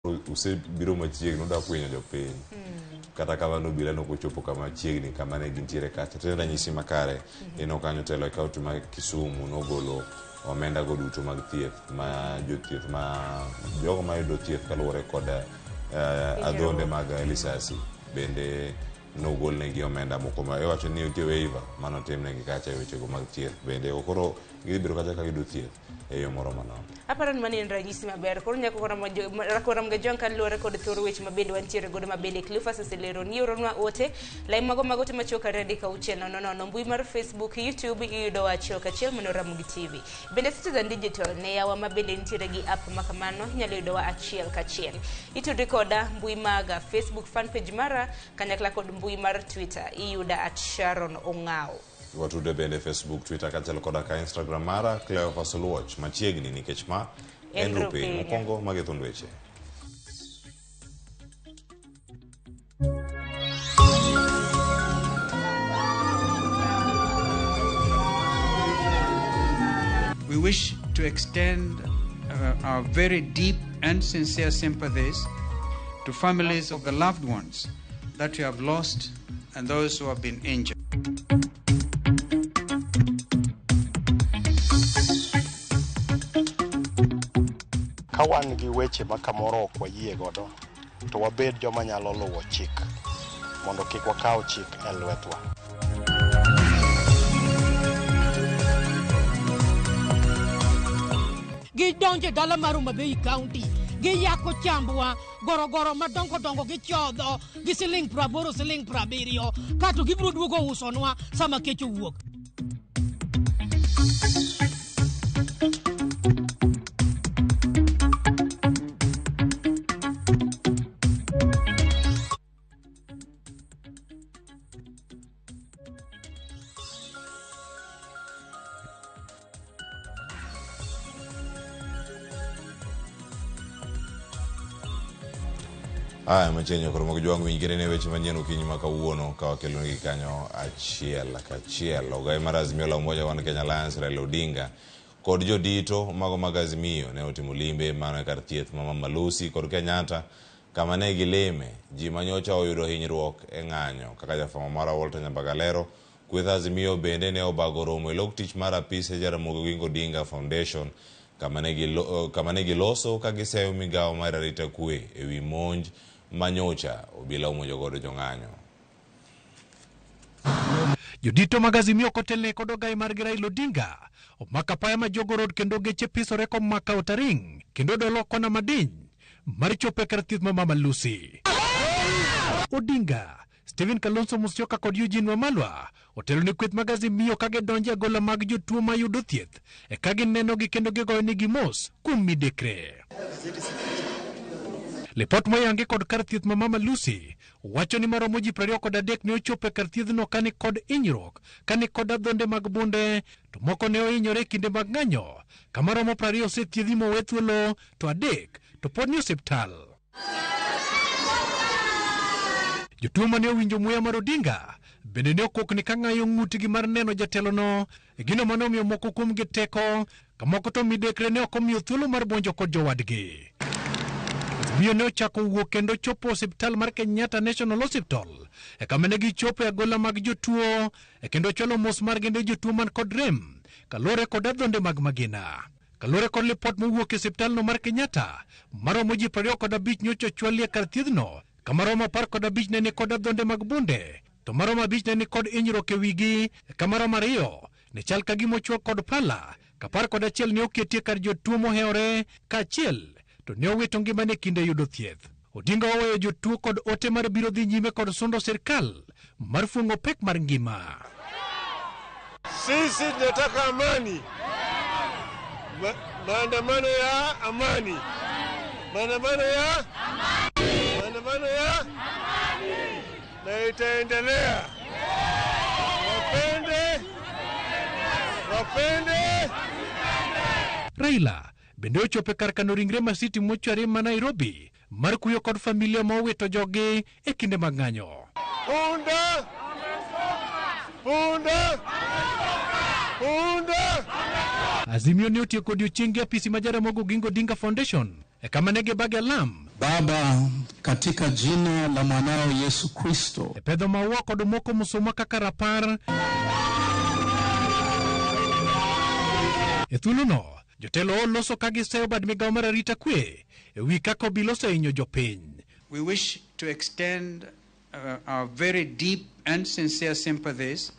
Usebiro machiegni udwa kwinyo jopiny. Kata kamano obila ne ok ochopo kama chiegni kama ne gintiere kacha. To en ranyisi makare. Ineno kanyo telo e kaunti ma Kisumu nogolo omenda go duto mag thieth ma jothieth ma jogo mayudo thieth kaluwore kod adhonde mag lisasi bende nogolnegi omenda moko ma iwacho ni nitie waiver manotimnegi kacha e wechego mag thieth bende koro gidhi bedo kacha ka giyudo thieth e yo moro manono. Aparo ni mano en ranyisi maber. Koro nyako Ramogi Ojwang' kaluwore kod thor weche ma bende wantiere godo ma bende Cleophas oselero ni oronwa ote lai mago mag ote machuok 2 3 6 0 0 mbui mar Facebook, YouTube iyudo achiel kachiel mano Ramogi TV. Bende Citizen Digital ne yawa ma bende nitiere gi app ma kamano inyalo yudowa achiel kachiel. Itudri koda mbui maga Facebook fan page mara kanyakla kod mbui mar Twitter iyuda at Sharon Ong'awo. Watude bende Facebook, Twitter kaachiel koda ka Instagram mara Cleophas Oluoch machiegni nikech ma en rupiny. Mokwongo magi thund weche. We wish to extend our very deep and sincere sympathies to families of the loved ones that we have lost and those who have been injured. Ka wan gi weche ma kamoro ok wayie godo, to wabed joma nyalo luwo chik mondo kik wakaw chik e lwetwa. Gidonjo e dala mar Homa Bay County, giyako chambwa, gorogoro madongo dongo gichodho gi siling 80 siling 70 kato gibiro duogo usonwa sama kech owuok. Aya machiegni koro mag jwang' winj ne weche manyien okinyi ma kawuono ka wakelonegi kanyo achiel kachiel. Ogai mar Azimio la Umoja One Kenya Alliance Raila Odinga kod jodito mago mag Azimio ne otimo limbe mano e kar thieth ma Mama Lucy kod Kenyatta kama ne gilime ji manyocha oyudo hinyruok e ng'anyo kaka jafwambo marwa Walter Nyambagalero. Kweth Azimio bende ne obago romo e lok tich mar apise Jaramogi Oginga Odinga Foundation kama ne giloso ka giseyo migawo mar arita kwe e wi monj manyocha obila omonjo godo jong'anyo. Jodito mag Azimio kotelne kod ogai margi Raila Odinga omako apaya ma Jogoo Road kendo geche pisore komako Outer Ring kendo dolo kona madiny mar chopo e kar thieth ma Mama Lucy. Odinga, Stephen Kalonzo Musyoka kod Eugene Wamalwa otelo ne kweth mag Azimio ka gidonjo e agola mag jotuo mayudo thieth e ka ginenogi kendo gigoyonegi mos kuom midekre. Lipot moyangi kod kar thieth ma Mama Lucy wacho ni maromo ji 23 ne ochopo e kar thiethno kani kod hinyruok kani kod adhonde mag bunde to moko ne ohinyore e kinde mag ng'anyo kama romo 20 osethiedhi mowe thuolo to 3 to pod ni osiptal. Jotuo mane owinjo muya mar Odinga bende ne okokni ka ng'ayo ng'utgi mar neno jatelono, gino mane omiyo moko kuomgi teko ka moko to midekre ne ok omiyo thuolo mar buonjo kod jowadgi. Azimio ne ochako wuok kendo chopo osiptal mar Kenyatta National Hospital e kama ne gichopo e agola mag jotuo e kendo chwalo mos margi ne jotuo man kod rem kaluwore kod adhonde mag magina. Kaluwore kod lipot mowuok e osiptalno mar Kenyatta, maromo ji 25 nyocha ochwali e kar thiethno, kama romo 15 ne ni kod adhonde mag bunde, to maromo 5 ne ni kod hinyruok e wigi, kama romo 2 ne chal ka gima ochwo kod pala, ka 11 ne oketi e kar jotuo mohewore, kaachiel to ne owito ngimane e kinde yudo thieth. Odinga oweyo jotuo kod ote mar biro dhi nyime kod sundo sirkal mar fuong'o pek mar ngima. Sisi tunataka amani. Maandamano ya amani. Maandamano ya amani. Maandamano ya amani. Na itaendelea. Wapende. Wapende. Raila bende ochopo e kar kano ringre Masiti mochwari ma Nairobi mar kuyo kod familia ma owito jogi e kinde mag ng'anyo. Punda! Punda! Punda! Azimio ne otieko odiochieng' gi apisi ma Jaramogi Oginga Odinga Foundation e kama ne gibage alam. Baba, katika jina la mwanao Yesu Kristo, e pedho maua kod moko musuma kaka rapar. E thuolono, jotelo oloso ka giseyo bad migawo mar arita kwe e wi kaka obila osehinyo jopiny. We wish to extend our very deep and sincere sympathies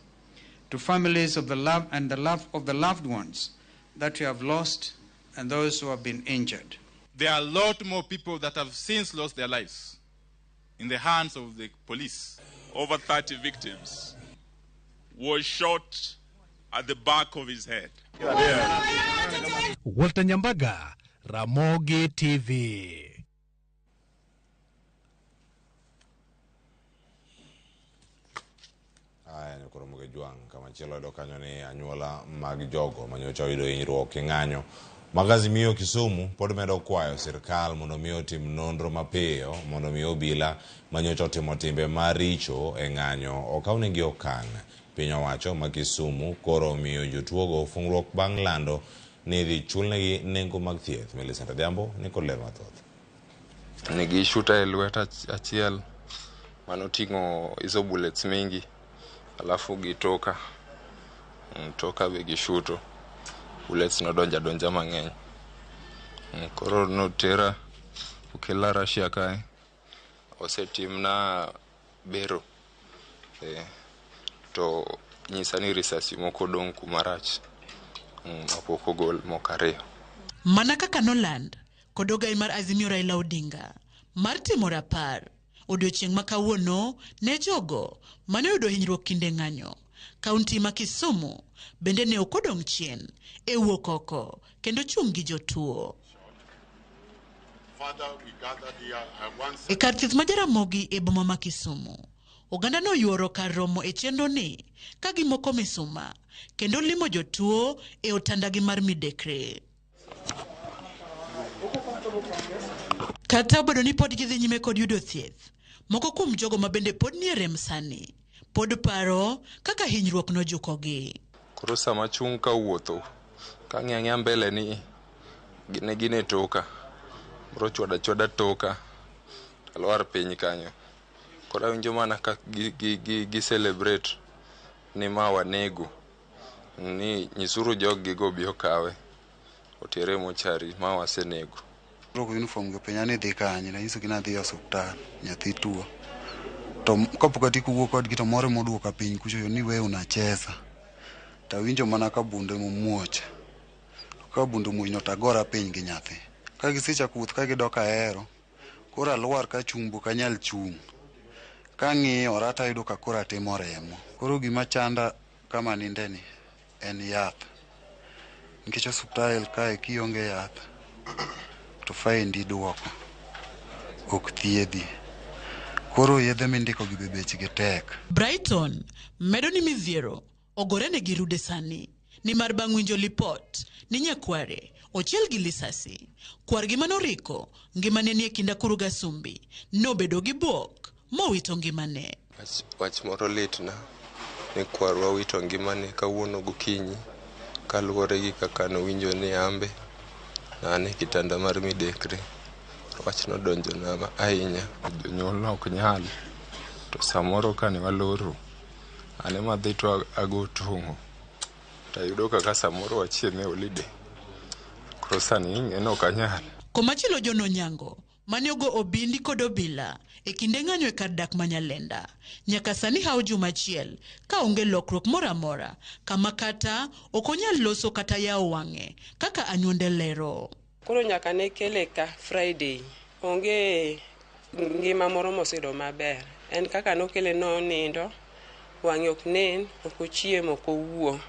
to families of the love and the love of the loved ones that we have lost and those who have been injured. There are a lot more people that have since lost their lives in the hands of the police. Over 30 victims were shot at the back of his head. Yeah. Walter Nyambaga, Ramogi TV. Aya ni koro Ramogi Jwang' kamachielo yudo kanyo ni anyuola mag jogo manyocha oyudo hinyruok e ng'anyo mag Azimio Kisumu pod medo kwayo sirkal mondo mi otim nonro mapiyo mondo mi obila manyocha otimo timbe maricho e ng'anyo okawnegi okang'. Piny owacho ma Kisumu koro omiyo jotuogo fungruok bang' lando ni idhi chulnegi nengo mag thieth. Millicent Adhiambo ni kod ler mathoth. Nigi shuta e lweta achiel manoting'o hizo bullets mingi, alafu gi toka toka be gishuto bullets nodonja donja mang'eny. Koro notera okela Russia kae, osetimna bero to nyisa ni risasi moko odong' kuma rach mapok ogol moko ariyo. Mana kaka noland kod ogai mar Azimio Raila Odinga mar timo rapar odiochieng' ma kawuono ne jogo mane oyudo hinyruok kinde ng'anyo. Kaunti ma Kisumu bende ne ok odong' chien e wuok oko kendo chung' gi jotuo. E kar thieth ma Jaramogi e boma ma Kisumu, oganda noyuoro kar romo e chenro ni ka gimoko misuma kendo limo jotuo e otandagi mar midekre. Kata obedo ni pod gidhi nyime kod yudo thieth, moko kuom jogo ma bende pod nie rem sani pod paro kaka hinyruok nojukogi. Koro sama chung' kawuotho kang'iyo ang'iya mbele ni ne gin e toka, moro chwada chwada toka alwar piny kanyo. Koro awinjo mana ka gi celebrate ni ma wanego, ni nyisuru jog gi go obi okawe otere mochari ma wasenego. Rwako uniform gi penja ni idhi kanye, nanyisogi ni adhi e osiptal, nyathi tuo. To kapok atieko wuok kodgi to moro emoduoka piny kucho ni we unacheza. Tawinjo mana ka bunde momuoch. Ka bunde omuoch no tagora piny gi nyathi. Ka gisechako wuoth ka gidok Ahero, koro alwar ka chung' ok anyal chung'. Kang'iyora tayudo ka koro atimo remo. Koro gima chanda kama ninde ni en yath. Nikech osiptal kae kionge yath to faindi iduoko, ok thiedhi. Koro yedhe mindiko gi be bechgi tek. Brighton medo ni midhiero ogore ne gi rude sani nimar bang' winjo lipot ni nyakware ochiel gi lisasi, kwargi manoriko ngimane nie kind akuru gasumbi nobedo gi bwok mowito ngimane. Wach moro litna ni kwarwa wito ngimane kawuono gokinyi kaluwore gi kaka nowinjo ni ambe an e kitanda mar midekre. Wach nodonjona ahinya. Jonyuol ok nyal, to samoro kane waloro an ema adhi to ago tong'o tayudo kaka samoro wachiemo e holiday. Koro sani ing'e ok anyal. Komachielo John Onyango mane ogo obindi kod obila e kinde ng'anyo e kar dak ma Nyalenda nyaka sani hawo juma achiel ka onge lokruok moro amora kama kata ok onyal loso kata yawo wang'e kaka anyuonde lero. Koro nyaka ne kele ka Friday, onge ngima moro moseyudo maber. En kaka nokele nonindo, wang'e ok nen, ok ochiemo, ok owuo.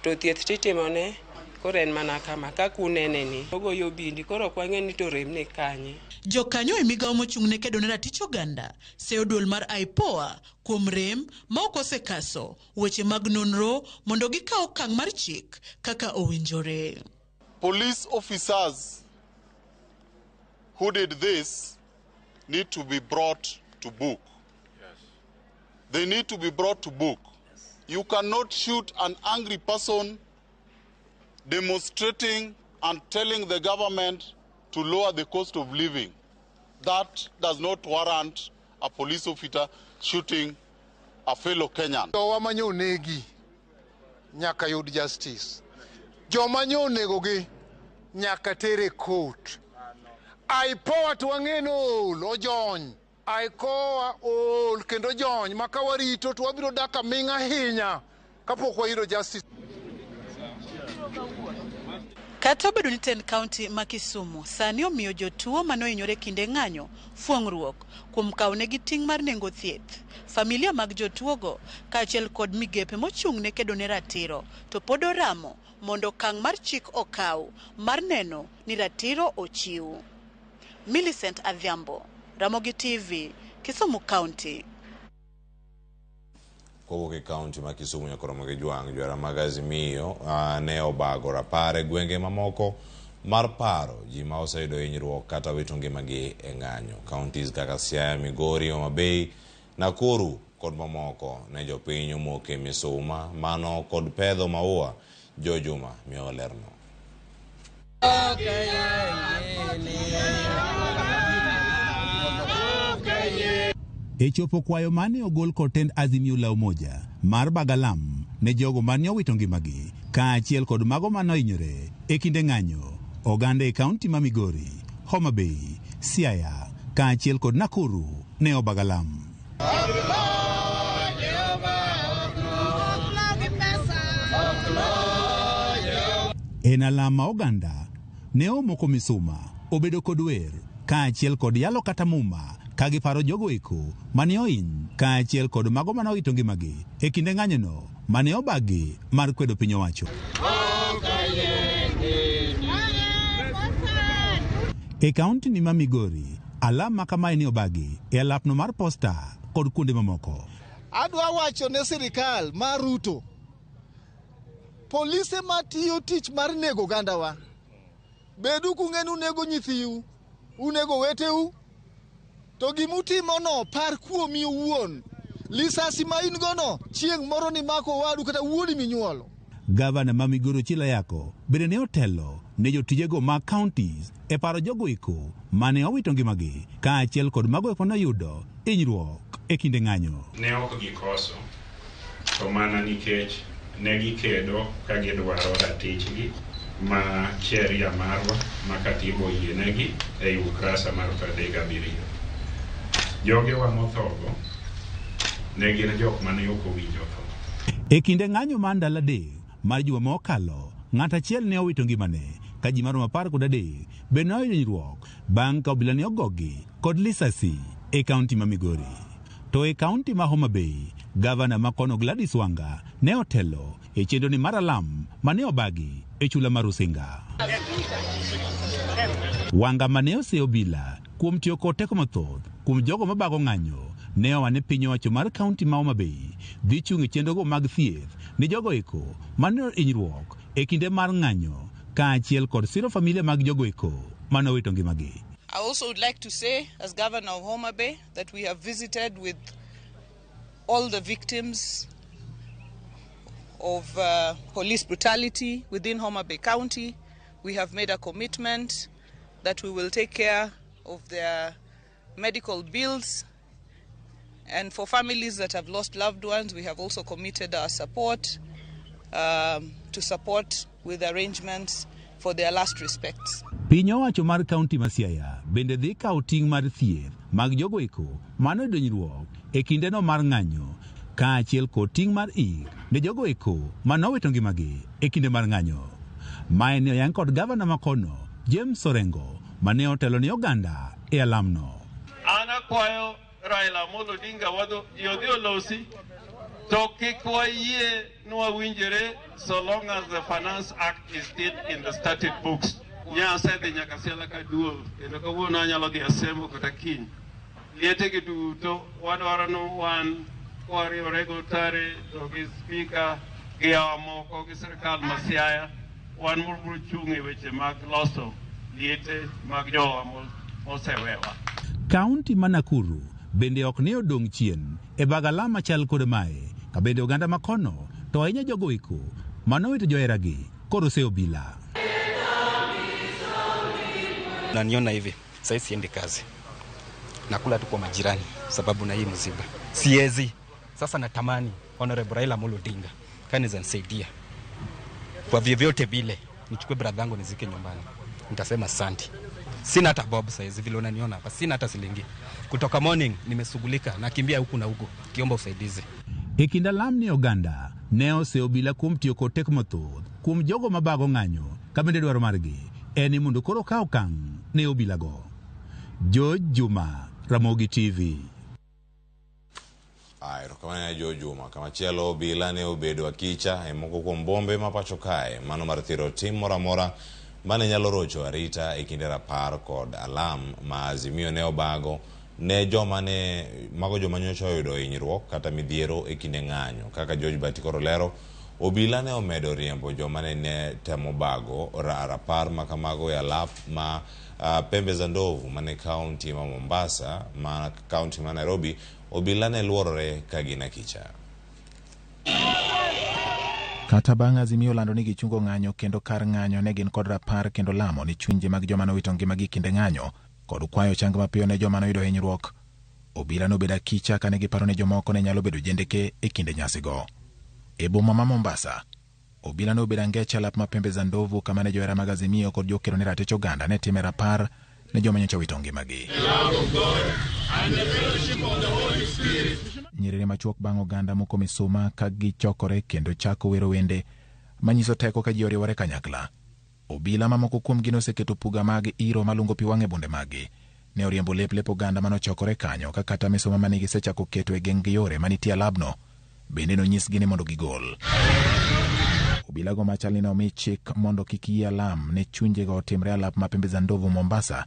To thieth titimone koro en mana kama kaka unene ni. Ogoyo obindi koro ok wang'e ni to rem ni kanye. Jokanyo e migawo mochung' ne kedo ne ratich oganda seyo duol mar IPOA kuom rem ma ok osekaso weche mag nonro mondo gikaw okang' mar chik kaka owinjore. Police officers who did this need to be brought to book. Yes. They need to be brought to book. Yes. You cannot shoot an angry person Demonstrating and telling the government to lower the cost of living, that does not warrant a police officer shooting a fellow Kenyan. Jowa manyo onegi nyaka yud justice. Joma nyo onegogi nyaka tere court. IPOA to wang'e ni ool, ojony. IPOA ool kendo ojony ma ka warito to wabiro dak aming'a ahinya kapok wayudo justice. Kata obedo ni tend kaunti ma Kisumu sani omiyo jotuo mane ohinyore kinde ng'anyo fuong'ruok kuom kawo negi ting' mar nengo thieth, familia mag jotuogo kaachiel kod migepe mochung' ne kedo ne ratiro to pod oramo mondo okang' mar chik okaw mar neno ni ratiro ochiw. Millicent Adhiambo, Ramogi TV, Kisumu County. Kowuok e kaunti ma Kisumu nyaka Ramogi Jwang', johera mag Azimio ne obago rapar e gwenge mamoko mar paro ji ma oseyudo hinyruok kata wito ngimagi e ng'anyo. Counties kaka Siaya, Migori, Homa Bay, Nakuru kod mamoko ne jopiny omoke misuma mano kod pedho maua. Jo Juma miyowa lerno. E chopo kwayo mane ogol kod tend Azimio la Umoja mar Bagalam ne jogo mane owito ngimagi kaachiel kod mago mane ohinyore e kinde ng'anyo, oganda e kaunti ma Migori, Homa Bay, Siaya kaachiel kod Nakuru ne obagalam. En alam ma oganda ne omoko misuma, obedo kod wer kaachiel kod yalo kata muma ka giparo jogo eko mane ohiny kaachiel kod mago mane owito ngimagi e kinde ng'anyono mane obagi mar kwedo piny owacho. E kaunti ni ma Migori, alam ma kamae ne obagi e alapno mar posta kod kuonde mamoko. Adwa wacho ne sirikal mar Ruto, polise matiyo tich mar nego ogandawa, bedu kung'e ni unego nyithiu, unego weteu, to gimutimono par kuomi owuon. Lisasi ma in gono chieng' moro ni mako owadu kata wuodi minyuolo. Gavana ma Migori Ochilo Ayako bende ne otelo ne jotijego mag counties e paro jogo eko mane owito ngimagi kaachiel kod mago eko noyudo hinyruok e kinde ng'anyo. Ne ok gikoso, to mana nikech ne gikedo ka gidwaro ratichgi ma sheria marwa ma katiba oyienegi ei ukurasa mar 37. Jogewa mothogo ne gin jok mane ok owinjo tho. E kinde ng'anyo mar ndalo 3 mar juma ma okalo, ng'at achiel ne owito ngimane ka ji maromo 13 bende noyudo hinyruok bang' ka obila ne ogogi kod lisasi e kaunti ma Migori. To e kaunti ma Homa Bay, gavana ma kono Gladys Wanga ne otelo e chenro ni mar alam mane obagi e chula mar Rusinga. Wanga mane oseyo obila kuom tiyo kod teko mathoth kuom jogo mabago ng'anyo ne owa ne piny owacho mar kaunti ma Homa Bay dhi chung' e chenrogo mag thieth ne jogo eko mane hinyruok e kinde mar ng'anyo kaachiel kod siro familia mag jogo eko mane owito ngimagi. I also would like to say, as governor of Homa Bay, that we have visited with all the victims of police brutality within Homa Bay County. We have made a commitment that we will take care of their medical bills. And for families that have lost loved ones, we have also committed our support to support with arrangements for their last respects. Piny owacho mar kaunti ma Siaya bende dhi kawo ting' mar thieth mag jogo eko mane oyudo hinyruok e kindeno mar ng'anyo kaachiel kod ting' mar ik ne jogo eko mane owito ngimagi e kinde mar ng'anyo. Mae ne oyang kod gavana ma kono James Orengo mane otelo ne oganda e alamno. An akwayo Raila Amolo Odinga wadho ji odhi olosi to kik wayie nwawinjore so long as the Finance Act is still in the statute books. Nyasedhi nyaka Siala kaduogo kendo kawuono anyalo dhi Asembo kata kiny. Lietegi duto wadwaro ni wan kwariwore go Tare to gi spika gi yawa moko gi sirikal ma Siaya wan wabiro chung' e weche mag loso liete mag jowa mosewewa. Kaunti ma Nakuru bende ok ne odong' chien e bago alam machal kod mae, ka bende oganda ma kono to ahinya jogo eko mane owito joheragi Koro oseyo obila. Naniona hivi sasa, siendi kazi, nakula tu kwa majirani sababu na hii mziba siezi. Sasa natamani Honorable Raila Amolo Odinga kanaweza nisaidia kwa vyovyote vile, nichukue brother yangu nizike nyumbani, nitasema asante. Sina hata bob saizi, vile unaniona hapa, sina hata shilingi. Kutoka morning nimesugulika, nakimbia huku na huku kiomba usaidizi. E kind alam ni oganda ne oseyo obila kuom tiyo kod teko mathoth kuom jogo mabago ng'anyo ka bende dwaro margi en ni mondo koro okaw okang' ne obilago. George Juma, Ramogi TV. Erokamano ne Jo Juma. Kamachielo obila ne obedo akicha e moko kuom bombe ma pacho kae, mano mar thiro tim moro amora mane nyalo rocho arita e kinde rapar kod alam ma Azimio ne obago ne joma ne mago joma nyocha oyudo hinyruok kata midhiero e kinde ng'anyo. Kaka George Bati koro lero, obila ne omedo riembo joma ne temo bago rapar ma kamago e alap ma Pembe za Ndovu mane kaunti ma Mombasa, ma kaunti ma Nairobi, obila ne luorore ka gin akicha. Kata bang' Azimio lando ni gichungo ng'anyo kendo kar ng'anyo ne gin kod rapar kendo lamo ni chunje mag joma nowito ngimagi kinde ng'anyo kod kwayo chang mapiyo ne joma noyudo hinyruok. Obila nobedo akicha kane giparo ni jomoko ne nyalo bedo jendeke e kinde nyasigo. E boma ma Mombasa, obila nobedo angecha alap ma Pembe za Ndovu kama ne johera mag Azimio kod jokedo ne ratich oganda ne time rapar ne joma nyocha owito ngimagi. Nyiriri machuok bang' oganda moko misuma ka gichokore kendo chako wero wende manyiso teko ka ji oriwore kanyakla. Obila mamoko kuomgi noseketo puga mag iro malungo pi wang' e bunde maggi. Ne oriembo lep lep oganda manochokore kanyo ka kata misuma mane gisechako keto e geng' gi yore manitie alabno bende nonyisgi ni mondo gigol. Obilago machal ni ne omi chik mondo kik yie alam ne chunjego otimre alap ma Pembe za Ndovu Mombasa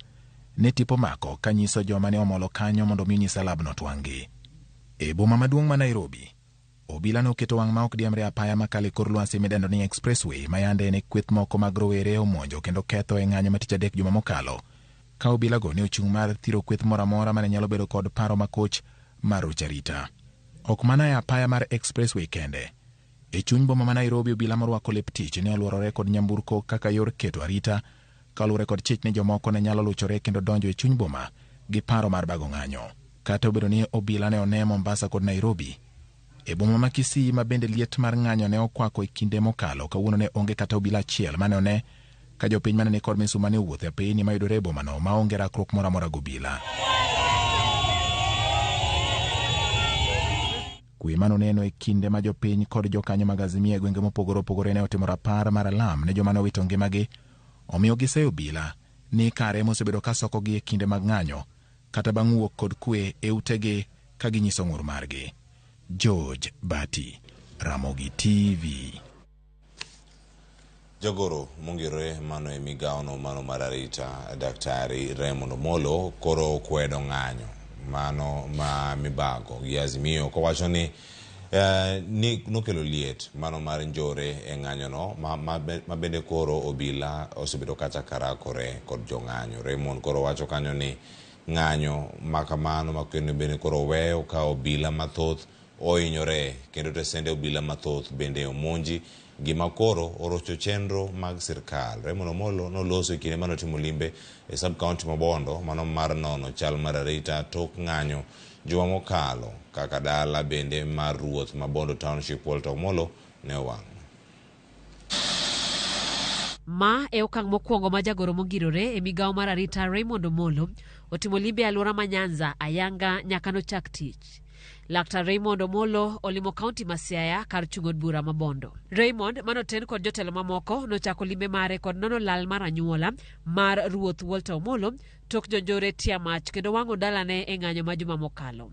ne tipo mako kanyiso joma ne omolo kanyo mondo mi onyis alabno twang'gi. E boma maduong' ma Nairobi, obila noketo wang' ma ok diemre apaya makalo e kor lwasi midendo ni Expressway ma yande ne kweth moko mag rowere omonjo kendo ketho e ng'anyo ma tich adek juma mokalo, ka obilago ne ochung' mar thiro kweth moro amora mane nyalo bedo kod paro makoch mar rocho arita. Ok mana e apaya mar Expressway kende. E chuny boma ma Nairobi, obila morwako lep tich ne olworore kod nyamburko kaka yor keto arita kaluwore kod chich ni jomoko ne nyalo luchore kendo donjo e chuny boma gi paro mar bago ng'anyo. Kata obedo ni obila ne one Mombasa kod Nairobi, e boma ma Kisii ma bende liet mar ng'anyo ne okwako e kinde mokalo, kawuono ne onge kata obila achiel mane one ka jopiny mane ni kod misuma ne owuotho e apeyni mayudore e bomano maonge rakruok moro amora gobila. Kwe manoneno e kinde ma jopiny kod jokanyo mag Azimio e gwenge mopogore opogore ne otimo rapar mar alam ne joma nowito ngimagi, omiyo giseyo obila ni kare mosebedo ka sokogi e kinde mag ng'anyo kata bang' wuok kod kwe e utegi ka ginyiso ng'ur margi. George Bati, Ramogi TV. Jagoro mongirore mano e migawono mano mar arita Daktari Raymond Omolo koro okwedo ng'anyo mano ma mibago gi Azimio kowacho ni ni nokelo liet mano mar njore e ng'anyono ma bende koro obila osebedo kacha karakore kod jong'anyo. Raymond koro wacho kanyo ni ng'anyo makamano makendo bende koro weyo ka obila mathoth ohinyore kendo tesende obila mathoth bende omonji gima koro orocho chenro mag sirkal. Raymond Omolo noloso e kinde manotimo limbe e sub county ma Bondo mano mar nono chal mar arita tok ng'anyo juma mokalo kaka dala bende mar ruoth ma Bondo Township Walter Omolo ne owang'. Ma e okang' mokwongo ma jagoro mongirore e migawo mar arita Raymond Omolo otimo limbe e alwora ma Nyanza ayanga nyaka nochak tich. Laktar Raymond Omolo olimo kaunti ma Siaya kar chung' od bura ma Bondo. Raymond manoten kod jotelo mamoko nochako limbe mare kod nono lal mar anyuola mar ruoth Walter Omolo tok jonjore tia mach kendo wang'o dalane e ng'anyo ma juma mokalo.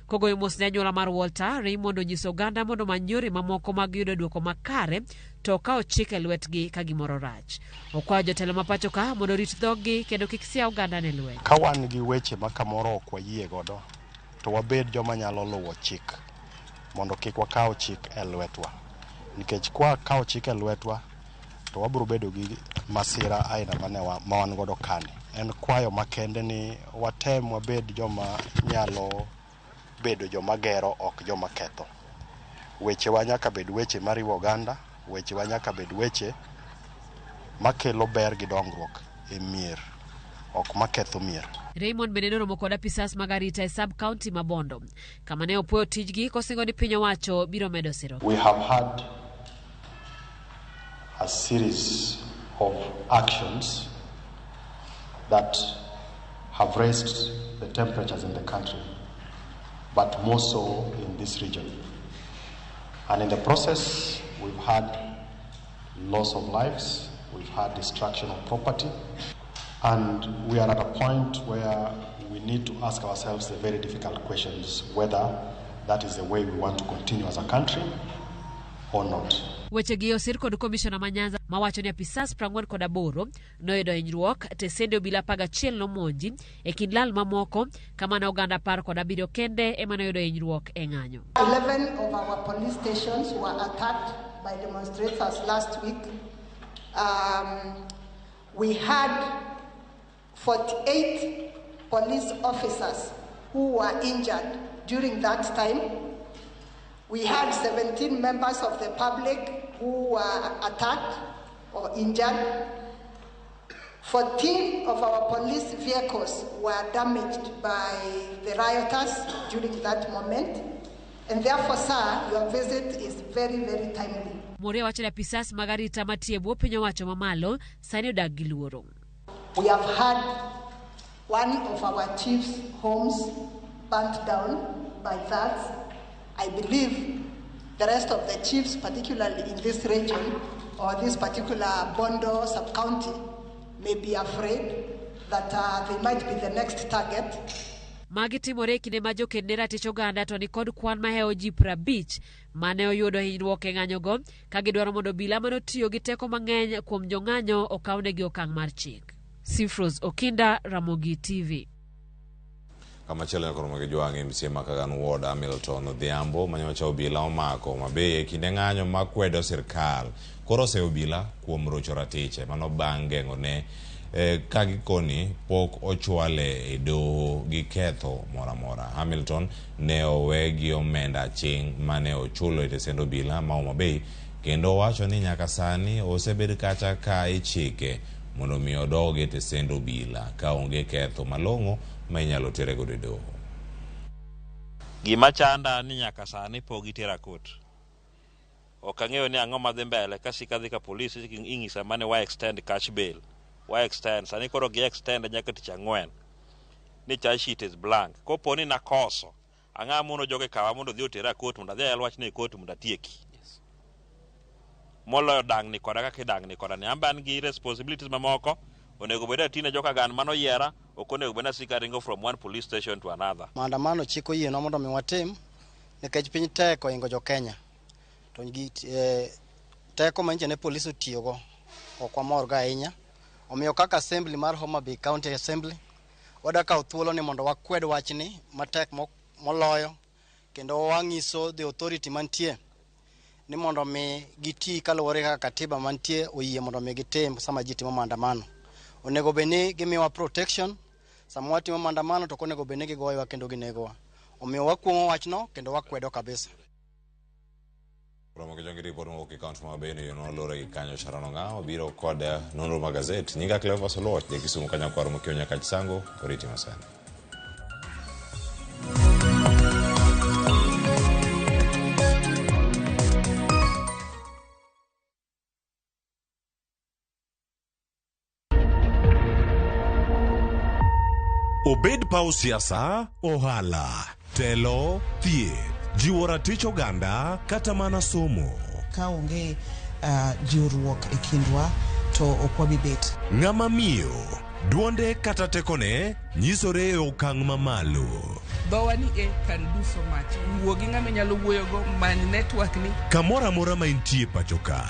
Kogoyo mos ne anyuola mar Walter, Raymond onyiso oganda mondo omany yore mamoko mag yudo duoko makare to ka ochik e lwetgi ka gimoro rach. Okwayo jotelo ma pacho ka mondo orit dhoggi kendo kik sia oganda ne lweny. Ka wan gi weche ma kamoro ok wayie godo, to wabed joma nyalo luwo chik mondo kik wakaw chik e lwetwa. Nikech kwakawo chik e lwetwa, to wabiro bedo gi masira aina mane ma wan godo kani. En kwayo makende ni watem wabed joma nyalo bedo joma gero ok joma ketho. Wechewa nyaka bed weche mariwo oganda, wechewa nyaka bed weche makelo ber gi dongruok e mier, ok maketho mier. Raymond bende noromo kod apisas mag arita e sub county ma Bondo, kama ne opuoyo tijgi kosingo ni piny owacho biro medo siro. We have had a series of actions that have raised the temperatures in the country, but more so in this region. And in the process, we've had loss of lives, we've had destruction of property, and we are at a point where we need to ask ourselves the very difficult questions whether that is the way we want to continue as a country or not. Wechegi osir kod komishona ma Nyanza mawacho ni apisas 48 noyudo hinyruok, tesende obila 11 nomonji e kind lal mamoko, kamano oganda 17 kende ema noyudo hinyruok e ng'anyo. 11 of our police stations were attacked by demonstrators last week. We had 48 police officers who were injured during that time. We had 17 members of the public who were attacked or injured. 14 of our police vehicles were damaged by the rioters during that moment. And therefore, sir, your visit is very, very timely. Moria wacho ni apisas mag arita matie bwo piny owacho mamalo sani odak gi luoro. We have had one of our chiefs' homes burnt down by thugs. I believe the rest of the chiefs, particularly in this region or this particular Bondo sub-county, may be afraid that they might be the next target. Magi timore e kinde ma joked ne ratich oganda to nikod kwan mahewo ji 50 mane oyudo hinyruok e ng'anyogo ka gidwaro mondo obila manotiyo gi teko mang'eny kuom jong'anyo okawnegi okang' mar chik. Sifros Okinda, Ramogi TV. Kamachielo nyaka romo gi jwang' MCA ma Kagan Ward Hamilton Odhiambo manyocha obila omako Homa Bay e kinde ng'anyo makwedo sirkal. Koro oseyo obila kuom rocho ratiche mano bang' geng'one ka gikoni pok ochwale e doho gi ketho moro amora. Hamilton ne owe gi omenda aching' mane ochulo e tesend obila ma Homa Bay kendo owacho ni nyaka sani osebed kacha ka ichike mondo mi odog e tesend obila ka onge ketho malong'o ma inyalo tere godo e doho. Gima chanda ni nyaka sani pok gitera kot. Ok ang'eyo ni ang'o madhi mbele ka sik adhi ka polis ing'isa mane wa extend cash bail. Wa extend, sani koro gi extend nyaka tich ang'wen. Ni charge sheet is blank. Kopo ni nakoso, ang'a mono joge kawa mondo odhi otera kot mondo adhi ayal wachno e kot mondo atieki. Yes. Moloyo dang'ni koda kaka idang'ni koda ni. An be an gi responsibilities mamoko, onego bed atine joka gan mano yiera, ok onego bed asik aringo from one police station to another. Maandamano chik oyienwa mondo mi watim nikech piny tek ohingo jo Kenya. To gi teko manyiche ne polis otiyogo ok wamorgo ahinya. Omiyo kaka assembly mar Homa Bay County Assembly wadwa kawo thuolo ni mondo wakwed wachni matek moloyo kendo wang'iso the authority mantie ni mondo mi giti kaluwore kaka katiba mantie oyie mondo mi gitim sama ji timo maandamano. Onego bed ni gimiyowa protection sama watimo maandamano to ok onego bed ni gigoyowa kendo ginegowa. Omiyo wakuong'o wachno kendo wakwedo kabisa. Romo gi jongi ripot mowuok e kaunti ma Homa Bay no nolore gi kanyo Sharon Ong'awo biro kod nonro mag gazet. Nyinga Cleophas Oluoch, ja Kisumu kanyo kwaro mokiewo nyaka Chisango, oriti masani. Obed paw siasa, ohala, telo, thieth, jiwo ratich oganda kata mana somo. Ka onge jiwruok e kindwa to ok wabi bet. Ng'ama miyo, duonde kata tekone nyisore e okang' mamalo. Dhowa ni e can do so much. Wuo gi ng'ama inyalo wuoyogo, many network ni. Kamoro amora ma intie pacho ka,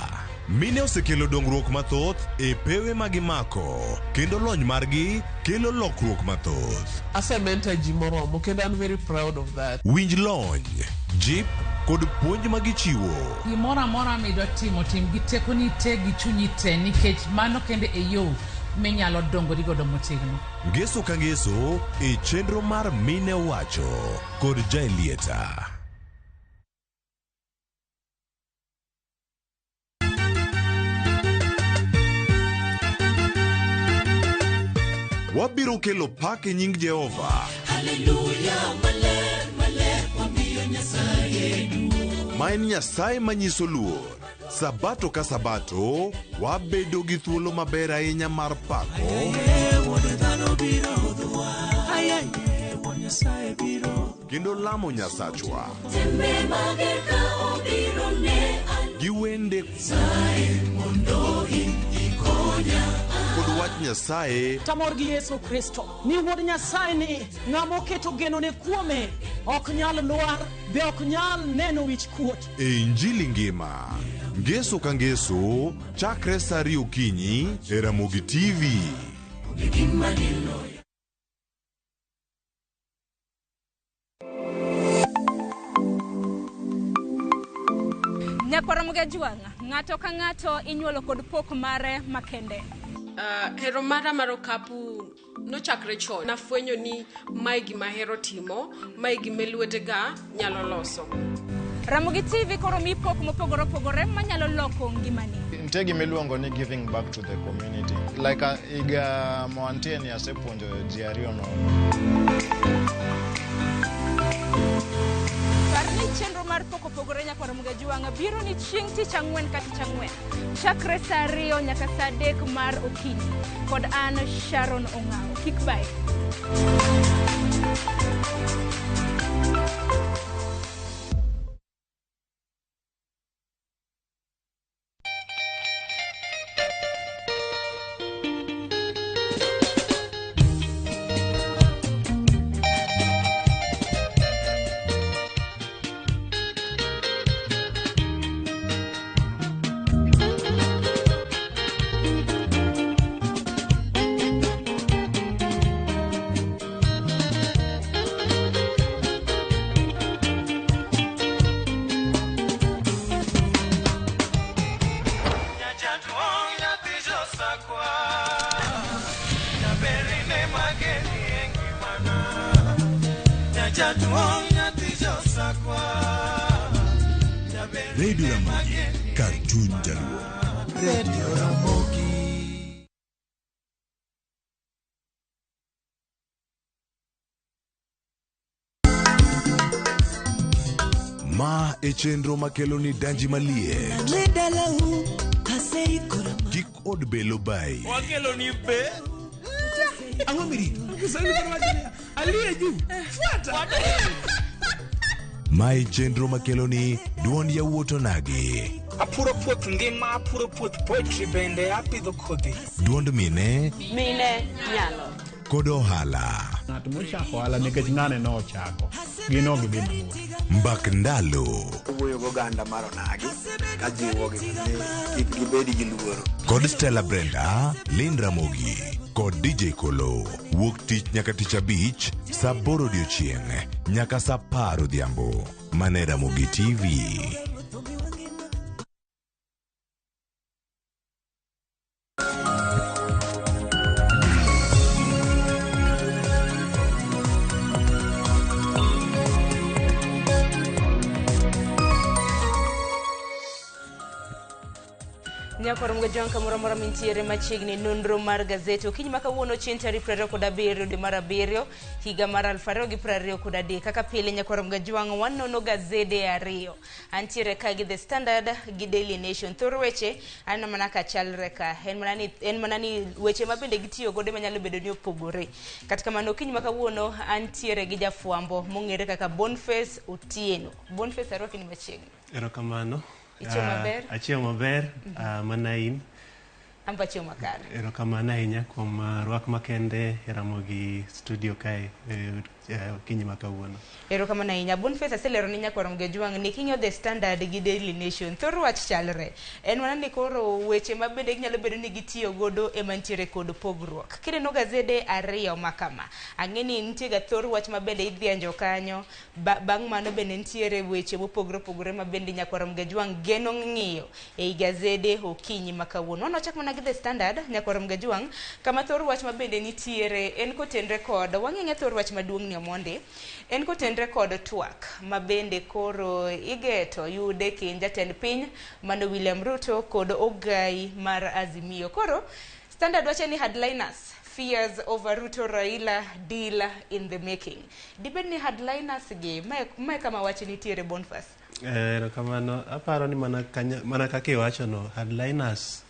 mine osekelo dongruok mathoth e pewe ma gimako kendo lony margi kelo lokruok mathoth. Asementor ji moromo kendo I'm very proud of that. Winj lony, jip kod puonj ma gichiwo. Gimoro amora midwa timo, tim gi tekoni te gi chunyi te nikech mano kende e yo minyalo dongori godo motegno. Ngeso ka ngeso e chenro mar Mine Owacho kod Jaelieta. Wabiro kelo pak e nying Jehova. Haleluya, maler, maler, wamiyo Nyasaye duong'. Ma en Nyasaye manyiso luor. Sabato ka sabato, wabedo gi thuolo maber ahinya mar pako Wuod dhano biro hudhwa. Ayaye, Wuod Nyasaye biro. kendo lamo Nyasachwa Tembe mager ka obiro ne gi wende Nyasaye mondo in ikonya. kod wach Nyasaye Tamor gi Yesu Kristo ni wuod Nyasaye ni ng'ama oketo genone kuome ok nyal lwar be ok nyal neno wich kuot. e Injili ngima. Ngeso ka ngeso, chakre sa ariyo okinyi e Ramogi TV. Onge gima diloya. Nyakwar Ramogi Ajwang', ng'ato ka ng'ato inyuolo kod pok mare makende. Hero mara mar okapu nochakre chon. Nafwenyo ni mae gima ahero timo, mae gima lwetega nyalo loso. Ramogi TV koro mi pok mopogore opogore manyalo loko ngimani. Nitie gima iluongo ni giving back to the community. Like higa moantie ni asepuonjo ji ariyo nono. Par ni chenro mar pok opogore Nyakwar Ramogi Ajwang' biro ni chieng' tich ang'wen ka tich ang'wen. Chakre saa 2 nyaka saa 3 mar okinyi. Kod an Sharon Ong'awo. Kik bae. Radio Ramogi, kar chuny Jaluo. Radio Ramogi. Ma e chenro makelo ni danji maliet. Kik od belo bai. Wakelo ni be. Ang'o mirito? Kiswahili bado wacho niya, aliye juu fuata. Ma e chenro makelo ni duond yawuot onagi. Apuro puoth ngima, apuro puoth poetry bende apidho kodhi. Duond mine Mine nyalo. kod ohala. Ng'at mochako ohala nikech ng'ane nochako, gin ok gidhi mabor. Mbak ndalo Owuoyo gi oganda mar onagi ka jiwogi ni kik gibed gi luoro. kod Stella Brenda, Lynn Ramogi kod DJ Kolo. Wuok tich nyaka tich abich saa 8 odiochieng' nyaka saa 10 odhiambo. Mane Ramogi TV. Nyakwar Ramogi Ajwang' kamoro amora mintiere machiegni nonro mar gazeti okinyi ma kawuono chieng' tarik 27 dwe mar 7 higa mar 2023. Kaka pile Nyakwar Ramogi Ajwang' wanono gazede ariyo. Antiere ka gi The Standard gi Daily Nation. Thor weche aneno mana ka chalre ka. En mana ni weche ma bende gitiyo godo manyalo bedo ni opogore. Kata kamano okinyi ma kawuono antiere gi jafwambo mong'ere kaka Boniface Otieno. Boniface arwaki ni machiegni. Erokamano. Ichiemo maber? Achiemo maber, mana in. An be achiemo makare. Erokamano ahinya kuom rwak makende e Ramogi studio kae okinyi ma kawuono. Erokamano ahinya. Boniface aselero ni Nyakwar Ramogi Ajwang' ni king'iyo The Standard gi Daily Nation, thor wach chalre. En mana ni koro weche ma bende ginyalo bedo ni gitiyo godo ema nitiere kod pogruok. Kineno gazede ariyo ma kama, ang'e ni nitie ga thor wach ma bende idhianjo kanyo, bang' mano bende nitiere weche mopogore opogore ma bende Nyakwar Ramogi Ajwang' geno ng'iyo ei gazede okinyi ma kawuono. Wanochak mana gi The Standard, Nyakwar Ramogi Ajwang', kama thor wach ma bende nitiere en kotenre kod, wang'e thor wach maduong' ni Omondi, en kotenre kod twak ma bende koro igeto yude kind jatend piny mano William Ruto kod ogai mar Azimio. Koro Standard wacho ni headliners Fears over Ruto Raila deal in the making. Dibed ni hardliners gi, mae kama wach nitiere Boniface. Erokamano. Aparo ni mana, kanya, mana kaka iwachono, hardliners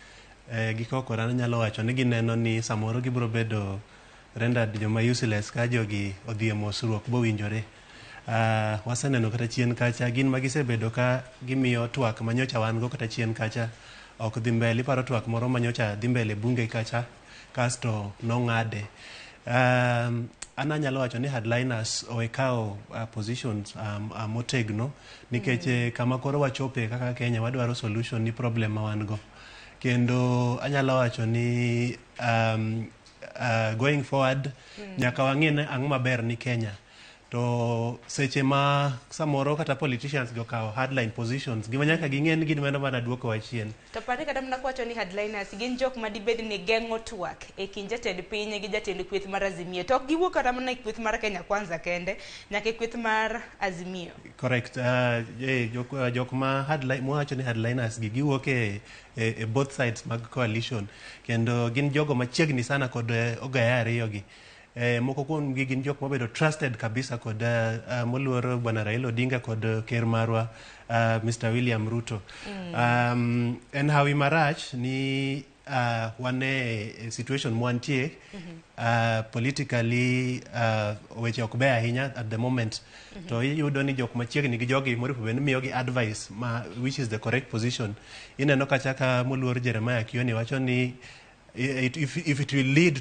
gi kokora nyalo wacho ni gineno ni samoro gibiro bedo rendered joma useless ka jogi odhi e mosruok bowinjore. Waseneno kata chien kacha gin ma gisebedo ka gimiyo twak manyocha wan go kata chien kacha ok dhi mbele. Iparo twak moro manyocha dhi mbele bunge kacha kasto nong'ade. An anyalo wacho ni hardliners owe kawo positions motegno nikech kama koro wachope kaka Kenya wadwaro solution ni problem ma wan go. Kendo anyalo wacho ni going forward nyaka wang'e ni ang'o maber ni Kenya. To seche ma samoro kata politicians go kawo hardline positions gima nyaka ging'e ni gin mana duokowa chien. To pare kata mana kwacho ni hardliners gin jok ma dibed ni geng'o twak e kind jatend piny gi jatend kweth mar Azimio. To ok giwuok kata mana e kweth mar Kenya Kwanza kende, nyaka e kweth mar Azimio. Correct. Jok ma hardline, mwawacho ni hardliners gi giwuok e both sides mag coalition kendo gin jogo machiegni sana kod ogaye ariyo gi. Moko kuom gi gin jok mobedo trusted kabisa kod moluor Bwana Raila Odinga kod ker marwa Mr. William Ruto. En hawi marach ni wan e situation mwantie politically weche ok beyo ahinya at the moment. To iyudo ni jok machiegni gi jogi moripo bed ni miyogi advice ma which is the correct position. Ineno kacha ka moluor Jeremiah Kioni wacho ni if it will lead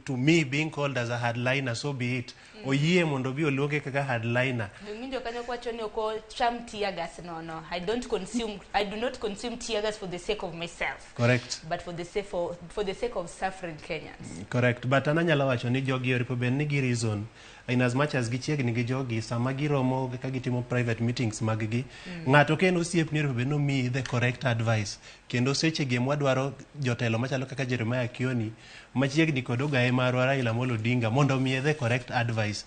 to me being called as a hardliner, so be it. Oyie mondo bi oluonge kaka hardliner. Winjo kanyo kwacho ni ok ocham tear gas nono. I do not consume tear gas for the sake of myself. Correct. But for the sake of suffering Kenyans. Correct. But an anyalo wacho ni jogi oripo bed ni gi reason in as much as gichiegni gi jogi sama giromo ka gitimo private meetings mag gi ng'ato ka en osiepni oripo bed ni omiyi the correct advice kendo seche gi mwadwaro jotelo machalo kaka Jeremiah Kioni machiegni kod ogaye marwa Raila Amolo Odinga mondo omiye the correct advice.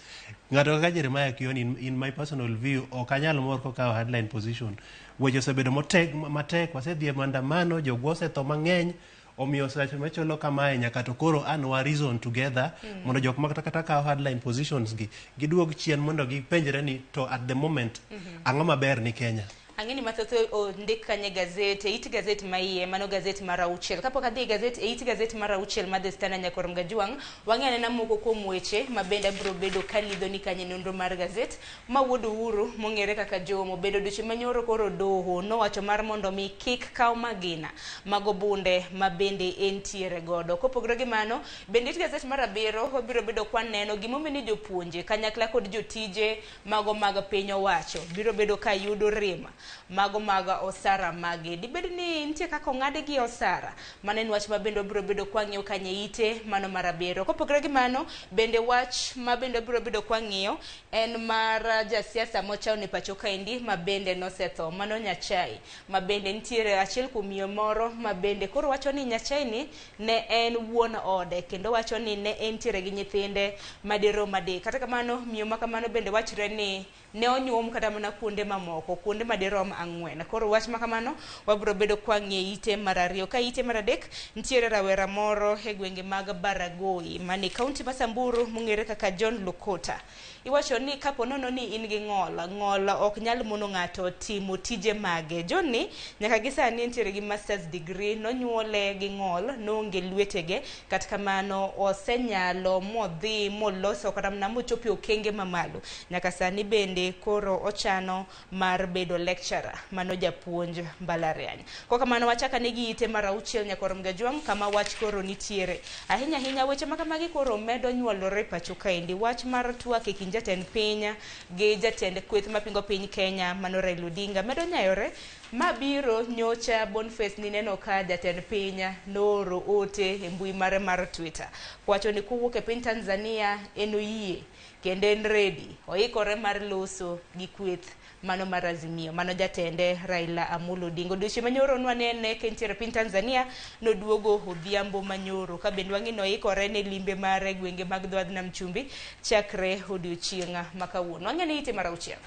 Ng'ato kaka Jeremiah Kioni in my personal view ok anyal mor kokawo hardline position. Weche osebedo motek matek wasedhi e maandamano jogwa osetho mang'eny omiyo seche machalo kamae nyaka to koro an wa reason together mondo jok ma kata kawo hardline positions gi giduog chien mondo gipenjre ni to at the moment ang'o maber ni Kenya. Ang'e ni mathoth ondik kanyo e gazet, e it gazet ma iye, mano gazet mar auchiel. Kapok adhi e gazet, e it gazet mar auchiel mar The Standard Nyakwar Mgajuang', wang'e anena moko kuom weche ma bende abiro bedo kalidho ni kanyo e nonro mar gazet ma wuod Uhuru mong'ere kaka Jomo bedo odiochieng' manyoro koro doho nowacho mar mondo mi kik kaw magina mag obunde ma bende entiere godo. Kopogore gi mano, bende it gazet mar abiriyo wabiro bedo kwaneno gimomiyo ni jopuonje kanyakla kod jotije mago mag piny owacho biro bedo ka yudo rem mago mag osara magi. Dibed ni nitie kaka ong'ad gi osara? Mano en wach ma bende wabiro bedo kwang'iyo kanyo e ite mano mar abiriyo. Kopogore gi mano, bende wach ma bende wabiro bedo kwang'iyo en mar jasiasa mochao e pacho kaendi ma bende nosetho, mano Nyachai, ma bende nitiere achiel kuom miyo moro ma bende koro wacho ni Nyachai ni ne en wuon ode kendo wacho ni ne entiere gi nyithinde madirom adek. Kata kamano, miyo ma kamano bende wachre ni ne onyuom kata mana kuonde mamoko, kuonde madirom ang'wen. Koro wach ma kamano wabiro bedo kwang'iyo ite mar ariyo. Ka ite mar adek nitiere rawera moro e gwenge mag Baragoi mane kaunti ma Samburu mong'ere kaka John Lokota. Iwacho ni kapo nono ni in gi ng'ol, ng'ol ok nyal mono ng'ato timo tije mage. John ni nyaka gi sani entiere gi masters degree, nonyuole gi ng'ol, noonge lwetege, kata kamano osenyalo modhi moloso kata mana mochopo e okenge mamalo. Nyaka sani bende koro ochano mar bedo lecturer, mano japuonj mbalariany. Kok kamano wachak ane gi ite mar auchiel Nyakwar Mgajwang' kama wach koro nitiere. Ahinya ahinya weche ma kamagi koro medo nyuolore pacho kaendi. Wach mar twak e kind jatend piny gi jatend kweth mapingo piny Kenya mano Raila Odinga medo nyayore ma biro nyocha Boniface nineno ka jatend piny nooro ote e mbui mare mar Twitter kowacho ni kowuok e piny Tanzania en oyie kendo en ready oikore mar loso gi kweth mano mar Azimio mano jatende Raila Amolo Odinga. Odiochieng' manyoro nwanene ka entiere piny Tanzania noduogo odhiambo manyoro ka bende wang'e ni oikore ne limbe mare gwenge mag dho wadh nam chumbi chakre odiochieng' ma kawuono. Wang'e ni ite mar auchiel.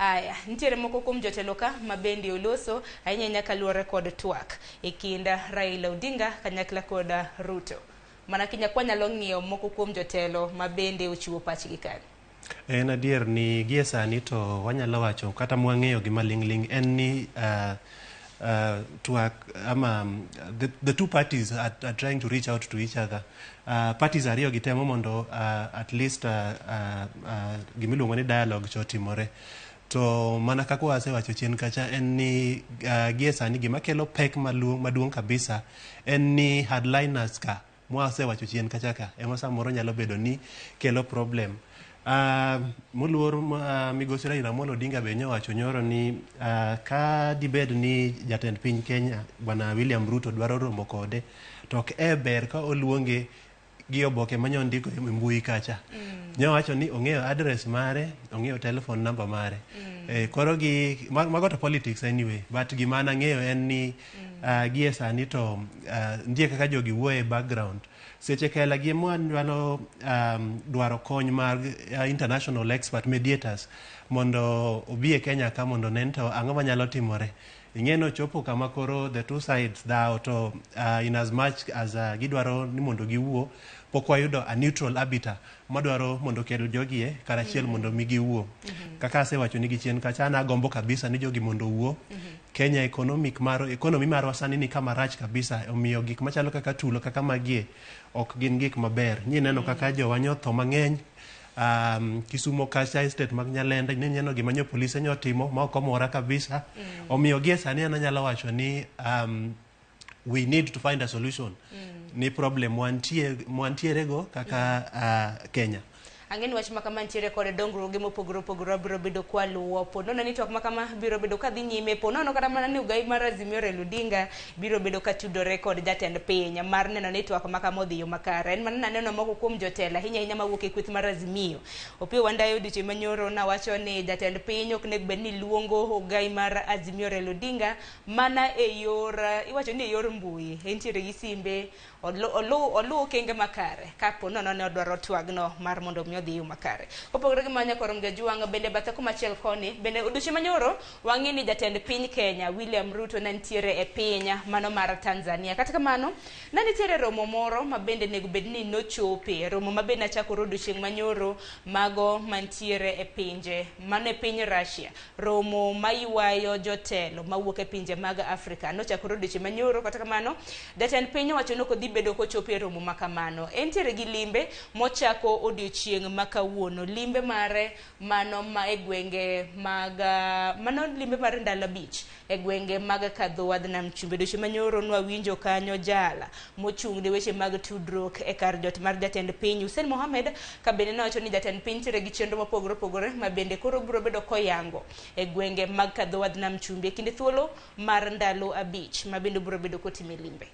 Aya, nitiere moko kuom jotelo ka ma bende oloso ahinya ahinya kaluwore kod twak e kind Raila Odinga kanyakla kod Ruto. Mana kinya kwanyalo ng'iyo moko kuom jotelo ma bende ochiwo pachgi kanyo. En adier ni gie sani to wanyalo wacho kata mwang'eyo gima ling'ling en ni twak ama the two parties are trying to reach out to each other. Parties ariyo gi temo mondo at least gimiluongo ni dialogue cha otimore. To mana kaka wasewacho chien kacha en ni gie sani gima kelo pek maduong' kabisa en ni hardliners ka mwasewacho chien kacha ka ema samoro nyalo bedo ni kelo problem. Moluor migosi Raila Amolo Odinga be nyowacho nyoro ni ka dibed ni jatend piny Kenya bwana William Ruto dwaro romo kode to ok e ber ka oluonge gi oboke ma nyondiko e mbui kacha. Nyowacho ni ong'eyo address mare, ong'eyo telephone number mare. Koro gi mago to politics anyway, but gima an ang'eyo en ni gie sani to nitie kaka jogi wuoyo e background. Seche kaela gi mwanyalo dwaro kony mag international expert mediators mondo obi e Kenya ka mondo nen to ang'o manyalo timore. Ing'e ni ochopo kama koro the two sides dhawo to in as much as gidwaro ni mondo giwuo, pok wayudo a neutral arbiter madwaro mondo okel jogi e karachiel mondo mi giwuo. Kaka asewacho nigi chien kacha, an agombo kabisa ni jogi mondo owuo. Kenya economic mar economy marwa sani ni kama rach kabisa, omiyo gik machalo kaka tulo kaka magie ok gin gik maber. Nyineno kaka jowa nyotho mang'eny Kisumo kacha estate mag Nyalenda nineno gima nyo polise nyo timo ma ok omora kabisa. Omiyo gie sani an anyalo wacho ni we need to find a solution ni problem mwantiere go kaka Kenya. Ang'e ni wach ma kama nitiere kod dongruoge mopogore opogore biro bedo kwaluwo. Po nono ni twak ma kama biro bedo kadhi nyime, po nono kata mana ni ogai mar Azimio Raila Odinga biro bedo katudore kod jatend piny mar neno ni twak ma kama odhi yo makare. En mana naneno moko kuom jotelo ahinya ahinya mawuok e kweth mar Azimio. Opiyo Wandayi odiochieng' manyoro nawacho ni jatend piny ok onego bed ni luongo ogai mar Azimio Raila Odinga mana e yor iwacho ni e yor mbui. Entiere gi simbe oluw okenge makare kapo nono ne odwaro twagno mar mondo mi odhi yo makare. Kopogore gi mano koro Mgajuang' bende bathe kumachiel koni bende odiochieng' manyoro wang'e ni jatend piny Kenya William Ruto ne nitiere e piny mano mar Tanzania. Kata kamano ne nitiere romo moro ma bende onego bed ni nochope, romo ma bende nachakore odiochieng' manyoro mago mantiere e pinje mano e piny Russia, romo maywayo jotelo mawuok e pinje mag Afrika nochakore odiochieng' manyoro. Kata kamano jatend piny owacho ni ok odhi bedo kochopo e romo ma kamano. Entiere gi limbe mochako odiochieng' ma kawuono, limbe mare mano ma e gwenge mag mano limbe mar ndalo 5 e gwenge mag kadho wadh nam chumbi. Odiochieng' manyoro nwawinjo kanyo jala mochung' ne weche mag tudruok e kar jot mar jatend piny Hussein Mohamed ka bende nowacho ni jatend piny nitiere gi chenro mopogore opogore ma bende koro biro bedo koyango e gwenge mag kadho wadh nam chumbi e kinde thuolo mar ndalo 5 ma bende biro bedo kotime limbe.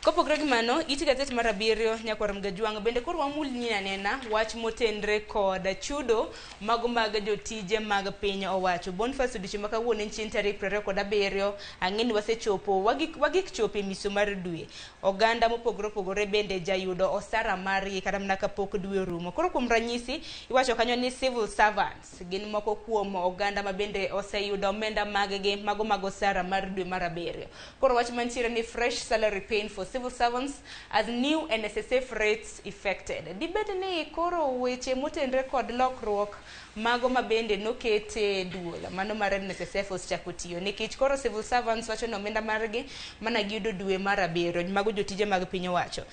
Kopogore gi mano, it gazet mar 7 nyakwar Mgajuang' bende koro wamul ni anena wach motenre kod chudo mago mag jotije mag piny owacho. Boniface odiochieng' ma kawuono en chieng' tarik 27, ang'e ni wasechopo wagik chopo e miso mar dwe. Oganda mopogore opogore bende jayudo osara margi kata mana kapok dwe orumo. Koro kuom ranyisi, iwacho kanyo ni civil servants gin moko kuom oganda ma bende oseyudo omenda maggi mago mag osara mar dwe mar 7. Koro wach mantiere ni fresh salary pay for civil servants as new NSSF rates effected. Dibed ni koro weche motenre kod lokruok mago ma bende nokete duol mano mar NSSF osechako tiyo nikech koro civil servants wacho ni omenda margi mana giyudo dwe mar 7 mago jotije mag piny owacho.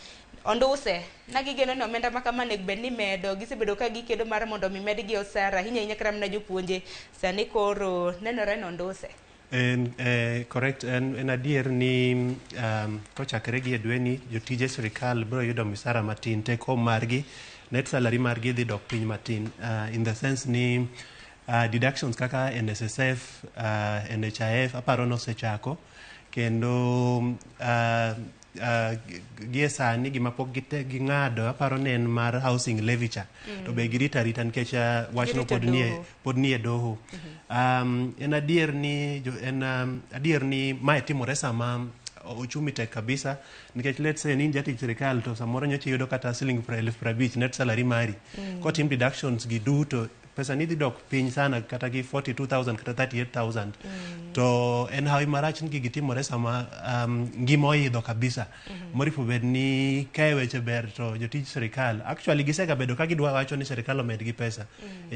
Onduse na gigeno ni omenda ma kama onego bed ni medo, gisebedo ka gikedo mar mondo mi medgi osara ahinya ahinya kata mana jopuonje sani koro nenore ni onduse. En correct, en adier ni kochakre gi e dweni jotije sirikal biro yudo misara matin, take home margi, net salary margi dhi dok piny matin in the sense ni deductions kaka NSSF, NHIF aparo nosechako kendo gie sani gima pok ging'ado aparo ne en mar housing levy cha. To be girito arita nikech wachno pod nie doho. En adier ni mae timore sama Ochumi tek kabisa nikech let's say ni in jatich sirikal to samoro nyocha iyudo kata siling 50,000 net salary mari. Kotim deductions gi duto pesa ni dhi dok piny sana kata gi 42,000 kata 38,000. To en hawi marach ni gigi timore sama ngima oidho kabisa. Moripo bed ni ka e weche ber to jotij sirikal actually gisega bedo ka gidwa wacho ni sirikal omedgi pesa.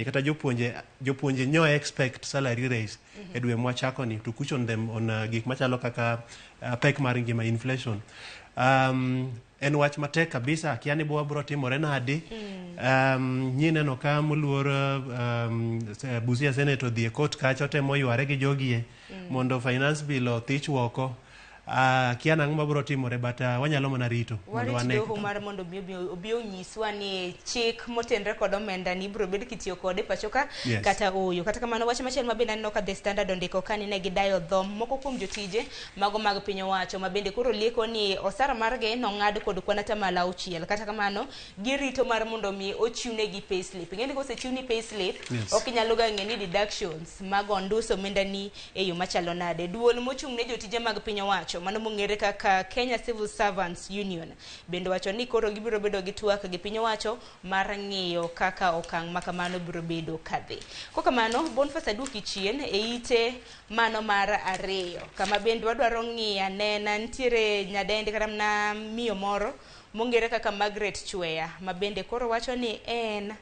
Kata jopuonje nyo expect salary raise e dwe mwachako ni to cushion them on gik machalo kaka pek mar ngima, inflation. En wach matek kabisa, akia ni biro timore nadi. Nyineno ka moluor Busia Senate odhi e court kacha otemo yware gi jogie mondo finance bill othich oko. Akia nang'o mabiro timore, but wanyalo mana rito mondo Warit wane. Doho mar mondo obi onyiswa ni chik motenre kod omenda ni ibiro bed kitiyo kode pacho ka kata ooyo. Kata kamano, wach machielo ma bende aneno ka The Standard ondiko ka ni ne gidayo dho moko kuom jotije mago mag piny owacho ma bende koro lieko ni osara margi nong'ad kod kwan 6%. Kata kamano, girito mar mondo mi ochiwnegi payslip. Ing'e ni kosechiwni payslip, ok inyalo ga ng'e ni deductions mag onduso omenda ni e yo machalo nade. Duol mochung' ne jotije mag piny owacho mano mong'ere kaka Kenya Civil Servants Union bende wacho ni koro gibiro bedo gi twak gi piny owacho mar ng'iyo kaka okang' ma kamano biro bedo kadhi. Kokamano, Boniface, aduoki chien e ite mano mar ariyo kama bende wadwaro ng'iyo anena nitiere nyadendi kata mana miyo moro mong'ere kaka Margaret Chweya ma bende koro wacho ni en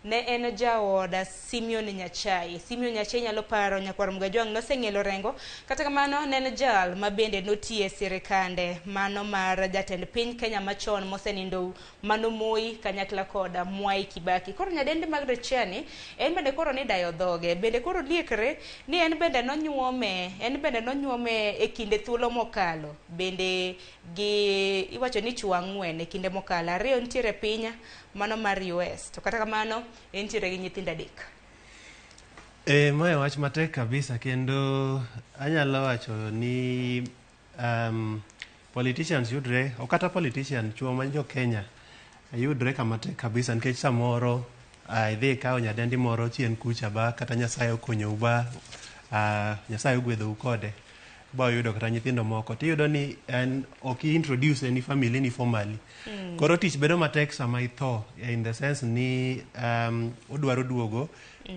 ne en jaoda Simeon Nyachai. Simeon Nyachai nyalo paro nyakwar Mgajwang' noseng'elo rengo, kata kamano ne en jal ma bende notiye sirikande mano mar jatend piny Kenya machon mosenindo mano Moi kanyakla kod Mwai Kibaki. Koro nyadendi Margaret Chweya ni en bende koro nidayo dhoge, bende koro liekre ni en bende nonyuome e kinde thuolo mokalo, bende gi iwacho ni chwo ang'wen e kinde mokalo, ariyo nitiere piny mano mar US, to kata kamano entiere gi nyithindo 3. Mae wach matek kabisa kendo anyalo wacho ni politicians yudre, ok kata politician, chuo ma jo Kenya yudre kama tek kabisa nikech samoro idhi ikawo nyadendi moro chien kucha ba kata Nyasaye okonyou ba Nyasaye ogwedhou kode ba uyudo kata nyithindo moko tiyudo ni en ok introduce any family ni formally. Koro tich bedo matek sama itho, in the sense ni odwaro duogo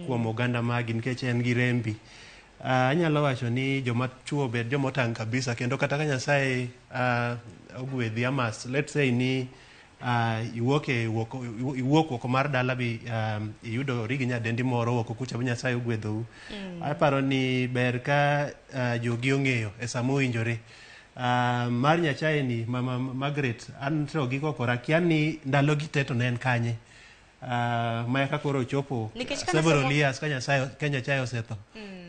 kuom oganda magi nikech en gi rembi. Anyalo wacho ni joma chuo bed joma otang' kabisa kendo kata ka Nyasaye ogwedhi amas, let's say ni iwuok oko mar dala bi iyudo ri gi nyadendi moro oko kucha bi Nyasaye ogwedhou. Aparo ni ber ka jogi ong'eyo e sama owinjore. Mar Nyachae ni mama Margaret an to gi kokora akia ni ndalogi te to ne en kanye. Ma eka koro ochopo several years ka Nyachae osetho.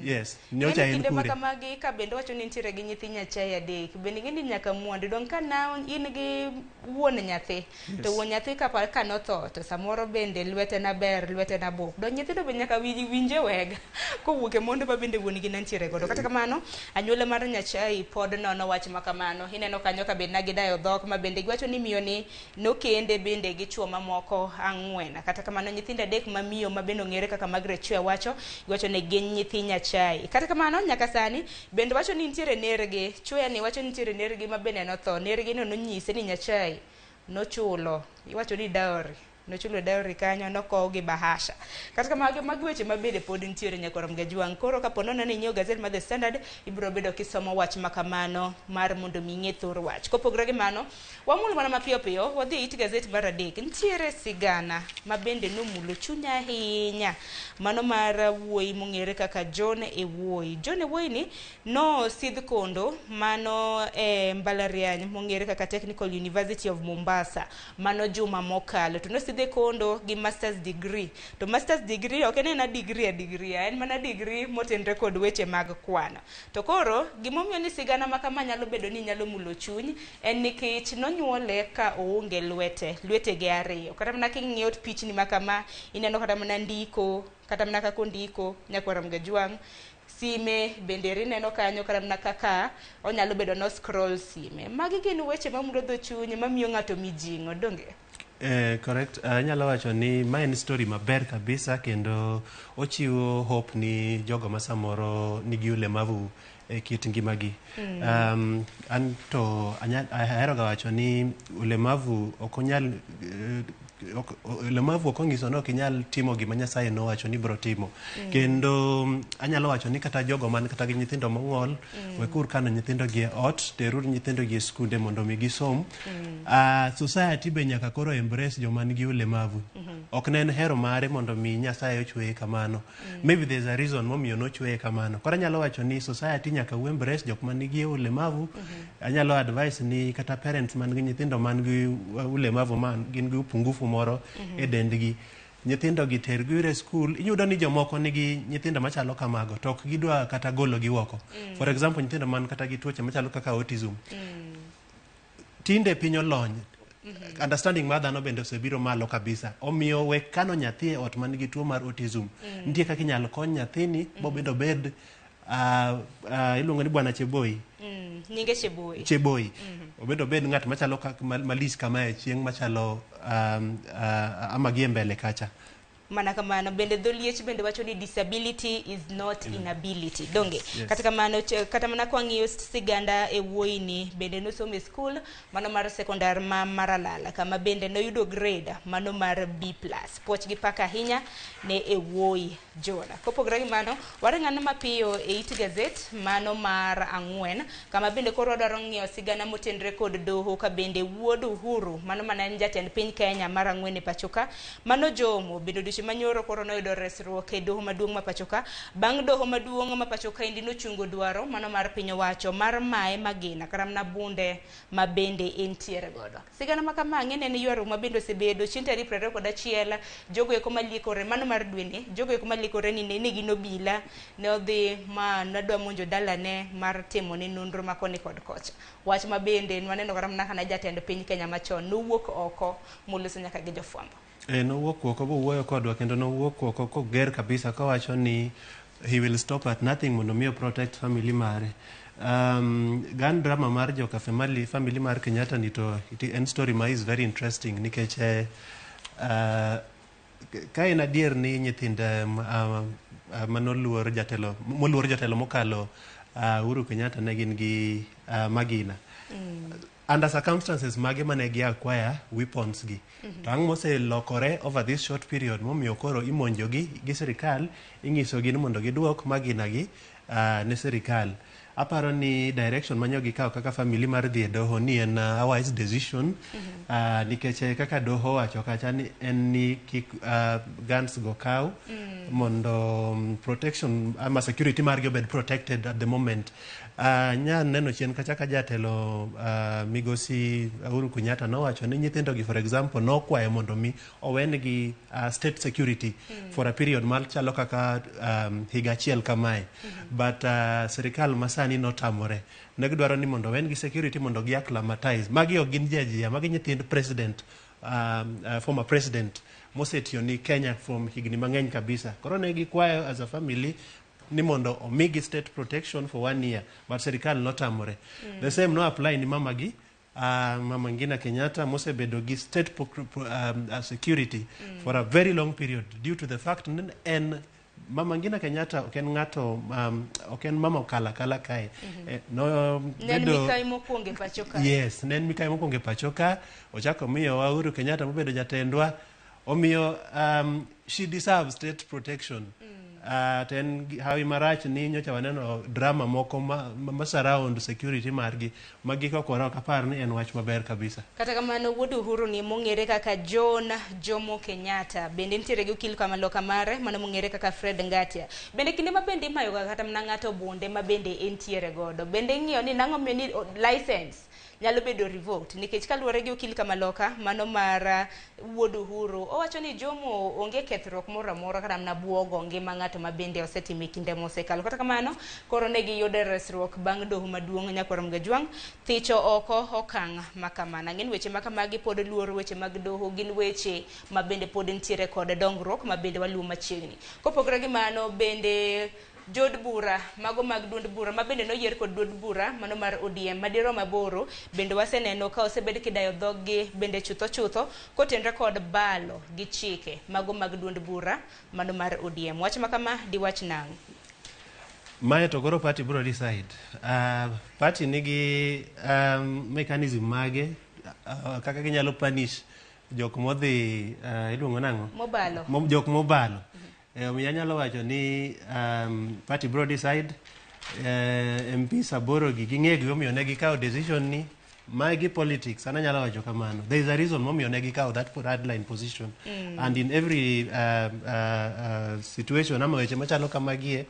Yes, nyocha en kinde kure. Makamagi ka bende wacho ni nitiere gi nyithi Nyachae 3, bende ing'e ni nyaka mwandu dong' ka na in gi wuon nyathi to wuon nyathi ka notho to samoro bende lwete na ber, lwete na bup, dong' nyithindo bende nyaka winje wega kowuok e mondo ma bende wuon gi ne nitiere godo. Kata kamano anyuola mar Nyachae pod nono wach makamano. Ineno kanyo ka bende gidayo dhok ma bende giwacho ni miyo ni nokende bende gi chwo mamoko 4. Kata kamano nyithindo 3 ma miyo ma bende ong'ere kaka Margaret Chweya wacho, giwacho ni gin nyithi Nyachae. Kata kamano nyaka sani bende wacho ni nitiere nergi, Chweya ni wacho ni nitiere nergi ma bende notho. Nergi no nonyise ni Nyachae nochulo, iwacho ni dowry, nochulo dowry kanyo nokow gi bahasha. Kata kamano magi weche ma bende pod nitiere nyakwar Mgajwang'. Koro kapo nono ni inyiewo gazet mar The Standard, ibiro bedo kisomo wach makamano mar mondo mi ing'e thor wach. Kopogore gi mano, wamul mana mapiyo piyo, wadhi it gazet mar 3. Nitiere sigana ma bende nomulo chunya ahinya, mano mar wuoyi mong'ere kaka John Ewoi. John Ewoi ni nosidh kondo mano e mbalariany mong'ere kaka Technical University of Mombasa mano juma mokalo, to nosidhe kondo gi masters degree. To masters degree ok en ena degree a degree, en mana degree motenre kod weche mag kwano. To koro gimomiyo ni sigana ma kama nyalo bedo ni nyalo mulo chuny en nikech nonyuole ka oonge lwetege 2. Kata mana king'iyo pichni ma kama ineno kata mana ndiko, kata mana kaka ondiko nyakwar Mgajwang', sime bende rineno kanyo kata mana kaka onyalo bedo no scroll sime. Magi gin weche mamulo dho chuny mamiyo ng'ato mijing'o, donge? Correct. Anyalo wacho ni ma en story maber kabisa kendo ochiwo hope ni jogo ma samoro nigi ulemavu e kit ngimagi. An to ahero ga wacho ni ulemavu ok onyal ulemavu ok onyiso ni ok inyal timo gima Nyasaye nowacho ni ibiro timo. Kendo anyalo wacho ni kata jogo man kata gi nyithindo mong'ol, wekur kano nyithindo gi e ot, teruru nyithindo gi e skunde mondo mi gisom. Society be nyaka koro embrace joma nigi ulemavu. Ok ne en hero mare mondo mi Nyasaye ochweye kamano. Maybe there's a reason momiyo nochweye kamano. Koro anyalo wacho ni society nyaka u embrace jok man nigi ulemavu. Anyalo advice ni kata parents man gi nyithindo man gi ulemavu man gin gi upungufu moro e dendgi, nyithindo gi tergi e skul. Iyudo ni jomoko nigi nyithindo machalo kamago to ok gidwa kata golo gi oko. For example, nyithindo man kata gi tuoche machalo kaka autism. Tinde piny olony, understanding mar dhano bende osebiro malo kabisa. Omiyo we kano nyathi e ot man gi tuo mar autism. Nitie kaka inyalo kony nyathini bobed obed iluongo ni bwana Cheboi. Nyinge Cheboi. Cheboi. Obed ng'at machalo malich kamae chieng' machalo ama gi e mbele kacha. Mana kamano bende dholiech bende wacho ni disability is not inability, donge? Yes. Kata kamano, kata mana kwang'iyo siganda e wuoyini, bende nosomo e skul mano mar sekondar ma Maralal, kama bende noyudo grade mano mar B+. Puoch gi pak ahinya ne e wuoyi Jona. Kopogore gi mano, waring'ane mapiyo e it gazet mano mar 4, kama bende koro wadwaro ng'iyo sigana motenre kod doho, ka bende wuod Uhuru mano mana en jatend piny Kenya mar 4 e pachoka mano Jomo bende odiochieng' manyoro koro noyudo resruok e doho maduong' ma pachoka bang' doho maduong' ma pachoka endi nochungo dwaro mano mar piny owacho mar maye magina kata mana bunde ma bende entiere godo. Sigana ma kama ng'ene en ywaruok ma bende osebedo chieng' tarik 21, jogo eko maliekore mano mar dweni, jogo eko maliekore ni ne gin obila ne odhi ma nodwa monjo dalane mar timo ne nonro ma koni kod kocha. Wach ma bende nwaneno kata mana kana jatend piny Kenya machon nowuok oko moloso nyaka gi jofwambo. Nowuok oko bowuoyo kodwa, kendo nowuok oko koger kabisa kowacho ni he will stop at nothing mondo mi protect family mare. Gun drama mar joka family mar Kenyatta ni to en story ma is very interesting nikech ka en adier ni nyithind manoluor jatelo moluor jatelo mokalo Uhuru Kenyatta ne gin gi magina. Under circumstances mage mane gi acquire weapons gi, to ang' moselokore over this short period momiyo koro imonjo gi gi sirikal, ing'iso gi ni mondo giduok magina gi ne sirikal. Aparo ni direction manyo gikawo kaka family mar dhi e doho ni en a wise decision, nikech kaka doho owacho kacha ni en ni kik guns go kaw mondo protection ama security margi obed protected at the moment. Nya neno chien kacha ka jatelo migosi Uhuru Kenyatta nowacho ni nyithindo gi, for example, nokwayo mondo mi owenegi state security for a period mar chalo kaka higa achiel kamae, but sirikal masani notamore. Ne gidwaro ni mondo owengi security mondo gi acclimatize. Magi ok gin ji ajia, magi nyithind president, former president mosetiyo ni Kenya from higni mang'eny kabisa. Koro ne gikwayo as a family ni mondo omigi state protection for 1 year, but sirikal notamore. The same no apply ni mama gi, Mama Ngina Kenyatta mosebedo gi state security for a very long period due to the fact ni en Mama Ngina Kenyatta ok en ng'ato, ok en mama okala akala kae. No, Ne en mikayi mokwongo e pacho ka. Yes, ne en mikayi mokwongo e pacho ka. Ochako miyowa Uhuru Kenyatta mobedo jatendwa. Omiyo she deserves state protection. To en hawi marach ni nyocha waneno drama moko ma surround security margi ma giko kora ok apar ni en wach maber kabisa. Kata kamano, wuod Uhuru ni mong'ere kaka John Jomo Kenyatta bende nitiere gi okil kama loka mare mano mong'ere kaka Fred Ngatia. Bende kinde ma bende imayo ga kata mana ng'ato bunde ma bende entiere godo, bende ing'iyo ni nang'o miyo ni license nyalo bedo revoked, nikech kaluwore gi okil kama loka mano mar wuod Uhuru owacho ni Jomo onge kethruok moro amora kata mana buogo ngima ng'ato ma bende osetimo e kinde mosekalo. Kata kamano, koro ne giyudo resruok bang' doho maduong' Nyakwar Mgajwang' thicho oko okang' ma kamano. Ang'e ni weche ma kamagi pod luoro weche mag doho, gin weche ma bende pod nitiere kod dongruok ma bende waluwo machiegni. Kopogore gi mano, bende jod bura mago mag duond bura ma bende noyier kod duond bura mano mar ODM madirom 8 bende waseneno ka osebed kidayo dhoggi bende chutho chutho kotenre kod balo gi chike mago mag duond bura mano mar ODM. Wach ma kama diwach nang'o? Mae to koro party bro decide. Party nigi mechanism mage kaka ginyalo punish jok modhi iluongo nang'o? Mobalo. Jok mobalo. Omiyo anyalo wacho ni party bro decide. MPs aboro gi ging'e gimomiyo ne gikawo decision ni magi politics. An anyalo wacho kamano. There is a reason momiyo ne gikawo that hardline position. And in every situation ama weche machalo kamagie,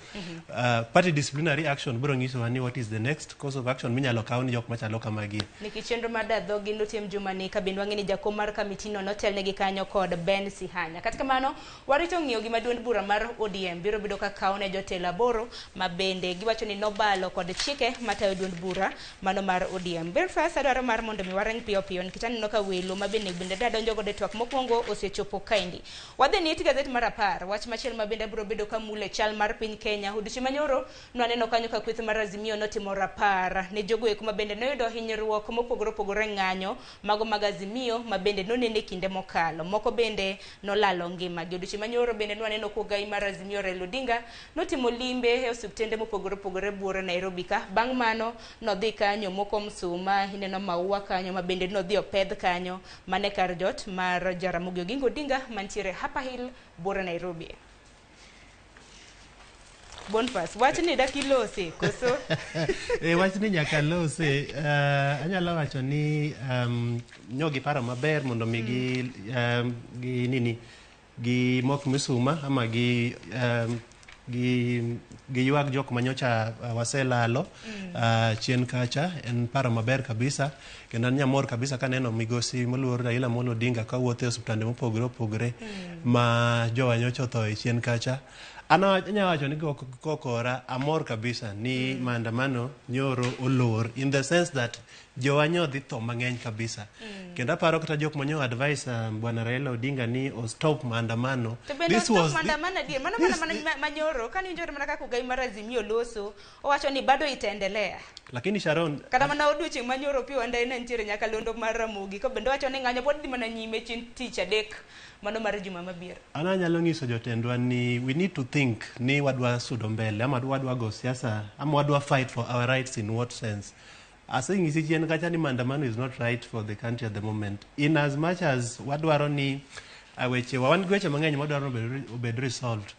party disciplinary action biro nyisowa ni what is the next course of action minyalo kaw ni jok machalo kamagie. Nikech chenro mar dar dhogi notim jumani ka bende wang'e ni jakom mar kamitino notelnegi kanyo kod Ben Sihanya. Kata kamano, warito ng'iyo gima duond bura mar ODM biro bedo ka kawo ne jotelo aboro ma bende giwacho ni nobalo kod chike matayo duond bura mano mar ODM. Belfast adwaro mar mondo mi warang piyo piyo nikech aneno ka welo ma bende bende da donjo godo e twak mokwongo osechopo kaendi. Wadhi ni it gazet mar 10, wach machielo ma bende biro bedo ka mule chal mar piny Kenya. Odiochieng' manyoro nwaneno kanyo ka kweth mar Azimio notimo rapar ne jogo eko ma bende noyudo hinyruok mopogore opogore ng'anyo mago mag Azimio ma bende nonene kinde mokalo. Moko bende nolalo ngimagi. Odiochieng' manyoro bende nwaneno ka ogai mar Azimio Raila Odinga notimo limbe e osiptende mopogore opogore buore Nairobi ka. Bang' mano nodhi kanyo moko msuma, ineno maua kanyo ma bende nodhi opedh kanyo mane kar jot mar Jaramogi Oginga Odinga mantiere Upper Hill buore Nairobi. Boniface, wachni dak ilose koso? Wachni nyaka lose. Anyalo wacho ni nyo gi paro maber mondo mi gi nini gi mok misuma ama gi ywag jok manyocha waselalo chien kacha. En paro maber kabisa kendo an nyamor kabisa kaneno migosi moluor Raila Amolo Odinga kawuotho e osiptande mopogore opogore ma jowa nyocha otho e chien kacha. An anyalo wacho ni kokora amor kabisa ni maandamano nyoro olor in the sense that jowa nyo dhi tho mang'eny kabisa. Kendo aparo kata jok manyo advice Bwana Raila Odinga ni o stop maandamano. To bende stop maandamano adier. Mano mana manyoro kani winjo mana kaka ogai mar Azimio loso owacho ni bado itaendelea. Lakini Sharon, kata mana odiochieng' manyoro pi wanda ne nitiere nyaka londo mar Ramogi ko bende owacho ni ng'anyo pod dhi mana nyime chieng' tich adek mano mar juma mabiro. An anyalo nyiso jotendwa ni we need to think ni wadwa sudo mbele ama wadwa go siasa ama wadwa fight for our rights in what sense. Aseng'isi chien kacha ni maandamano is not right for the country at the moment. In as much as wadwaro ni weche wan gi weche mang'eny madwaro obed resolved.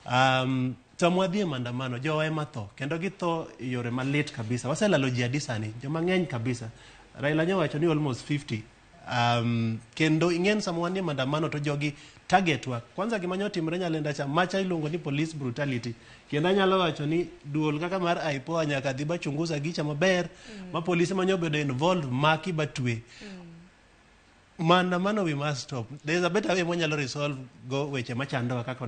Sama wadhi e maandamano jowa ema tho kendo githo e yore malit kabisa. Waselalo ji adi sani? Joma ng'eny kabisa. Raila nyowacho ni almost 50. Kendo ing'en sama wan e maandamano to jogi targetwa. Kwanza gima nyotimre Nyalenda cha macha iluongo ni police brutality. Kendo anyalo wacho ni duol kaka mar IPOA nyaka dhi bachunguza gicha maber ma polise manyobedo involved maki batwe. Maandamano we must stop. There is a better way mwanyalo resolve go weche machandowa kaka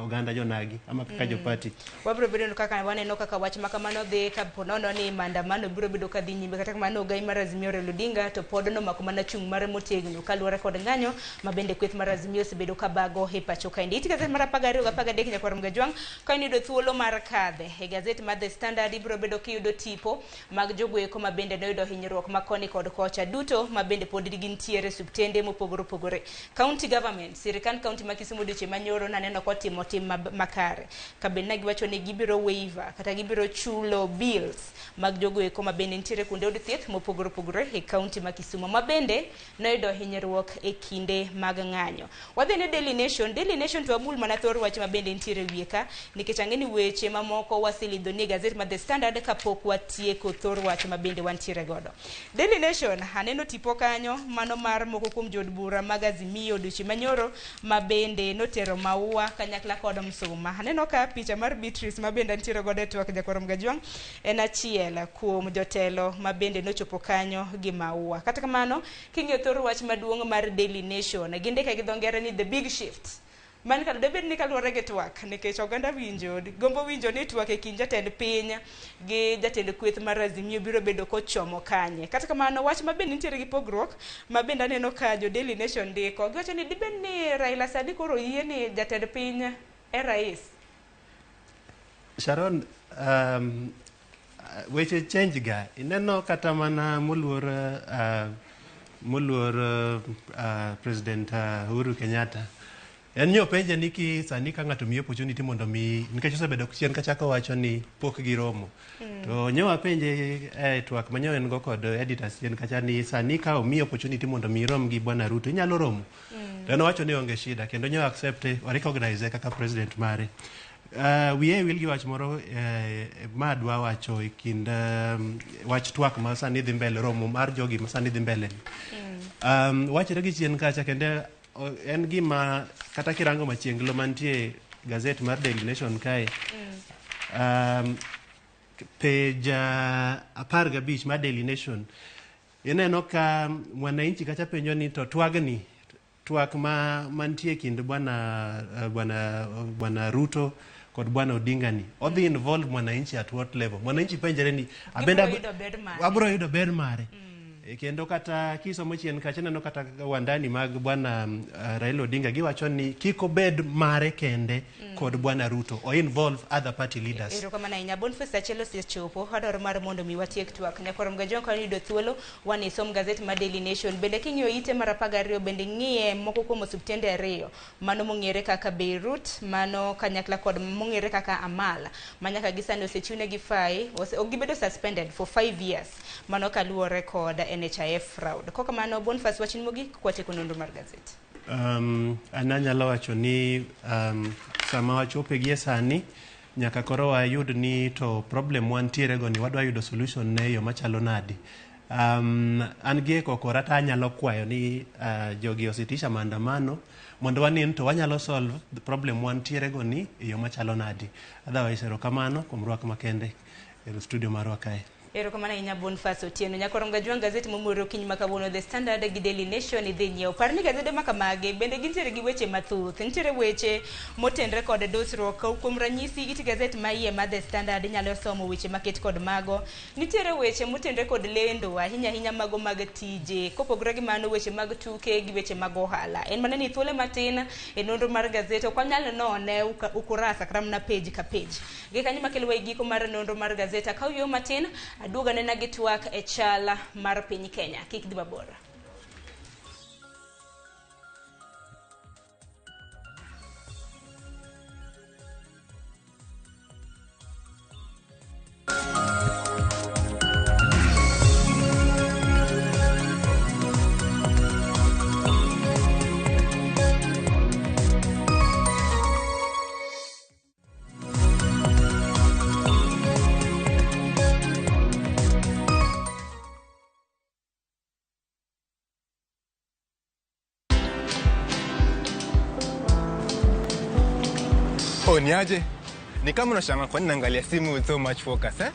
oganda jonagi ama kaka jopati. Wabiro bedo kaka waneno kaka wach makamano dhi kapo nono ni maandamano biro bedo ka dhi nyime. Kata kamano ogai mar Azimio Raila Odinga to pod nomako mana chung' mare motegno kaluwore kod ng'anyo ma bende kweth mar Azimio osebedo ka bago e pacho kaendi. It gazet mar 12 gi 13 nyakwar Mgajwang' ka iniyudo thuolo mar kadhe e gazet mar The Standard ibiro bedo kiyudo tipo mag jogo eko ma bende noyudo hinyruok ma koni kod kocha duto ma bende pod gintiere osiptende mopogore opogore. County government, sirikand county ma Kisumu odiochieng' manyoro naneno kotimo tim makare. Ka bende ne giwacho ni gibiro waiver kata gibiro chulo bills mag jogo eko ma bende nitiere kuonde od thieth mopogore opogore e county ma Kisumu ma bende noyudo hinyruok e kinde mag ng'anyo. Wadhi ne Daily Nation. Daily Nation to wabul mana thor wach ma bende nitiere wiye ka nikech ang'e ni weche mamoko waselidho ni e gazet mar The Standard kapok watieko thor wach ma bende wantiere godo. Daily Nation aneno tipo kanyo mano mar moko kuom jood bura mag Azimio odiochieng' manyoro ma bende notero maua kanyakla kod msuma. Aneno ka picha mar Beatrice ma bende antiere godo e twak jakwar Mgajwang' en achiel kuom jotelo ma bende nochopo kanyo gi maua. Kata kamano, king'iyo thor wach maduong' mar Daily Nation, gindike gi dho ngere ni the big shift. Man kata debed ni kaluwore gi twak nikech oganda winjo gombo winjo ni twak e kind jatend piny gi jatend kweth mar Azimio biro bedo kochomo kanye. Kata kamano wach ma bende nitiere gi pogruok ma bende aneno ka jo Daily Nation ndiko giwacho ni dibed ni Raila sani koro yie ni jatend piny e rais. Sharon, weche change ga. Ineno kata mana moluor President Uhuru Kenyatta. En nyopenje ni ki sani ka ng'ato miyi opportunity mondo mi nikech osebedo chien kachako wacho ni pok giromo. To nyo wapenje e twak ma nyo en go kod editors chien kacha ni sani ka omiyi opportunity mondo mi irom gi Bwana Ruto inyalo romo. To en owacho ni onge shida kendo nyo accept o recognize kaka president mare. Wiye wil gi wach moro ma adwa wacho e kind wach twak ma sani dhi mbele romo mar jogi ma sani dhi mbele ni. Wachre gi chien kacha kendo en gima kata kirango machienglo mantie gazet mar Daily Nation kae page 15 mar Daily Nation ineno ka Mwananchi kacha penjo ni to twagni twak ma mantie kind bwana bwana Ruto kod bwana Odinga ni odhi involve Mwananchi at what level? Mwananchi penjre ni abenda abro yudo ber mare. Kendo kata kisomo chien kacha ineno kata wandani mag bwana Raila Odinga giwacho ni kik obed mare kende kod bwana Ruto o involve other party leaders. Erokamano ahinya. Boniface achiel osechopo adwaro mar mondo mi watiek twak. Nyakwar Mgajwang' ka yudo thuolo wan isom gazet mar Daily Nation. Bende king'iyo ite mar 12 bende ng'iye moko kuom osiptende 2 mano mong'ere kaka Beirut, mano kanyakla kod mong'ere kaka Amal ma nyaka gi sani osechiwnegi fai, gibedo suspended for 5 years mano kaluwore kod NHIF fraud. Kokamano Boniface wachni mogik kwatieko nonro mar gazet. An anyalo wacho ni sama wachope gie sani nyaka koro wayud ni to problem wantiere go ni wadwa yudo solution ne yo machalo nadi. An gi e kokora to anyalo kwayo ni jogi ositisha maandamano mondo wanin to wanyalo solve the problem wantiere go ni e yo machalo nadi. Otherwise erokamano kuom rwak makende e studio marwa kae. Erokamano ahinya Boniface Otieno. Nyakwar Mgajwang' gazet momoro okinyi ma kawuono The Standard gi Daily Nation idhi nyiewo. Par ni gazede ma kamagi bende gintiere gi weche mathoth. Nitiere weche motenre kod dosruok. Kuom ranyisi it gazet ma iye ma The Standard inyalo somo weche maket kod mago. Nitiere weche motenre kod lendo ahinya ahinya mago mag tije. Kopogore gi mano weche mag tuke gi weche mag ohala. En mana ni thuolo matin e nonro mar gazet ok wanyal none ukurasa kata mana page ka page. Gi kanyo makelo e giko mar nonro mar gazet. Akaw yo matin aduoga nena gi twak e chal mar piny Kenya. Kik dhi mabor. Niaje? Ni kama unashangaa kwa nini naangalia simu with so much focus, eh?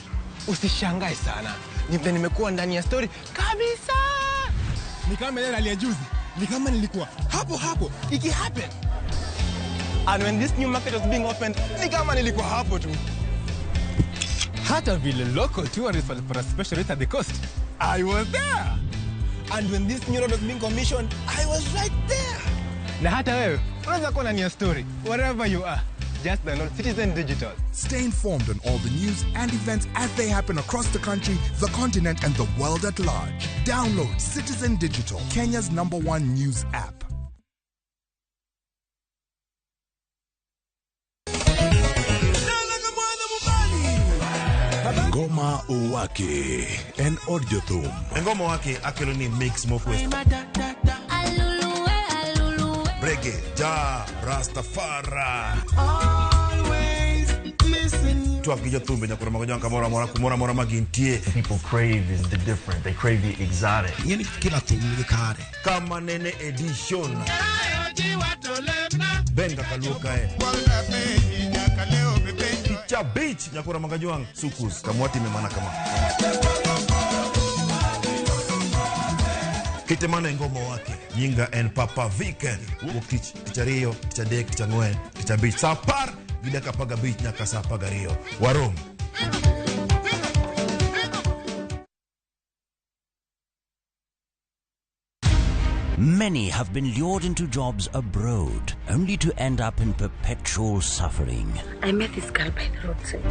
Usishangae sana. Ni vile nimekuwa ndani ya story kabisa. Ni kama ile rally ya juzi. Ni kama nilikuwa hapo hapo iki happen. And when this new market was being opened, ni kama nilikuwa hapo tu. Hata vile local tourists walipata special rate at the coast, I was there. And when this new road was being commissioned, I was right there. Na hata wewe unaweza kuwa ndani ya story wherever you are. Just download Citizen Digital. Stay informed on all the news and events as they happen across the country, the continent, and the world at large. Download Citizen Digital, Kenya's #1 news app. Ngoma Owake en od jothum. Ngoma Owake akelo ni mix mokwe. Reggae, ja, Rastafari. Always missing you. Twak gi jothumbe nyakoro mago jonka moro amora kumoro amora ma gintie. People crave is the different. They crave the exotic. Yeni kila thum nigi kare. Kama nene edition. Benga kaluo kae. Cha beach nyakoro mago jwang' sukus kamwati memana kama. Kite mana ngoma wake nyinga en Papa Viken wuok tich tich ariyo tich adek tich ang'wen tich abich saa apar gi dakika apar gabich nyaka saa apar gariyo warom. Many have been lured into jobs abroad, only to end up in perpetual suffering. I met this girl by the roadside.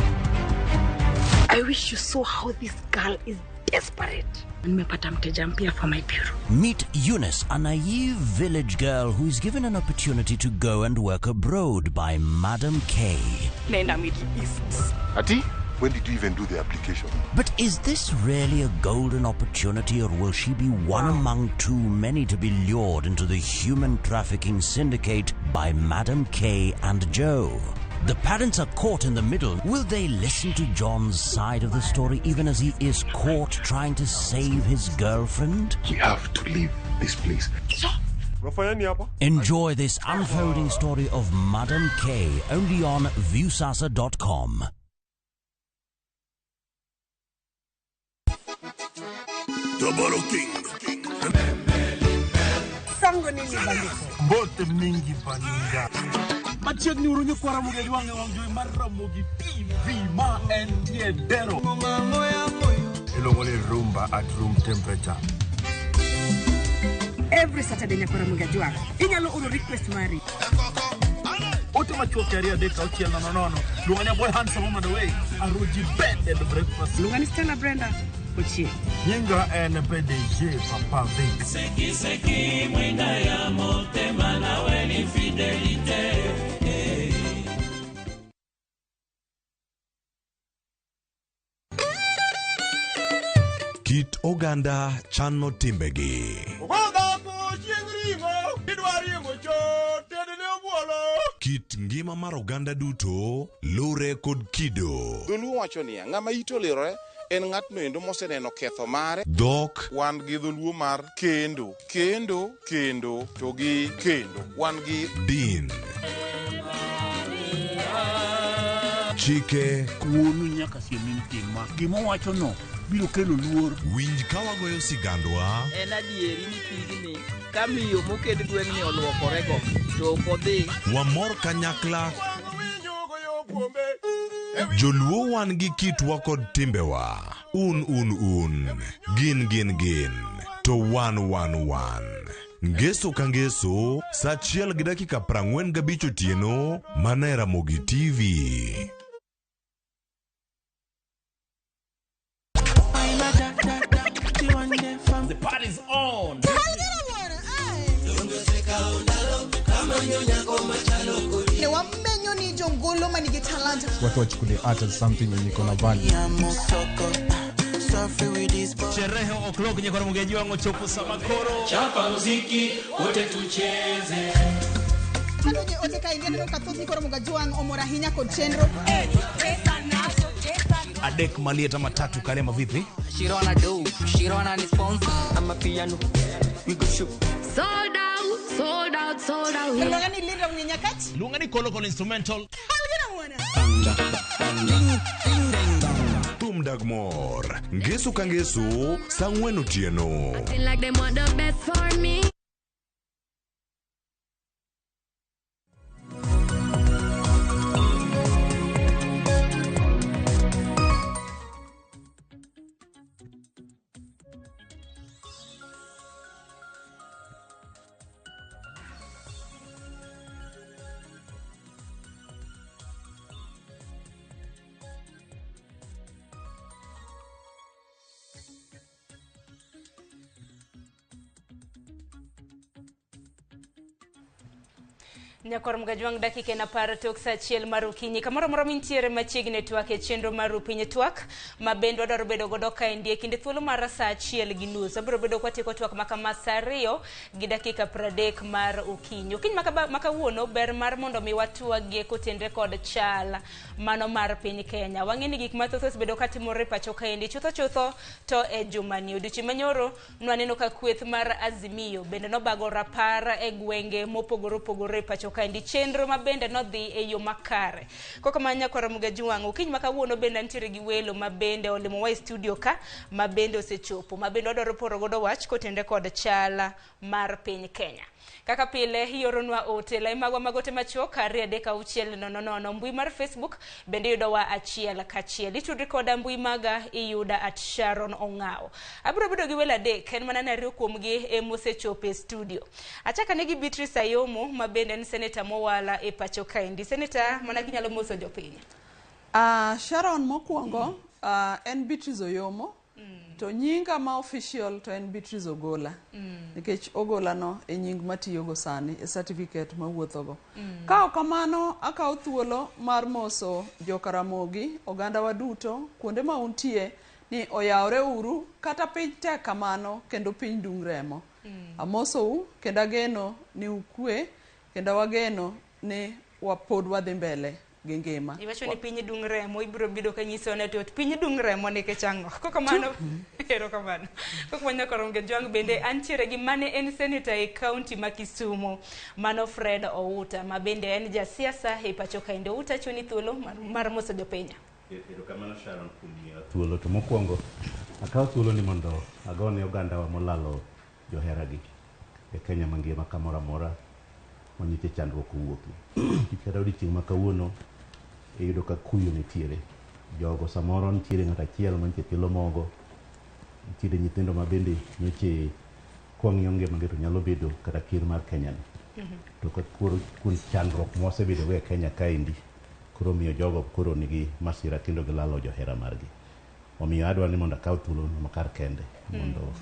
I wish you saw how this girl is desperate. Nimepata mteja mpya for my bureau. Meet Eunice, a naive village girl who is given an opportunity to go and work abroad by Madam K. Naenda Middle East. Ati, when did you even do the application? But is this really a golden opportunity, or will she be one among too many to be lured into the human trafficking syndicate by Madam K and Joe? The parents are caught in the middle. Will they listen to John's side of the story even as he is caught trying to save his girlfriend? We have to leave this place. Unafanya nini hapa? Enjoy this unfolding story of Madam K only on Viusasa.com. Double King. Sango nini bandiko? Mbote mingi baninga. Machiegni uru nyikwa Ramogi Ajwang' e wang' jowi mar Ramogi TV ma entie Dero. Iluongo ni rumba at room temperature. Every Saturday nyakwa Ramogi Ajwang'. Inyalo oro request mari. Ote machuok 2 3 6 0 0. Luonga ni boy handsome on the way. Aruji bed and breakfast. Luonga ni Stella Brenda. Ochie. Nyinga en PDG Papa Vic. Seki seki mwinda ya motema nawe ni fidelite. Kit oganda chano timbegi. Kit ngima mar oganda duto lure kod kido. Dholuo wacho niya, ng'ama ite olirore en ng'atno endo moseneno ketho mare. Dhok wan gi dholuo mar kendo, kendo, kendo to gi kendo. Wan gi din. Chike wuonu nyaka siem tima. Gima owachono biro kelo luor. Winj ka wagoyo sigandwa. En adieri ni pigni ka miyo moked gweng'ni oluokorego to ok odhi. Wamor kanyakla. Joluo wan gi kitwa kod timbewa. Un un un. Gin gin gin. To wan wan wan. Ngeso ka ngeso, sa 1:45 otieno, mana e Ramogi TV. The party's on. Ne wamenyo ni jongolo manigi talanta. Watu wachukulie art as something yenye iko na value. Sherehe o'clock nyakwa Ramogi Ajwang' ochopo sama koro. Chapa muziki wote tucheze. Kanoje ote ka ingia neno kathoth ni koro Ramogi Ajwang' omor ahinya kod chenro. Adek malieta matatu kalema vipi? Shirona do, Shirona ni sponsor. I'm a piano. We go shoot. Sold out, sold out, sold out. Luonga ni Linda Mwinyakach. Luonga ni Kolo Kolo instrumental. Thum dag mor. Ngeso ka ngeso, sa 4 otieno. Acting like they want the best for me. Nyakwa Ramogi Ajwang' dakika en 10 tok sa 1 mar okinyi. Kamoro amora mintiere machiegni twak e chenro mar Piny Twak ma bende wadwaro bedo godo kaendi e kinde thuolo mar sa 1:30. Wabiro bedo kwatieko twak ma kama sa 2:30 mar okinyi. Okinyi ma kawuono ber mar mondo mi watwagie kotenre kod chal mano mar piny Kenya. Wang'e ni gik mathoth osebedo katimore pacho kaendi chutho chutho to e jumani. Odiochieng' manyoro nwaneno ka kweth mar Azimio bende nobago rapar e gwenge mopogore opogore pacho kaendi, chenro ma bende nodhi e yo makare. Koko ma nyakwa Ramogi Ajwang', okinyi ma kawuono bende antiere gi welo ma bende olimowa e studio ka, ma bende osechopo, ma bende wadwaro poro godo wach kotenre kod chal mar piny Kenya. Kaka pile ioronwa ote lai magwa mag ote machuok 2 3 6 0 0 mbui mar Facebook bende iyudowa achiel kachiel. Itudri koda mbui maga iyuda at Sharon Ong'awo. Abiro bedo gi welo adek, en mana ni ariyo kuomgi emosechopo e studio. Achako ane gi Beatrice Ayomo ma bende en seneta mowala e pacho kaendi. Seneta, mana kinyalo moso jopiny. Sharon, mokwongo en Beatrice Oyomo. To nyinga ma official to en Beatrice Ogola. Nikech Ogola no e nying matiyogo sani e certificate mawuothogo. Ka ok kamano, akawo thuolo mar moso joka Ramogi, ogandawa duto, kuonde ma untie, ni oyawre uru, kata piny tek kamano kendo piny dung' remo. Amosou kendo ageno ni ukwe, kendo wageno ni wapod wadhi mbele gi ngima. Iwacho ni piny dung' remo, ibiro bedo ka nyiso ne to piny dung' remo nikech ang'o? Kokamano, erokamano. Kokamano nyaka Kajwang' bende antiere gi mane en senator e county ma Kisumu, mano Fred Outa, ma bende en jasiasa e pacho kaendi. Outa chiwoni thuolo mar moso jopiny. Erokamano Sharon kuom miya thuolo. To mokwongo, akawo thuolo ni mondo agone ogandawa molalo joheragi e Kenya mangima kamoro amora manyiche chandruok owuokie. Kata odiochieng' ma kawuono iyudo ka kuyo nitiere. Jogo samoro nitiere ng'at achiel manyiche kelo mogo, nitiere nyithindo ma bende nyoche kwang'iyo ngimagi to nyalo bedo kata ker mar Kenya ni. To ka koro kuom chandruok mwasebedo go e Kenya kaendi, koro miyo jogo koro nigi masira kendo gilalo johera margi. Omiyo adwa ni mondo akaw thuolo ma kar kende mondo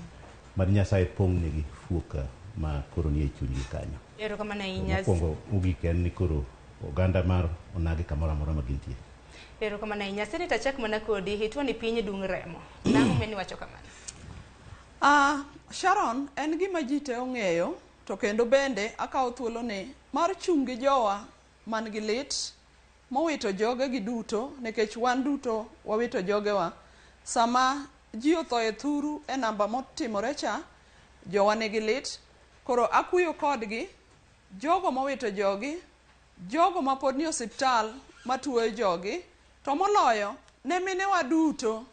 mad Nyasaye pong' negi fuok ma koro nie chunygi kanyo. Erokamano ahinya. Mokwongo mogik en ni koro oganda mar onagi kamoro amora ma gintie. Erokamano ahinya. Senator chak mana kodi, ituo ni piny dung' remo. Nang'o meni wacho kamano? Sharon, en gima ji te ong'eyo, to kendo bende akawo thuolo ni mar chung' gi jowa man gi lit mowito jogegi duto, nikech wan duto wawito jogewa. Sama ji otho e thuru e namba motimore cha, jowa nigi lit. Koro akuyo kodgi, jogo mowito jogi, jogo mapod ni osiptal matuoyo jogi, to moloyo ne minewa duto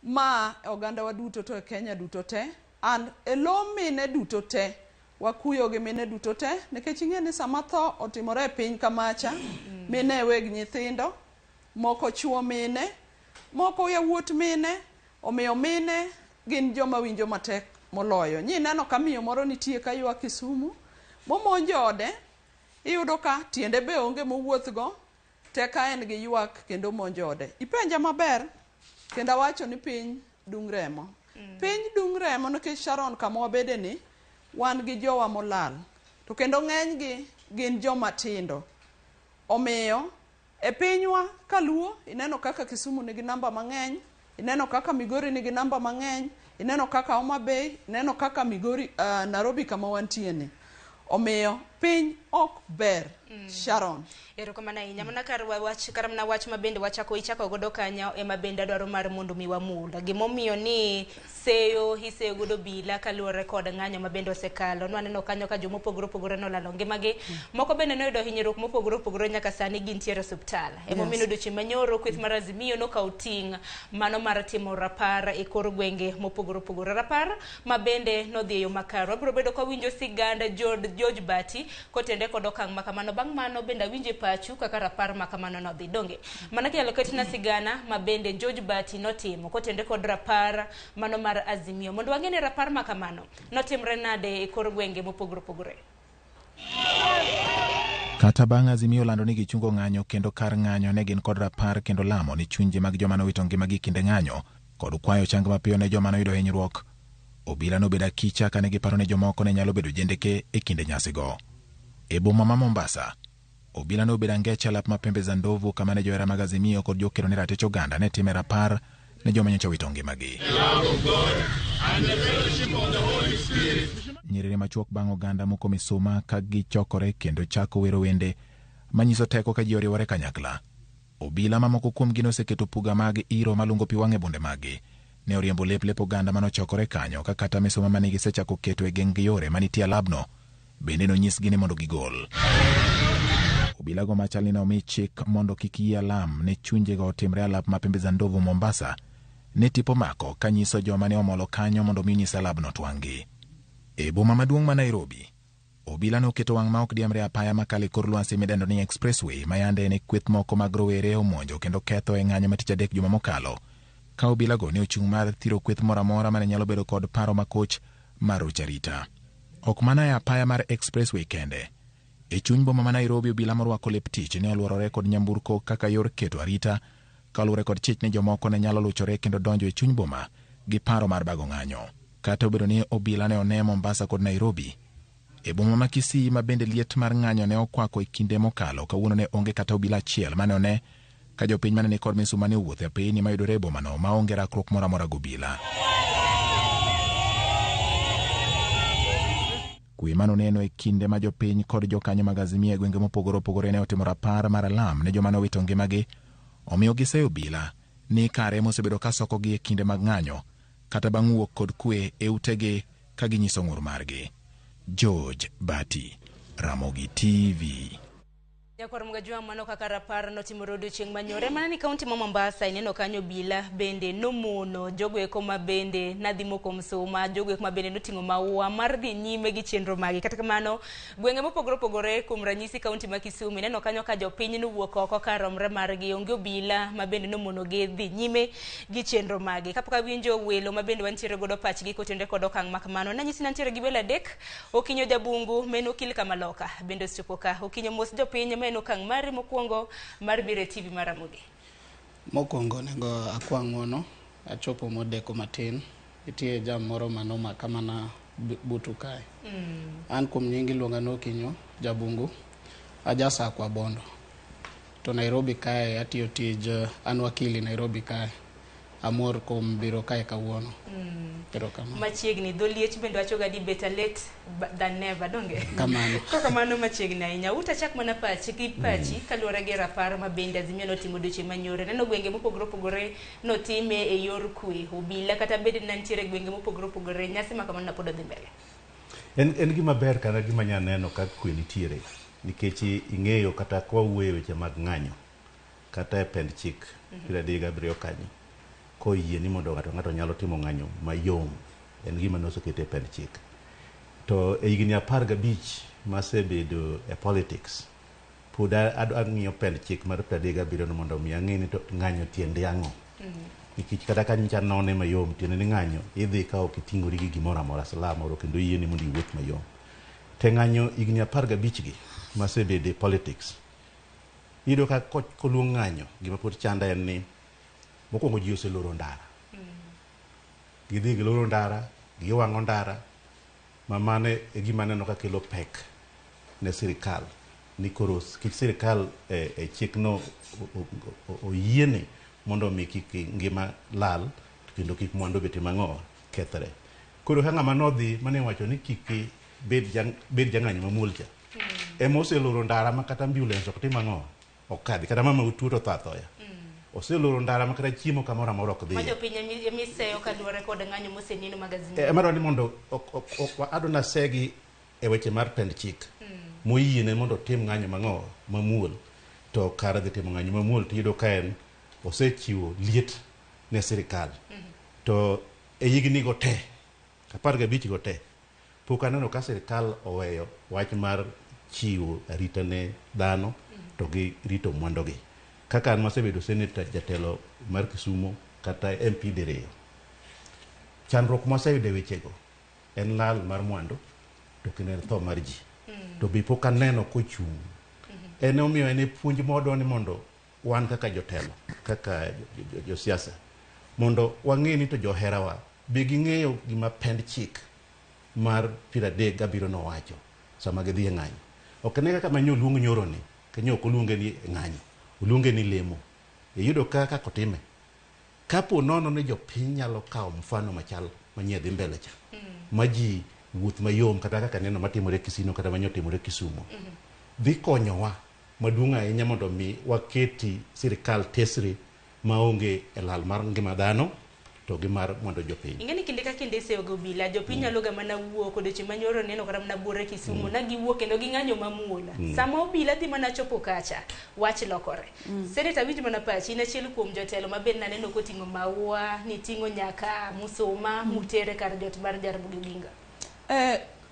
ma ogandawa duto to e Kenya duto te, and e lo mine duto te, wakuyo gi mine duto te, nikech ing'e ni sama tho otimore e piny kamacha, mine e weg nyithindo, moko chuo mine, moko yawuot mine, omiyo mine gin joma winjo matek moloyo. Nyi neno ka miyo moro nitie ka ywak Kisumu, momonj ode, iyudo ka tiende be onge mowuothgo, te ka en gi ywak kendo monj ode. Ipenja maber, kendo awacho ni piny dung' remo. Piny dung' remo nikech Sharon kama wabede ni, wan gi jowa molal. To kendo ng'enygi gin joma tindo. Omiyo, e pinywa kaluo, ineno kaka Kisumu nigi namba mang'eny, ineno kaka Migori nigi namba mang'eny, ineno kaka Homa Bay, ineno kaka Migori, Nairobi kama wantie ni. Omiyo, piny ok ber, Sharon. Erokamano ahinya. Mana kar wach, kar mana wach ma bende wachako ichako godo kanyo ema bende adwaro mar mondo mi wamul. Gimomiyo ni seyo iseyo godo bila kaluwore kod ng'anyo ma bende osekalo. Nwaneno kanyo ka joma opogore opogore nolalo ngimagi. Moko bende noyudo hinyruok mopogore opogore nyaka sani gintiere e osiptal. Emomiyo odiochieng' manyoro kweth mar Azimio nokawo ting' mano mar timo rapar e kor gwenge mopogore opogore. Rapar ma bende nodhi e yo makare. Wabiro bedo ka winjo sigand George Bati kotende kod okang' ma kamano. Bang' mano bende awinjo e pachu kaka rapar ma kamano nodhi. Donge? Mana kinyalo ketna sigana ma bende George Bati notimo kotende kod rapar mano mar Azimio. Mondo wang'e ni rapar ma kamano notimre nade e kor gwenge mopogore opogore. Kata bang' Azimio lando ni gichungo ng'anyo kendo kar ng'anyo ne gin kod rapar kendo lamo ni chunje mag joma nowito ngimagi kinde ng'anyo kod kwayo chang mapiyo ne joma noyudo hinyruok. Obila nobedo akicha kane giparo ni jomoko ne nyalo bedo jendeke e kinde nyasigo. E boma ma Mombasa, obila nobedo angecha lap ma pembe za ndovu kama ne johera mag Azimio kod jokedo ne ratich oganda ne time rapar ne joma nyocha owito ngimagi. Nyiriri machuok bang' oganda moko misuma ka gichokore kendo chako wero wende manyiso teko ka ji oriwore kanyakla. Obila mamoko kuomgi noseketo puga mag iro malungo pi wang' e bunde maggi. Ne oriembo lep lep oganda manochokore kanyo ka kata misuma mane gisechako keto e geng' gi yore manitie alabno bende nonyisgi ni mondo gigol. Obilago machal ni ne omi chik mondo kik yie alam ne chunjego otimre alap ma pembe za ndovu Mombasa ne tipo mako kanyiso joma ne omolo kanyo mondo mi onyis alabno twang'gi. E boma maduong' ma Nairobi, obila noketo wang' ma ok diemre apaya makalo e kor lwasi midendo ni Expressway ma yande ne kweth moko mag rowere omonjo kendo ketho e ng'anyo ma tich adek juma mokalo. Ka obilago ne ochung' mar thiro kweth moro amora mane nyalo bedo kod paro makoch mar rocho arita. Ok mana e apaya mar Expressway kende. E chuny boma ma Nairobi obila morwako lep tich ne olworore kod nyamburko kaka yor keto arita kaluwore kod chich ni jomoko ne nyalo luchore kendo donjo e chuny boma gi paro mar bago ng'anyo. Kata obedo ni obila ne one Mombasa kod Nairobi, e boma ma Kisii ma bende liet mar ng'anyo ne okwako e kinde mokalo, kawuono ne onge kata obila achiel mane one ka jopiny mane ni kod misuma ne owuotho e apeyni mayudore e bomano maonge rakruok moro amora gobila. Kwe mane oneno e kinde ma jopiny kod jokanyo mag Azimio e gwenge mopogore opogore ne otimo rapar mar alam ne joma nowito ngimagi, omiyo giseyo obila ni kare mosebedo ka sokogi e kinde mag ng'anyo kata bang' wuok kod kwe e utegi ka ginyiso ng'ur margi. George Bati, Ramogi TV. Nyakwar Mugajwa, mano kaka rapar notimore odiochieng' manyore. Mana ni kaunti ma Mombasa ineno kanyo obila bende nomono jogo eko ma bende nadhi moko msuma, jogo eko ma bende noting'o maua mar dhi nyime gi chenro magi. Kata kamano, gwenge mopogore opogore kuom ranyisi kaunti ma Kisumu ineno kanyo ka jopiny nowuok oko ka romre margi, onge obila ma bende nomono gi dhi nyime gi chenro magi. Kapok awinjo welo ma bende wantiere godo pachgi kotenore kod okang' ma kamano, nanyisi nantiere gi welo adek. Okinyo Jabungu ma en okil Kamaloka bende osechopo ka. Okinyo, mos jopiny ma en okang' mari mokwongo mar biro e TV mar Ramogi. Mokwongo onego akwa ng'uono, achopo modeko matin. Nitie jam moro manomaka mana butu kae. An kuom nying iluonga ni Okinyo Jabungu, aja Sakwa Bondo. To Nairobi kae atiyo tij an wakili Nairobi kae. Amor kuom biro kae kawuono. Erokamano. Machiegni, dho liech bende wachoga ni better late than never, donge? Kamano. Kamano machiegni ahinya. Utachak mana pachi gi pachi kaluwore gi rapar ma bende Azimio notimo odiochieng' manyore. Neno gwenge mopogore opogore notime e yor kwe. Obila kata bed ni nitiere gwenge mopogore opogore, nyasi ma kamano pod odhi mbele. En gima ber kata gima nya neno ka kwe nitiere nikech ing'eyo kata kwa wuoyo e weche mag ng'anyo kata e pend chik 37 kanyo koyie ni mondo ng'ato ng'ato nyalo timo ng'anyo mayom en gima noseket e pend chik to e higni 15 masebedo e politics pod ang'iyo pend chik mar 37 no mondo mi ang'e ni to ng'anyo tiende ang'o nikech kata ka nyocha none mayom tiende ni ng'anyo idhi ka ok iting'ori gi gimoro amora silaha moro kendo yieni mondo iwuoth mayom te ng'anyo higni 15 gi masebedo e politics iyudo ka koluong ng'anyo gima pod chanda en ni mokwongo ji oseloro ndara gidhi giloro ndara giwang'o ndara ma mano e gima aneno ka kelo pek ne sirikal ni koro kik sirikal e chikno oyiene mondo mi kik ngima lal kendo kik mwandu be tim ang'o kethre. Koro ka ng'ama nodhi mane wacho ni kik bed jang'anyo mamuol cha ema oseloro ndara ma kata ambulance ok tim ang'o ok kadhi kata mama otuo to tho athoya oseloro ndara ma kata chiemo kamoro amora ok Ma dhiye. jopiny emiseyo kaluwore kod ng'anyo moseneno mag Azimio. Ema dwaro ni mondo adwa nasegi e weche mar pend chik moyiene mondo otim ng'anyo mang'o mamuol to kar dhi timo ng'anyo mamuol tiyudo ka en osechiwo liet ne sirikal to e higni go te 15 go te pok aneno ka sirikal oweyo wach mar chiwo arita ne dhano to gi rito mwandugi kaka an masebedo senator jatelo mar Kisumu kata MP diriyo chandruok mwaseyudo e wechego en lal mar mwandu to kendo en tho mar ji to be pok aneno kochung' en omiyo en e puonj modwa ni mondo wan kaka jotelo kaka josiasa mondo wang'e ni to joherawa be ging'eyo gima pend chik mar 37 nowacho sama gidhi e ng'anyo ok ne kaka manyo oluong nyoro ni kanyo ok oluonge ni ng'anyo oluonge ni lemo iyudo ka kaka otime kapo nono ni jopiny nyalo kawo mfano machal manyie dhi mbele cha ma ji wuoth mayom kata kaka neno matimore Kisino kata manyotimore Kisumo dhi konyowa maduong' ahinya mondo mi waketi sirikal tesre maonge e lal mar ngima dhano to gi mar mondo jopiny. Ing'e ni kinde ka kinde iseyo ga obila, jopiny nyalo ga mana wuok odiochieng' manyoro neno kata mana buore Kisumu, na giwuok kendo ging'anyo mamuol. Sama obila dhi mana chopo kacha, wach lokore. Senator, winj mana pachi, in achiel kuom jotelo ma bende naneno koting'o maua, niting'o nyaka musuma, mutere kar jot mar Jaramogi Oginga.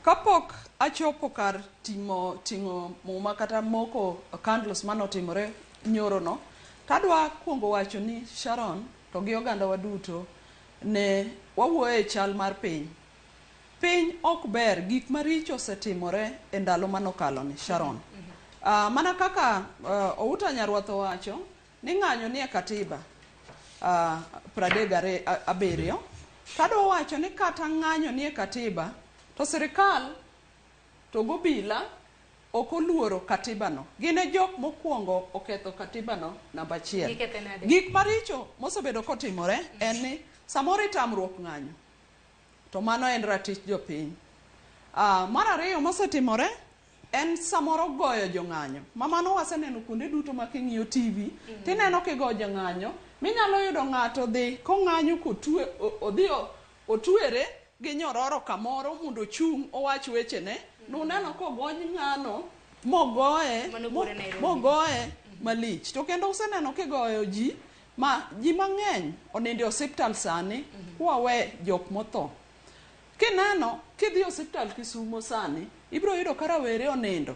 Kapok achopo kar ting'o muma kata moko candles manotimore nyoro no, tadwa kuongo wacho ni Sharon to gi oganda wa duto ne wawuoyo e chal mar piny. Piny ok ber, gik maricho osetimore e ndalo manokalo ni Sharon. Mana kaka Outa Nyarwath owacho ni ng'anyo nie katiba 37 To adwa wacho ni kata ng'anyo nie katiba, to sirikal to gobila ok oluoro katiba no. Gin e jok mokwongo oketho katiba no namba achiel. Gikethe nade? Gik maricho mosebedo kotimore en ni samoro itamruok ng'anyo. To mano en ratich jopiny. Mar ariyo mosetimore en samoro goyo jong'anyo. Ma mano waseneno kuonde duto ma king'iyo TV, tineno kigo jong'anyo, minyalo yudo ng'ato dhi kong'anyo kotwe odhi otwere gi nyororo kamoro mondo ochung' owach wechene. Nuneno kogony ng'ano mogoye Mano buore Nairobi. mogoye malich. To kendo useneno kigoyo ji ma ji mang'eny onindo e osiptal sani kwawe jok motho. Kineno kidhi e osiptal Kisumo sani, ibiro yudo ka rawere onindo.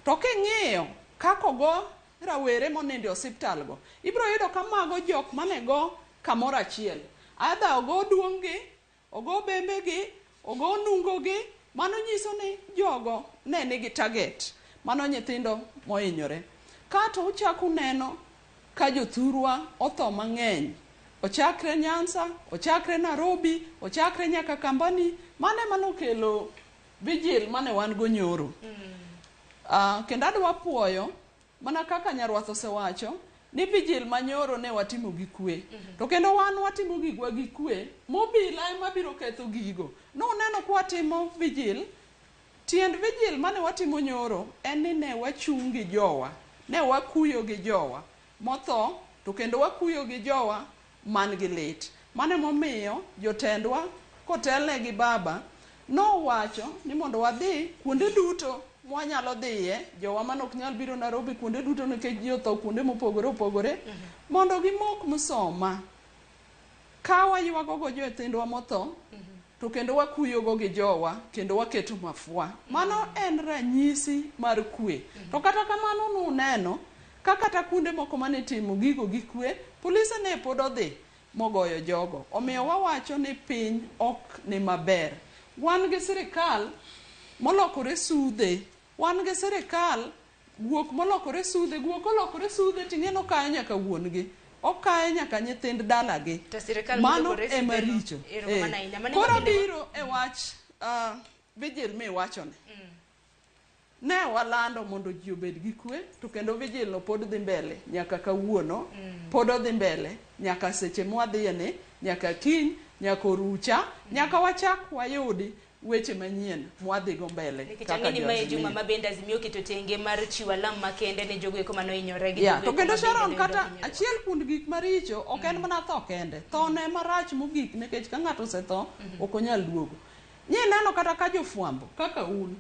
To king'iyo kaka ogo rawere monindo e osiptal go, ibiro yudo ka mago jok mane go kamoro achiel. Either ogo duong' gi, ogo bembegi, ogo nungogi, mano nyiso ni jogo ne nigi target. Mano nyithindo mohinyore. Kato uchako uneno ka jothurwa otho mang'eny. Ochakre Nyanza, ochakre Nairobi, ochakre nyaka Kambani, mano ema nokelo vigil mane wan go nyoro. Kendo adwa puoyo mana kaka Nyarwath osewacho ni vigil manyoro ne watimo gi kwe. To kendo wan watimo gigwa gi kwe, mobila ema biro ketho gigo. Nuneno kwatimo vigil, tiend vigil mane watimo nyoro en ni ne wachung' gi jowa, ne wakuyo gi jowa motho, to kendo wakuyo gi jowa man gi lit. Mano emomiyo jotendwa kotelne gi baba nowacho ni mondo wadhi kuonde duto mwanyalo dhiye, jowa mane ok nyal biro Nairobi kuonde duto nikech ji otho kuonde mopogore opogore, mondo gimok msoma. Ka waywago go nyithindwa motho, to kendo wakuyogo gi jowa, kendo waketo mafua. Mano en ranyisi mar kwe. To kata kamano nuneno, ka kata kuonde moko mane itimo gigo gi kwe, polise ne pod odhi mogoyo jogo. Omiyo wawacho ni piny ok ni maber. Wan gi sirikal molokore sudhe. Wan gi sirikal guok molokore sudhe. Guok olokore sudhe ting'e ni okayo nyaka wuon gi. Okayo nyaka nyithind dalagi. To sirikal Mano molokore ema sudhe no, richo. erokamano ahinya. Mano Koro ema bende abiro e wach vigil miwachoni. Ne walando mondo ji obed gi kwe, to kendo vigil no pod dhi mbele nyaka kawuono, pod odhi mbele nyaka seche mwadhiye ni, nyaka kiny, nyaka orucha, nyaka wachak wayudi weche manyien mwadhigo mbele Nikech kaka ang'e ni mae jo juma Azimio. ma bende Azimio oketo tenge mar chiwo alam makende ne jogo eko manohinyore gi Yeah, jogo to eko kendo ma bende Sharon noyudo kata hinyruok. achiel kuom gik maricho ok en mana tho kende. Tho ne marach mogik nikech ka ng'ato osetho ok onyal duogo. Nyineno kata ka jofwambo kaka un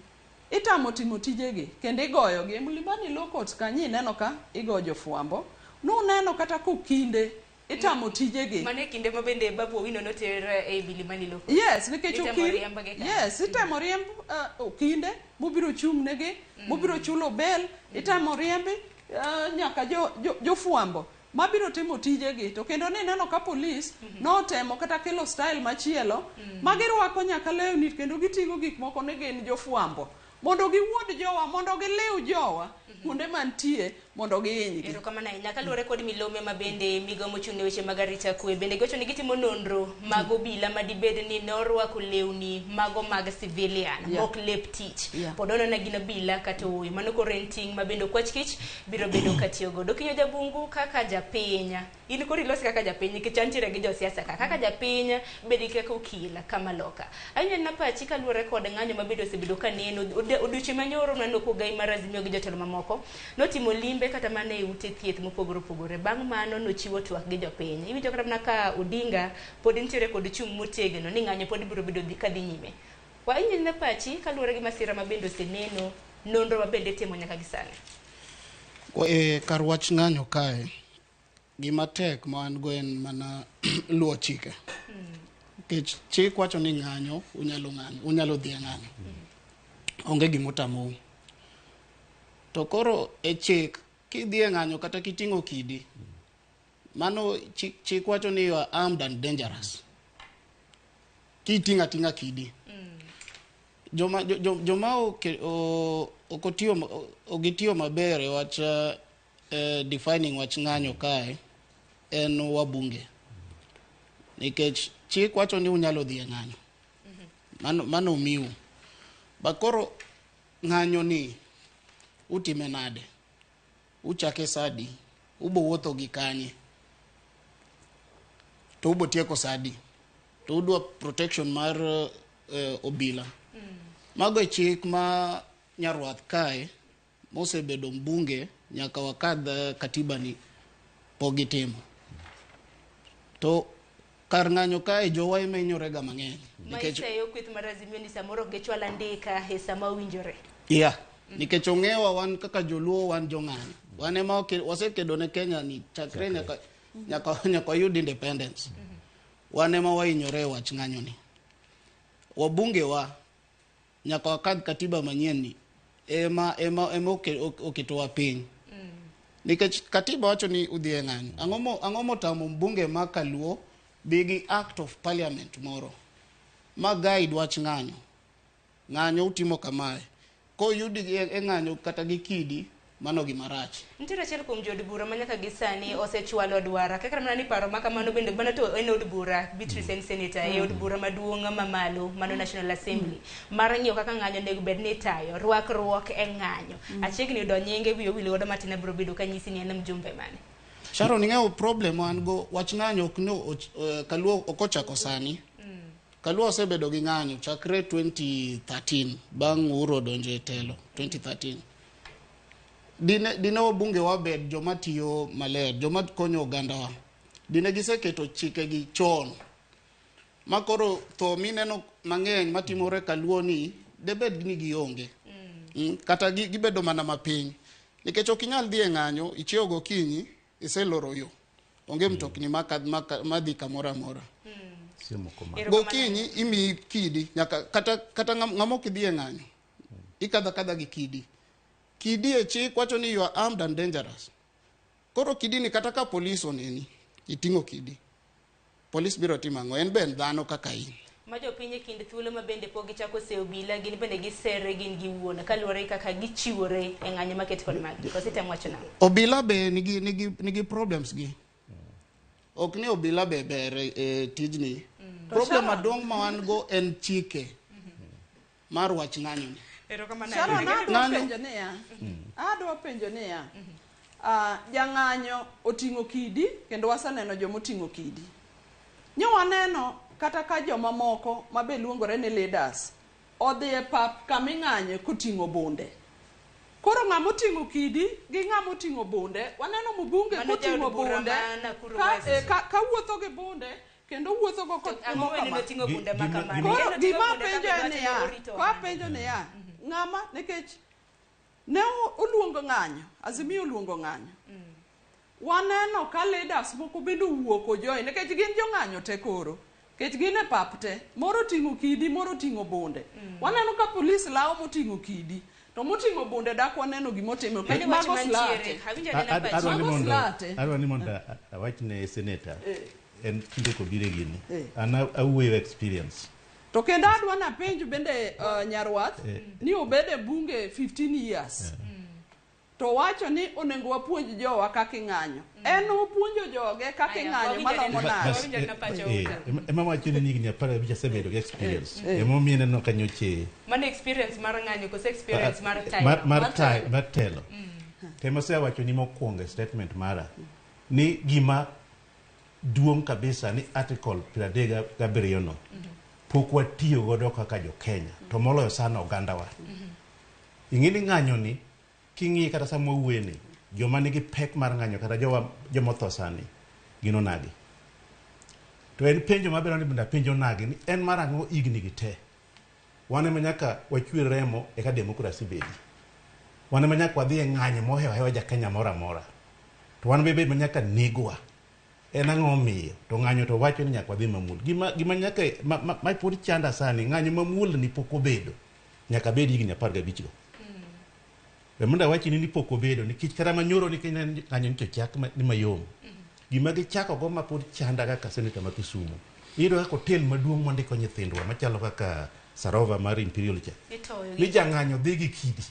itamo timo tijegi kendo igoyogi. E Mlimani Law Courts ka nyineno ka igo jofwambo. Nuneno kata kokinde itamo tijegi. Mano e kinde ma bende Babu Owino noter e Milimani Law Court. Yes, nikech Itemo okil, riembgi kanyo. yes, itemo riemb okinde mobiro chung' negi, mobiro chulo bel, itemo riembi nyaka jofwambo mabiro timo tijegi. To kendo nineno ka polis notemo kata kelo style machielo ma girwako nyaka lewni kendo giting'o gik moko ni gin jofwambo mondo giwuond jowa, mondo giliw jowa kuonde mantie mondo gihinygi. Erokamano ahinya. Kaluwore kod milome ma bende migao mochung' ne weche mag arita kwe bende giwacho ni gitimo nonro mag obila madibed ni norwako lewni mago mag civilian mok lep tich. Pod onona gin obila kata ooyo. Mano koro en ting' ma bende okwach kich biro bedo katiyo godo. Okinyo Jabungu kaka japiny, in koro ilosi kaka japiny nikech antiere gi josiasa ka. Kaka japiny bedi kaka okil kama loka. Ahinya na pachi kaluwore kod ng'anyo ma bende osebedo ka neno odiochieng' manyoro naneno kogai mar Azimio gi jotelo mamoko notimo limbe kata mana e ute thieth mopogore opogore. Bang' mano nochiwo twak gi jopiny. Iwinjo kata mana ka Odinga pod nitiere kod chung' motegno ni ng'anyo pod biro bedo ka dhi nyime. Wa na pachi kaluwore gi masira ma bende oseneno, nonro ma bende itimo nyaka gi sani. Kar wach ng'anyo kae, gima tek ma an go en mana luwo chike. Nikech chik wacho ni ng'anyo, unyalo ng'anyo, unyalo dhi e ng'anyo. Onge gimotamou. To koro e chik, kidhi e ng'anyo kata kiting'o kidi, mano chik wacho ni you are armed and dangerous. Kiting'o ating'a kidi. Joma ok gitiyo maber e wach defining wach ng'anyo kae en wabunge. Nikech Chik wacho ni unyalo dhi e ng'anyo. Mano omiu. Ba koro ng'anyo ni utime nade? Uchake sadi? Ubo wuotho gi kanye? To ubo tieko sadi? To udwa protection mar obila. Mago e chik ma Nyarwath kae mosebedo mbunge nyaka wakadh katiba ni pok gitimo. To kar ng'anyo kae jowa ema hinyorega mang'eny. Ma iseyo kweth mar Azimio ni samoro ok gichwal andika e sama owinjore. Yeah. Nikech ong'ewa wan kaka joluo wan jong'anyo. Wan ema wasekedo ne Kenya ni chakre nyaka wayud independence. Wan ema wahinyore e wach ng'anyo ni. Wabunge wa nyaka wakadh katiba manyien ni ema oketowa piny. Nikech katiba wacho ni udhi e ng'anyo. Ang'o motamo mbunge ma Kaluo bi gi act of parliament moro ma guide wach ng'anyo. Ng'anyo utimo kamae. Koyudi e ng'anyo kata gi kidi, mano gima rach. Nitiere achiel kuom jood bura ma nyaka gi sani osechwalo dwara. Kaka mana ni paro ma kamano bende mano to en od bura, Beatrice en senator e od bura maduong' mamalo, mano National Assembly. Mar ng'iyo kaka ng'anyo onego bed ni itayo, rwakruok e ng'anyo. Achiegni yudo nyinge wiye owil godo matin abiro bedo kanyisi ni en mjumbe mane. Sharon, ing'eyo problem wan go wach ng'anyo ok no Kaluo ok ochako sani. Kaluo osebedo gi ng'anyo chakre 2013 bang' Uhuru odonjo e telo 2013. Dine wabunge wabed joma tiyo maler, joma konyo ogandawa. Dine giseketo chikegi chon. Ma koro tho mineno mang'eny matimore Kaluo ni debed ni gionge. Kata gibedo mana mapiny. Nikech ok inyal dhi e ng'anyo, ichiewo gokinyi, iseloro yo. Onge mtokni madhi kamoro amora. Gokinyi imiyi kidi, nyaka kata ng'ama ok idhi e ng'anyo. Ikadho akadha gi kidi. Kidi e chik wacho ni you are armed and dangerous. Koro kidi ni kata ka polis oneni, iting'o kidi. Polis biro timo ang'o? En be en dhano kaka in. Ma jopiny e kind thuolo ma bende pok gichako seyo obila, gin bende gisere gin giwuon kaluwore gi kaka gichiwore e ng'anyo maket kod maggi. Koso itemo wacho nang'o? Obila be nigi problems gi. Ok ni obila be ber e tijni. Problem maduong' ma wan go en chike mar wach ng'anyo ni. Sharon, adwa penjo niya. Jang'anyo oting'o kidi kendo waseneno joma oting'o kidi. Nyo waneno kata ka joma moko mabe luongore ni leaders odhi e pap kaming'anye koting'o bunde. Koro ng'ama oting'o kidi gi ng'ama oting'o bunde, waneno mbunge koting'o bunde ka wuotho gi bunde kendo wuotho go kotimo kama. Koro gima penjo niya, ng'ama nikech ne oluongo ng'anyo, Azimio oluongo ng'anyo. Waneno ka leaders moko bende owuok ojoin nikech gin jong'anyo te koro. Nikech gin e pap te, moro oting'o kidi, moro oting'o bunde. Waneno ka polis lawo moting'o kidi, to moting'o bunde dak waneno gimotimo. Mago slate. Adwa ni mondo awach ne senator, en kinde kobiro gini. An awuoyo experience. To kendo adwa napenj bende Nyarwath ni obed e bunge 15 years. To wacho ni onego wapuonj jowa kaka ing'anyo. En opuonjo joge kaka ing'anyo malomo nade. Ema wacho ni higni 15 asebedo gi experience. Ema omiyo ineno ka nyoche. Mano experience mar ng'anyo koso experience mar tayo? Mar telo. Tema asewacho ni mokwongo e statement mara ni gima duong' kabisa ni article 37 no pok watiyo godo kaka jo Kenya to moloyo sana ogandawa. Ing'e ni ng'anyo ni king'iye kata sama wawuoye ni joma nigi pek mar ng'anyo kata joma otho sani gin onagi. To en penjo maber ni mondo apenj onagi ni en mar ang'o higni gi te. Wan ema nyaka wachwer remo eka demokrasi bedi. Wan ema nyaka wadhi e ng'anyo mohewo ahewa ja Kenya moro amora. To wan be ma nyaka negwa. En ang'o omiyo? To ng'anyo to wacho ni nyaka wadhi mamuol. Gima nyaka ma pod chanda sani ng'anyo mamuol ni pok obedo. Nyaka bed higni 15 go. Be mondo awach ni pok obedo nikech kata manyoro nikech ng'anyo ni to chak ni mayom. Gima gichako go ma pod chanda kaka senator ma Kisumu. Iyudo kaka hotel maduong' mondiko nyithindwa machalo kaka Sarova mar Imperial cha. Ni jang'anyo dhi gi kidi.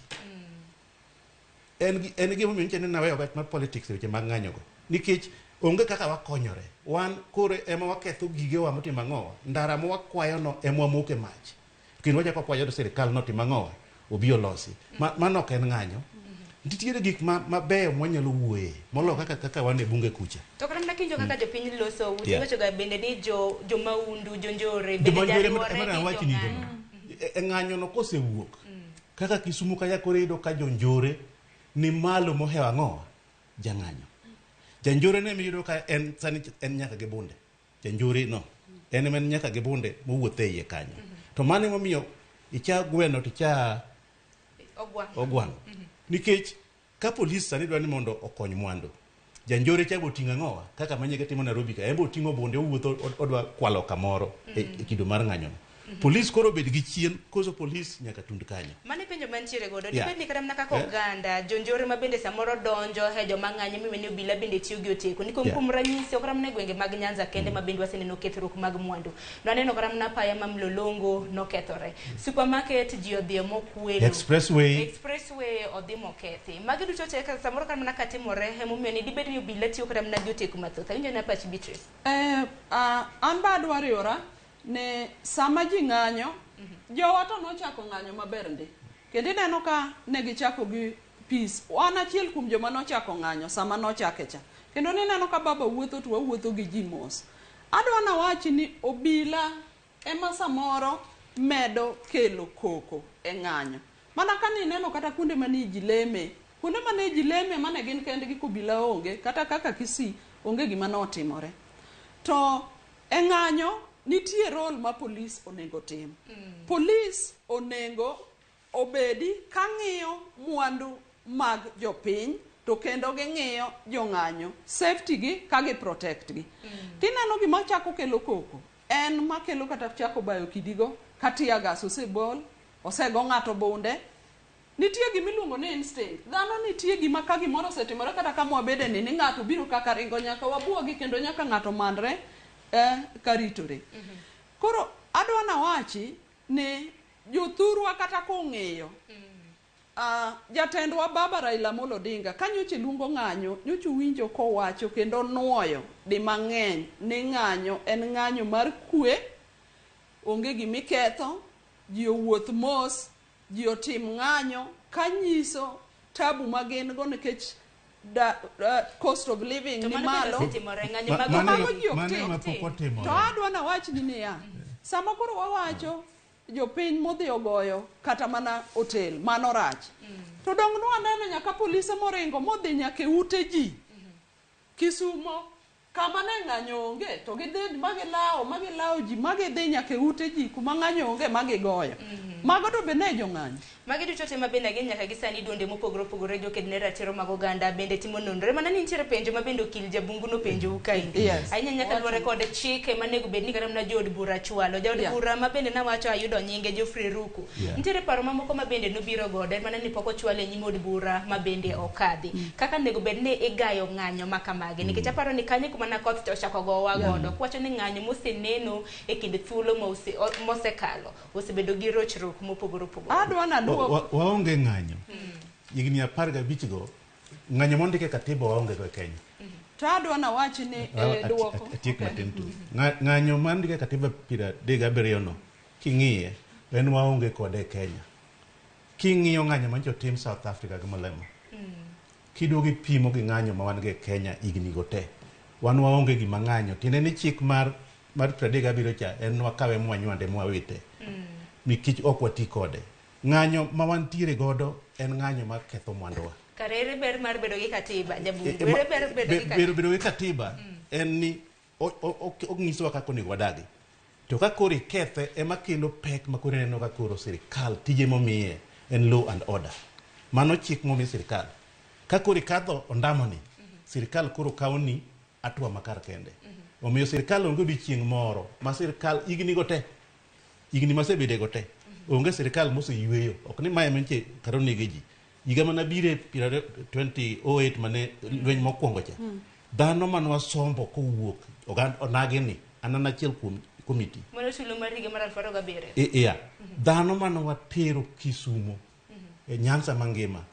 En gima omiyo nyicha ni naweyo wach mar politics e weche mag ng'anyo go. Nikech Onge kaka wakonyore. Wan koro ema waketho gigewa motimo ang'owa. Ndara ma wakwayono ema wamoke mach. Kendo wachako wakwayo ni sirikal notim ang'owa, obi olosi. Mano ok en ng'anyo. Nitiere gik mabeyo mwanyalo wuoye moloyo kaka wan e bunge kucha. To kata mana kinjo kaka jopiny loso ute, Yeah. iwacho ga bende ni jo maundu, jonjore, bende Joma njore jariwore ema gi awach ni jong'anyo. E ng'anyo no kosewuok kaka Kisumu kacha koro iyudo ka jonjore ni malo mohewo ang'owa jang'anyo. Janjore ne miyudo ka en sani en nyaka gi bunde. Janjore no en ema en nyaka gi bunde mowuotho e iye kanyo. To mano emomiyo icha gweno to icha Ogwang'. ogwang'. Nikech ka polis sani dwa ni mondo okony mwandu, janjore cha boting'o ang'owa kaka manyege timo Nairobi ka, en be oting'o bunde owuotho odwa kwalo kamoro e kido mar ng'anyono. Polis koro obed gi chien koso polis nyaka tund kanyo. Mano e penjo mantiere godo. Yeah. Dibed ni kata mana kaka Eh. oganda, jonjore ma bende samoro donjo he joma ng'anyo miwe ni obila bende tiyo gi oteko. Nikech Yeah. kuom ranyisi ok mana e gwenge mag Nyanza kende ma bende waseneno kethruok mag mwandu. Nwaneno kata mana apaya ma Mlolongo nokethore. Supermarket ji odhi mokwelo. Expressway. Expressway odhi mokethi. Magi duto te ka samoro kata mana katimore emomiyo ni dibed ni obila tiyo kata mana gi oteko mathoth. Awinjo na pach Beatrice. An ba adwa riwora ne sama ji ng'anyo, jowa to nochako ng'anyo maber ndi. Kendo ineno ka ne gichako gi peace. Wan achiel kuom joma nochako ng'anyo sama nochake cha. Kendo nineno ka baba wuotho to wawuotho gi ji mos. Adwa nawachi ni obila ema samoro medo kelo koko e ng'anyo. Mana ka nineno kata kuonde mane ji leme, kuonde mane ji leme mane gin kendgi kobila onge, kata kaka Kisii onge gima notimore. To e ng'anyo nitie role ma polis onego tim. Polis onego obedi ka ng'iyo mwandu mag jopiny to kendo ging'iyo jong'anyo safety gi ka gi protect gi. Tineno gima chako kelo koko en makelo kata chako bayo kidigo ka tear gas osebol, osego ng'ato bunde. Nitie gima iluongo ni instinct. Dhano nitie gima ka gimoro osetimore kata kama wabede ni ni ng'ato biro kaka ringo nyaka wabuogi kendo nyaka ng'ato manre ka ritore. Koro adwa nawachi ni jothurwa kata kong'eyo jatendwa baba Raila Amolo Odinga ka nyocha luongo ng'anyo nyocha uwinjo kowacho kendo nuoyo di mang'eny ni ng'anyo en ng'anyo mar kwe, onge gimiketho, ji owuoth mos, ji otim ng'anyo kanyiso tabu ma gin go nikech cost of living To ni mano bende malo. osetimore, ng'anyo mag To mago ji ok Mano tim. ema pok otimore. To adwa nawachni niya, sama koro wawacho jopiny modhi ogoyo kata mana otel, mano rach. To dong' nwaneno nyaka polise moringo modhi nyaka e ute ji. Kisumo kama ne ng'anyo onge to gidhi magilawo ji magidhi nyaka e ute ji kuma ng'anyo onge magigoyo. Mago to be ne jong'anyo. Magi duto te ma bende agin nyaka gi sani duonde mopogore opogore joked ne ratiro mag oganda bende timo nonro. Mana ni nitiere penjo ma bende okil jabungu nopenjou kaendi. Yes. Ahinya nyaka luwore kod chike manego bed ni kata mana jood bura chwalo. Jaod bura ma bende nawacho ayudo nyinge Geoffrey Ruku. Yeah. Nitiere paro mamoko ma bende nobiro godo en mana ni pok ochwale e nyim od bura ma bende okadhi. Kaka onego bed ni igayo ng'anyo ma kamagi nikech aparo ni kanyo kuma na koth to ochako gowa godo. Kwacho ni ng'anyo moseneno e kind thuolo mosekalo osebedo gi rochruok mopogore opogore. Adwa naduok Waonge ng'anyo. Higni 15 go, ng'anyo mondik e katiba waonge go e Kenya. To adwa nawach ni duoko. Atiek matin tu. Ng'anyo mondik e katiba 37 no, king'iye, en waonge kode e Kenya. King'iyo ng'anyo manyocha otim South Africa gi Malema, kiduogo ipimo gi ng'anyo ma wan go e Kenya higni go te, wan waonge gima ng'anyo. Tiende ni chik mar 37 cha en wakawe mwanywande mwawite. Nikech ok wati kode. Ng'anyo ma wantiere godo en ng'anyo mar ketho mwanduwa. Kare ere ber mar bedo gi katiba jabungu? E, Ere ber bedo gi bedo katiba? bedo gi katiba en ni onyisowa kaka onego wadagi to ka koro ikethe ema kelo pek ma koro ineno ka koro sirikal tije momiye en law and order mano chik momi sirikal ka koro ikadho ondamoni sirikal koro kawoni hatua makar kende omiyo sirikal onge odiochieng' moro ma sirikal higni go te higni masebede go te onge sirikal moseyweyo ok ni mae mantie kata onege ji higa mana bire 2008 mane lweny mokwongo cha dhano manwasombo kowuok onagi ni an an achiel kuom komiti Mano tulo mar higa mar 2007. Iya dhano mane watero Kisumo e Nyanza mangima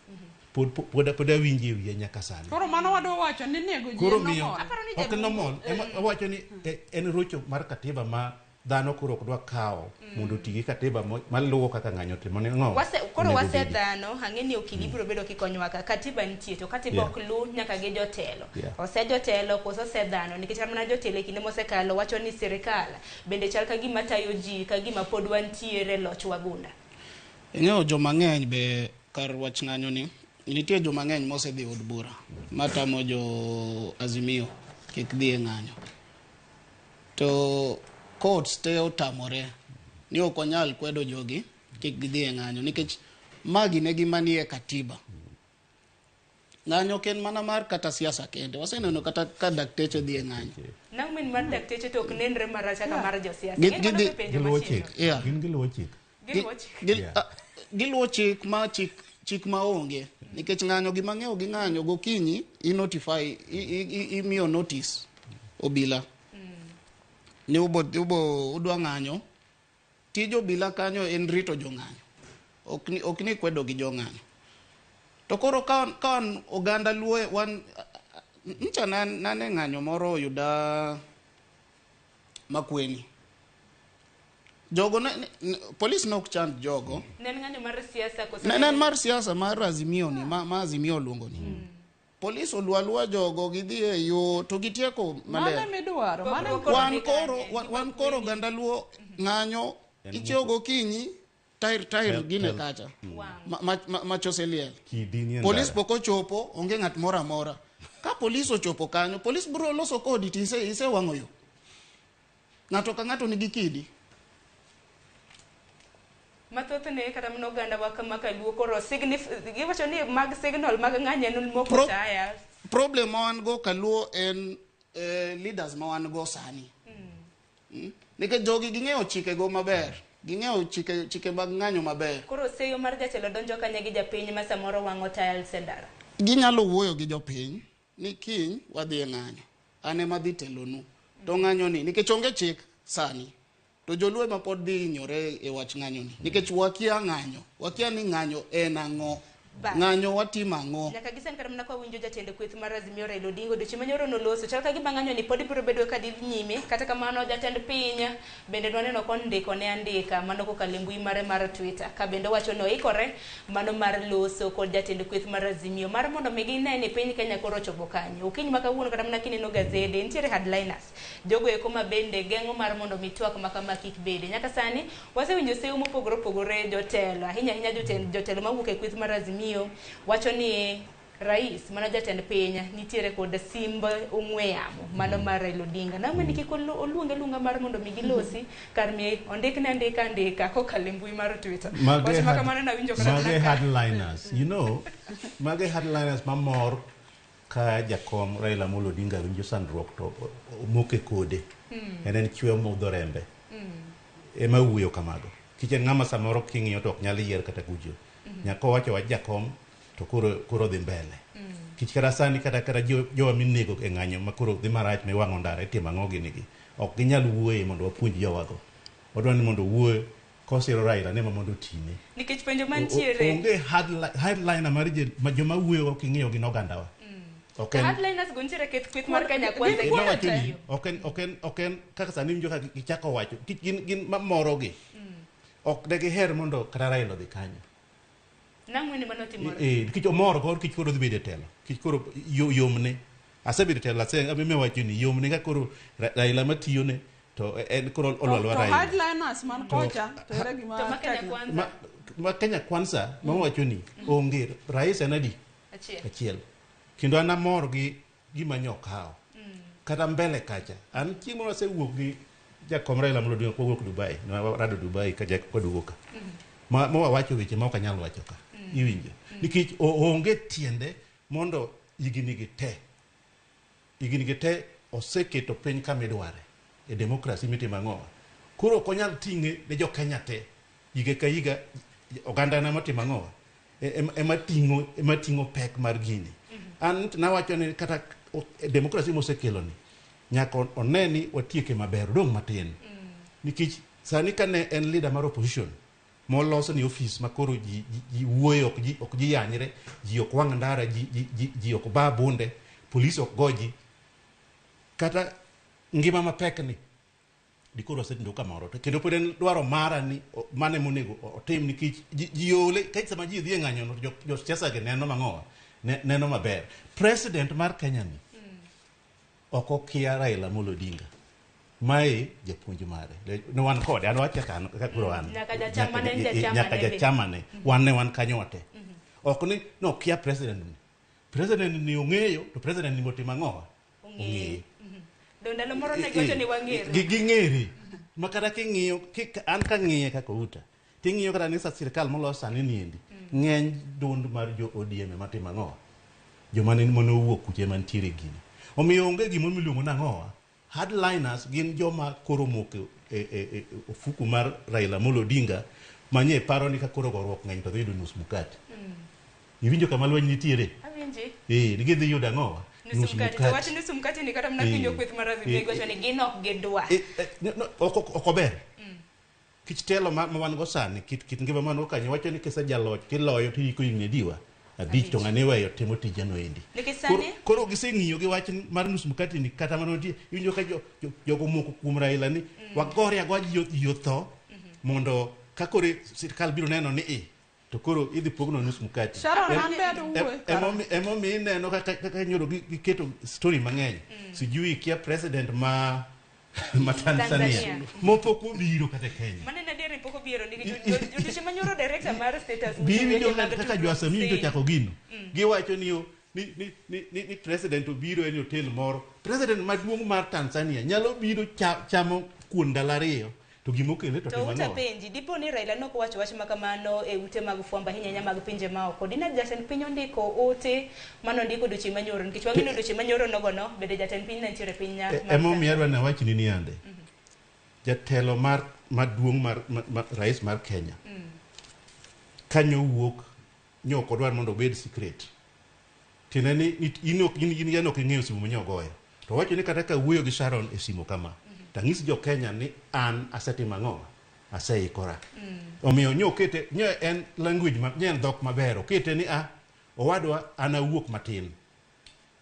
Pod pod pod awinje e wiya nyaka sani. Koro mano wadwa wacho ni nego ji Koro en miyo normal. ok normal. Ema awacho ni en rocho mar katiba ma dhano koro ok dwa kawo mondo oti gi katiba maluwo kaka ng'anyo timo ni ng'o. Wase, koro onego wase bedi. dhano ang'e ni okili biro bedo kikonyowa ka katiba nitie to katiba ok luw nyaka gi jotelo. Ose jotelo koso ose dhano nikech kata mana jotelo e kinde mosekalo wacho ni sirikal bende chal ka gima tayo ji ka gima pod wantiere loch wagunda. Ing'eyo joma ng'eny be kar wach ng'anyo ni nitie joma ng'eny mosedhi od bura matamo jo Azimio kik dhi e ng'anyo. To courts te otamore ni ok onyal kwedo jogi kik gidhi e ng'anyo nikech magi ne gima nie katiba. Ng'anyo ok en mana mar kata siasa kende. Waseneno kata ka dakteche dhi e ng'anyo. Nang' min mar dakteche to ok nenre marach kaka mar josiasa. Giluwo chik. Gin giluwo chik. Giluwo chik. Giluwo chik ma chik chik ma onge nikech ng'anyo gima ng'eyo gi ng'anyo gokinyi i notify imiyo notice obila ni ubo udwa ng'anyo. Tij obila kanyo en rito jong'anyo, ok ni kwedo gi jong'anyo. To koro ka wan oganda Luo wan ncha nane ng'anyo moro oyuda Makueni. Jogo ne, polis ne ok chand jogo. Ne en ng'anyo mar siasa koso? Ne en mar siasa mar Azimio ni, ma Azimio oluongo ni. Polis oluwo aluwa jogo gidhi e yo to gitieko maler. Mano midwaro. Mano Wan koro oganda Luo ng'anyo ichiewo gokinyi tair gine kacha. Mach oseliel. Polis pok ochopo, onge ng'at moro amora. Ka polis ochopo kanyo, polis biro loso kodi to isewang'o yo. Ng'ato ka ng'ato nigi kidi. Mathothne kata mana oganda wa kama kaluo koro giwacho ni mag signal mag ng'anyo en moko taya. Problem ma wan go kaluo en leaders ma wan go sani. Nikech jogi ging'eyo chike go maber. Ging'eyo chike mag ng'anyo maber. Koro seyo mar jatelo donjo kanye gi japiny ma samoro wang'o tiles e ndara. Ginyalo wuoyo gi jopiny ni kiny wadhi e ng'anyo. An ema dhi telonu. To ng'anyo ni nikech onge chik sani. To joluo ema pod dhi hinyore e wach ng'anyo ni. Nikech wakia ng'anyo. Wakia ni ng'anyo en ang'o. Ng'anyo watimo ang'o. Nyaka gisani kata mana kwa winjo jatend kweth mar Azimio Raila Odinga odiochieng' manyoro noloso chal ka gima ng'anyo ni pod biro bedo ka dhi nyime. Kata kamano jatend piny bende nwaneno kondiko ne andika mano kokalo e mbui mare mar Twitter ka bende owacho ni oikore mano mar loso kod jatend kweth mar Azimio mar mondo mi gine ni piny Kenya koro ochopo kanye. Okinyi ma kawuono kata mana kineno gazede nitiere headliners jogo eko ma bende geng'o mar mondo mi twak ma kama kik bede. Nyaka sani wasewinjo seyo mopogore opogore jotelo ahinya ahinya jotelo mawuok e kweth mar Azimio wacho ni rais mano jatend piny nitiere kod simb ong'we yamo mano mar Raila Odinga. Nang'o ni kik oluonge luonga mar mondo mi gilosi kar mi ondikne andika kokalo e mbui mar Twitter. Wach ma kamano nawinjo kata mage headliners, you know, mage headliners mamor ka jakom Raila Amolo Odinga winjo sandruok to omoke kode. En chwe modho rembe. Ema wuoyo kamago. Kich en ng'ama samoro king'iyo to ok nyal yier kata gujo. Nyaka owacho wach jakom to koro dhi mbele. Kich kata sani kata jowa minego e ng'anyo ma koro dhi marach miwang'o ndara itimo ang'o gini gi. Ok ginyal wuoye mondo wapuonj jowago. Wadwaro ni mondo owuoye kosiro Raila ne mondo otine. Nikech penjo mantiere. Onge headliner mar joma wuoyo ok ing'iyo gin ogandawa. Headliners go nitiere kweth mar Kenya Kwanza. Ok en kaka sani winjo ka gichako wacho. Gin mamorogi. Ok de giher mondo kata Raila odhi kanyo. Nang'o ni mano timore? Nikech omor go kich koro dhi bedo e telo. Kich koro yomne. Asebedo e telo wacho ni yomne ka koro Raila matiyone to en koro olwalwa Raila. To headliners man kocha to ere gima to ma Kenya Kwanza. Ma Kenya Kwanza ma wacho ni onge rais en adi? Achiel. Kendo an amor gi gima nyokawo. Kata mbele kacha. An chieng' moro asewuok gi jakom Raila Amolo Odinga kwawuok Dubai. Warado Dubai ka kwaduogo ka. Ma wawacho weche ma ok anyal wacho ka. Iwinjo. Nikech onge tiende mondo higni gi te. Higni gi te oseketo piny kama idware. E demokrasi mitimo ang'o? Koro ok onyal ting'e ne jo Kenya te. Higa ka higa oganda na motimo ang'o? Ema ting'o pek mar gini. An nawacho ni kata demokrasi mosekelo ni nyaka one ni watieke maber, odong' matin. Nikech sani kane en leader mar opposition Moloso ni ofis ma koro ji wuoyo, ok ji yanyre, ji ok wang' ndara, ji ok ba bunde, polis ok go ji. Kata ngima mapek ni dikoro wasetindo kamoro. To kendo pod en dwaro mara ni mane monego otim nikech ji ole ka sama ji dhi e ng'anyo no jo siasa gi neno mang'owa neno maber. President mar Kenya ni ok okia Raila Amolo Odinga. Mae japuonj mare. Ne wan kode, an wacha ka koro an. Nyaka jachamane. Wan ne wan kanyo wate. Ok ni nokia president ni. President ni ong'eyo, to president ni motimo ang'owa? Ong'eyo. Ndalo moro ne giwacho ni wang'ere. Ging'ere. Ma kata king'iyo, an kang'iye kaka Outa, ting'iyo kata ni sa sirkal molos sani niendi, ng'eny duond mar jo ODM ema timo ang'owa? Joma ne owuok kuche mantiere gini. Omiyo onge gimoro miluongo ni ang'owa. Hardliners gin joma koro moko e ofuku mar Raila Amolo Odinga manye paro ni ka koro goruok ng'eny to dhi yudo nus mkate. Iwinjo kama lweny nitiere? Awinji. Gidhi yudo ang'owa? Nus mkate. To wach nus mkate ni kata mana winjo kweth mar Azimio giwacho ni gin ok gidwa. Ok ober. Kich telo ma wan go sani, kit ngima ma wan go kanyo, wacho ni kise jaloch kiloyo to iko higni adiwa abich to ng'ane iweyo timo tije no endi. Koro giseng'iyo gi wach mar nus mkate ni kata mano nitie iwinjo ka jogo moko kuom Raila ni wagore agoa ji otho mondo ka koro sirkal biro neno ni to koro idhi pogno nus mkate. Emomiyo ineno kaka nyoro giketo story mang'eny. Sijui kia president ma Tanzania mopok obiro kata Kenya. Mane na dere pok obiro nikech odiochieng' manyoro director mar status biwinjo kaka jo Azimio to chako gino. Giwacho ni ni president obiro e hotel moro. President maduong' mar Tanzania nyalo biro chamo kuon ndalo ariyo to gimokele to timo ang'o? Penji dipo ni Raila nok wacho wach makamano e ute mag fwambo ahinya ahinya mag pinje maoko. Dina jatend piny ondiko ote mano ondiko odiochieng' manyoro nikech wang'eyo odiochieng' manyoro nogono bende jatend piny ne nitiere piny nya. Emomiyo adwa nawachni ni ande jatelo mar maduong' mar rais mar Kenya kanyo wuok nyo ok odwar mondo obed secret. Tiende ni in ok ing'eyo simu manyo ogoyo. To wacho ni kata ka wuoyo gi Sharon e simu kama, tang'is jo Kenya ni an asetimo ang'o? Aseikora. Omiyo nyo okete, nyo en language ma, nyo en dhok maber, okete ni owadwa an awuok matin.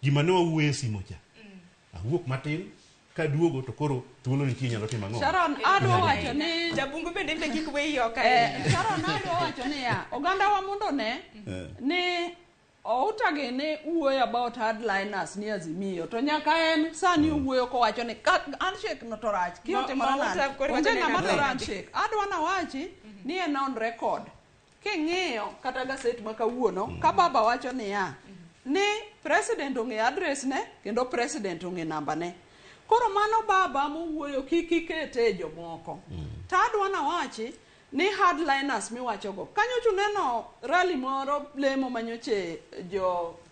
Gima ne wawuoye e simu cha. Awuok matin, kaduogo to koro thuolo nitie nyalo timo ang'o? Sharon, adwa wacho ni jabungu bende imbe kik weyi oko. Sharon, adwa wacho ni ya, oganda wa mondo ne ni Outa gi ni wuoyo about hardliners ni Azimio to nyaka en sani owuoyo kowacho ni handshake no to rach ki otimore nade onge ng'ama dwaro handshake. Adwa nawachi ni en on record king'iyo kata gaset ma kawuono ka baba wacho niya ni president ong'eyo address ne kendo president ong'e namba ne. Koro mano baba mowuoyo kik ikete e jomoko. To adwa nawachi ni hardliners miwachogo. Kanyocha uneno rally moro lemo manyoche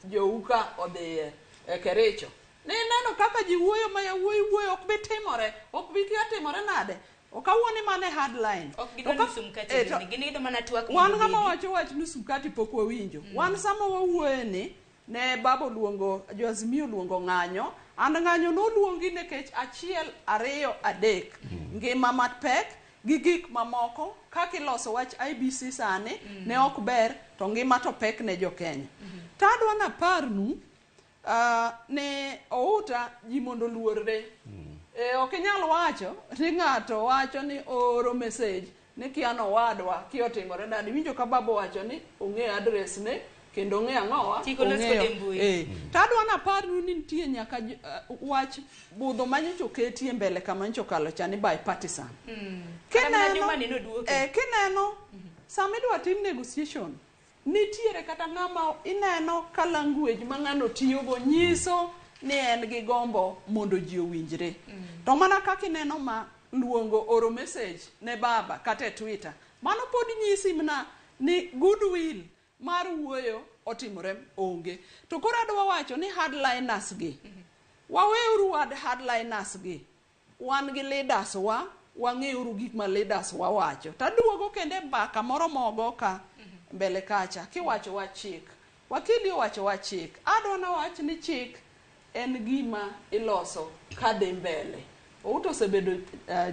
jouka odhiye e Kericho. Ni neno kaka ji wuoyo ma yawuoyi wuoyo ok bi timore, ok bi kia timore nade. Ok awuo ni mano e hardline. Ok gidwa nus mkate bende, gin gidwa mana twak. Wan ng'ama wacho wach nus mkate pok wawinjo. Wan sama wawuoye ni ne baba oluongo jo Azimio oluongo ng'anyo, and ng'anyo noluongi nikech 1, 2, 3 ngima mapek gi gik mamoko kaka iloso wach IBC sani ne ok ber to ngima to pek ne jo Kenya. To adwa naparnu ni Outa ji mondo oluorre. Ok inyal wacho ni ng'ato wacho ni ooro message ni kia nowadwa kia otimore nade. Iwinjo ka baba owacho ni ong'eyo address ne kendo ong'eyo ang'owa. To adwa naparnu ni nitie nyaka wach budho manyocha oketie mbele kama nyocha okalo cha ni bipartisan. Kineno sama idwa tim negotiation nitiere kata ng'ama ineno ka language ma ng'ano tiyogo nyiso ni en gi gombo mondo ji owinjre. To mana kaka ineno ma luongo oro message ne baba kata e Twitter, mano pod nyisi mana ni goodwill mar wuoyo otimore onge. To koro adwa wacho ni hardliners gi, waweuru hardliners gi, wan gi leaders wa, wang'euru gik ma leaders wa wacho. Taduogo kendo e mbaka moro mogo ka mbele kacha kiwacho wach chik. Wakili owacho wach chik. Adwa nawach ni chik en gima iloso kadhi mbele. Outa osebedo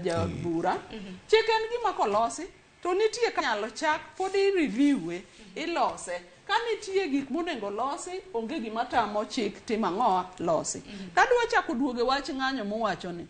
jabura. Chik en gima kolosi To nitie kanyalo chak pod i review e, ilose. Ka nitie gik monego losi, onge gima tamo chik timo ang'owa losi. Kadwa chako duogo e wach ng'anyo muwacho ni.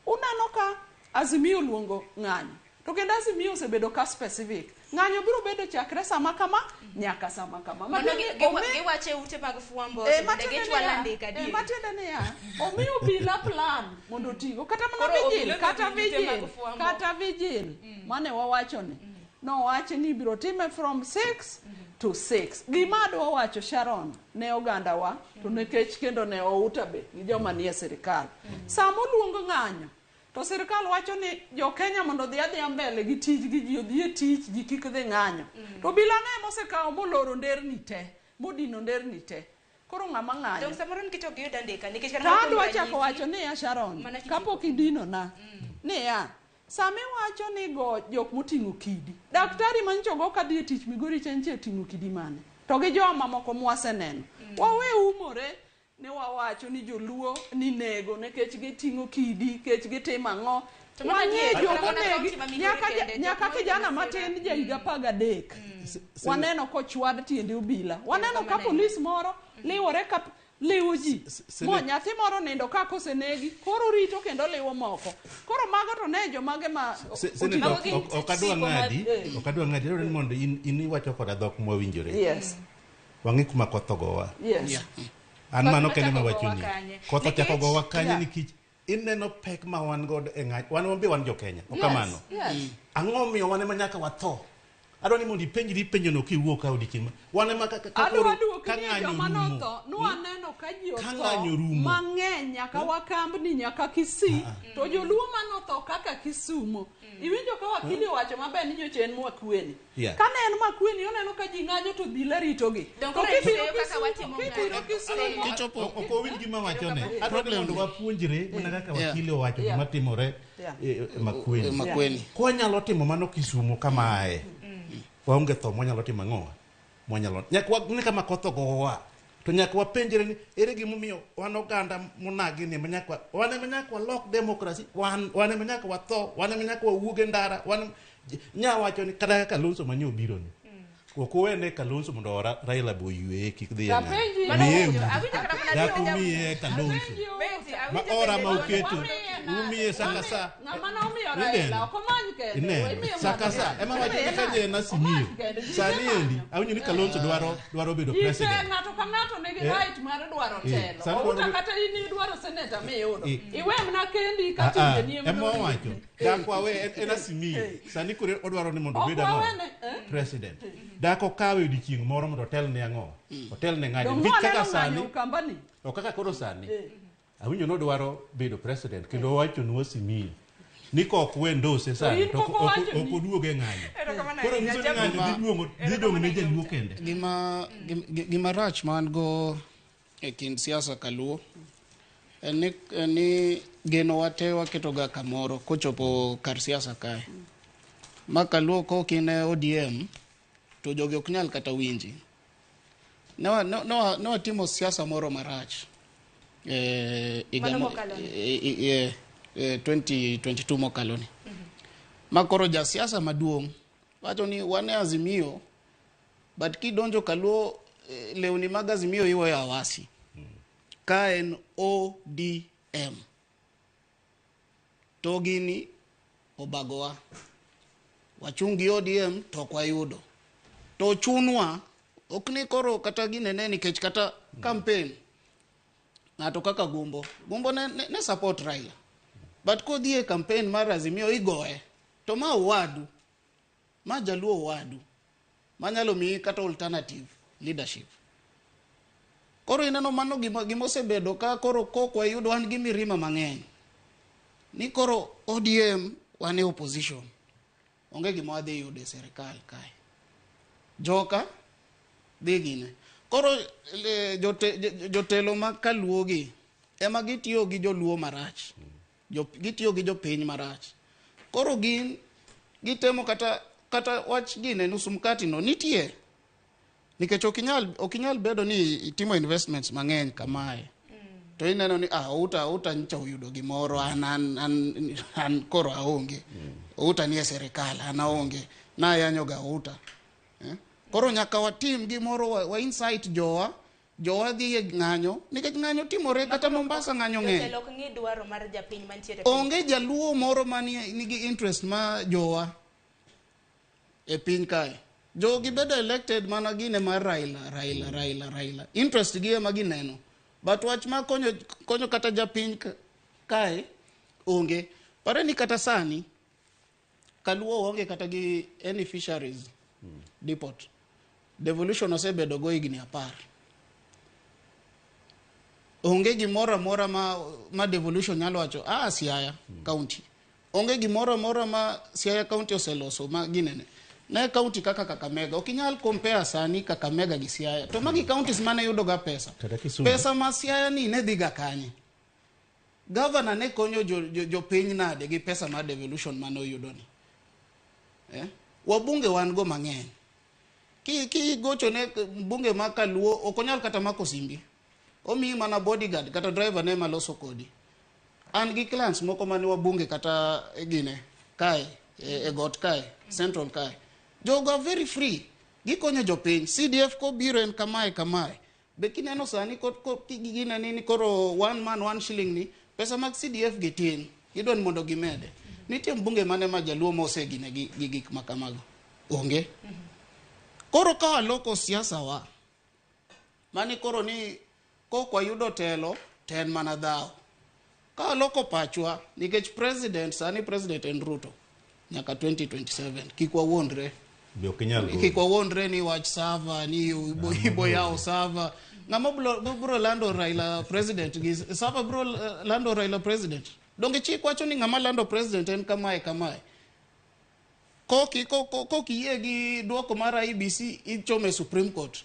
Uneno ka Azimio luongo ng'anyo. To kendo Azimio osebedo ka specific. Ng'anyo biro bedo chakre sama kama nyaka sama kama. Mano Matiende giwacho e ute mag fwambo Eh, to bende matiende gichwalo niya, andika eh, adieri. matiende niya, omiyo obila plan mondo otigo kata mana Koro vigil, obila kata onego ute mag vigil, fwambo. kata vigil mane wawacho ni nowachi ni ibiro time from 6 to 6. Gima adwa wacho Sharon ne oganda wa to nikech kendo ne outa be gi joma nie sirikal. Sama oluong ng'anyo to sirikal wacho ni jo Kenya mondo odhi adhiya mbele gi tijgi ji odhi e tich ji kik dhi ng'anyo. To obila ne emosekawo moloro nderni te modino nderni te. Koro ng'ama ng'anyo. Dong samoro nikech ok giyud andika nikech kata To mana kuom adwa chako ranyisi- wacho niya Sharon, Mana kitieko. kapok idinona, niya, sama iwacho ni go jok moting'o kidi, daktari manyicho go kadhi e tich Migori cha nyiche oting'o kidi mane? To gi joma moko mwaseneno. Wawe umore ni wawacho ni joluo ni nego nikech giting'o kidi, nikech gitimo ang'o. To mano Wang'e adier, jok kata mana onegi, kaunti ma Migori nyaka, kende, jok nyaka moyudo kijana masira. matin ja higa 13. Waneno kochwad tiende obila. Waneno ka polis moro liwore ka liwo ji. Mo nyathi moro nindo ka kosenegi, koro rito kendo liwo moko. Koro mago to ne jomage ma Senator, ok adwa ng'adi, Eh. ok adwa ng'adi, adwaro ni mondo in iwacho koda dhok mwawinjore. Yes. Wang'i kuma koth ogowa. Yes. Yeah. An Koth mano kende machako mawachoni. gowa kanye. Koth ochako Nikech- gowa kanye Yeah. nikech ineno pek ma wan godo e ng'any. Wan wan be wan jo Kenya, ok Yes, kamano. yes. Ang'o momiyo wan ema nyaka watho? Adwa ni mondo ipenjri penjono kiwuok ka odiechieng'. Wan ema ka Adwa koro duoki ka ni ng'anyo joma rumo. notho, nwaneno ka ji Ka ng'anyo otho rumo. mang'eny nyaka Wakambni nyaka Kisii, to joluo manotho kaka Kisumo. Iwinjo ka wakili owacho maber ni nyocha en Makueni. Yeah. Kane en Makueni oneno ka ji ng'anyo to obila ritogi. Dong To koro kibiro en kaka Kisumo, watimo kibiro ng'anyo. Kisumo. Ok owinj gima wachone. Adwa ni mondo wapuonjre mana kaka Yeah. wakili owacho Yeah. gima timore Yeah. e Makueni. E Makueni. Kwanyalo timo mano Kisumo kamae. Waonge tho mwanyalo timo ang'o? Mwanyalo. Nyaka wang'e kama koth ogowa. To nyaka wapenjre ni ere gimomiyo wan oganda monagi ni ema nyaka wan ema nyaka walok demokrasi, wan ema nyaka watho, wan ema nyaka wawuog e ndara, wan nya wacho ni kata kaka Kalonzo manye obiro ni. Ok uwene Kalonzo mondo Raila be oyweye kik dhi e ng'anyo. Apenji- Miye Awinjo uru. kata mana Dak ni- umiye Kalonzo. Betty, Ma awinjo ora bende ma uketo, Wamiye umiye saka sa. Ng'ama nomiyo Ineno. Raila ok omany kende. Ineno, Imiyo saka ng'ato sa, kende. ema wacho ni Imiye ka nade? en Azimio. Omany kende, ji Sani te endi, manyo. awinjo ni Kalonzo dwaro bedo Ji te, president. ng'ato ka ng'ato nigi Eh. right mar dwaro Eh, telo. sani Outa dwaro- kata in idwaro seneta miyudo. Eh. Iwemna kendi ka Ah, ah, timbeni ema ema nodhi. owacho. Dak wawe en Azimio. Sani koro odwaro ni mondo Ok obed ang'o? wawene, eh? President. Dak okawe odiechieng' moro mondo otel ne ang'o? Otel ne ng'anyo. Dong' Nikech nwaneno kaka ng'anyo sani, Ukambani. ok kaka koro sani. Eh. Awinjo nodwaro bedo president kendo owacho nu Azimio ni kok we ndose sani in to pok owacho ni. ok oduog e ng'anyo. Erokamano Koro ahinya, nyiso ni ng'anyo Jabu. dhi dong' ne jaluo kende. Gima rach ma an go e kind siasa kaluo en ni geno wa te waketoga kamoro kochopo kar siasa kae. Ma kaluo kok in e ODM to jogi ok nyal kata winji. Ne watimo siasa moro marach higa Mano mokalo ni. 2022 mokalo ni. Ma koro jasiasa maduong' wacho ni wan e Azimio but kidonjo kaluo lewni mag Azimio iweyo awasi. Ka en ODM. To gini obagowa. Wachung' gi ODM to ok wayudo. To chunwa ok ni koro kata ginene nikech kata campaign ng'ato kaka Gumbo. Gumbo ne support Raila. But kodhi e campaign mar Azimio igoye. To ma owadu. Ma jaluo owadu. Manyalo miyi kata alternative leadership. Koro ineno mano gima osebedo ka koro kok wayudo wan gi mirima mang'eny. Ni koro ODM wan e opposition. Onge gima wadhi yudo e sirikal kae. Joka dhi gine. Koro jotelo ma kaluogi ema gitiyo gi joluo marach. Gitiyo gi jopiny marach. Koro gin gitemo kata wach gine nusu mkati no nitie. Nikech ok inyal bedo ni itimo investments mang'eny kamae. To ineno ni Outa nyicha oyudo gimoro an koro aonge. Outa nie sirikal an aonge. Nayanyoga Outa. Eh? Koro nyaka watim gimoro wa insight jowa, jowa dhi e ng'anyo, nikech ng'anyo timore kata Mombasa ng'anyo ng'eny. Jotelo ok ng'i dwaro mar japiny mantiere piny. Onge jaluo moro mani nigi interest ma jowa e piny kae. Jogi bedo elected mana gine mar Raila, Raila, Raila, Raila. Interest gi ema gineno. But wach ma konyo, konyo kata japiny kae onge. Pare ni kata sani Kaluo onge kata gi any fisheries depot. Devolution osebedo go higni 10. Onge gimoro amora ma devolution nyalo wacho, Siaya County. Onge gimoro amora ma Siaya County oseloso ma ginene. Ne county kaka Kakamega, ok inyal compare sani Kakamega gi Siaya. To magi counties mane yudo ga pesa. Pesa ma Siaya ni ne dhiga kanye? Governor ne konyo jopiny nade gi pesa mar devolution mane oyudo ni? Wabunge wan go mang'eny. Ki gocho ne bunge ma Kaluo, ok onyal kata mako simbi. Omiyi mana bodyguard kata driver ne maloso kodi. An gi clients moko mane wabunge kata gine kae, e got kae, central kae. Jogo are very free. Gikonyo jopiny. CDF kobiro en kamae kamae. Be kineno sani gine ni koro one man one shilling ni, pesa mag CDF gi tin. Gidwa ni mondo gimede. Nitie mbunge mane ma jaluo mosegine gi gik ma kamago? Onge. Koro ka waloko siasa wa, mani koro ni kok wayudo telo, to en mana dhawo. Ka waloko pachwa, nikech president, sani president en Ruto, nyaka 2027, kik wawuondre. Be ok inyal golo. Kik wawuondre ni wach server, ni ibo yawo server. Ng'ama bro lando Raila president gi server bro lando Raila president. Donge chik wacho ni ng'ama lando president en kamae kamae. Koki yie gi duoko mar IEBC ichome Supreme Court.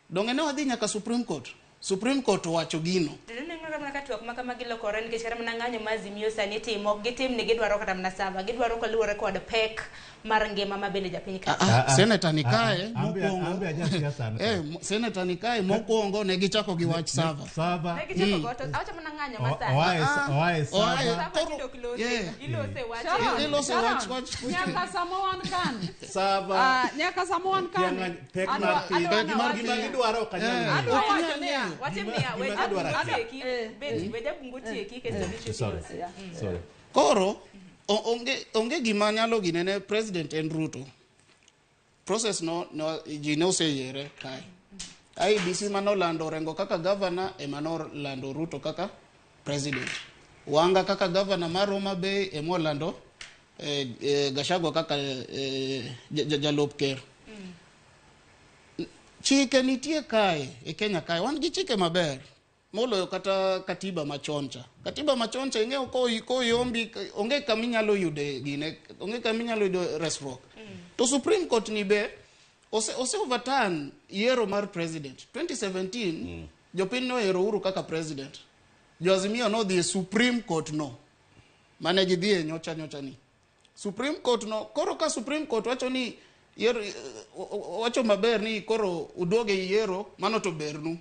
Donge ne wadhi nyaka Supreme Court? Supreme Court owacho gino. To neno kata mana ka twak ma kamagi lokore nikech kata mana ng'anyo ma Azimio sani timo, ok gitim ni gidwaro kata mana sava, gidwaro kaluwore kod pek mar ngima ma bende japiny ka. Senator ni kae, mokwongo. Ambe aja siasa an kae. Senator ni kae mokwongo ne gichako gi wach sava. Sava. Ne gichako go, to awacho mana ng'anyo ma sani. Oae sava. Oae, Sava tinde ok lose. Yeah. Ilose wach. Sharon, Ilose Sharon, wach, wach. Nyaka sama wan kani. Sava. Nyaka sama wan kani. Tiang'any, pek Adwa- mar piny. adwa Pek mar wacho Gima niya. gidwaro ok anyal ng'eyo. Adwa Gima- wacho niya. Watim niya, gima we gidwaro jabungu akia. tieki, Betty, we jabungu tieki, kasto gichuk Sorry. ilose. Yeah. Sorry. Koro, onge gima nyalo ginene president en Ruto. Process no ji ne oseyiere kae. IEBC manolando Orengo kaka governor ema nolando Ruto kaka president. Wanga kaka governor mar Homa Bay ema olando Gachagua kaka jalup ker. Chike nitie kae e Kenya kae, wan gi chike maber moloyo kata katiba machon cha. Katiba machon cha ing'eyo koyombi onge kama inyalo yude gine, onge kama inyalo yudo resruok. To Supreme Court ni be ose overturn yiero mar president. 2017 jopiny noyiero Uhuru kaka president. Jo Azimio nodhi e Supreme Court no mane gidhiye nyocha nyocha ni. Supreme Court no, koro ka Supreme Court wacho ni yiero, wacho maber ni koro uduoge yiero, mano to bernu.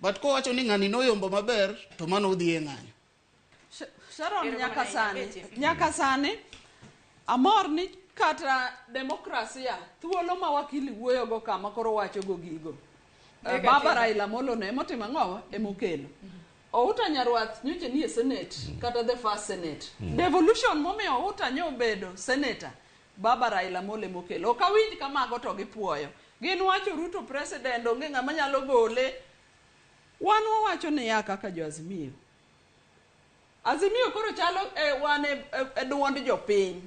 But kowacho ni ng'ani noyombo maber, to mano udhi e ng'anyo. Sharon, Ero nyaka mana ahinya, sani, Betty. nyaka sani, amor ni kata demokrasia, thuolo ma wakili wuoyogo kama koro wachogo gigo. Eka Baba timo. Raila Amolo no emotimo ang'o? Emokelo. Outa Nyarwath nyocha nie Senate, kata the first Senate. Devolution momiyo Outa nyobedo senator, Baba Raila Amolo emokelo. Ok awinj kamago to gipuoyo. Gin wacho Ruto president, onge ng'ama nyalo gole. Wan wawacho niya kaka jo Azimio. Azimio koro chalo wan e duond jopiny.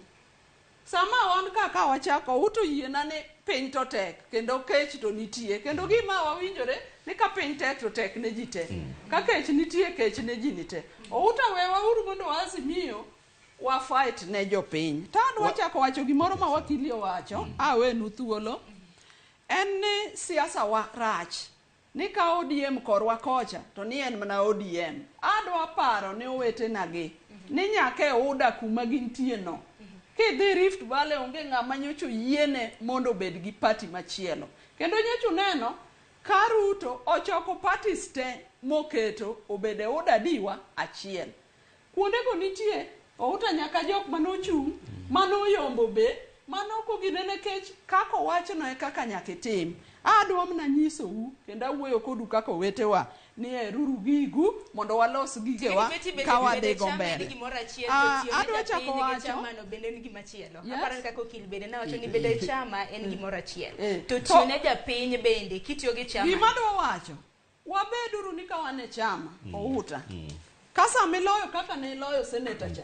Sama wan kaka wachako, Outa oyiena ni piny to tek, kendo kech to nitie. Kendo gima wawinjore ni ka piny tek to tek ne ji te. Ka kech nitie, kech ne ji ni te. Outa wewa uru mondo wa Azimio wa fight ne jopiny. To adwa chako wacho gimoro ma wakili owacho, awenu thuolo, en ni siasa wa rach. Ni ka ODM korwa kocha, to ni en mana ODM. Adwa paro ne owetena gi, ni nyaka e UDA kuma gintie no. Kidhi Rift Valley onge ng'ama nyocha oyiene mondo obed gi party machielo. Kendo nyocha uneno ka Ruto ochoko parties te moketo obede UDA diwa achiel. Kuondego nitie Outa nyaka jok manochung', manoyombo be, Mano ok ogine nikech kaka owachno e kaka nyaka itim. Adwa mana nyisou kendo awuoyo kodu kaka owetewa ni heruru gigu mondo walos gigewa ka wadhi go mbele. Gimoro achiel to Ah, tiyo ne adwa chako japiny gi wacho chamano bende en gima chielo. Yes. Aparo ni kaka okil bende nawacho ni bedo e chama en gimoro achiel. To To- tiyo ne japiny bende kitiyo gi chama. Gima adwa wacho, wabeduru ni ka wan e chama, outa. Ka sama iloyo kaka ne iloyo seneta cha,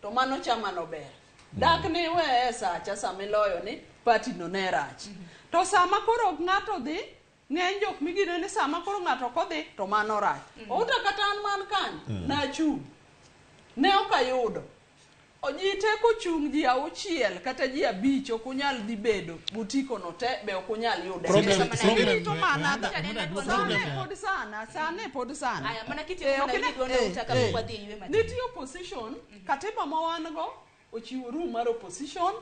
to mano chama no ber. Dak ni iweye e sacha sama iloyo ni party no ne rach. To sama koro ok ng'ato dhi, ng'eny jok migine ni sama koro ng'ato ok odhi to mano rach. Outa kata an man kanyo, nachung'. Ne ok ayudo. Ji te kochung' ji auchiel kata ji abich ok unyal dhi bedo butiko no te be ok unyal yude. Irito mana sane pod sana, sane pod sana. Aya, mana kitiyo Eh, mana ok ine- gi duond eh, outa eh. kapok wadhi e ywe matin. Nitie opposition, katiba ma wan go ochiwo room mar opposition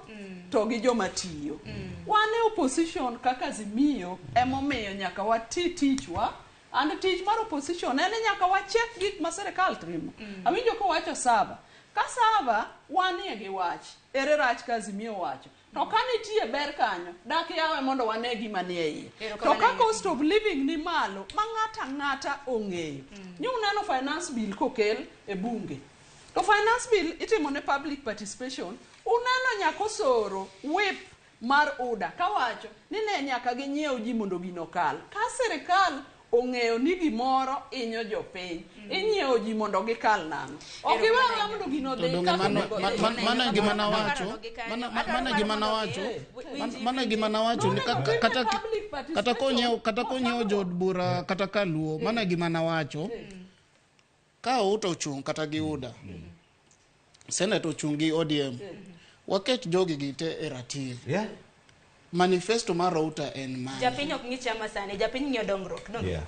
to gi joma tiyo. Wan e opposition kaka Azimio emomiyo nyaka wati tichwa and tich mar opposition en ni nyaka wachek gik ma sirikal timo. Awinjo kowacho sava. Ka sava wanie gi wach, ere rach ka Azimio wacho. To ka nitie ber kanyo, dak yawe mondo wane gima nie iye. To ka cost of living ni malo, ma ng'ato ang'ata ong'eyo. Nyo uneno finance bill kokel e bunge. To finance bill itimo ne public participation, uneno nyaka osoro whip mar UDA kawacho ni ne nyaka ginyiew ji mondo gino okal. Ka sirikal ong'eyo ni gimoro inyo jopiny, inyiewo ji mondo gikal nang'o? Ok iwe aweya mondo gino To odhi donge kaka mano onego ma- odhi. ma- mano e gima nawacho mano e gima nawacho mano e gima nawacho ni kata kata konyiewo jood bura kata kaluo mano e gima nawacho ka Outa ochung' kata gi UDA Senate ochung' gi ODM waket jogi gi te e ratil manifesto mar Outa en mane Japiny ok ng'i chama sani, japiny ng'iyo dongruok. Donge?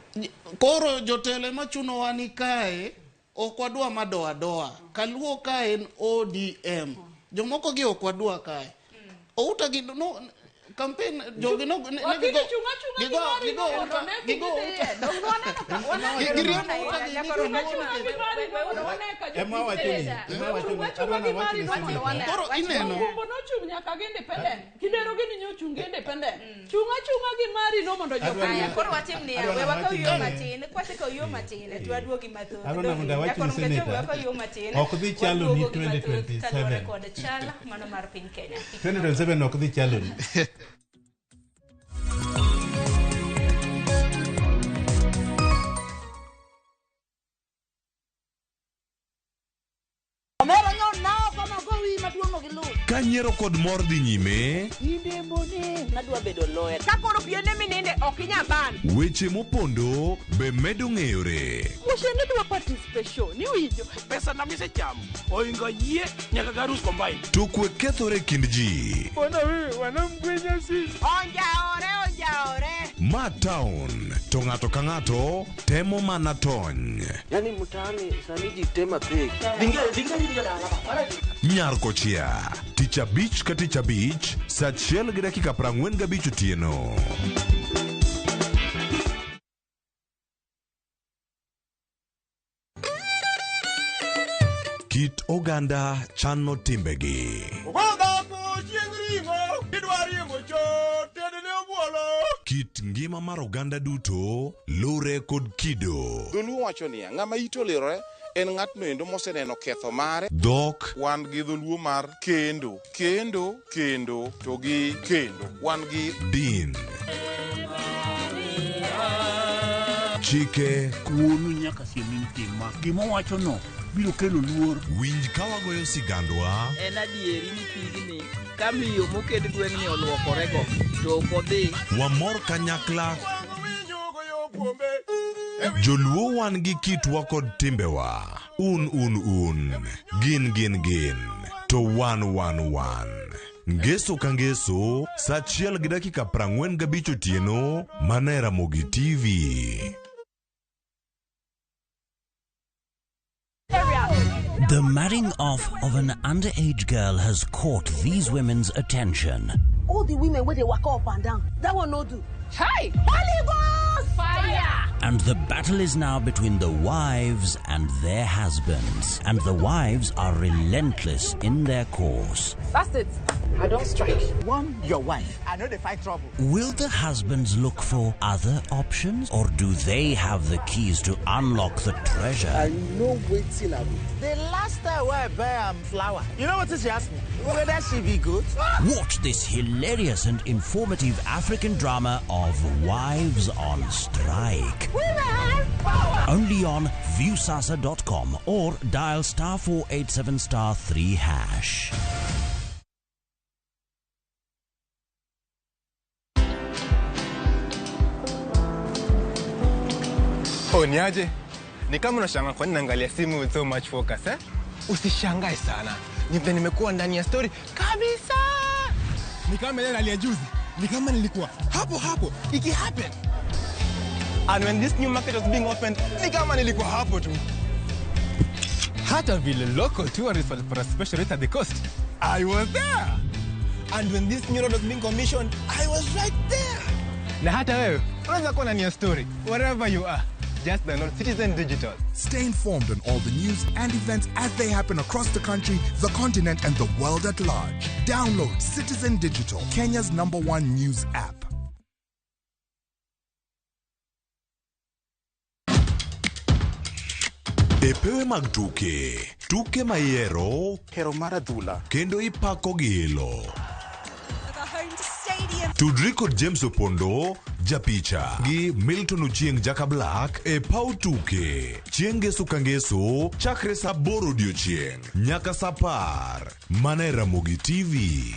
Koro jotelo ema chunowa ni kae ok wadwa madoa doa. Kaluo kae en ODM. Jomoko gi ok wadwa kae. Outa gi no campaign jogi no ne Wakili gigo chung' achung'a gigo gi mari gigo no mondo Outa ne gigo gidhiye. Outa Dong' waneno ka waneno Giriembo chung'a Outa gi ni achung'a gi mari no mondo wane ka Ema wacho ni, ema wacho ni, Chung'a achung'a gi mari no mondo wane. Koro ineno. Ogumbo nochung' nyaka gi independent. Kidero gini nyochung' gi independent. Chung' achung'a gi mari no mondo jopiny. Aya, koro watim niya, Adwa we ni wakaw awach yo ni- matin, kwasekaw yo matin, to waduogi mathoth. Adwa ni mondo awach ni Jakon Mgeto, Senator, we wakaw yo matin, ok dhi chalo ni waduogo gi mathoth 2027. kaluwore kod chal mano mar piny Kenya. 2027 ok dhi chalo ni. Omera nyo nao kama go wi maduong' no gi luth. Ka nyiero kod mor dhi nyime, Inde mone. Nadwa bedo lawyer. Ka koro piende mininde ok inyal ban. weche mopondo be medo ng'eyore. Moshe ne dwa participation, iwinjo? Pesa na misechamo oingo yie nyaka garus combine. To kwe kethore e kind ji. Bwana wewe wanamgwenya sisi. Onjaore, onjaore. Ma town to ng'ato ka ng'ato temo mana tony. Yaani mtaani sani ji tema pek. Nyar kochia tich abich ka tich abich saa achiel gi dakika 45 otieno. Kit oganda chano timbegi. Ogodhako chieng' ring'o idwa riembo chot tedne obuolo. Kit ngima mar oganda duto lure kod kido. Dholuo wacho niya, ng'ama ite olirore en ng'atno endo moseneno ketho mare. Dhok Wan gi dholuo mar kendo, kendo, kendo to gi kendo. Wan gi din. Chike Wuonu nyaka siem ni ngima. Gima owachono biro kelo luor. Winj ka wagoyo sigandwa En adieri ni pigni ka miyo mokend gweng'ni oluokorego to ok odhi wamor kanyakla Joluo wan gi kitwa kod timbewa. Un un un, gin gin gin, to wan wan wan. Ngeso ka ngeso, saa achiel gi dakika 45 otieno, mana e Ramogi TV. The marrying off of an underage girl has caught these women's attention. All the women wey dey waka up and down, that one no do. Hey! Holy Ghost! Fire! And the battle is now between the wives and their husbands. And the wives are relentless in their course. That's it. I don't strike. One, your wife. I know they find trouble. Will the husbands look for other options, or do they have the keys to unlock the treasure? I know waiting I will. The last time I buy flour, you know what she asked me? Whether she be good? Watch this hilarious and informative African drama of Wives on Strike. Women have power! Only on viewsasa.com or dial *487 *3#. Oh, niaje? Ni kama unashangaa kwa nini naangalia simu with so much focus, eh? Usishangae sana. Ni vile nimekuwa ndani ya story kabisa. Ni kama ile hali ya juzi. Ni kama nilikuwa hapo hapo iki happen. And when this new market was being opened, ni kama nilikuwa hapo tu. Hata vile local tourists walipata special rate at the coast, I was there. And when this new road was being commissioned, I was right there. Na hata wewe unaweza kuwa ndani ya story wherever you are. Just download Citizen Digital. Stay informed on all the news and events as they happen across the country, the continent, and the world at large. Download Citizen Digital, Kenya's #1 news app. E pewe mag tuke, tuke mayiero, Hero mar adhula, kendo ipako gi ilo. Tudri kod James Opondo, japicha, gi Milton Ochieng Jaka Black e paw tuke. Chieng' ngeso ka ngeso, chakre saa 8 odiochieng' nyaka saa 10. Mana e Ramogi TV.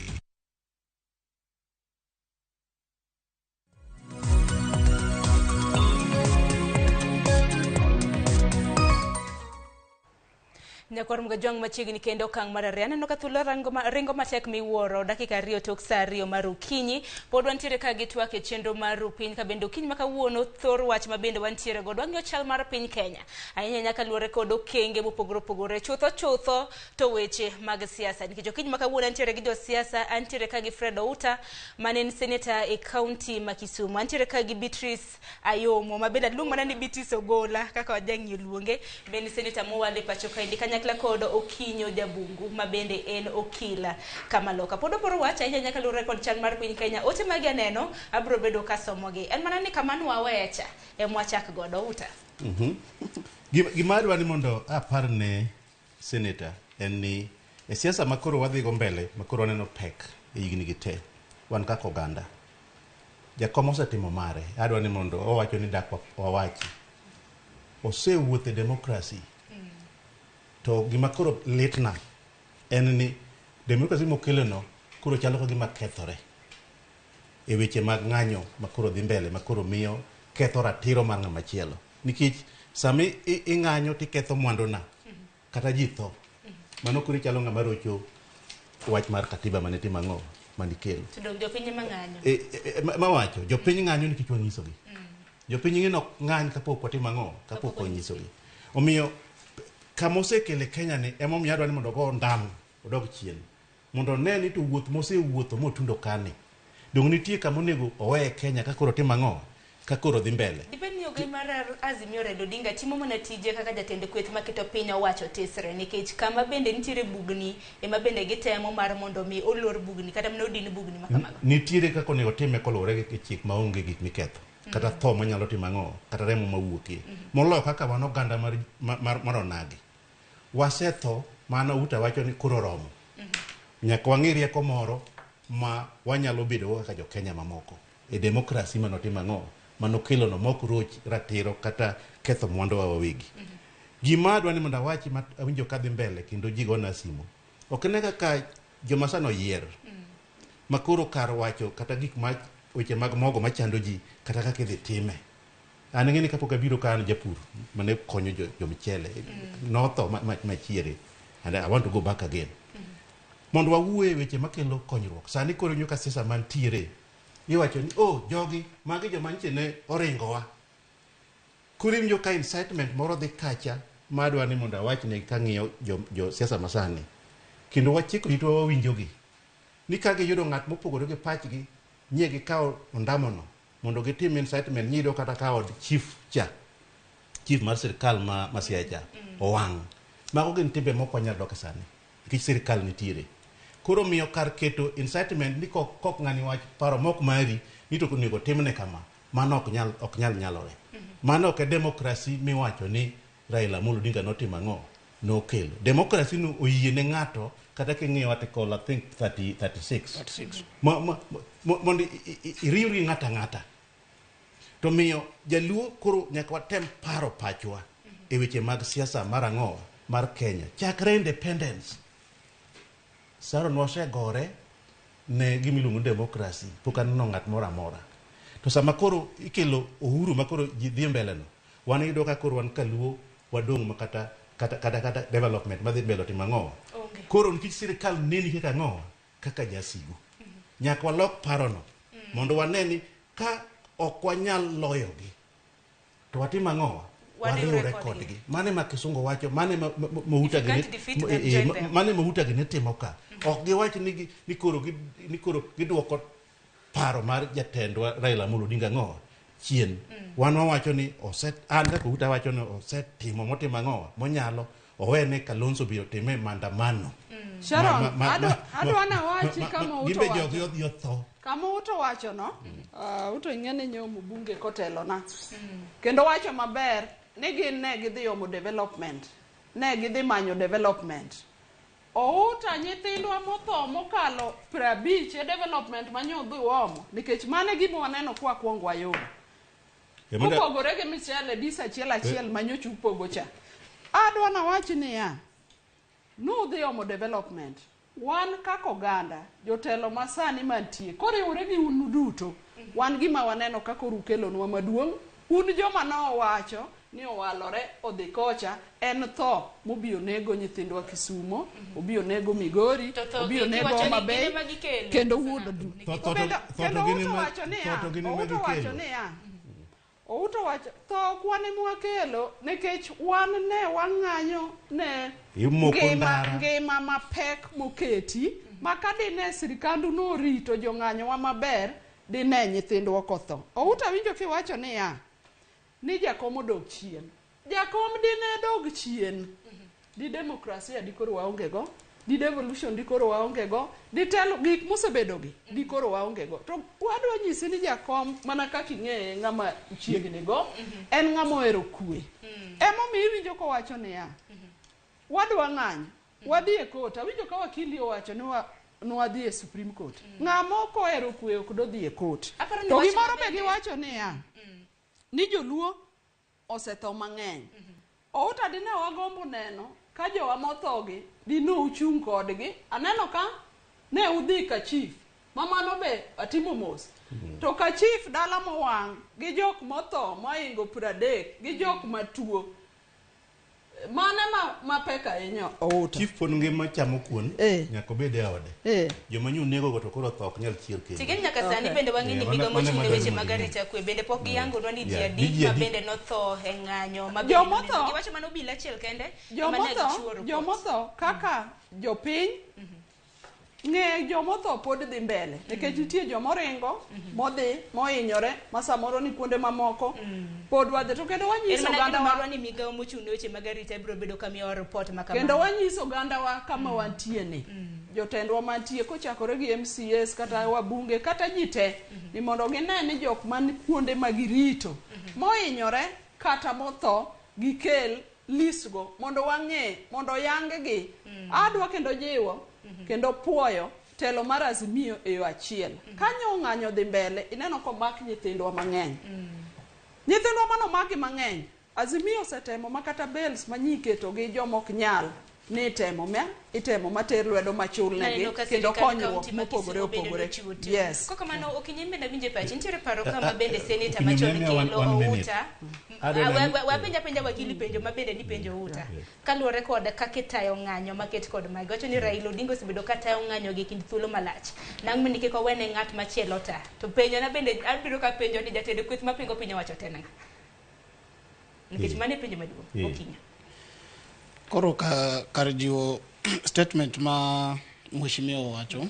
Nyakwar Mgajwang' machiegni kendo okang' mar ariyo. Aneno ka thuolo ringo matek miwuoro dakika 2 tok saa 2 mar okinyi. Pod wantiere ka gi twak e chenro mar piny ka bende okinyi ma kawuono thor wach ma bende wantiere godo. Wang'iyo chal mar piny Kenya. Ahinya nyaka luwore kod okenge mopogore opogore. Chutho chutho to weche mag siasa. Nikech okinyi ma kawuono antiere gi josiasa, antiere ka gi Fred Outa mane en seneta e kaunti ma Kisumu. Antiere ka gi Beatrice Ayomo ma bende aluong mana ni Beatrice Ogola kaka wajang'iyo luonge. Bende seneta mowal e pacho kaendi kanyakla kod Okinyo Jabungu ma bende en okila Kamaloka. Pod oporo wach ahinya nyaka luwore kod chal mar piny Kenya. Ote magi aneno abiro bedo kasomogi. En mana ni kama nwawecha emwachak godo Uta. Gima adwa ni mondo apar ne seneta en ni e siasa makoro wadhi go mbele, makoro waneno pek e higni gi te, wan kaka oganda. Jakom osetimo mare, adwa ni mondo owacho ni dak wawachi. Osewuotho e demokrasi. To gima koro litna en ni demokrasi mokeleno koro chalo ka gima kethore e weche mag ng'anyo makoro dhi mbele, makoro miyo ketho ratiro mar ng'ama chielo. Nikech sami ing'anyo tiketho mwanduna kata ji tho, mano koro ichalo ng'ama rocho wach mar katiba mane timo ang'o manikelo. To dong jopiny ema ng'anyo. Mawacho jopiny ng'anyo nikech wanyisogi. Jopiny ng'eno ng'any kapok watimo ang'o, kapok wanyisogi. Omiyo kama osekele Kenya ni emomiyo adwa ni mondo ogo ondamo odog chien mondo one ni to wuoth mosewuotho motundo kani dong nitie kama onego oweye Kenya ka koro timo ang'o, ka koro dhi mbele. Dibed ni ogai mar Azimio Raila Odinga timo mana tije kaka jatend kweth maketo piny owacho tesre, nikech kama bende nitiere bugni ema bende gitemo mar mondo mi olor bugni kata mana odin bugni ma kamago. Nitiere kaka onego time koluwore gi chik maonge gik miketho kata tho manyalo timo ang'o kata remo mawuokie. Moloyo kaka wan oganda mar onagi. Wasetho mano Uta wacho ni koro romo. Nyaka wang'i rieko moro ma wanyalo bedo kaka jo Kenya mamoko e demokrasi manotimo ang'o manokelono mok roch ratiro kata ketho mwanduwa wawegi. Gima adwa ni mondo awachi ma awinjo kadhi mbele kendo ji gona simu. Ok ne kaka joma sani oyier makoro kar wacho kata gik ma weche mag mogo machando ji kata kaka idhi time. An ing'e ni kapok abiro ka an japur mane konyo jo michele notho machiere and I want to go back again. Mondo wawuoye weche makelo konyruok. Sani koro nyoka siasa mantiere iwacho ni oh jogi magi joma nche ne oringowa. Koro iwinjo ka incitement moro dhi kacha madwa ni mondo awachne kang'iyo jo siasa masani. Kendo wachiko itwa wawinjogi. Ni ka giyudo ng'at mopogore gi pachgi, nyie gikawo ondamono mondo gitim incitement nyiyudo kata ka od chief cha Chief mar sirkal ma Siaya cha owang'. Mago gin timbe mok wanyal dok e sani nikech sirkal nitiere. Koro miyo kar keto incitement ni kok kok ng'ani wach paro mok mari ni to onego timne kama, mano ok nyal ok nyal nyalore. Mano ok e demokrasi miwacho ni Raila Amolo Odinga notimo ang'o? Nokelo. Demokrasi no oyie ne ng'ato kata king'iyo article I think 30, 36. 36. Ma, ma, ma, mondo iriwri gi ng'ato ang'ata. To miyo jaluo koro nyaka watem paro pachwa e weche mag siasa mar ang'o mar Kenya. Chakre independence, Sharon wasegore ne gima iluongo ni democracy, pok aneno ng'at moro amora. To sama koro ikelo uhuru ma koro ji dhi mbele no, wan iyudo ka koro wan kaluo wadong' ma kata kata kata kata development madhi mbele otimo ang'o? Koro nikech sirikal neni kaka ang'o? Kaka jasigu. Nyaka walok parono mondo wane ni ka ok wanyal loyogi to watim ang'o? Wariwre kodgi. Mane ma kisungu wacho, mane ma Mouta gini mane Mouta gini timo ka. Ok giwach ni ni koro gi ni koro giduoko paro mar jatendwa Raila Amolo Odinga ang'o chien. Wan wawacho ni ose an kaka Outa wacho ni osetimo motimo ang'o monyalo owene Kalonzo biro time maandamano. Sharon, adwa nawachi kama Gimbe jogi odhi otho. Kama Uto wacho no, Uto ing'e ni nyomo bunge kotelona. Kendo wacho maber ni gin ne gidhi omo development. Ne gidhi manyo development. Outa nyithindwa motho mokalo 50 e development manyo dhi omo nikech mane gima waneno kwa kwongo wayudo. Kopogore gi michele dis achiel achiel manyocha upogo cha. Adwa nawach niya, nudhi omo development. Wan kaka oganda, jotelo masani mantie, koriwore gi un duto, wan gima waneno ka koro ukelonwa maduong', un joma nowacho ni owalore odhi kocha, en tho mobiro nego nyithindwa Kisumo, obiro nego Migori, obiro nego Homa Bay, kendo wuod du. Kendo Outo wacho niya, Outo wacho niya, Outo wacho, tho ok wan ema wakelo, nikech wan ne wang'anyo ne ngima mapek moketi, ma ka dine sirikandu norito jong'anyowa maber, dine nyithindwa ok otho. Outo awinjo kiwacho niya, ni jakom odok chien. Jakom dine dog chien. Di demokrasia di koro waonge go, di devolution di koro waonge go, di telo gik mosebedo gi di koro waonge go. To wadwa nyisi ni jakom mana kaka ing'eye ng'ama chiegni go, en ng'ama ohero kwe. Emomiyo iwinjo kowacho niya, wadwa ng'anyo, wadhi e court. Awinjo ka wakili owacho ni nwadhi e Supreme Court. Ng'ama ok ohero kwe ok dodhi e court. To gimoro be giwacho niya, ni joluo osetho mang'eny. Outa dine wagombo neno ka jowa mothogi dine uchung' kodgi. Aneno ka ne udhi ka chief, ma mano be atimo mos. To ka chief dala mowang' gi jok motho mohingo 30 gi jok matuo. Mane mapek ahinya Outa. Chief pod ngima chamo kuon, nyaka obed e ode. Joma nyo nego go to koro tho ok nyal chier kendo. Tigeni nyaka sani bende wang'e ni migawo mochung' ne weche mag arita kwe bende pok giyangonwa ni ji adi ma bende notho e ng'anyo ma bende giwacho mana obila achiel kende ema ne gichiwo report. Jomotho kaka jopiny ng'e jomotho pod dhi mbele nikech nitie jomoringo modhi mohinyore ma samoro ni kuonde mamoko pod wadhi to kendo wanyiso ogandawa ni migawo mochung' ne weche mag arita biro bedo ka miyowa report ma kamano. Kendo wanyiso ogandawa kama wantie ni jotendwa mantie kochakore gi MCAs kata wabunge kata ji te ni mondo gine ni jok man kuonde ma girito mohinyore kata motho gikel list go mondo wang'e mondo oyang gi. Adwa kendo jiwo kendo puoyo telo mar Azimio e yo achiel. Kanyo ng'anyo dhi mbele, ineno komak nyithindwa mang'eny. Nyithindwa manomaki mang'eny, Azimio osetemo makata bails manyiketo gi joma ok nyal ni itemo ma itemo mater lwedo machul negi kendo konyruok mopogore opogore. Yes. Koko mano okinyi bende winje pachi nitiere paro kama bende seneta machon kelo Outa. Wapenja penja wakili penjo ma bende ni penjo Outa. Kaluwore kod kaka itayo ng'anyo maket kod magi. Wacho ni Raila Odinga osebedo ka tayo ng'anyo gi kind thuolo malach. Nang' mini kik owene ng'at machielo ta. To penjo na bende abiro ka penjo ni jatend kweth mapingo piny owacho te nang'a. Nikech mano e penjo maduong' Okinyi. Koro kar jiwo statement ma mheshimiwa owacho,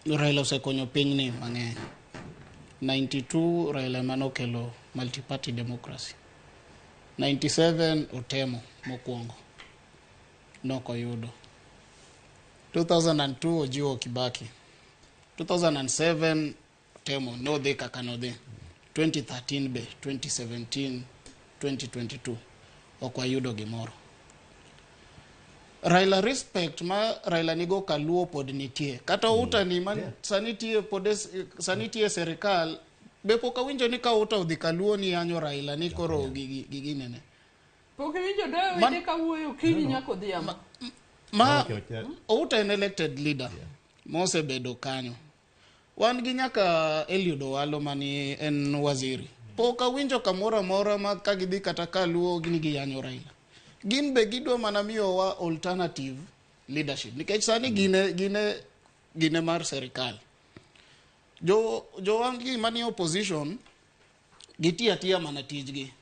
Raila osekonyo pinyni mang'eny. 92 Raila ema nokelo multi-party democracy. 97 otemo mokwongo nokoyudo. 2002 ojiwo Kibaki. 2007 otemo nodhi kaka nodhi. 2013 be, 2017, 2022 ok wayudo gimoro. Raila, respect ma Raila nigo kaluo pod nitie. Kata Outa ni man sani tie pod sani tie serikal be pok awinjo ni ka Outa odhi kaluo ni yanyo Raila ni koro gigi nene. Pok iwinjo Doyo Wede ka wuoyo okinyi nyaka odhiambo. Ma Outa en elected leader mosebedo kanyo. Wan gi nyaka Eliud Owalo mani en waziri. Pok awinjo kamoro amora ma ka gidhi kata kaluo ni giyanyo Raila. Gin be gidwa mana miyowa alternative leadership nikech sani gine mar serikal. Jo wan gi manie opposition gitiyo atiya mana tijgi.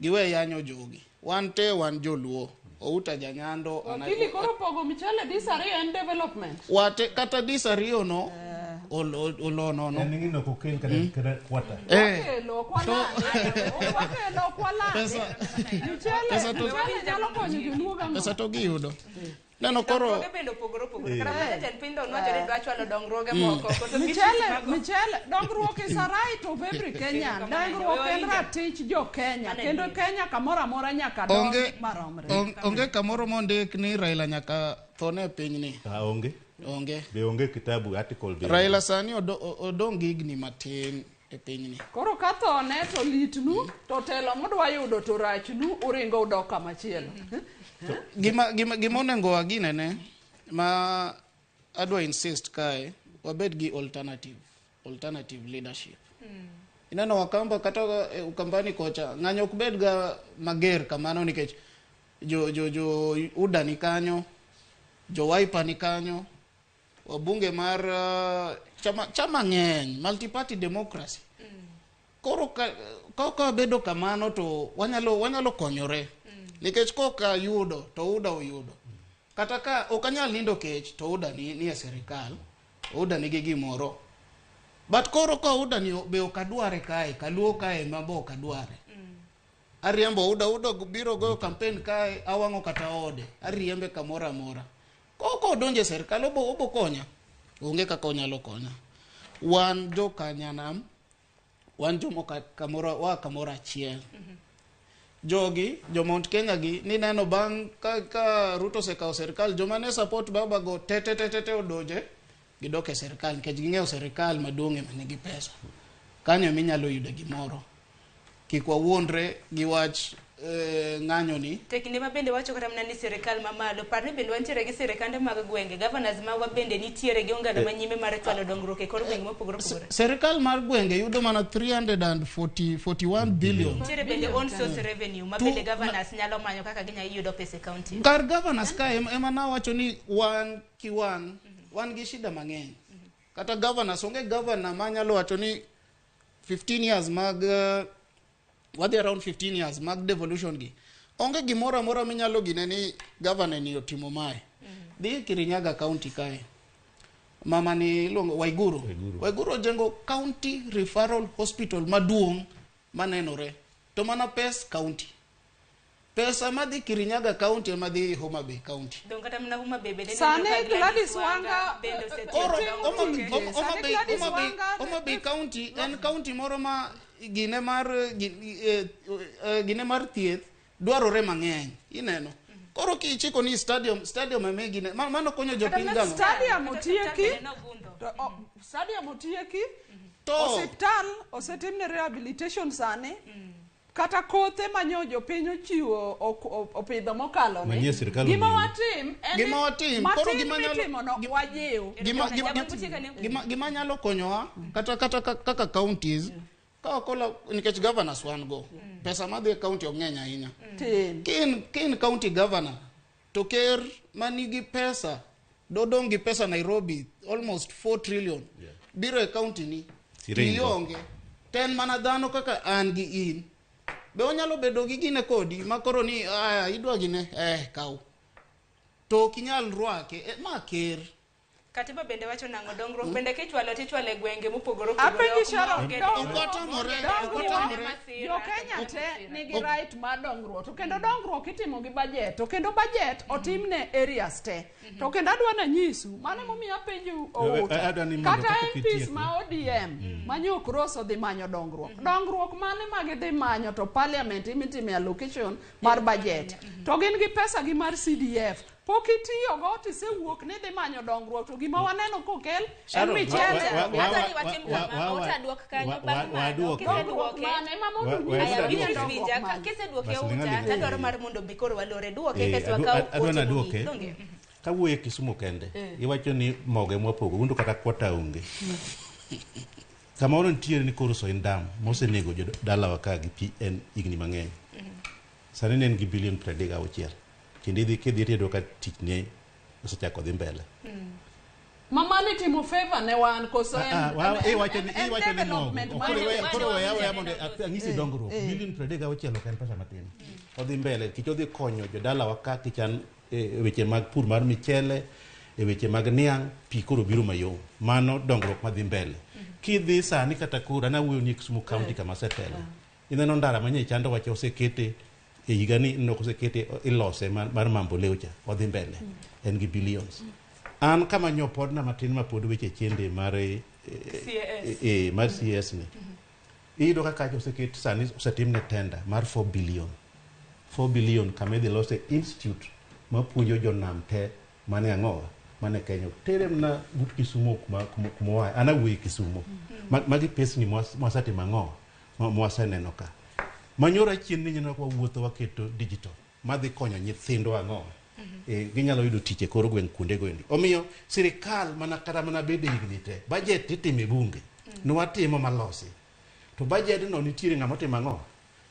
Giwe yanyo jogi. Wan te wan joluo. Outa janyando. Wakili koro pogo michele dis ariyo en development. Wate kata dis ariyo no olono no. En ng'ino ok okel kata kwata. Wakelo ok walande. Wakelo ok walande. Michele michele nyalo konyo joluo gang'o? Pesa to giyudo. Neno koro Dongruoge bende opogore opogore. Kata mana jatend piny to nowacho ni dwa chwalo dongruoge moko. Koso Michele, mago. michele, dongruok is a right of every Kenyan. Dongruok en ratich jo Kenya. Kendo Kenya kamoro amora nyaka dong onge maromre. Onge kamoro mondik ni Raila nyaka thone e pinyni. Ah, onge. Onge. Be onge kitabu article be. Raila sani odong' gi higni matin e pinyni. Koro ka thone to litnu, to telo modwa yudo to rachnu, uringo udok kamachielo. Gima onego waginene ma adwa insist kae, wabed gi alternative leadership. Ineno Wakamba kata Ukambani kocha ng'anyo ok bed ga mager kamano nikech jo UDA ni kanyo, jo Wiper ni kanyo, wabunge mar chama ng'eny, multi-party democracy. Koro ka bedo kamano to wanyalo konyore. Nikech koka yudo to UDA oyudo. Kata ka ok anyal nindo kech to UDA ni e serikal, UDA nigi gimoro. But koro ka UDA ni be ok adware kae, kaluo kae ma be ok adware. Ariembo UDA, UDA biro goyo campaign kae, awang'o kata ode, ariembe kamoro amora. Koko odonjo e serikal, obo konya. Onge kaka onyalo konya. Wan jo Kanyanam, wan jomoka kamoro, wa kamoro achiel. Jogi, jo Mount Kenya gi, nineno bang' ka Ruto osekawo serikal, joma ne support baba go te te te te te odonje, gidok e serikal, nikech ging'eyo serikal maduong' ema nigi pesa. Kanyo ema inyalo yude gimoro. Kik wawuondre gi wach ng'anyo ni. To kinde ma bende wacho kata mana ni sirikal mamalo, par ni bende wantiere gi sirikande mag gwenge, governors magwa bende nitiere gi ongalo manyime mar chwalo dongruok e kor gwenge mopogore opogore. Serikal mar gwenge yudo mana 341 billion. Nitiere bende own source revenue ma bende governors nyalo manyo kaka ginyalo yudo pesa e county. Kar governors ka ema nawacho ni wan ki wan gi shida mang'eny. Kata governors, onge governor manyalo wacho ni 15 years mag wadhi around 15 years mag devolution gi. Onge gimoro amora minyalo gine ni governor ni otimo mae. Dhi Kirinyaga county kae. Mama ni iluongo Waiguru. Waiguru ojengo county referral hospital maduong' manenore. To mana pes county. Pesa madhi Kirinyaga county ema dhi Homa Bay county. Dong kata mana Homa Bay bende Sani neno ka Gladys Wanga bende osetimo Koro dongruok. Homa Bay county en county moro ma gine mar gine mar thieth dwarore mang'eny ineno. Koro kichiko ni stadium ema gine mano konyo jopiny gang'o. Stadium otieki. Stadium otieki. Osiptal osetimne rehabilitation sani. Kata kothe manyo jopiny ochiwo opidho mokalo ni. Gima watim en gima watim koro gima nyalo mitimo no wajiw. Gima nyalo konyowa kata kaka counties ka okola nikech governors wan go. Pesa madhi e county ok ng'eny ahinya. Kin county governor to ker manigi pesa dodong' gi pesa Nairobi almost 4 trillion biro e county ni tionge ten mana dhano kaka an gi in. Be onyalo bedo gi gine kodi ma koro ni idwa gine kaw to ok inyal rwake ma ker. Katiba bende wacho nang'o dongruok bende kichwalo tichwalo e gwenge mopogore opogore. Apenji ok Sharon, maonge dongruok- dongruok- dongruok- Jo Kenya te nigi right mar dongruok to kendo dongruok itimo gi budget to kendo budget otim ne areas te to kendo adwa nanyisu mano emomiyo apenjo Outa Adwa ni mondo kata kapok MPs itieko. ma ODM manyok Rose odhi manyo dongruok dongruok mane ma gidhi manyo to parliament imitime allocation mar budget to gin gi pesa gi mar CDF pok itiyogo tisewuok ni dhi manyo dongruok to gima waneno kokel en Sharon, michele Adwa ni watim kama, Outa duok kanyo bang' mano, kiseduoke. Mane ma mondo Wa- nyisi wa- ni Aya, dongruok winja, mane. kiseduoke Bas, Outa, ling' aling'. tadwaro mar mondo mi koro walore. Duoke Eh, kasto wakaw adwa ote naduoke. mogik. Donge? Kawuoyo e Kisumu kende, Eh. iwacho ni mogo ema wapogo, un to kata kwata onge. Kamoro nitiere ni koro Soin Dam mosenego jodalawa ka gi pi en higni mang'eny. Sani ne en gi bilion 36. Kendo idhi kidhi tiyudo ka tich ne osechako dhi mbele. Mama ni timo favor ne wan koso en Ah, ah, iwacho ni en iwacho ni mogo. development Koro weya koro weya weya mondo anyisi Eh, dongruok. eh. Bilion 36 ok en pesa matin. Odhi mbele kech odhi konyo jodalawa ka kichan e weche mag pur mar michele, e weche mag niang', pi koro biro mayom. Mano dongruok madhi mbele. Kidhi sani kata koro an awuoyo ni Kisumu County kama asetelo. Ineno ndara manye chando wacho osekete e higani ineno kosekete ilose mar Mamboleo cha odhi mbele. En gi billions. An kama nyopodna matin ma pod weche chende mar CAS. mar CS ni. Iyudo ka kacha oseket sani osetimne tender mar 4 billion. 4 billion kama idhi lose institute mapuonjo jonam te mane ang'owa mane Kenya. Tere mana but Kisumu kuma kuma oaye. An awuoyo e Kisumu. Magi pesni mwasetimo ang'owa mwaseneno ka. Manyoro achien ni nyeneno ka wawuotho waketo digital madhi konyo nyithindwa ang'owa. Ginyalo yudo tich e kor gweng' kuondego endi. Omiyo sirikal mana kata mana bede higni te, budget itimo e bunge. Nwatimo malosi. To budget no nitiere ng'ama otimo ang'o?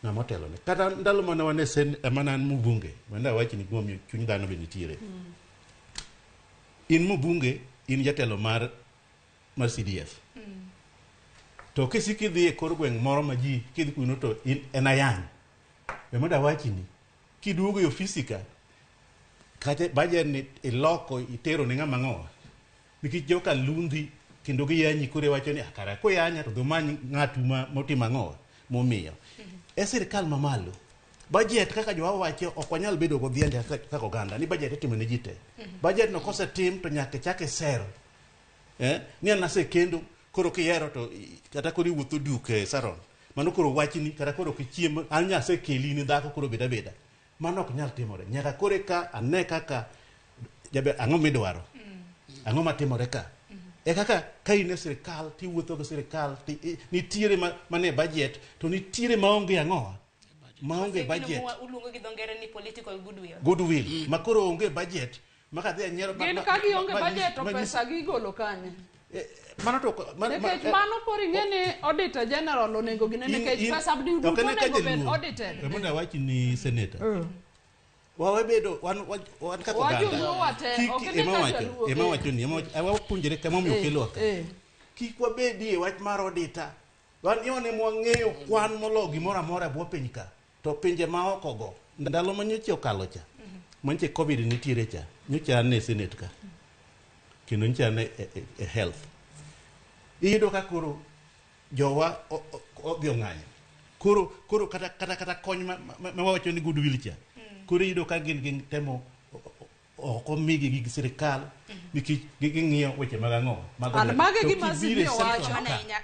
Ng'ama otelone. Kata ndalo mane wan e sen, mana an mbunge, mondo awach ni gimomiyo chuny dhano be nitiere. In mbunge, in jatelo mar CDF. To kisiko idhi e kor gweng' moro ma ji kidhi kuno to in en ayany. We mondo awachni, kiduogo e ofisi ka, kata budget ni iloko itero ne ng'ama ng'owa. Nikech joka lundi kendo giyanyi koro iwacho ni kara koyanya to dhi umany ng'atu ma motimo ang'owa momiyo. E sirikal mamalo, budget kaka jowa wacho ok wanyal bedo godhiande kaka oganda ni budget itimo ne ji te. Budget no kosetim to nyaka ichak iser. Ni an asekendo koro kiyiero to kata koro iwuotho duk e Saron. Mano koro wachni kata koro kichiem an nyasekeli ni dhako koro beda beda. Mano ok nyal timore. Nyaka koro eka ane kaka jaber ang'o midwaro. Ang'o matimore ka. E kaka ka in e sirikal tiwuotho gi sirikal nitiere mane budget to nitiere maonge ang'owa. Maonge budget. Uluongo gi dho ngere ni political goodwill. Goodwill. Ma koro onge budget. Ma kadhi anyiero Gin ka gionge budget to pesa gigolo kanye? Mano to nikech mano koro ing'e ni auditor general onego gine nikech pesa duto onego bed audited. Mondo awach ni senator. Wawebedo wan kaka oganda. Ema wacho ni wapuonjre kama omiyo okelwa ka. Kik wabedie wach mar auditor. Wan ione mwang'eyo kwan molo gimoro amora e bwo piny ka. To pinje ma oko go ndalo ma nyocha okalo cha. Manche COVID nitiere cha. Nyocha an e senate ka. Kendo nyocha an e health. Iyudo ka koro jowa odhi ong'anyo. Koro kata kony ma wawacho ni goodwill cha. Koro iyudo ka gin temo ok omigi gi sirikal nikech ging'iyo weche mag ang'o. An mage gima Azimio wacho.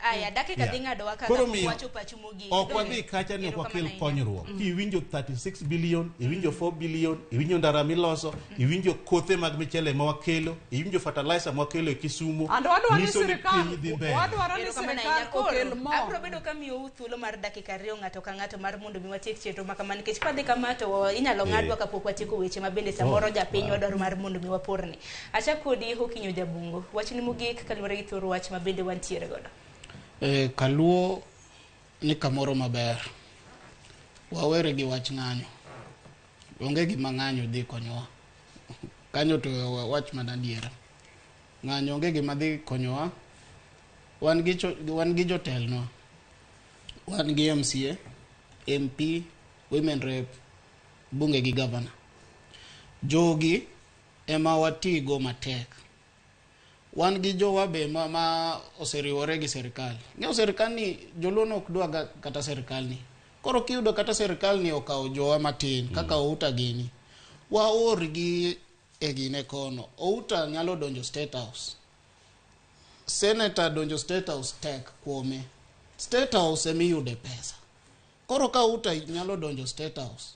Aya, dakika dhi ng'adowa kaka wacho pachu mogik. Ok wadhi kacha ni ok wakel konyruok. Kiwinjo 36 billion, iwinjo 4 billion, iwinjo ndara miloso, iwinjo kothe mag michele ma wakelo, iwinjo fertilizer ma wakelo e Kisumu. And wadwaro ni sirikal okel mo. Abiro bedo ka miyou thuolo mar dakika 2 ng'ato ka ng'ato mar mondo mi watiek chenro ma kama nikech kwadhi kama to inyalo ng'adwa kapok watieko weche ma bende samoro japiny wadwaro mar mondo mi waporni. Achak kodi Okinyo Jabungo, wachni mogik kaluwore gi thor wach ma bende wantiere godo. Kaluo ni kamoro maber. Wawere gi wach ng'anyo. Onge gima ng'anyo dhi konyowa. Kanyo to wach mana adiera. Ng'anyo onge gima dhi konyowa. Wan gi jotelnwa. Wan gi MCA, MP, Women Rep, bunge gi governor. Jogi ema watigo matek. Wan gi jowa be ma oseriwore gi sirikal. Ng'eyo sirikal ni joluo ne ok dwa ga kata sirikal ni. Koro kiyudo kata sirikal ni okawo jowa matin kaka Outa gini. Waor gi e gine kono. Outa nyalo donjo State House. Senator donjo State House tek kuome. State House emiyude pesa. Koro ka Outa nyalo donjo State House,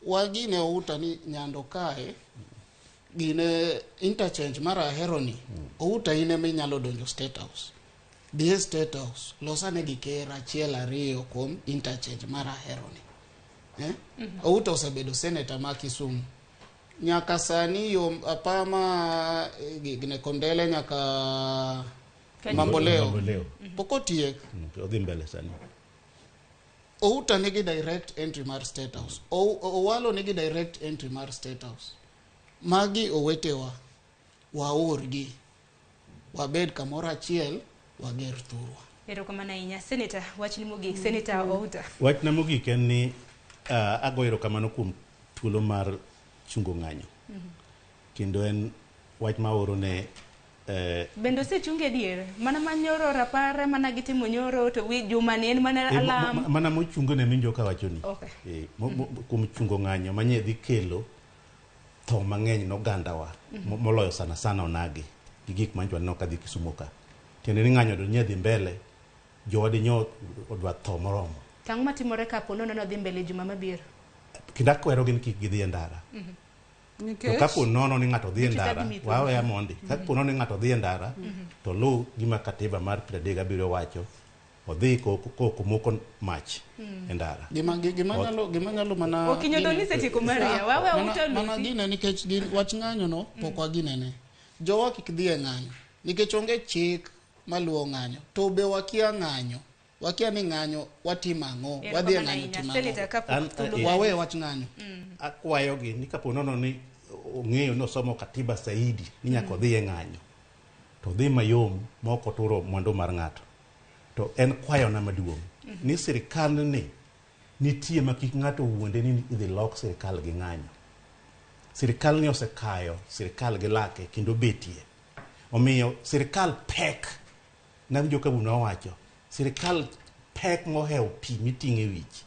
wagine Outa ni Nyando kae, gine interchange mar Ahero ni, Outa in ema inyalo donjo State House. Dhi e State House, losane gi ker achiel ariyo kuom interchange mar Ahero ni. Outa osebedo senator ma Kisumu. Nyaka sani yo apama gine Kondele nyaka Mamboleo. Mamboleo. Pok otiek. Odhi mbele sani. Outa nigi direct entry mar State House. Owalo nigi direct entry mar State House. Magi owetewa, waorgi, wabed kamoro achiel, wager thurwa. Erokamano ahinya. Senator, wachni mogik, Senator Outa. Wachna mogik en ni agoyo erokamano kuom thuolo mar chungo ng'anyo. Kendo en wach ma aoro ne Bende osechunge diere? Mana manyoro rapar, mana gitimo nyoro, to wi juma ni en mana alam. Mana mochungo ne minjo kawacho ni. Okay. Kuom chungo ng'anyo manye dhi kelo tho mang'eny nogandawa moloyo sana sana onagi gi gik manjo waneno kadhi Kisumu ka. Tiende ni ng'anyo do nye dhi mbele, jowadi nyo odwa tho moromo. Tang' matimore kapo nono nodhi mbele juma mabiro. Kendo akwero gin kik gidhi e ndara. To kapo nono ni ng'ato dhi e ndara, waweya mondi. Kapo nono ni ng'ato dhi e ndara, to luw gima katiba mar 37 wacho, odhi komoko mach e ndara. Gima nyalo mana Okinyo to nisetieko Maria, wawe uto lusi. Mana gine nikech wach ng'anyo no pok waginene. Jowa kik dhi e ng'anyo nikech onge chik maluwo ng'anyo. To be wakia ng'anyo. Wakia ni ng'anyo watimo ang'o, wadhi e ng'anyo timo ang'o. Wawe wach ng'anyo. Akwayogi ni kapo nono ni ong'eyo ni osomo katiba saidi ni nyaka odhi e ng'anyo, to dhi mayom ma ok oturo mwandu mar ng'ato. To en kwayona maduong' ni sirikal ni nitie ma kik ng'ato wuonde ni idhi lok sirikal gi ng'anyo. Sirikal ni osekayo sirikal gi lake kendo betie. Omiyo sirikal pek, nawinjo ka wuonwa owacho, sirikal pek mohewo pi miting'e wich.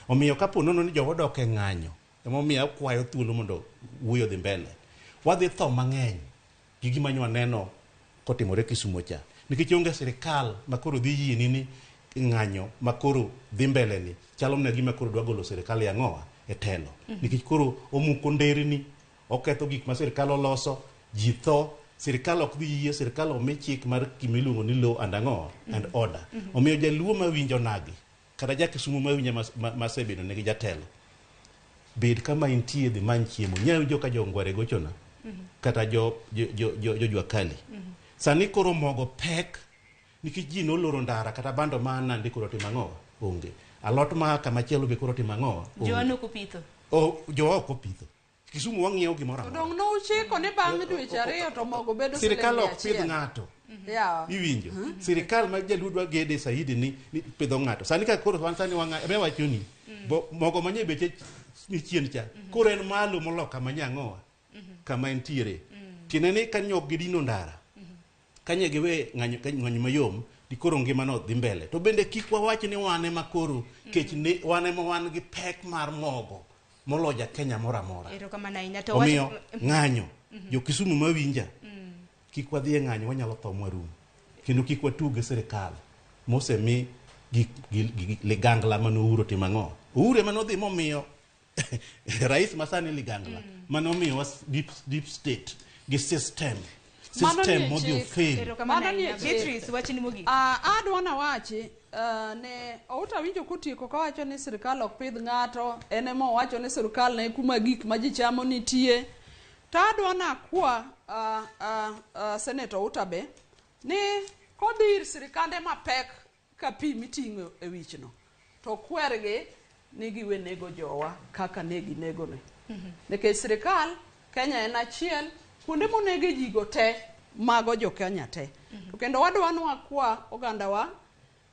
Omiyo kapo nono ni jowa odok e ng'anyo, emomiyo akwayo thuolo mondo wuoyo odhi mbele. Wadhi tho mang'eny gi gima nyo waneno kotimore Kisumu cha. Nikech onge sirikal makoro dhi yieni ni ng'anyo makoro dhi mbele ni chalo mana gima koro dwa golo sirikal e ang'owa e telo. Nikech koro omuko nderni, oketho gik ma sirikal oloso, ji tho, sirikal ok dhi yie, sirikal omi chik mar gima iluongo ni law and ang'owa and order. Omiyo jaluo mawinjo nagi, kata ja Kisumu mawinjo masebedo nigi jatelo, bed kama intie dhi many chiemo. Nyawinjo ka jo Ngware gochona, kata jo Jua Kali. Sani koro mogo pek nikech ji noloro ndara kata bando ma Nandi koro timo ang'o? Onge. Alot ma kamachielo be koro timo ang'o? Onge. Jowa ok opitho. Jowa ok opitho. Kisumu wang'iewo gimoro amora. Dong' nouchiko ni bang' dweche ariyo to mogo bedo Sirikal ok pidh ng'ato. Iwinjo. Sirikal ma jaluo dwa gede saidi ni pidho ng'ato. Sani ka koro wan sani wang'a ema wacho ni mogo manye beche ni chien cha. Koro en malo molo kama nyang'owa. Kama entiere. Tiende ni ka nyok gidino ndara. Kanye giwe ng'anyo mayom, di koro ngima no dhi mbele. To bende kik wawach ni wan ema koro kech ni wan ema wan gi pek mar mogo moloyo ja Kenya moro amora. Erokamano ahinya. To omiyo ng'anyo, jo Kisumu mawinja, kik wadhi e ng'anyo wanyalo tho mwarum. Kendo kik watug gi sirikal mosemi ligangla mane Uhuru timo ang'o. Uhuru ema nodhi momiyo rais masani ligangla manomiyowa deep state gi system. System modhi ofail. Mano nie chik. Beatrice, wachni mogik. Adwa nawachi ne Outa winjo kotieko kowacho ni sirikal ok pidh ng'ato, en ema owacho ni sirikal ne kuma gik ma ji chamo nitie. To adwa nakwa Senator Outa be ni kodhi ir sirikande mapek ka pi miting'o e wichno, to kwergi ni giwe nego jowa kaka ne ginegone. Nikech sirikal Kenya en achiel, kuonde monege jigo te mago jo Kenya te. To kendo wadwa nwakwa ogandawa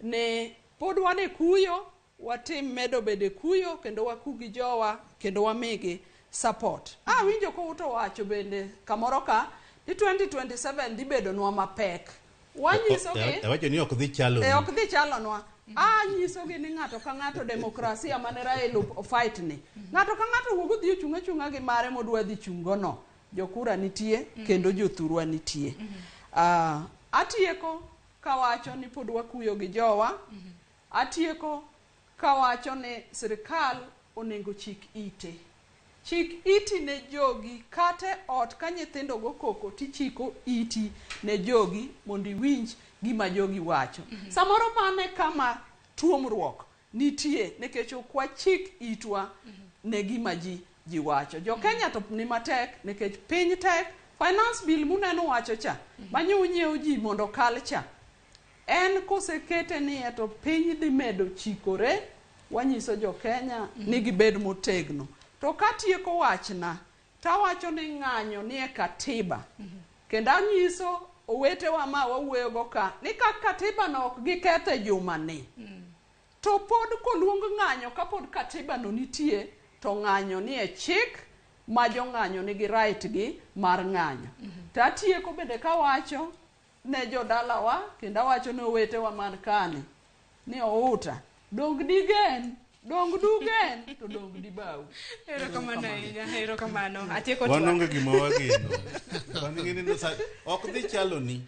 ne pod wan e kuyo, watim medo bedo e kuyo kendo waku gi jowa kendo wamigi support. Awinjo ko Outa wacho bende kamoro ka Ni 2027 dhi bedonwa mapek. Wanyisogi Awacho ni ok dhi chalo. E ok dhi chalonwa. Anyisogi ni ng'ato ka ng'ato demokrasia mane Raila fight ni. Ng'ato ka ng'ato wuog odhi ochung' achung'a gi mare modwa dhi chungo no. Jokura nitie kendo jothurwa nitie. Atieko kawacho ni pod wakuyo gi jowa. Atieko kawacho ni sirikal onego chik ite. Chik iti ne jogi kata e ot ka nyithindo go koko tichiko iti ne jogi mondo iwinj gima jogi wacho. Samoro mane kama tuomruok nitie nikech ok wachik itwa ne gima ji wacho. Jo Kenya to ni matek nikech piny tek. Finance bill muneno wacho cha manyo unyiewo ji mondo kal cha. En kosekete nie to piny dhi medo chikore. Wanyiso jo Kenya ni gibed motegno. To katieko wachna, tawacho ni ng'anyo ni e katiba. Kendo anyiso owetewa ma wawuoyogo ka, ni ka katiba no ok giketho e juma ni, to pod koluong ng'anyo kapod katiba no nitie, to ng'anyo ni e chik ma jong'anyo nigi right gi mar ng'anyo. To atieko bende kawacho ne jodalawa, kendo awacho ne owetewa man kani, ni outa, dong digen, dong dugen, to dong dibau. Erokamano ahinya, erokamano. Atieko Wan twak. onge gima wageno. Wan ing'e ni ok dhi chalo ni.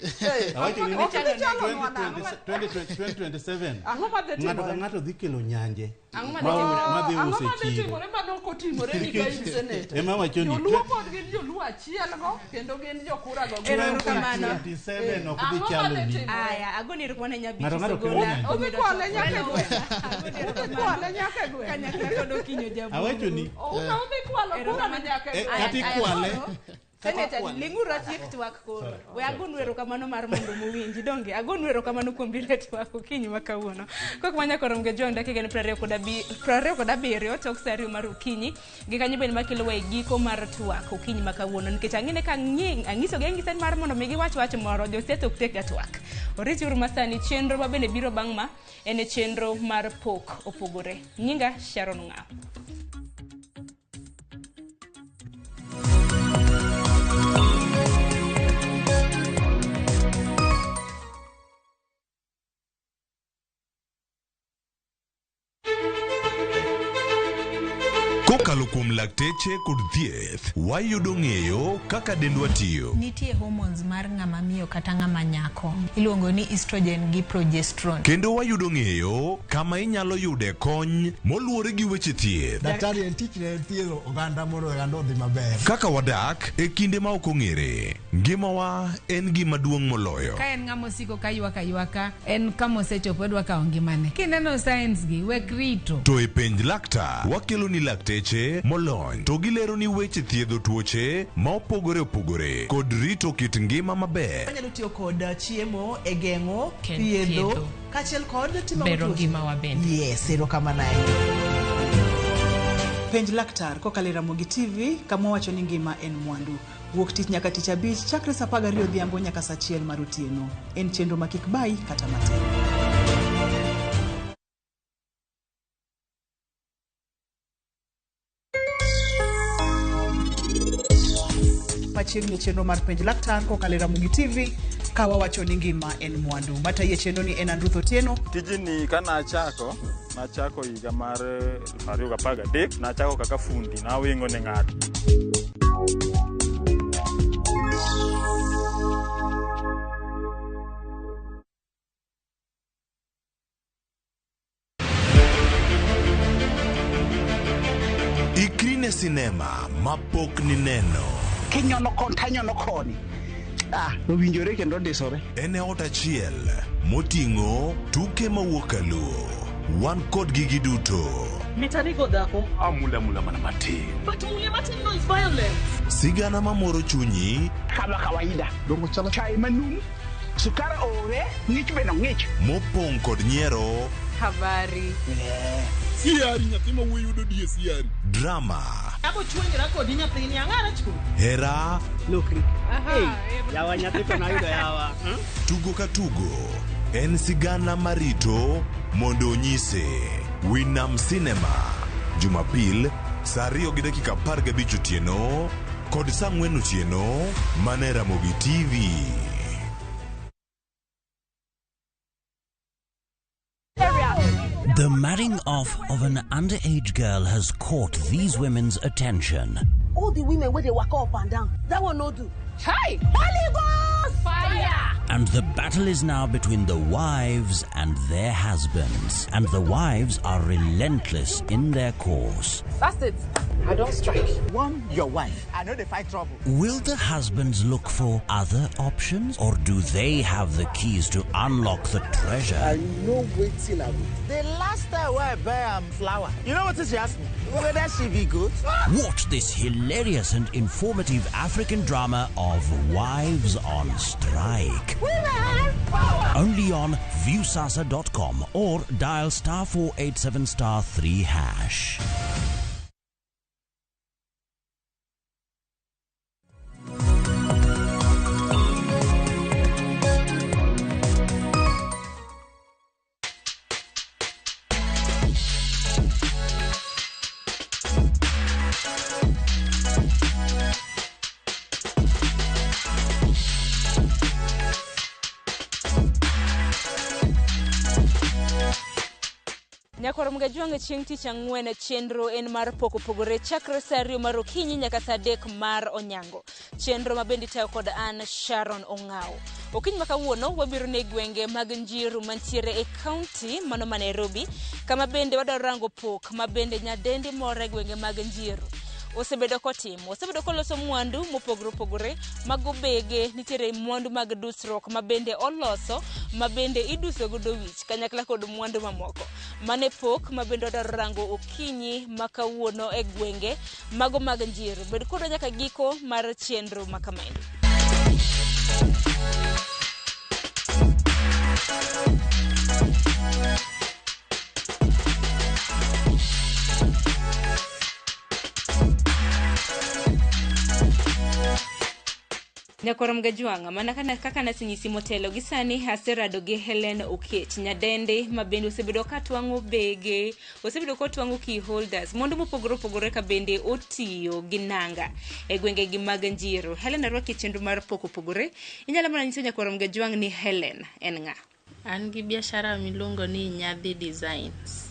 Awacho ni Ok dhi chalonwa nang'o? 2027. Ang'o madhi Ng'ato ka timore? ng'ato dhi kelo nyanje. Ang'o Ma madhi Ang'o uso e madhi chiro. timore mano ok otimore ni ka in senator? Ema wacho ni Joluo pod gin joluo achiel go kendo gin jokura go. Erokamano. 2027 ok dhi Ang'o chalo madhi ni. timore? Aya, agoni erokamano ahinya Beatrice Ng'ato ng'ato kelo Ogola. nyanje. Odhi kwale nyaka e gweng'. Odhi kwale nyaka e gweng'. Kanyakla kod Okinyo Jabungu. Awacho ni Outa odhi kwalo kura ni nyaka e gweng'. kata ikwale. Senator, ling'uru atiek twak koro. We agonu erokamano mar mondo muwinji. Donge agonu erokamano kuom biro e twak okinyi ma kawuono. Kok manya koro mga John dakika ni 27 tok sa 2 mar okinyi. Gi kanyo bende makelo wa e giko mar twak okinyi ma kawuono. Nikech ang'ine ka ang'isogi ang'isa ni mar mondo mi giwach wach moro, josiasa ok tek ga twak. Orituru masani chenro ma bende biro bang' ma en chenro mar pok opogore. Nyinga Sharon Ng'aw. Kokalo kuom lakteche kod thieth, wayudo ng'eyo kaka dendwa tiyo. Nitie hormones mar ng'ama miyo kata ng'ama nyako. Iluongo ni estrogen gi progesterone. Kendo wayudo ng'eyo kama inyalo yude kony moluwore gi weche thieth. Daktari en tich ne thiedho oganda mondo oganda odhi maber. Kaka wadak e kinde ma ok ong'ere, ngimawa en gima duong' moloyo. Ka en ng'ama osiko ka ywak aywaka, en kama osechopo odwa kawo ngimane. Kineno signs gi, wek rito. To e penj laktar, wakelo ni lakteche molony to gilero ni weche thiedho tuoche ma opogore opogore kod rito kit ngima maber. Wanyalo tiyo kod chiemo e geng'o, Ken thiedho, thiedho. kaachiel kod timo Bero tuoche. ngimawa bende. Yes, erokamano ahinya. Penj laktar kokalo e Ramogi TV kama wacho ni ngima en mwandu. Wuok tich nyaka tich abich chakre saa 12 odhiambo nyaka saa 1 mar otieno. En chenro ma kik bayi kata matin. Machiegni chenro mar penj laktar kokalo e Ramogi TV ka wawacho ni ngima en mwandu. Matayi e chenro ni en Andruth Otieno. Tijni ka nachako, nachako higa mar 2013, nachako kaka fundi, nawingo ne ng'ato. Ikri ne sinema mapok nineno. Kinyono koni tanyono koni. Ah, owinjore kendo ondisore. En e ot achiel moting'o tuke mawuok kaluo. Wan kodgi giduto. Mitani go dhako. Amula mula mana matin. But mule matin no is violence. Sigana mamoro chunyi Kama kawaida. Dongo chalo chai manum. Sukari ore, ng'ich bende ng'ich. mopong' kod nyiero, Habari. Siari nyathi ma wuoyi yudo die siari. drama, Abo chwenyra kodi nyathini ang'ara chko. hera, Lokri. Yawa nyathi to nayudo yawa. Tugo ka tugo en sigana marito mondo onyise. Winam Cinema, Jumapil, saa 2:15 otieno. Kod saa 4 otieno mana e Ramogi TV. The marrying off of an underage girl has caught these women's attention. All the women where they walk up and down, that one no do. Hi! Holy Ghost! Fire! And the battle is now between the wives and their husbands. And the wives are relentless in their course. That's it. I don't strike. One, your wife. I know they fight trouble. Will the husbands look for other options, or do they have the keys to unlock the treasure? I know waiting I will. The last time where I buy flour, you know what she asked me? Whether she be good? Watch this hilarious and informative African drama of Wives on Strike. Women power! Only on viewsasa.com or dial *487 *3#. Nyakwar Mgajwang' chieng' tich ang'wen chenro en mar pok opogore chakre saa 2 mar okinyi nyaka saa 3 mar onyango. Chenro ma bende itayo kod an Sharon Ong'aw. Okinyi ma kawuono wabiro ne gwenge mag Njiru mantiere e kaunti mano ma Nairobi, kama bende wadwaro rango pok ma bende nyadendi moro e gwenge mag Njiru osebedo kotimo, osebedo koloso mwandu mopogore opogore mag obege, nitiere mwandu mag dusruok ma bende oloso ma bende iduso godo wich kanyakla kod mwandu mamoko. Mane pok ma bende wadwaro rango okinyi ma kawuono e gwenge mago mag Njiru. Bed kodwa nyaka giko mar chenro ma kamaendi. Nyakwar Mgajwang' mana kaka nasenyisi motelo gi sani aserado gi Helen Okech, nyadendi ma bende osebedo ka twang'o bege, osebedo kotwang'o key holders, mwandu mopogore opogore ka bende otiyo gi nanga e gwenge gi mag Njiru. Helen, arwaki e chenro mar pok opogore. Inyalo mana nyiso Nyakwar Mgajwang' ni Helen en ng'a? An gi biashara miluongo ni Nyadhi Designs.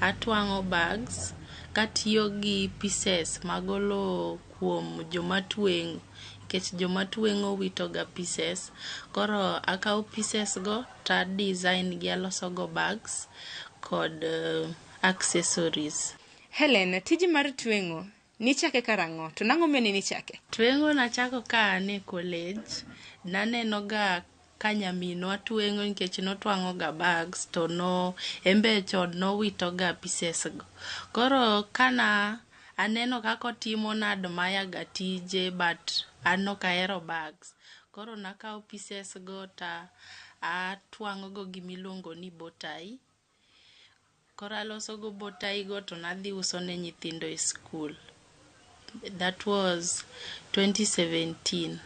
Atwang'o bags katiyo gi pieces magolo kuom joma tweng'o. Nikech joma tweng'o wito ga pieces, koro akawo pieces go to design gi aloso go bags kod accessories. Helen, tiji mar tweng'o nichake karang'o to nang'o miyo nichake? Tweng'o nachako ka an e college. Naneno ga ka nyaminwa tweng'o nikech notwang'o ga bags to no embe chon nowito ga pieces go. Koro kana aneno kaka otimo na admire ga tije, but an ok ahero bags. Koro nakawo pieces go ta atwang'o go gimiluongo ni bow-tie. Koro aloso go bow-tie go to nadhi uso ne nyithindo e school. That was 2017.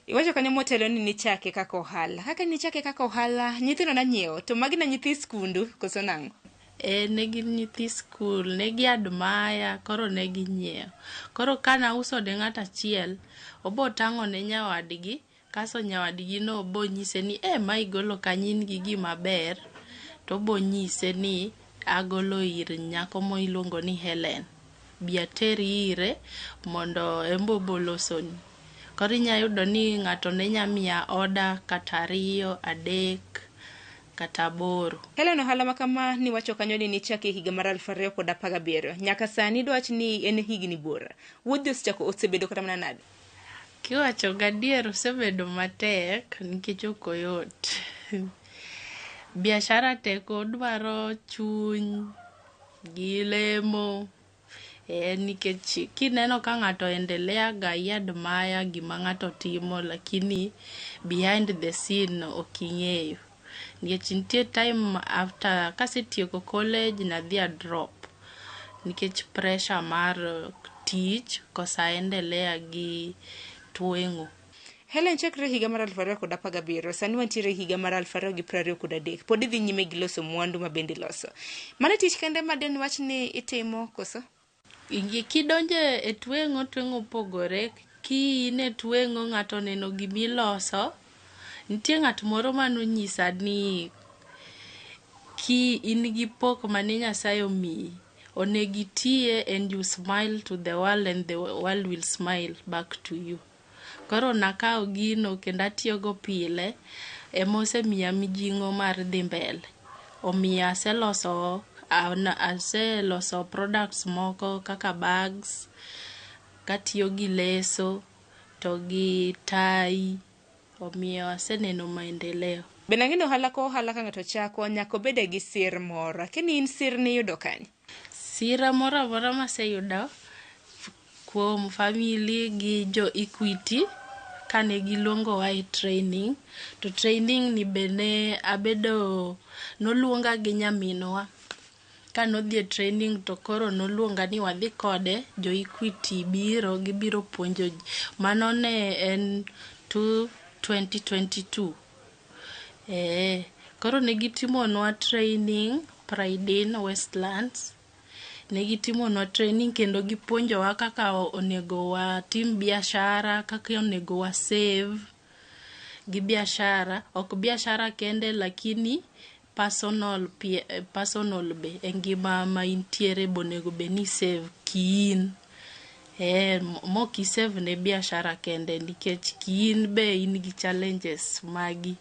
Iwacho kanyo motelo ni nichake kaka ohala. Kaka nichake kaka ohala, nyithindo nanyiewo, to magi na nyithi skundu koso nang'o? Ne gin nyithi skul, ne gi admire, koro ne ginyiewo. Koro kana uso ne ng'ato achiel, obo tang'o ne nyawadgi, kaso nyawadgi no obo nyise ni ma igolo kanye in gi gima ber, to obo nyise ni agolo ir nyako mo iluongo ni Helen. Bi ateri ire mondo embe obo losoni. Koro inya yudo ni ng'ato ne nya miya order kata 2, 3 kata 8. Helen, ohala ma kama niwacho kanyo ni nichake higa mar 2017. Nyaka sani dwach ni en higni bora. Wuodhi osechako osebedo kata mana nade? Kiwacho gadier osebedo matek nikech ok oyot. Biashara tek, odwaro chuny gi lemo. Nikech kineno ka ng'ato endelea ga i admire gima ng'ato timo, lakini behind the scene ok ing'eyo. Nikech nitie time after kasetieko college nadhi a drop nikech pressure mar tich kosa endelea gi tweng'o. Helen, chakre higa mar 2017, sani wantiere higa mar 2023, pod idhi nyime gi loso mwandu ma bende iloso. Mano tich kende ma den wach ni itimo koso? Kidonjo e tweng'o, tweng'o opogore. Ki in e tweng'o ng'ato oneno gimiloso, nitie ng'at moro manonyisa ni ki in gi pok mane Nyasaye omiyi, onego itiye and you smile to the world and the world will smile back to you. Koro nakawo gino kendo atiyogo pile, emosemiya mijing'o mar dhi mbele. Omiyo aseloso products moko kaka bags, katiyo gi leso to gi tai, omiyo aseneno maendeleo. Bende ang'e ni ohala ka ohala ka ng'ato chako nyaka obede gi sir moro. Akia ni in sir niyudo kanye? Sira moro amora maseyudo kuom family gi jo Equity kane giluongowa e training, to training ni be ne abedo, noluonga gi nyaminwa. Kanodhi e training to koro noluonga ni wadhi kode, jo Equity biro, gibiro puonjo ji. Mano ne en 2022. Koro ne gitimonwa training Pride Inn Westlands. Ne gitimonwa training kendo gipuonjowa kaka onego watim biashara, kaka onego wa save gi biashara. Ok biashara kende lakini personal, personal be e ngima ma intiere be onego bed ni save kiin. Mok i save ne biashara kende nikech kiin be in gi challenges magi.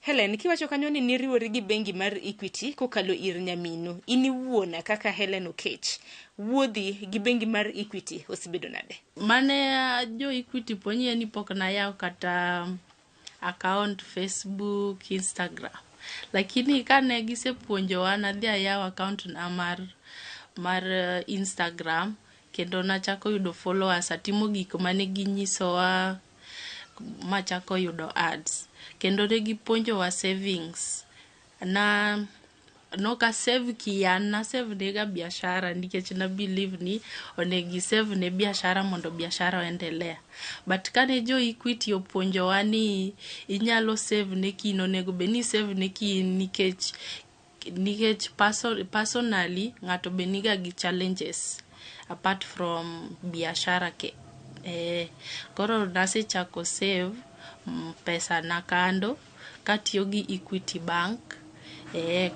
Helen, kiwacho kanyo ni niriwori gi bengi mar Equity kokalo ir nyaminu, in iwuon kaka Helen Okech, wuodhi gi bengi mar Equity osebedo nade? Mane jo Equity puonje ni pok nayawo kata account Facebook, Instagram. Lakini kane gisepuonjowa nadhi ayawo account na mar Instagram kendo nachako yudo followers, atimo gik mane ginyisowa machako yudo ads. Kendo ne gipuonjowa savings. Na noka save kian, na save nega biashara nikech na believe ni onego i save ne biashara mondo biashara oendelea. But kane jo Equity opuonjowa ni inyalo save ne kin, onego bed ni save ne kin nikech personally ng'ato be niga gi challenges apart from biashara ke. Koro nasechako save pesa na kando katiyo gi Equity Bank.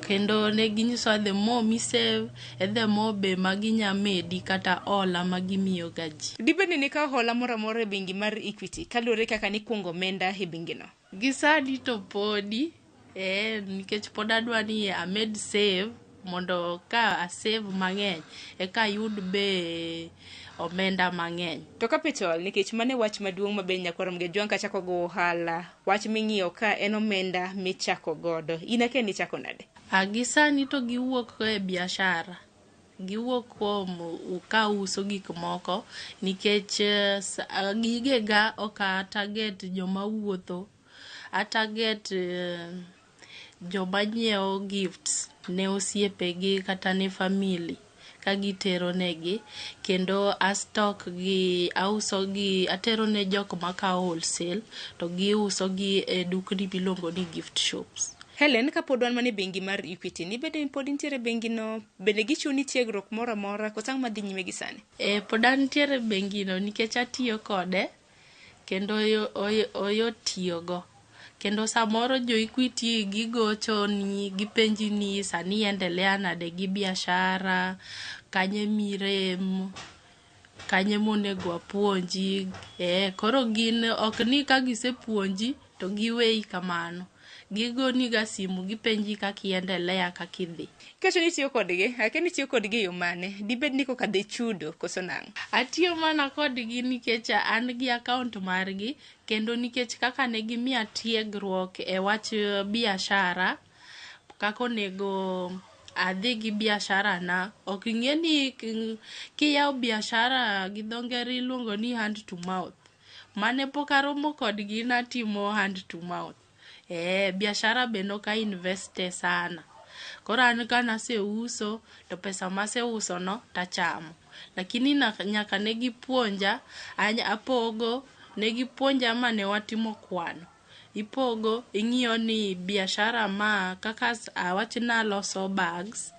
Kendo ne ginyisowa the more mi save e the more be maginya medi kata hola magimiyo ga ji. Dibed ni nikawo hola moro amora e bengi mar Equity kaluwore kaka nikungo omenda e bengi no? Gi sani to podi, nikech pod adwa ni amed save mondo ka a save mang'eny eka ayud be omenda mang'eny. To capital, nikech mano e wach maduong' ma be nyakwar Mgejwang' kachako go ohala, wach ming'iyo ka en omenda michako godo. In akia ni ichako nade? Gi sani to giwuok e biashara. Giwuok kuom ka uso gik moko nikech gigega ok a target joma wuotho. A target joma nyiewo gifts ne osiepegi kata ne family ka gitero negi, kendo a stock gi auso gi atero ne jok makawo wholesale to giuso gi e dukni miluongo ni gift shops. Helen, kapod wan mana e bengi mar Equity, ni bende pod intiere e bengi no, bende gichuni tiegruok moro amora koso ang'o madhi nyime gi sani? Pod antiere e bengi no nikech atiyo kode kendo oyot tiyogo. Kendo samoro jo Equity gigochoni, gipenji ni sani iendelea nade gi biashara, kanye mirem, kanye monego apuonji. Koro gin ok ni ka gisepuonji to giweyi kamano. Gigoni ga simu gipenji kaka iendelea, kaka idhi. Kiwacho ni itiyo kodgi, akia ni itiyo kodgi e yo mane? Dibed ni koka dhi chudo koso nang'o? Atiyo mana kodgi nikech an gi account margi, kendo nikech kaka ne gimiya tiegruok e wach biashara, kaka onego adhi gi biashara na. Ok ing'e ni kiyawo biashara gi dho ngere iluongo ni hand to mouth. Mane pok aromo kodgi natimo hand to mouth. Biashara be nok a investe sana. Koro an kanaseuso to pesa maseuso no tachamo. Lakini nyaka ne gipuonja, apogo, ne gipuonja ma ne watimo kwano. Ipogo ing'iyo ni biashara ma kaka awach naloso bags.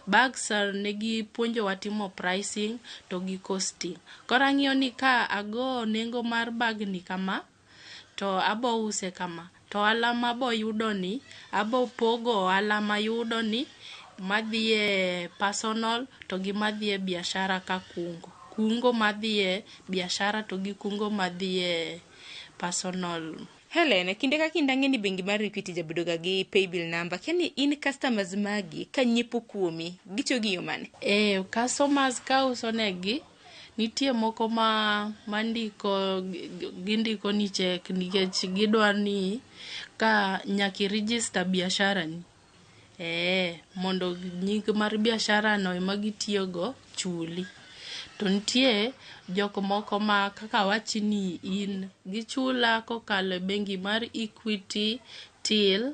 Bags negi puonjowa timo pricing to gi costing. Koro ang'iyo ni ka ago nengo mar bag ni kama, to abo use kama. To ohala mabo yudo ni, abo pogo ohala mayudo ni madhi e personal to gi madhi e biashara ka kungo. Kungo madhi e biashara to gi kungo madhi e personal. Helen, kinde ka kinde ang'e ni bengi mar Equity jabedo ga gi paybill number. Kia ni in customers magi ka nyiepo kuomi, gitiyo gi yo mane? E, customers ka uso negi, nitie moko ma mandiko gindiko ni check nikech gidwa ni ka nyaka i register biashara ni. E, mondo nying mar biashara no ema gitiyogo chuli. To nitie jok moko ma kaka awach ni in gichula kokalo e bengi mar Equity till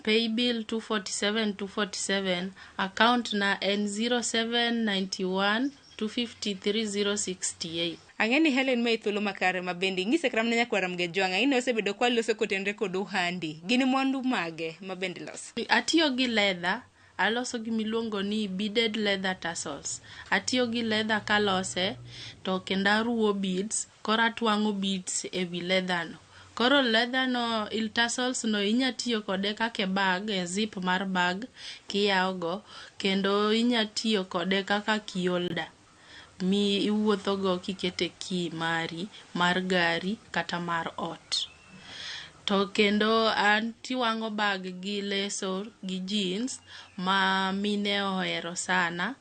paybill 247 247 account na en 0791 253 068. Ang'e ni Helen mae thuolo makare ma bende ing'ise kata mana nyakwar Ramogi Ajwang' ang'e ni osebedo kwa loso kotenre kod ohandi. Gin mwandu mage ma bende iloso? Atiyo gi leather, aloso gimiluongo ni beaded leather tassels. Atiyo gi leather kalose to kendo aruwo beads, koro atwang'o beads e wi leather no. Koro leather no, tassels no inya tiyo kode kaka e bag, e zip mar bag kiyawo go, kendo inya tiyo kode kaka key holder mi iwuotho go kikete key mari mar gari kata mar ot. To kendo an tiwang'o bag gi leso gi jeans ma mine ohero sana.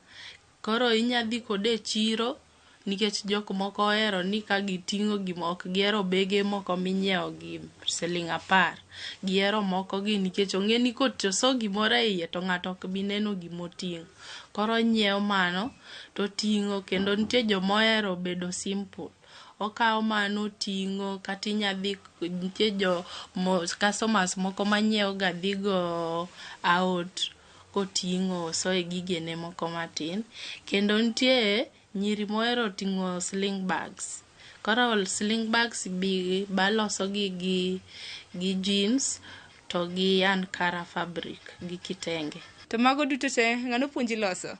Koro inya dhi kode e chiro nikech jok moko ohero ni ka giting'o gima ok gihero bege moko minyiewo gi siling 10. Gihero moko gi nikech ong'e ni koso gimoro e iye to ng'ato ok bi neno gimoting'o. Koro onyiewo mano toting'o kendo nitie jomohero bedo simple. Okawo mano oting'o kata inya dhi nitie jo customers moko manyiewo ga dhi go out koting'o osoe gigene moko matin. Kendo nitie nyiri mohero ting'o sling bags. Koro sling bags bi baloso gi gi jeans to gi ankara fabric gi kitenge. To mago duto te ng'ano puonji loso?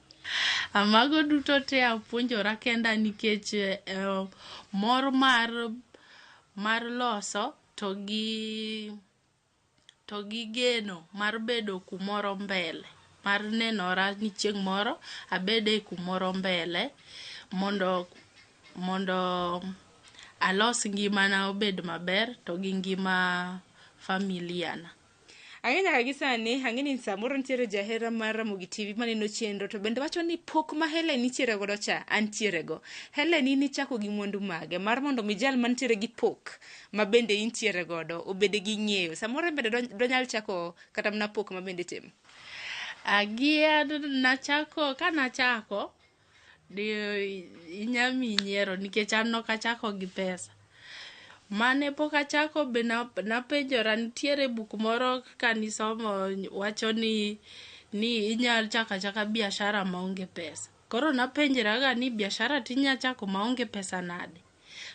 Mago duto te apuonjora kenda nikech mor mar loso to gi geno mar bedo kumoro mbele. Mar nenora ni chieng' moro abede kumoro mbele mondo alos ngimana obed maber to gi ngima familia na. Ang'e nyaka gi sani, ang'e ni samoro nitiere jahera mar Ramogi TV maneno chenro to bende wacho ni pok ma Helen nitiere godo cha, antiere go. Helen in ichako gi mwandu mage mar mondo mi jal mantiere gi pok ma bende intiere godo obed gi ng'eyo. Samoro bende donyal chako kata mana pok ma bende itimo. Agia nachako, ka nachako, inya miyi nyiero nikech an nok achako gi pesa. Mane pok achako be napenjora nitiere buk moro kanisomo wacho ni inyal chako achaka biashara maonge pesa. Koro napenjra ga ni biashara tinya chako maonge pesa nade.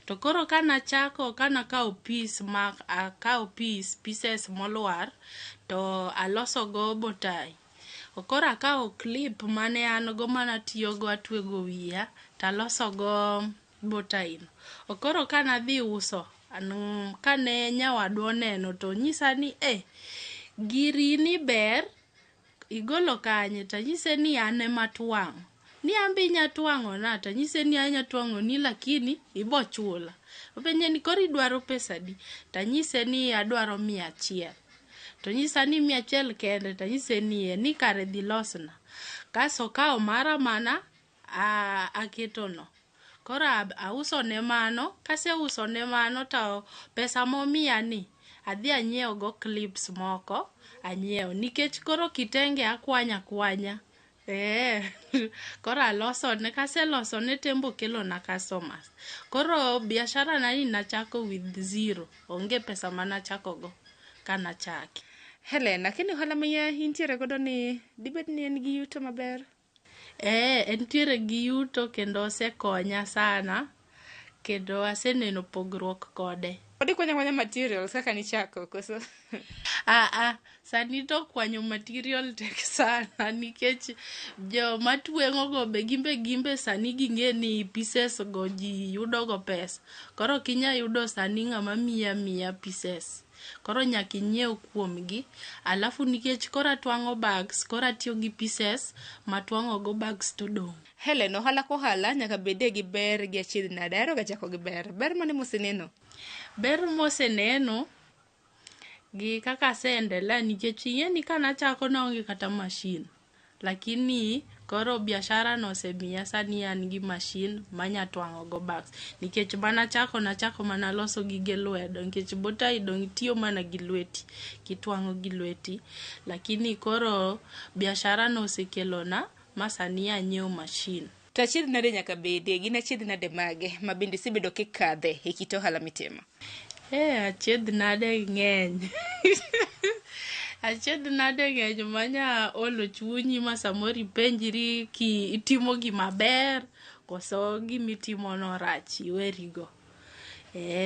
To koro kanachako kanakawo piece ma akawo pieces molwar to aloso go botai. Koro akawo clip mane an go manatiyogo atwego wiya taloso go botai no. Koro kanadhi uso kane nyawadwa oneno to nyisa ni giri ni ber igolo kanye tanyise ni an ema twang'o. Ni an be inya twang'o na tanyise ni anya twang'o ni lakini ibo chula. Openje ni koro idwaro pesa adi tanyise ni adwaro 100. To nyisa ni 100 kende tanyise ni ni kare dhi losna. Kaso okawo mara mana aketo no. Koro auso ne mano, kaseuso ne mano to pesa momiya ni adhi anyiew go clips moko anyiew nikech koro kitenge akwanya kwanya. Koro alosone, kaselosone tembo kelo na customers. Koro biashara na ni nachako with zero, onge pesa manachako go kanachake. Helen, lakini ohala ma intiere godo ni dibed ni en gi yuto maber? Entiere gi yuto kendo osekonya sana. Kendo aseneno pogruok kode. Pod ikwanyo akwanya materials kaka nichako koso? Aa, sani to kwanyo material tek sana nikech joma tweng'o go be gimbe sani ging'e ni pieces go ji yudo go pesa. Koro ok inyal yudo sani ng'ama miyi amiya pieces. Koro nyaka inyiew kuomgi. Alafu nikech koro atwang'o bags, koro atiyo gi pieces matwang'o go bags todong'. Helen, ohala kohala nyaka bedie gi ber gi achiedh nade. Ahero ga chako gi ber. Ber mane moseneno? Ber moseneno gi kaka aseendelea nikech ing'e ni kanachako naonge kata machine. Lakini koro biashara no osemiya sani an gi machine manya twang'o go bags. Nikech manachako nachako mana loso gige lwedo nikech bow-tie dong' itiyo mana gi lweti kitwang'o gi lweti. Lakini koro biashara no osekelona ma sani anyiewo machine. To achiedh nade nyaka bedie? Gin achiedh nade mage ma bende isebedo kikadhe e kit ohala mitimo? Achiedh nade ng'eny. Achiedh nade ng'eny manya olo chunyi ma samoro ipenjri ki itimo gima ber koso gimitimo no rach iwerigo.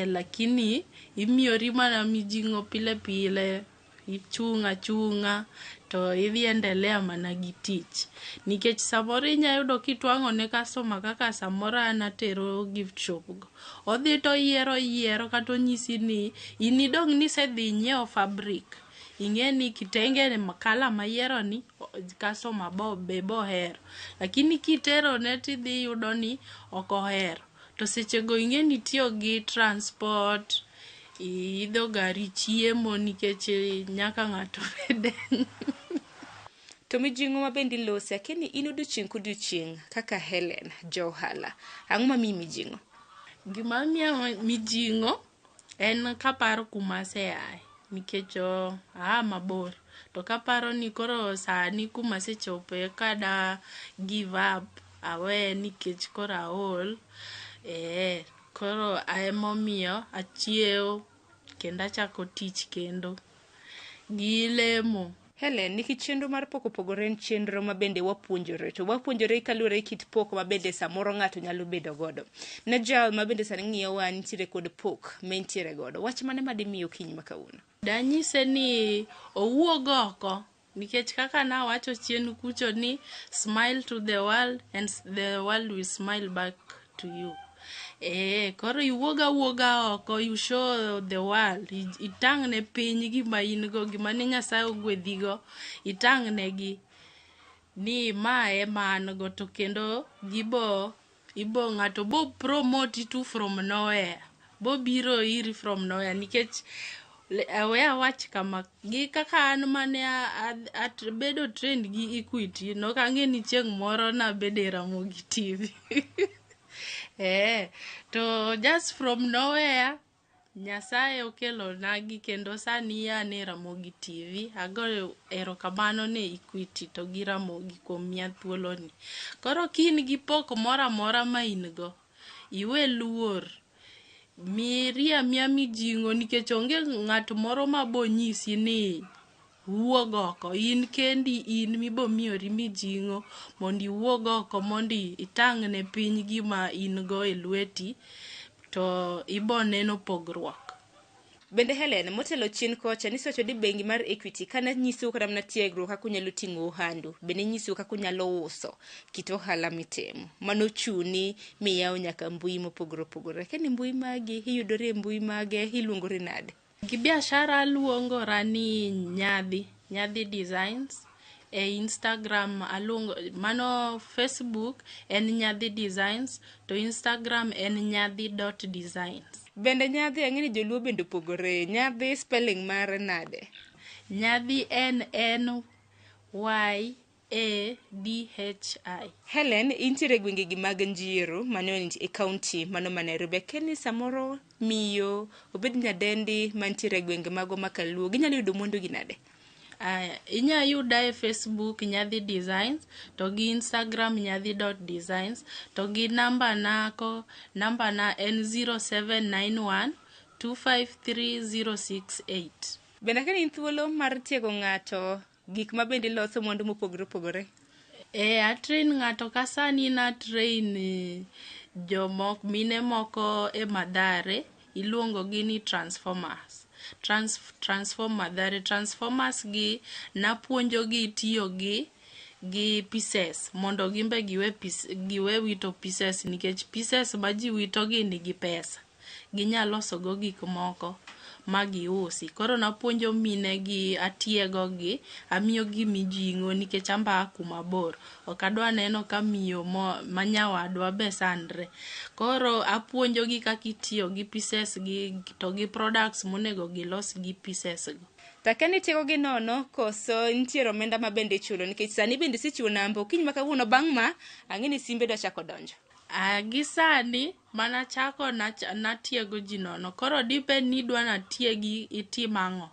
Lakini imiyori mana mijing'o pile pile, ichung' achung'a to idhi endelea mana gi tich. Nikech samoro inya yudo kitwang'o ne customer kaka samoro an atero gift shop go. Odhi to oyiero oyiero kata onyisi ni in idong' nisedhi inyiewo fabric. Ing'e ni kitenge colour mayiero ni customer be bohero. Lakini kitero ne tidhi yudo ni ok ohero. To seche go ing'e ni itiyo gi transport, iidho gari chiemo nikech nyaka ng'ato bede. To mijing'o ma bende ilose, akia ni in odiochieng' kodiochieng' kaka Helen ja ohala, ang'o mamiyi mijing'o? Gima miya mijing'o en kaparo kuma aseaye nikech aa mabor. To kaparo ni koro sani kuma asechope kada give up awe nikech koro aol. Koro emomiyo achiew kendo achako tich kendo gi lemo. Helen, nikech chenro mar pok opogore en chenro ma bende wapuonjore, to wapuonjore kaluwore gi kit pok ma bende samoro ng'ato nyalo bedo godo. Ne jal ma bende sani ng'iyowa nitiere kod pok ma entiere godo, wach mane ma dimiye okinyi ma kawuono? Danyise ni owuog oko nikech kaka nawacho chien kucho ni smile to the world and the world will smile back to you. Koro iwuog awuoga oko, you show the world, itang' ne piny gima in go, gima ne Nyasaye ogwedhi go, itang' negi ni ma ema an go to kendo gibo ibo ng'ato bo promote tu from nowhere. Bo biro iri from nowhere nikech we awach kama gi kaka an mane abedo trained gi Equity nok ang'e ni chieng' moro nabed e Ramogi TV. To just from nowhere Nyasaye okelonagi kendo sani an e Ramogi TV. Agoyo erokamano ne Equity to gi Ramogi kuom miya thuoloni. Koro ka in gi pok moro amora ma in go, iwe luor. Miri amiya mijing'o nikech onge ng'at moro ma bonyisi ni wuog oko. In kendi in mibomiyori mijing'o mondo iwuog oko mondo itang' ne piny gima in go e lweti to ibo neno pogruok. Bende Helen, motelo chien kocha nisewacho ni bengi mar Equity kane nyisou kata mana tiegruok kaka unyalo ting'o ohandu, bende nyisou kaka unyalo uso kit ohala mitimo. Mano chuni miyawo nyaka mbui mopogore opogore. Akia ni mbui magi, iyudori e mbui mage, iluongori nade? Gi biashara aluongora ni Nyadhi, Nyadhi Designs. E Instagram aluongo, mano Facebook en Nyadhi Designs, to Instagram en nyadhi.designs. Bende Nyadhi, ang'e ni joluo bende opogore. Nyadhi spelling mare nade? Nyadhi en N Y A D H I. Helen, intiere e gwengegi mag Njiru, mano e county mano ma Nairobi. Akia ni samoro miyo, obed nyadendi mantiere e gwenge magwa ma kaluo, ginyalo yudo mwandu gi nade? Aya, inya yuda e Facebook Nyadhi Designs to gi Instagram nyadhi.designs to gi namba na ko namba na en 0791 253068. Bende akia ni in thuolo mar tiego ng'ato gik ma bende iloso mwandu mopogore opogore? E, atrain ng'ato ka sani na train Jomok mine moko e Mathare iluongo gi ni transformers. Transform Mathare. Transformers gi napuonjo gi tiyo gi pieces mondo gimbe giwe wito pieces nikech pieces ma ji wito gi nigi pesa. Ginya loso go gik moko ma giusi. Koro napuonjo mine gi, atiego gi, amiyo gi mijing'o nikech amba aa kuma bor. Ok adwa neno ka miyo ma nyawadwa be sandre. Koro apuonjo gi kaka itiyo gi pieces gi to gi products monego gilos gi pieces go. To akia ni itiego gi nono koso nitiere omenda ma bende ichulo nikech sani bende isechiwo namba okinyi ma kawuono bang' ma ang'e ni simbe dwa chako donjo. Gi sani manachako natiego ji nono. Koro dibed ni idwa natiegi itim ang'o?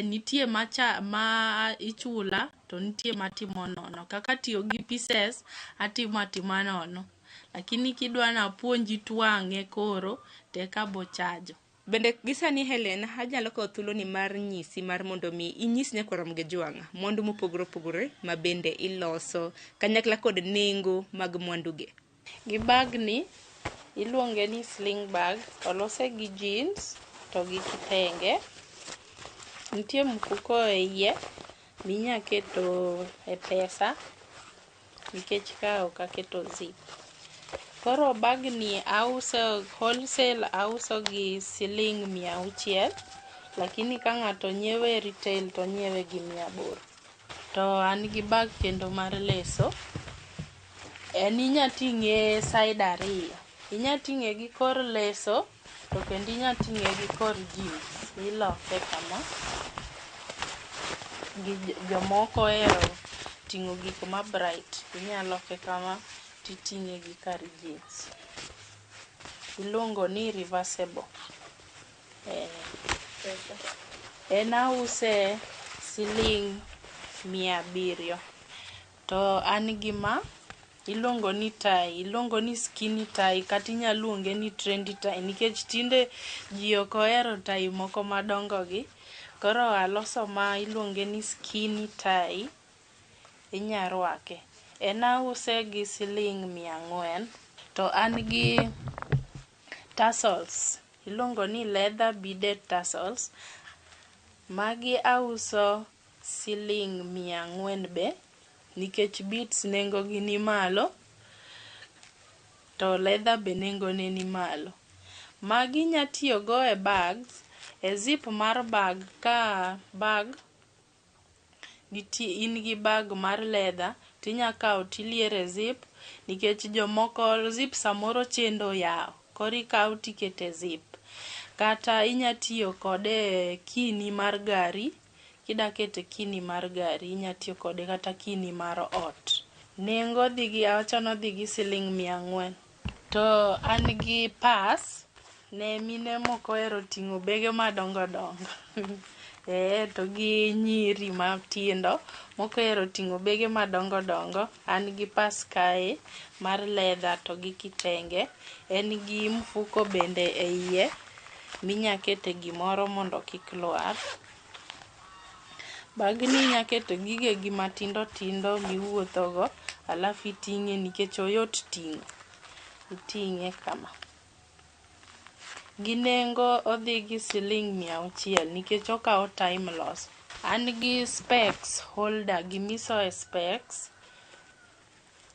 Nitie ma ichula to nitie matimo nono. Kaka tiyo gi pieces atimo atima nono. Lakini kidwa napuonji twang'e koro to eka abo chajo. Bende gi sani Helen, anyalo kawo thuoloni mar nyisi mar mondo mi inyis nyakwar Ramogi Jwang' mwandu mopogore opogore ma bende iloso kanyakla kod nengo mag mwandugi. Gi bag ni iluonge ni sling bag, olose gi jeans to gi kitenge. Nitie mfuko e iye minya keto e pesa nikech ka ok aketo zip. Koro bag ni auso wholesale, auso gi siling 600, lakini ka ng'ato nyiewe retail to onyiewe gi 800. To an gi bag kendo mar leso. En inya ting'e side ariyo. Inya ting'e gi kor leso to kendo inya ting'e gi kor jeans. Iloke kama. Gi jomoko ohero ting'o gik ma bright. Inya loke kama titing'e gi kar jeans. Iluongo ni reversible. En ause siling 700. To an gi ma iluongo ni tie, iluongo ni skinny tie kata inya luonge ni trendy tie nikech tinde ji ok ohero tie moko madongo gi. Koro aloso ma iluonge ni skinny tie, inya rwake. En ause gi siling 400. To an gi tassels, iluongo ni leather beaded tassels. Magi auso siling 400 be nikech beads nengo gi ni malo to leather be nengo ne ni malo. Magi inya tiyo go e bags, e zip mar bag ka bag nitie in gi bag mar leather tinya kawo tiliero e zip nikech jomoko zip samoro chendo yawo. Koro ikawo tikete e zip. Kata inya tiyo kode e key ni mar gari, kida kete key ni mar gari inya tiyo kode kata key ni mar ot. Nengo dhi gi awacho ni odhi gi siling 400. To an gi pas ne mine mok ohero ting'o bege madongo dongo. To gi nyiri matindo mok ohero ting'o bege madongo dongo. An gi pas kae mar leather to gi kitenge. En gi mfuko bende e iye minya kete gimoro mondo kik lwar. Bagni inya keto gigegi matindo tindo miwuotho go alafu iting'e nikech oyot ting'o. Iting'e kama. Gi nengo odhi gi siling 600 nikech okawo time loso. An gi specs holder, gimisoe specs.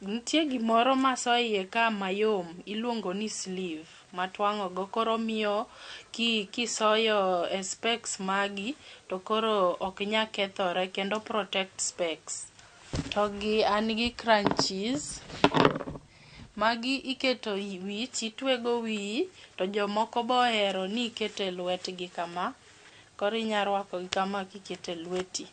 Nitie gimoro maso iye ka mayom iluongo ni sleeve matwang'o go koro miyo kisoyo e specs magi to koro ok nya kethore kendo protect specs. To gi an gi crunchies. Magi iketo wich, itwego wiyi to jomoko be ohero ni iketo e lwetgi kama. Koro inya rwako gi kama kiketo e lweti.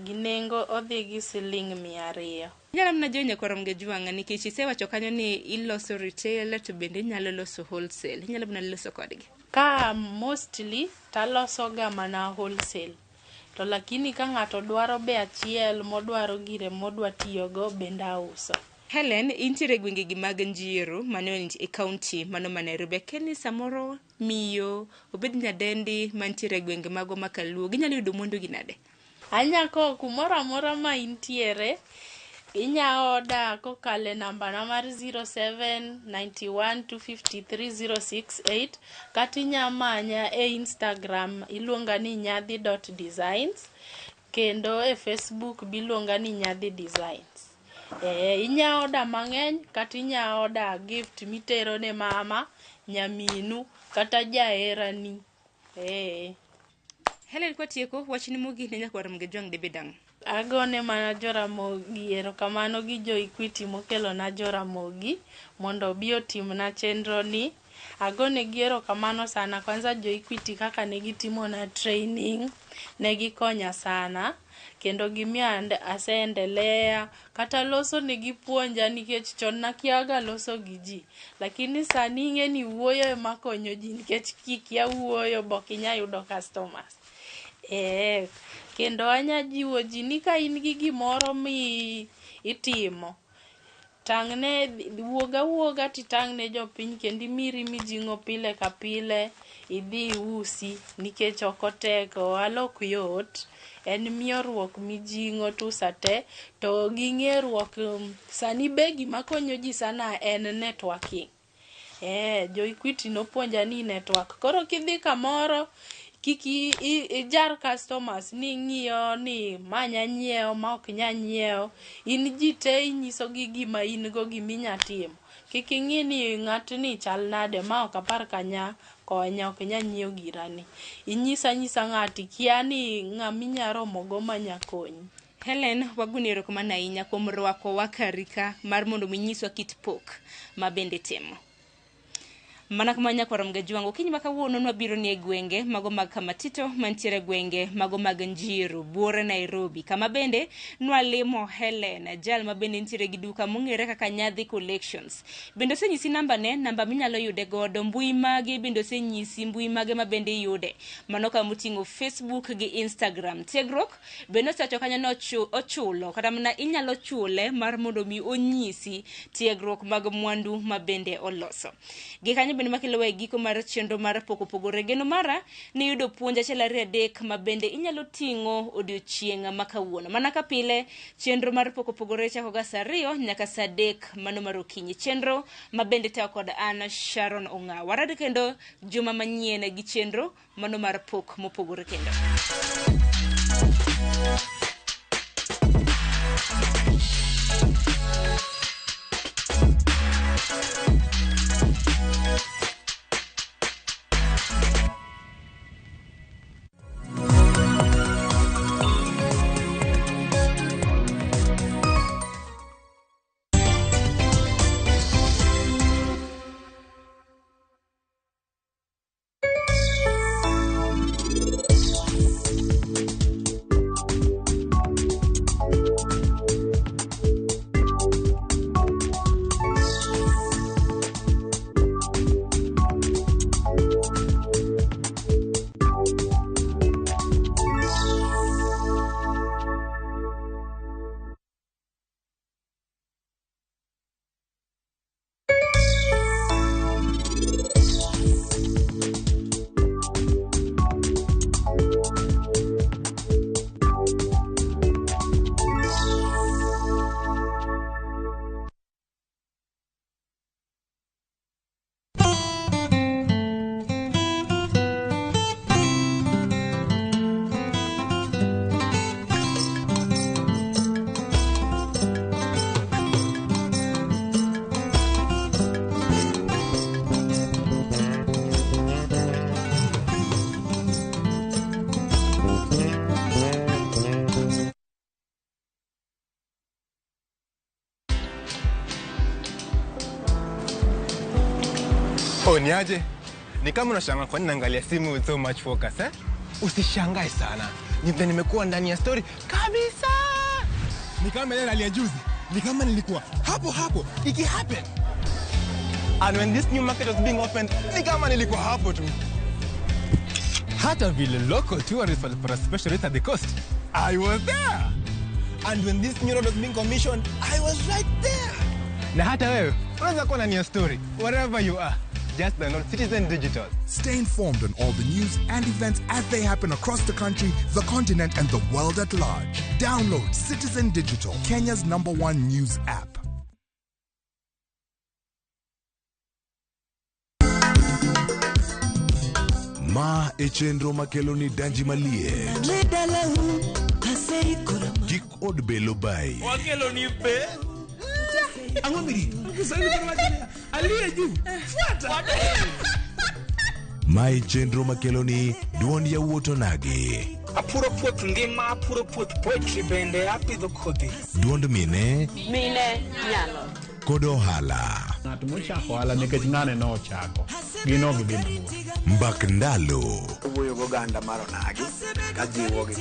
Gi nengo odhi gi siling 200. Inyalo mana jiwo nyakwar Ramogi Jwang' nikech isewacho kanyo ni iloso retail to bende inyalo loso wholesale. Inyalo mana loso kodgi. Ka mostly taloso ga mana wholesale. To lakini ka ng'ato dwaro be achiel modwaro gire modwa tiyogo bende auso. Helen, intiere e gwenge gi mag Njiru mano e kaunti mano ma Nairobi. Akia ni samoro miyo obed nyadendi mantiere e gwenge magwa ma kaluo ginyalo yudo mwandu gi nade? Anya kowo kumoro amora ma intiere, Inya oda kokalo e nambana mar 0791253068 kata inya manya e Instagram iluonga ni nyadhi.designs kendo e Facebook biluonga ni nyadhi designs. Inya oda mang'eny kata inya oda gift mitero ne mama, nyaminu kata jaherani. Helen kwatieko wachni mogik ne nyakwar Ramogi Ajwang' dibed ang'o? Agone mana Joramogi erokamano gi jo Equity mokelona Joramogi mondo obi otimna chenro ni. Agonegi erokamano sana kwanza jo Equity kaka ne gitimona training, ne gikonya sana kendo gimiyo aseendelea kata loso ne gipuonja nikech chon nakiaga loso gi ji, lakini sani ing'e ni wuoyo ema konyo ji nikech kikia wuoyo bok inya yudo customers. Kendo anya jiwo ji ni ka in gi gimoro mi itimo, tang'ne, wuog awuoga titang' ne jopiny kendo imiri mijing'o pile ka pile idhi iusi nikech ok otek, ohala ok yot, en miyoruok mijing'o tusa te to gi ng'eruok. Sani be gima konyo ji sana en networking. Jo Equity nopuonja ni network. Koro kidhi kamoro kik ijar customers ni ing'iyo ni ma nya nyiewo ma ok nya nyiewo. In ji te inyiso gi gima in go giminya timo. Kik ing'i ni ng'atni chal nade ma ok apar ka nya konya ok nya nyiewo girani. Inyis anyisa ng'ato ikia ni ng'ama inya romo go manya konyi. Helen, wagoni erokamano ahinya kuom rwakowa kari ka mar mondo mi inyiswa kit pok ma bende itimo. Mana kama nyakwar Ramogi Ajwang', okinyi ma kawuono nwabiro ni e gwenge mago mag Kamatito mantiere e gwenge mago mag Njiru, buore Nairobi, kama bende nwalimo Helen, jal ma bende nitiere gi duka mong'ere kaka Nyadhi Collections. Bende osenyisi namba ne, namba minyalo yude godo, mbui mage bende osenyisi mbui mage ma bende iyude. Mano kama oting'o Facebook gi Instagram. Tiegruok bende osewacho kanyo ni ochulo kata mana inyalo chule mar mondo mi onyisi tiegruok mag mwandu ma bende oloso. Gi kanyo bende makelowa e giko mar chenro mar pok opogore. Geno mara ni yudo puonj 1 2 3 ma bende inyalo ting'o odiochieng' ma kawuono. Mana ka pile, chenro mar pok opogore chako ga saa 2 nyaka saa 3 mano mar okinyi. Chenro ma bende tayo kod an Sharon Ong'aw. Warad kendo juma manyien gi chenro mano mar pok mopogore kendo. Oh, niaje? Ni kama unashangaa kwa nini naangalia simu with so much focus, eh? Usishangae sana. Ni vile nimekuwa ndani ya story kabisa. Ni kama ile rally ya juzi. Ni kama nilikuwa hapo hapo iki happen. And when this new market was being opened, ni kama nilikuwa hapo tu. Hata vile local tourists walipata special rate at the coast, I was there. And when this new road was being commissioned, I was right there. Na hata wewe unaweza kuwa ndani ya story wherever you are. Just download Citizen Digital. Stay informed on all the news and events as they happen across the country, the continent, and the world at large. Download Citizen Digital, Kenya's number one news app. Ma e chenro makelo ni danji maliet. Kik od belo bayi. Wakelo ni be. Ang'o mirito? Kiswahili bado wacho niya, aliye juu fuata. Ma e chenro makelo ni duond yawuot onagi. Apuro puoth ngima, apuro puoth poetry bende apidho kodhi. Duond mine Mine nyalo. kod ohala. Ng'at mochako ohala nikech ng'ane nochako, gin ok gidhi mabor. Mbak ndalo Owuoyo gi oganda mar onagi kajiwogi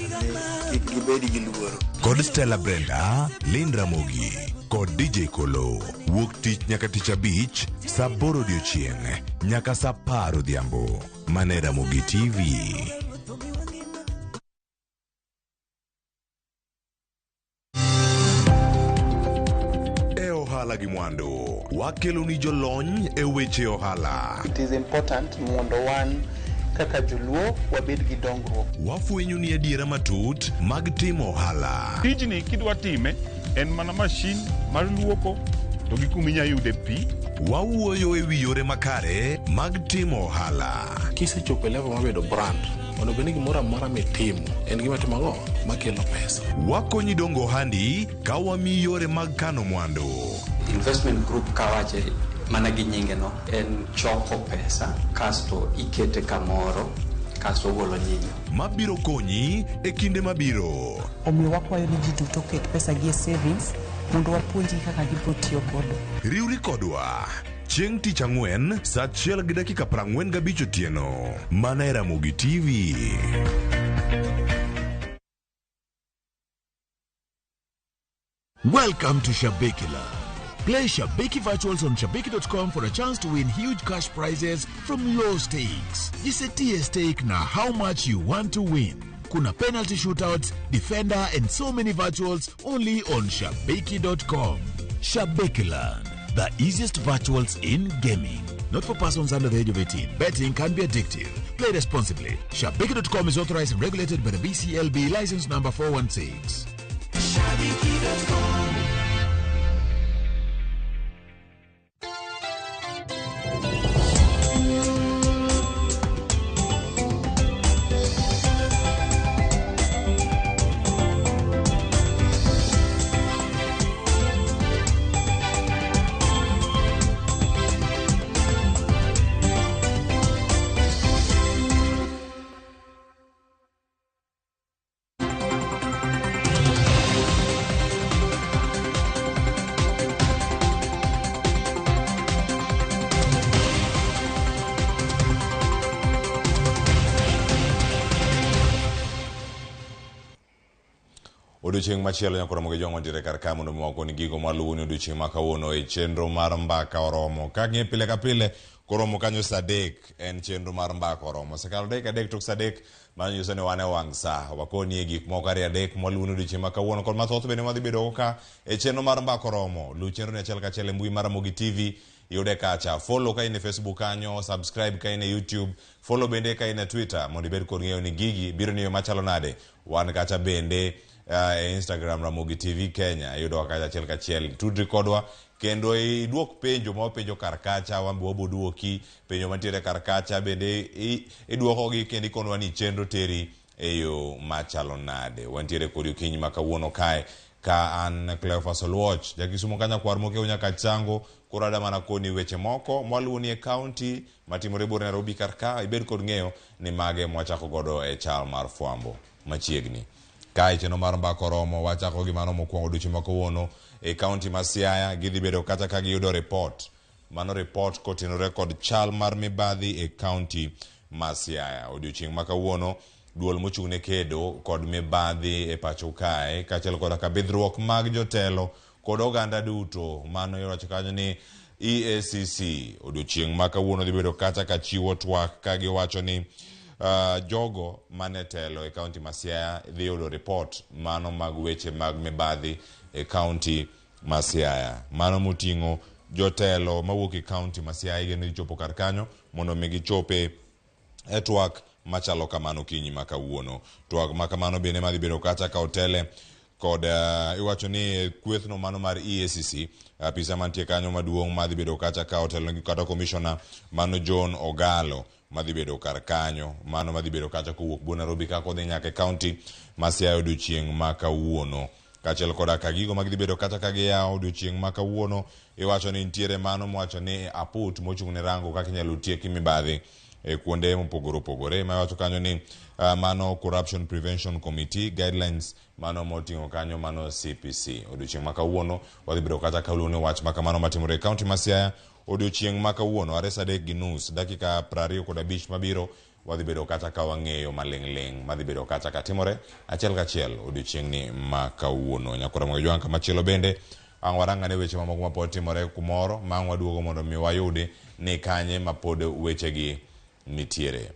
ni kik gibed gi luoro. kod Stella Brenda, Lynn Ramogi kod DJ Kolo. Wuok tich nyaka tich abich saa aboro odiochieng' nyaka saa apar odhiambo. Mana e Ramogi TV. E ohala gi mwandu, wakelo ni jolony e weche ohala. It is important mondo wan kaka joluo wabed gi dongruok. Wafwenyo ni adiera matut mag timo ohala. Tijni kidwa time en mana mashin mar luoko to gi kuma inya yude pi. Wawuoyo e wi yore makare mag timo ohala. Kisechopo e level mar bedo brand, onego bed ni gimoro amora mitimo en gima timo ang'o makelo pesa. Wakonyi dongo ohandi ka wamiyi yore mag kano mwandu. Investment group kawache mana gi nyinge no en choko pesa kasto ikete kamoro kasto ogolo nyinyo. Mabiro konyi e kinde mabiro. Omiyo wakwayo ni ji duto oket pesa gi e savings mondo wapuonjgi kaka gibiro tiyo godo. Riwri kodwa chieng' tich ang'wen saa achiel gi dakika 45 otieno mana e Ramogi TV. Welcome to Shabiki Land. Play Shabiki Virtuals on Shabiki.com for a chance to win huge cash prizes from low stakes. Jisetie stake na how much you want to win. Kuna penalty shootouts, defender, and so many virtuals only on Shabiki.com. Shabiki Land, the easiest virtuals in gaming. Not for persons under the age of 18. Betting can be addictive. Play responsibly. Shabiki.com is authorized and regulated by the BCLB license number 416. Shabiki.com. Odiochieng' machielo nyaka romo gi joma nitiere kar ka mondo mi wakoni gigo maluwo ni odiochieng' ma kawuono e chenro mar mbaka oromo. Ka ng'e pile ka pile koromo kanyo saa adek en chenro mar mbaka oromo. Osekalo dakika adek tok saa adek mano nyiso ni wan e wang' saa. Wakoni e gik moko ariyo adek mwaluwo ni odiochieng' ma kawuono kod mathoth bende mwadhi bedo go ka e chenro mar mbaka oromo. Luw chenro ni achiel kachiel e mbui mar Ramogi TV yude kacha. Follow ka in e Facebook kanyo, subscribe ka in e YouTube, follow bende ka in e Twitter mondo ibed kod ng'eyo ni gigi biro ni yo machalo nade. Wan kacha bende e Instagram Ramogi TV Kenya iyudowa kacha achiel kachiel. Tudri kodwa kendo iduok penjo ma wapenjo kar kacha, wan be wabo duoki penjo mantiere kar kacha bende iduokogi kendo ikonwa ni chenro teri e yo machalo nade. Wantiere kodi okinyi ma kawuono kae ka an Cleophas Oluoch, jakisumo ka nyakwar mokew nyaka chango koro ada mana koni weche moko mwaluwo ni e kaunti matimore buore Nairobi kar ka ibed kod ng'eyo ni mage mwachako godo e chal mar fwambo machiegni. Kae chenro mar mbaka oromo wachako gi mano mokwongo odiochieng' ma kawuono e kaunti ma Siaya gidhi bedo kata ka giyudo report. Mano report kotenore kod chal mar mibadhi e kaunti ma Siaya. Odiochieng' ma kawuono duol mochung' ne kedo kod mibadhi e pacho kae kaachiel koda ka bidhruok mag jotelo kod oganda duto mano iwacho kanyo ni EACC odiochieng' ma kawuono dhi bedo kata ka chiwo twak ka giwacho ni jogo mane telo e kaunti ma Siaya dhi yudo report mano mag weche mag mibadhi e kaunti ma Siaya. Mano moting'o Jotelo mawuok e kaunti ma Siaya igeno ni chopo kar kanyo mondo mi gichope e twak machalo kamano okinyi ma kawuono. Twak ma kamano bende madhi bedo kacha ka otele kod iwacho ni kwethno mano mar EACC apisa mantie kanyo maduong' madhi bedo kacha ka otelo gi kata komishona mano John Ogalo madhi bedo kar kanyo mano madhi bedo kacha kowuok bu Nairobi ka kodhi nyaka e kaunti ma Siaya odiochieng' ma kawuono. Kaachiel koda ka gigo magidhi bedo kata ka giyawo odiochieng' ma kawuono iwacho ni nitiere mano mowacho ni aput mochung' ne rango kaka inyalo tieki mibadhi e kuonde mopogore opogore. Ma iwacho kanyo ni mano Corruption Prevention Committee guidelines mano moting'o kanyo mano CPC. Odiochieng' ma kawuono wadhi bedo kata ka ni wach ma kamano matimore e kaunti ma Siaya odiochieng' ma kawuono are saa 3:30 dakika 25 mabiro wadhi bedo kata ka wang'eyo maling'ling' madhi bedo kata ka timore achiel kachiel odiochieng'ni ma kawuono. Nyakora Mogo Jwang' kamachielo bende ang' warang'ane weche mamoko mapod timore kumoro ma ang' waduogo mondo mi wayudi ni kanye ma pod wechegi nitiere.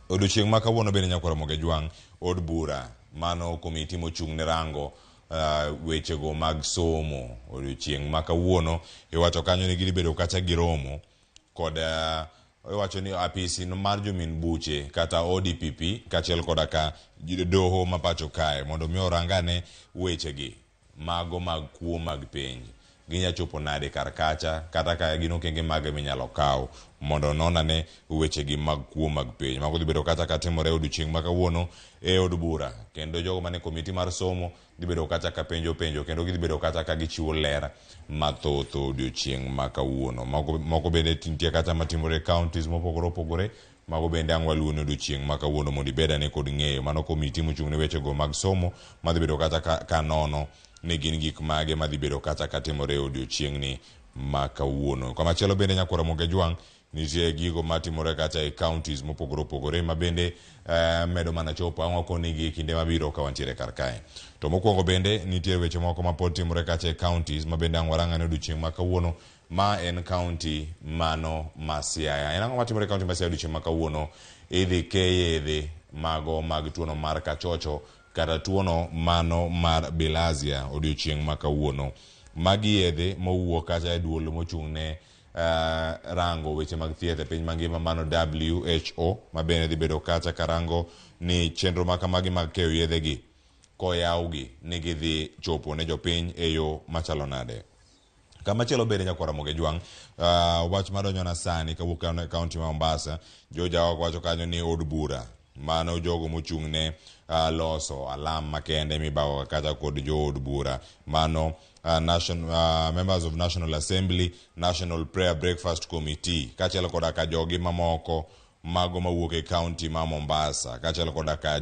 Odiochieng' ma kawuono bende Nyakwar Ramogi Ajwang' od bura mano komiti mochung' ne rango wechego mag somo. Odiochieng' ma kawuono iwacho kanyo ni gidhi bedo kacha gi romo kod iwacho ni apisi mar jomin buche kata ODPP kaachiel koda ka doho ma pacho kae mondo mi orangane wechegi mago mag kuo mag penj. Ginya chopo nade kar kacha kata ka gin okenge mage minyalo kaw mondo onon ane wechegi mag kuo mag penj. Mago dhi bedo kacha katimore odiochieng' ma kawuono e od bura kendo jogo mane komiti mar somo dhi bedo kacha ka penjo penjo kendo gidhi bedo kacha ka gichiwo ler mathoth odiochieng' ma kawuono. Moko bende nitie kacha matimore e counties mopogore opogore mago bende ang' waluwo ni odiochieng' ma kawuono mondo ibed ane kod ng'eyo. Mano komiti mochung' ne wechego mag somo madhi bedo kacha ka nono ni gin gik mage madhi bedo kacha katimore e odiochieng'ni ma kawuono. Kamachielo bende Nyakwar Ramogi Ajwang' nitie gigo matimore kacha e counties mopogore opogore ma bende medo mana chopo ang' wakonigi e kinde mabiro ka wantiere kar kae. To mokwongo bende nitie weche moko ma pod timore kacha e counties ma bende ang' warang'ane odiochieng' ma kawuono. Ma en county mano ma Siaya. En ang'o matimore e county ma Siaya odiochieng' ma kawuono? Idhi ke yedhe mago mag tuono mar kachocho kata tuono mano mar bilharzia odiochieng' ma kawuono. Magi yedhe mowuok kacha e duol mochung' ne rango weche mag thieth e piny mangima mano WHO ma bende dhi bedo kacha karango ni chenro ma kamagi mag keyo yedhegi koyawgi ni gidhi chopo ne jopiny e yo machalo nade. Kamachielo bende Nyakwar Ramogi Ajwang', wach madonjona sani kawuok e kaunti ma Mombasa, George Aoko wacho kanyo ni od bura mano jogo mochung' ne loso alam makende mibago kacha kod jood bura mano members of National Assembly, National Prayer Breakfast Committee kaachiel koda ka jogi mamoko mago mawuok e kaunti ma Mombasa kaachiel koda ka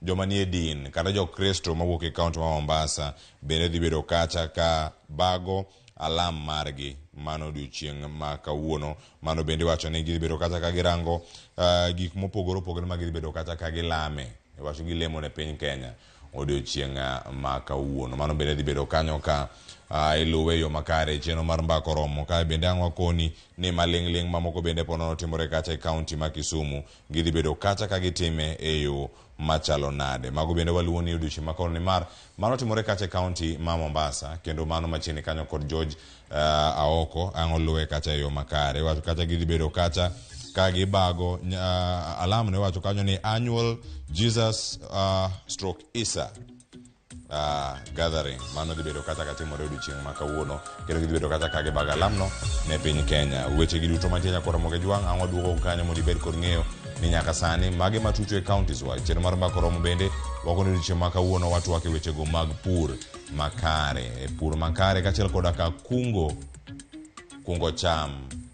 joma nie din kata jokristo mawuok e kaunti ma Mombasa bende dhi bedo kacha ka bago alam margi mano odiochieng' ma kawuono. Mano bende iwacho ni gidhi bedo kacha ka girango gik mopogore opogore ma gidhi bedo kacha ka gilame. Iwacho gilemo ne piny Kenya odiochieng' ma kawuono. Mano bende dhi bedo kanyo ka iluwe yo makare chenro mar mbaka oromo. Kae bende ang' wakoni ni maling'ling' mamoko bende po nono timore kacha e kaunti ma Kisumu. Gidhi bedo kacha ka gitime e yo machalo nade. Mago bende waluwo ni odiochieng' ma kawuono nimar mano timore kacha e kaunti ma Mombasa kendo mano machiegni kanyo kod George Aoko ang' oluwe kacha e yo makare. Iwacho kacha gidhi bedo kacha ka gibago alam ne iwacho kanyo ni annual Jesus stroke Isa gathering mano dhi bedo kacha katimore odiochieng' ma kawuono kendo gidhi bedo kacha ka gibago alamno ne piny Kenya. Weche gi duto mantie Nyakwar Ramogi Ajwang' ang' waduogo kanyo mondo ibed kod ng'eyo ni nyaka sani mage matucho e counties wa. Chenro mar mbaka oromo bende wakoni odiochieng' ma kawuono watwak e wechego mag pur makare. E pur makare kaachiel koda ka kungo cham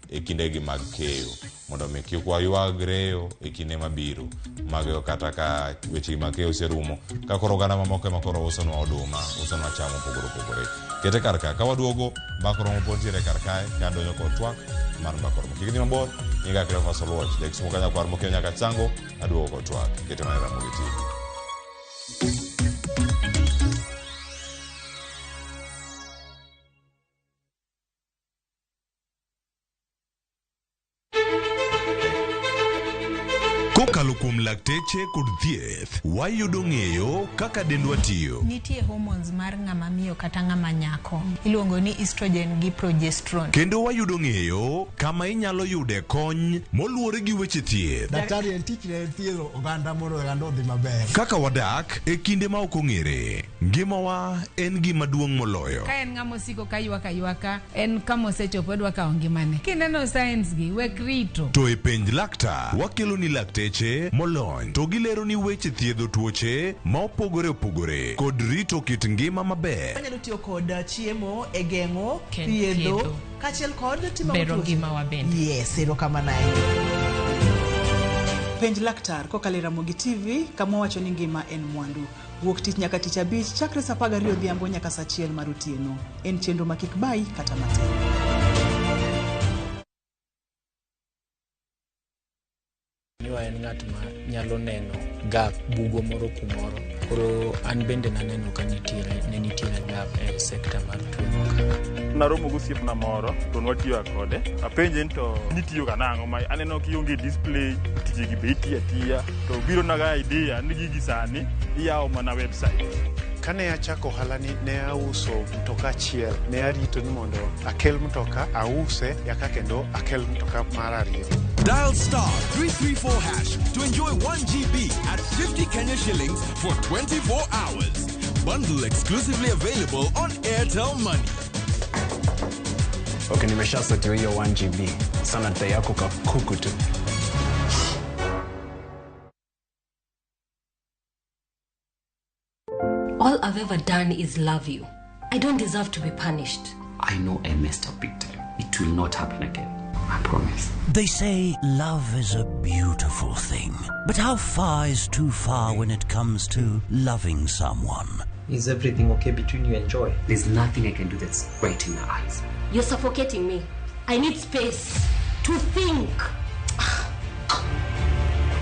e kindegi mag keyo mondo mi kik waywag reyo e kinde mabiro mago kata ka weche mag keyo oserumo ka koro oganda mamoko ema koro usonwa oduma usonwa cham mopogore opogore. Kete kar ka ka waduogo mbaka oromo pod nitiere kar kae ka donjo kod twak mar mbaka oromo. Kik idhi mabor, nyinga Cleophas Oluoch, ja Kisumu ka nyakwar Mokelo nyaka Chango, aduogo kod twak. Kete mana e Ramogi TV. Kokalo kuom lakteche kod thieth, wayudo ng'eyo kaka dendwa tiyo. Nitie hormones mar ng'ama miyo kata ng'ama nyako iluongo ni estrogen gi progesterone. Kendo wayudo ng'eyo kama inyalo yude kony moluwore gi weche thieth. Daktari en tich ne thiedho oganda mondo oganda odhi maber. Kaka wadak e kinde ma ok ong'ere, ngimawa en gima duong' moloyo. Ka en ng'ama osiko ka ywak aywaka, en kama osechopo odwa kawo ngimane. Kineno signs gi, wek rito. To e penj laktar, wakelo ni lakteche molony to gilero ni weche thiedho tuoche ma opogore opogore kod rito kit ngima maber. Wanyalo tiyo kod chiemo e geng'o, Ken thiedho, thiedho. kaachiel kod timo Bero tuoche. ngimawa bende. Yes, erokamano ahinya. Penj laktar kokalo e Ramogi TV kama wacho ni ngima en mwandu. Wuok tich nyaka tich abich chakre saa 12 odhiambo nyaka saa 1 mar otieno. En chenro ma kik bayi kata matin. Miwa en ng'at ma nyalo neno gap bugo moro kumoro. Koro an bende naneno ka nitiere ne nitiere gap e sekta mar tweng'o ka. Naromo gi osiepna moro to nwatiyo kode. Apenje ni to nitiyo ga nang'o ma aneno kionge display tije gi be itiyo atiya to obiro na gi idea ni gigi sani iyawo mana website. Kane achako ohala ni ne auso mtoka achiel, ne arito ni mondo akel mtoka ause yaka kendo akel mtoka mar ariyo. Dial star 334 hash to enjoy 1 GB at 50 Kenya shillings for 24 hours. Bundle exclusively available on Airtel Money. Okay, nimeshasetiwa hiyo 1 GB. Sana dai yako kakuku tu. All I've ever done is love you. I don't deserve to be punished. I know I messed up big time. It will not happen again. I promise. They say love is a beautiful thing. But how far is too far when it comes to loving someone? Is everything okay between you and Joy? There's nothing I can do that's right in her eyes. You're suffocating me. I need space to think.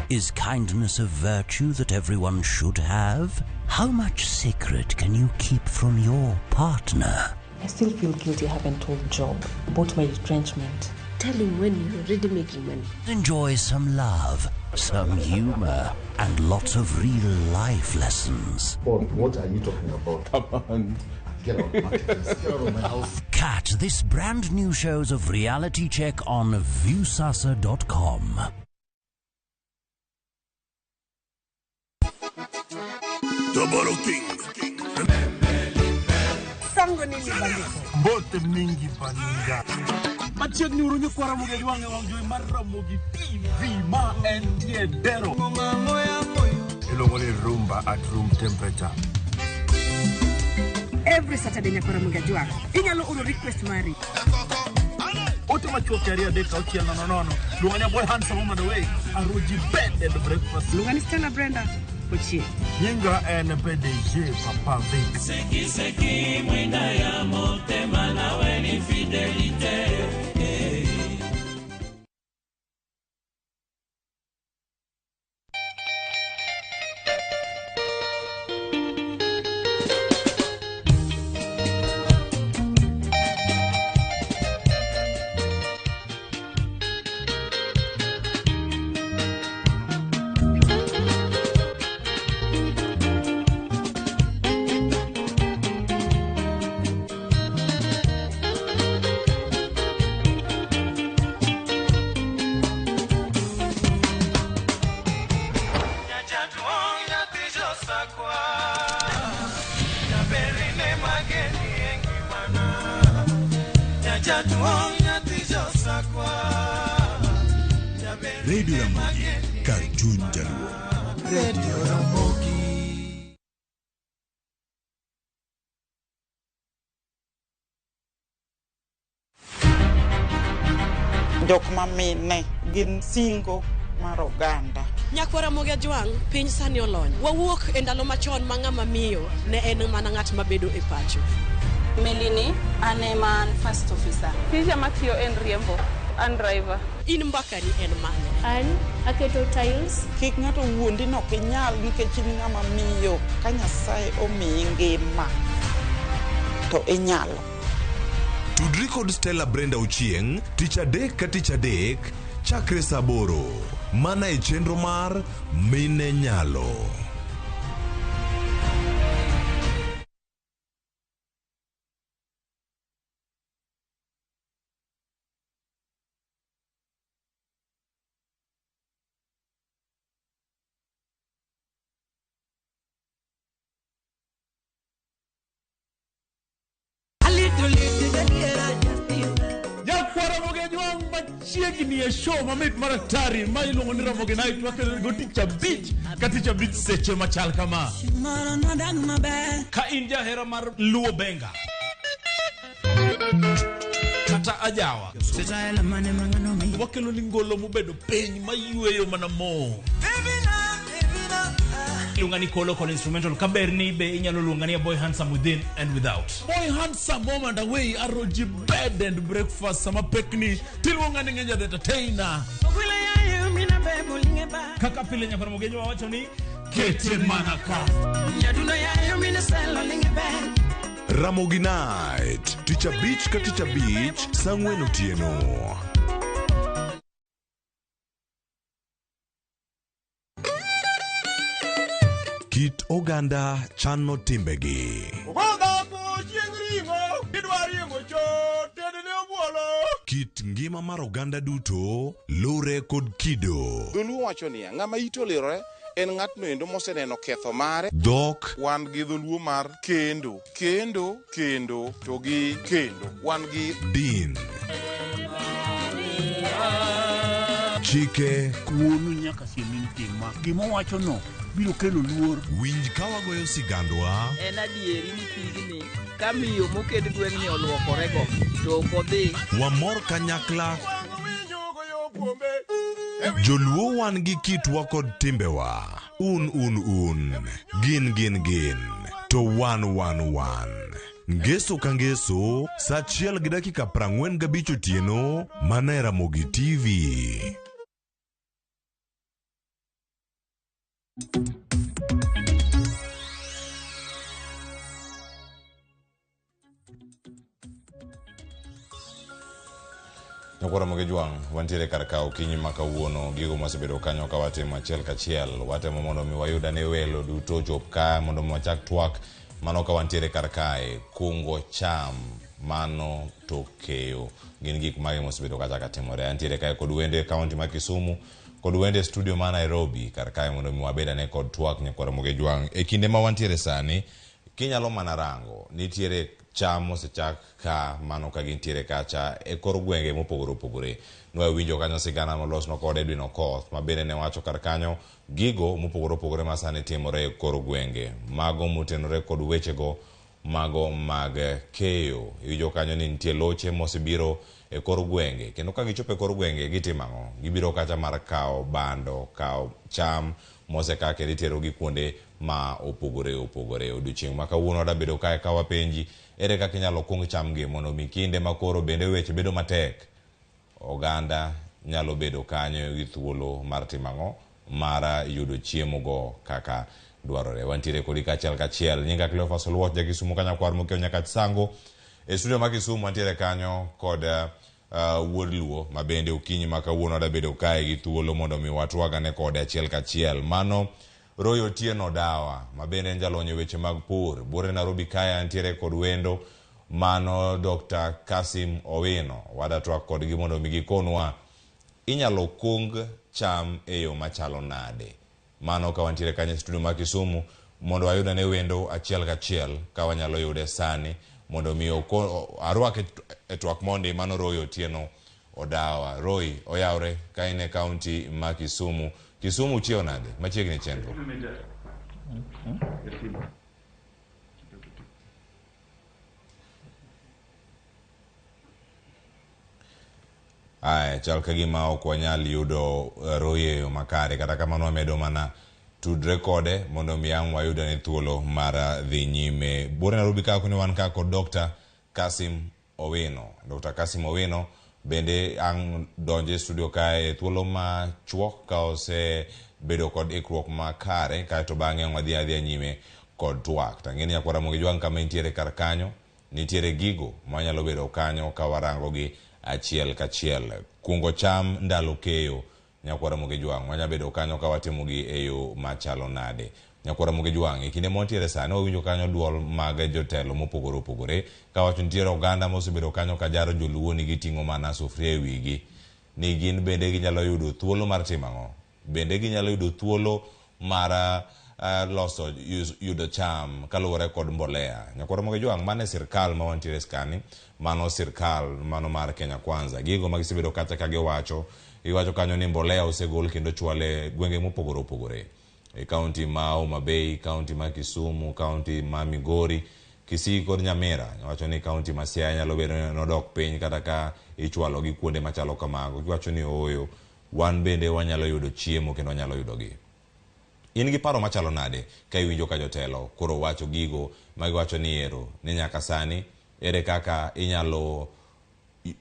Is kindness a virtue that everyone should have? How much secret can you keep from your partner? I still feel guilty I haven't told Job about my retrenchment. Tell him when you're already making money. Enjoy some love, some humor, and lots of real life lessons. What are you talking about? Come on. Get out, Marcus. Get out of my house. Catch this brand new shows of Reality Check on Viewsasa.com. Toboro King. Sango nini bandiko? Mbote mingi baninga. Machiegni uru nyikwa Ramogi Ajwang' e wang' jowi mar Ramogi TV ma entie dero. Iluongo ni rumba at room temperature. Every Saturday nyaka Ramogi Ajwang'. Inyalo oro request mari. Ote machuok 2 3 6 0 0. Luonga ni boy handsome woman away. Aruji bed and breakfast. Luonga ni Stella Brenda Ochie. Nyinga en PDG Papa Vic. Seki seki mwinda ya motema nawe ni fidelite. Radio Ramogi, kar chuny jaluo. Radio Ramogi. Jok ma mine gin singo mar oganda. Nyakwara Ramogi Ajwang', piny sani olony. Wawuok e ndalo machon ma ng'ama miyo ne en mana ng'at mabedo e pacho. Melini, an ema an first officer. Tija matiyo en riembo, an driver. In mbakani en mane? An aketo tiles. Kik ng'ato wuondi ni ok inyal nikech in ng'ama miyo ka Nyasaye omiyi ngima to inyalo. Tudri kod Stella Brenda Ochieng' tich adek ka tich adek chakre saa 8. Mana e chenro mar Mine Nyalo. Nyakwar Ramogi Ajwang' machiegni e show mamit mar atari ma iluongo ni Ramogi Night wakelo go tich abich ka tich abich seche machal kama. Ka in jahera mar Luo Benga kata ajawa wakelo ni ngolo mobedo piny mayweyo mana mo. Iluonga ni Kolo kod instrumental kaber ni be inyalo luonga ni a boy handsome within and without. Boy handsome home and away aroji bed and breakfast sama pekni tiluonga ni ng'enya the entertainer. Kaka pile nyakwar Ramogi wawacho ni kete mana ka. Ramogi Night, tich abich ka tich abich, saa ang'wen otieno. Kit oganda chano timbegi. Kit ngima mar oganda duto lure kod kido. Dholuo wacho niya, ng'ama ite olirore en ng'atno endo moseneno ketho mare. Dhok. Wan gi dholuo mar kendo, kendo, kendo, to gi kendo. Wan gi Din. Chike. Wuonu nyaka siem ni tim ma. Gima owachono biro kelo luor. Winj ka wagoyo sigandwa. En adieri ni pigni ka miyo mokend gweng'ni oluokorego to ok odhi. Wamor kanyakla. Joluo wan gi kitwa kod timbewa. Un un un. Gin gin gin. To wan wan wan. Ngeso ka ngeso, saa achiel gi dakika 45 otieno, mana e Ramogi TV. Nyakwar Ramogi Jwang', wantiere kar ka okinyi ma kawuono, gigo mwasebedo kanyo ka watimo achiel kachiel. Watemo mondo mi wayud ane welo duto ochop ka mondo mi wachak twak. Mano ka wantiere kar kae, kungo cham, mano tok keyo. Gin gik mage mosebedo kacha ka timore. Antiere kae kod wendo e kaunti ma Kisumu, kod wendo e studio ma Nairobi kar kae mondo mi wabed ane kod twak Nyakwar Ramogi Jwang'. E kinde ma wantiere sani, kinyalo mana rango, nitiere cham mosechak ka mano ka gintiere kacha e kor gwenge mopogore opogore. Nwawinjo kanyo sigana molosno kod Edwin Okoth ma bende ne wacho kar kanyo gigo mopogore opogore ma sani timore e kor gwenge. Mago motenore kod wechego mago mag keyo. Iwinjo kanyo ni nitie loche mosebiro e kor gwenge. Kendo ka gichopo e kor gwenge gitimo ang'o? Gibiro kacha mar kawo bando, kawo cham moseka kendo iterogi kuonde ma opogore opogore. Odiochieng' ma kawuono wadabedo kae ka wapenji ere kaka inyalo kung chamgi mondo mi kinde ma koro bende weche bedo matek, oganda nyalo bedo kanyo gi thuolo mar timo ang'o? Mar yudo chiemo go kaka dwarore. Wantiere kodi kachiel kachiel. Nyinga Cleophas Oluoch, ja Kisumu ka nyakwar mokiewo nyaka Sango. E studio ma Kisumu wantiere kanyo kod wuod Luo ma bende okinyi ma kawuono wadabedo kae gi thuolo mondo mi watwagane kode achiel kachiel. Mano Roy Otieno Dawa ma bende en jalony e weche mag pur. Buore Nairobi kae antiere kod wendo mano Dr. Kasim Owino. Wadatwak kodgi mondo mi gikonwa inyalo kung cham e yo machalo nade. Mano ka wantiere kanyo e studio ma Kisumu mondo wayud ane wendo achiel kachiel ka wanyalo yude sani mondo mi arwake e twak mondi mano Roy Otieno Odawa. Roy, oyawre ka in e kaunti ma Kisumu. Kisumu chiewo nade? Machiegni chenro. Aya, chal ka gima ok wanyal yudo Roy e yo makare. Kata kamano wamedo mana tudre kode mondo mi ang' wayud ane thuolo mar dhi nyime. Buore Nairobi ka koni wan ka kod Dr. Kasim Owino. Dr. Kasim Owino bende ang' donjo e studio kae e thuolo machuok ka osebedo kod ikruok makare, kaeto bang'e ang' wadhi adhiya nyime kod twak. To ang'e ni nyakwar Ramogi Jwang' kama intiere kar kanyo, nitiere gigo manyalo bedo kanyo ka warango gi achiel kachiel. Kungo cham ndalo keyo Nyakwar Ramogi Jwang' wanya bedo kanyo ka watimogi e yo machalo nade. Nyakwar Ramogi Jwang' e kinde mwantiere sani wawinjo kanyo duol mag jotelo mopogore opogore kawacho nitiere oganda mosebedo kanyo ka jaro joluo ni giting'o mana sufria e wigi ni gin bende ginyalo yudo thuolo mar timo ang'o? Bende ginyalo yudo thuolo mar loso yudo cham kaluwore kod mbolea. Nyakwar Ramogi Jwang' mano e sirkal ma wantiere sani, mano sirkal mano mar Kenya Kwanza. Gigo ma gisebedo kacha ka giwacho, giwacho kanyo ni mbolea osegol kendo chwale gwenge mopogore opogore. E kaunti ma Homa Bay, kaunti ma Kisumu, kaunti ma Migori, Kisii kod Nyamira. Wacho ni kaunti ma Siaya nyalo bedo ni nodok piny kata ka ichwalo gi kuonde machalo kamago. Giwacho ni ooyo, wan bende wanyalo yudo chiemo kendo wanyalo yudogi. In gi paro machalo nade ka iwinjo ka jotelo koro wacho gigo ma giwacho ni ero ni nyaka sani ere kaka inyalo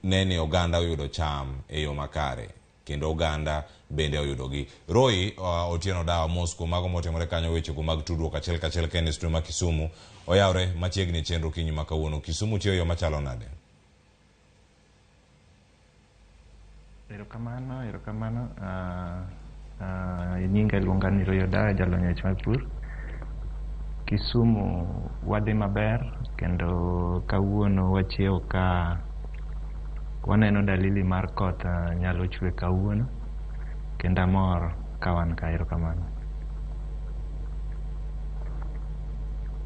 ne ni oganda oyudo cham e yo makare kendo oganda bende oyudogi. Roy Otieno Dawa mos kuom mago motimore kanyo wechego mag tudruok achiel kachiel ka en e studio ma Kisumu oyawre machiegni e chenro kinyi ma kawuono. Kisumu tiyo e yo machalo nade? Erokamano, erokamano. Nyinga iluonga ni Roy Odawa, jalony e weche mag pur. Kisumu wadhi maber kendo kawuono wachiewo ka waneno dalili mar koth nyalo chwe kawuono kendo amor ka wan ka. Erokamano.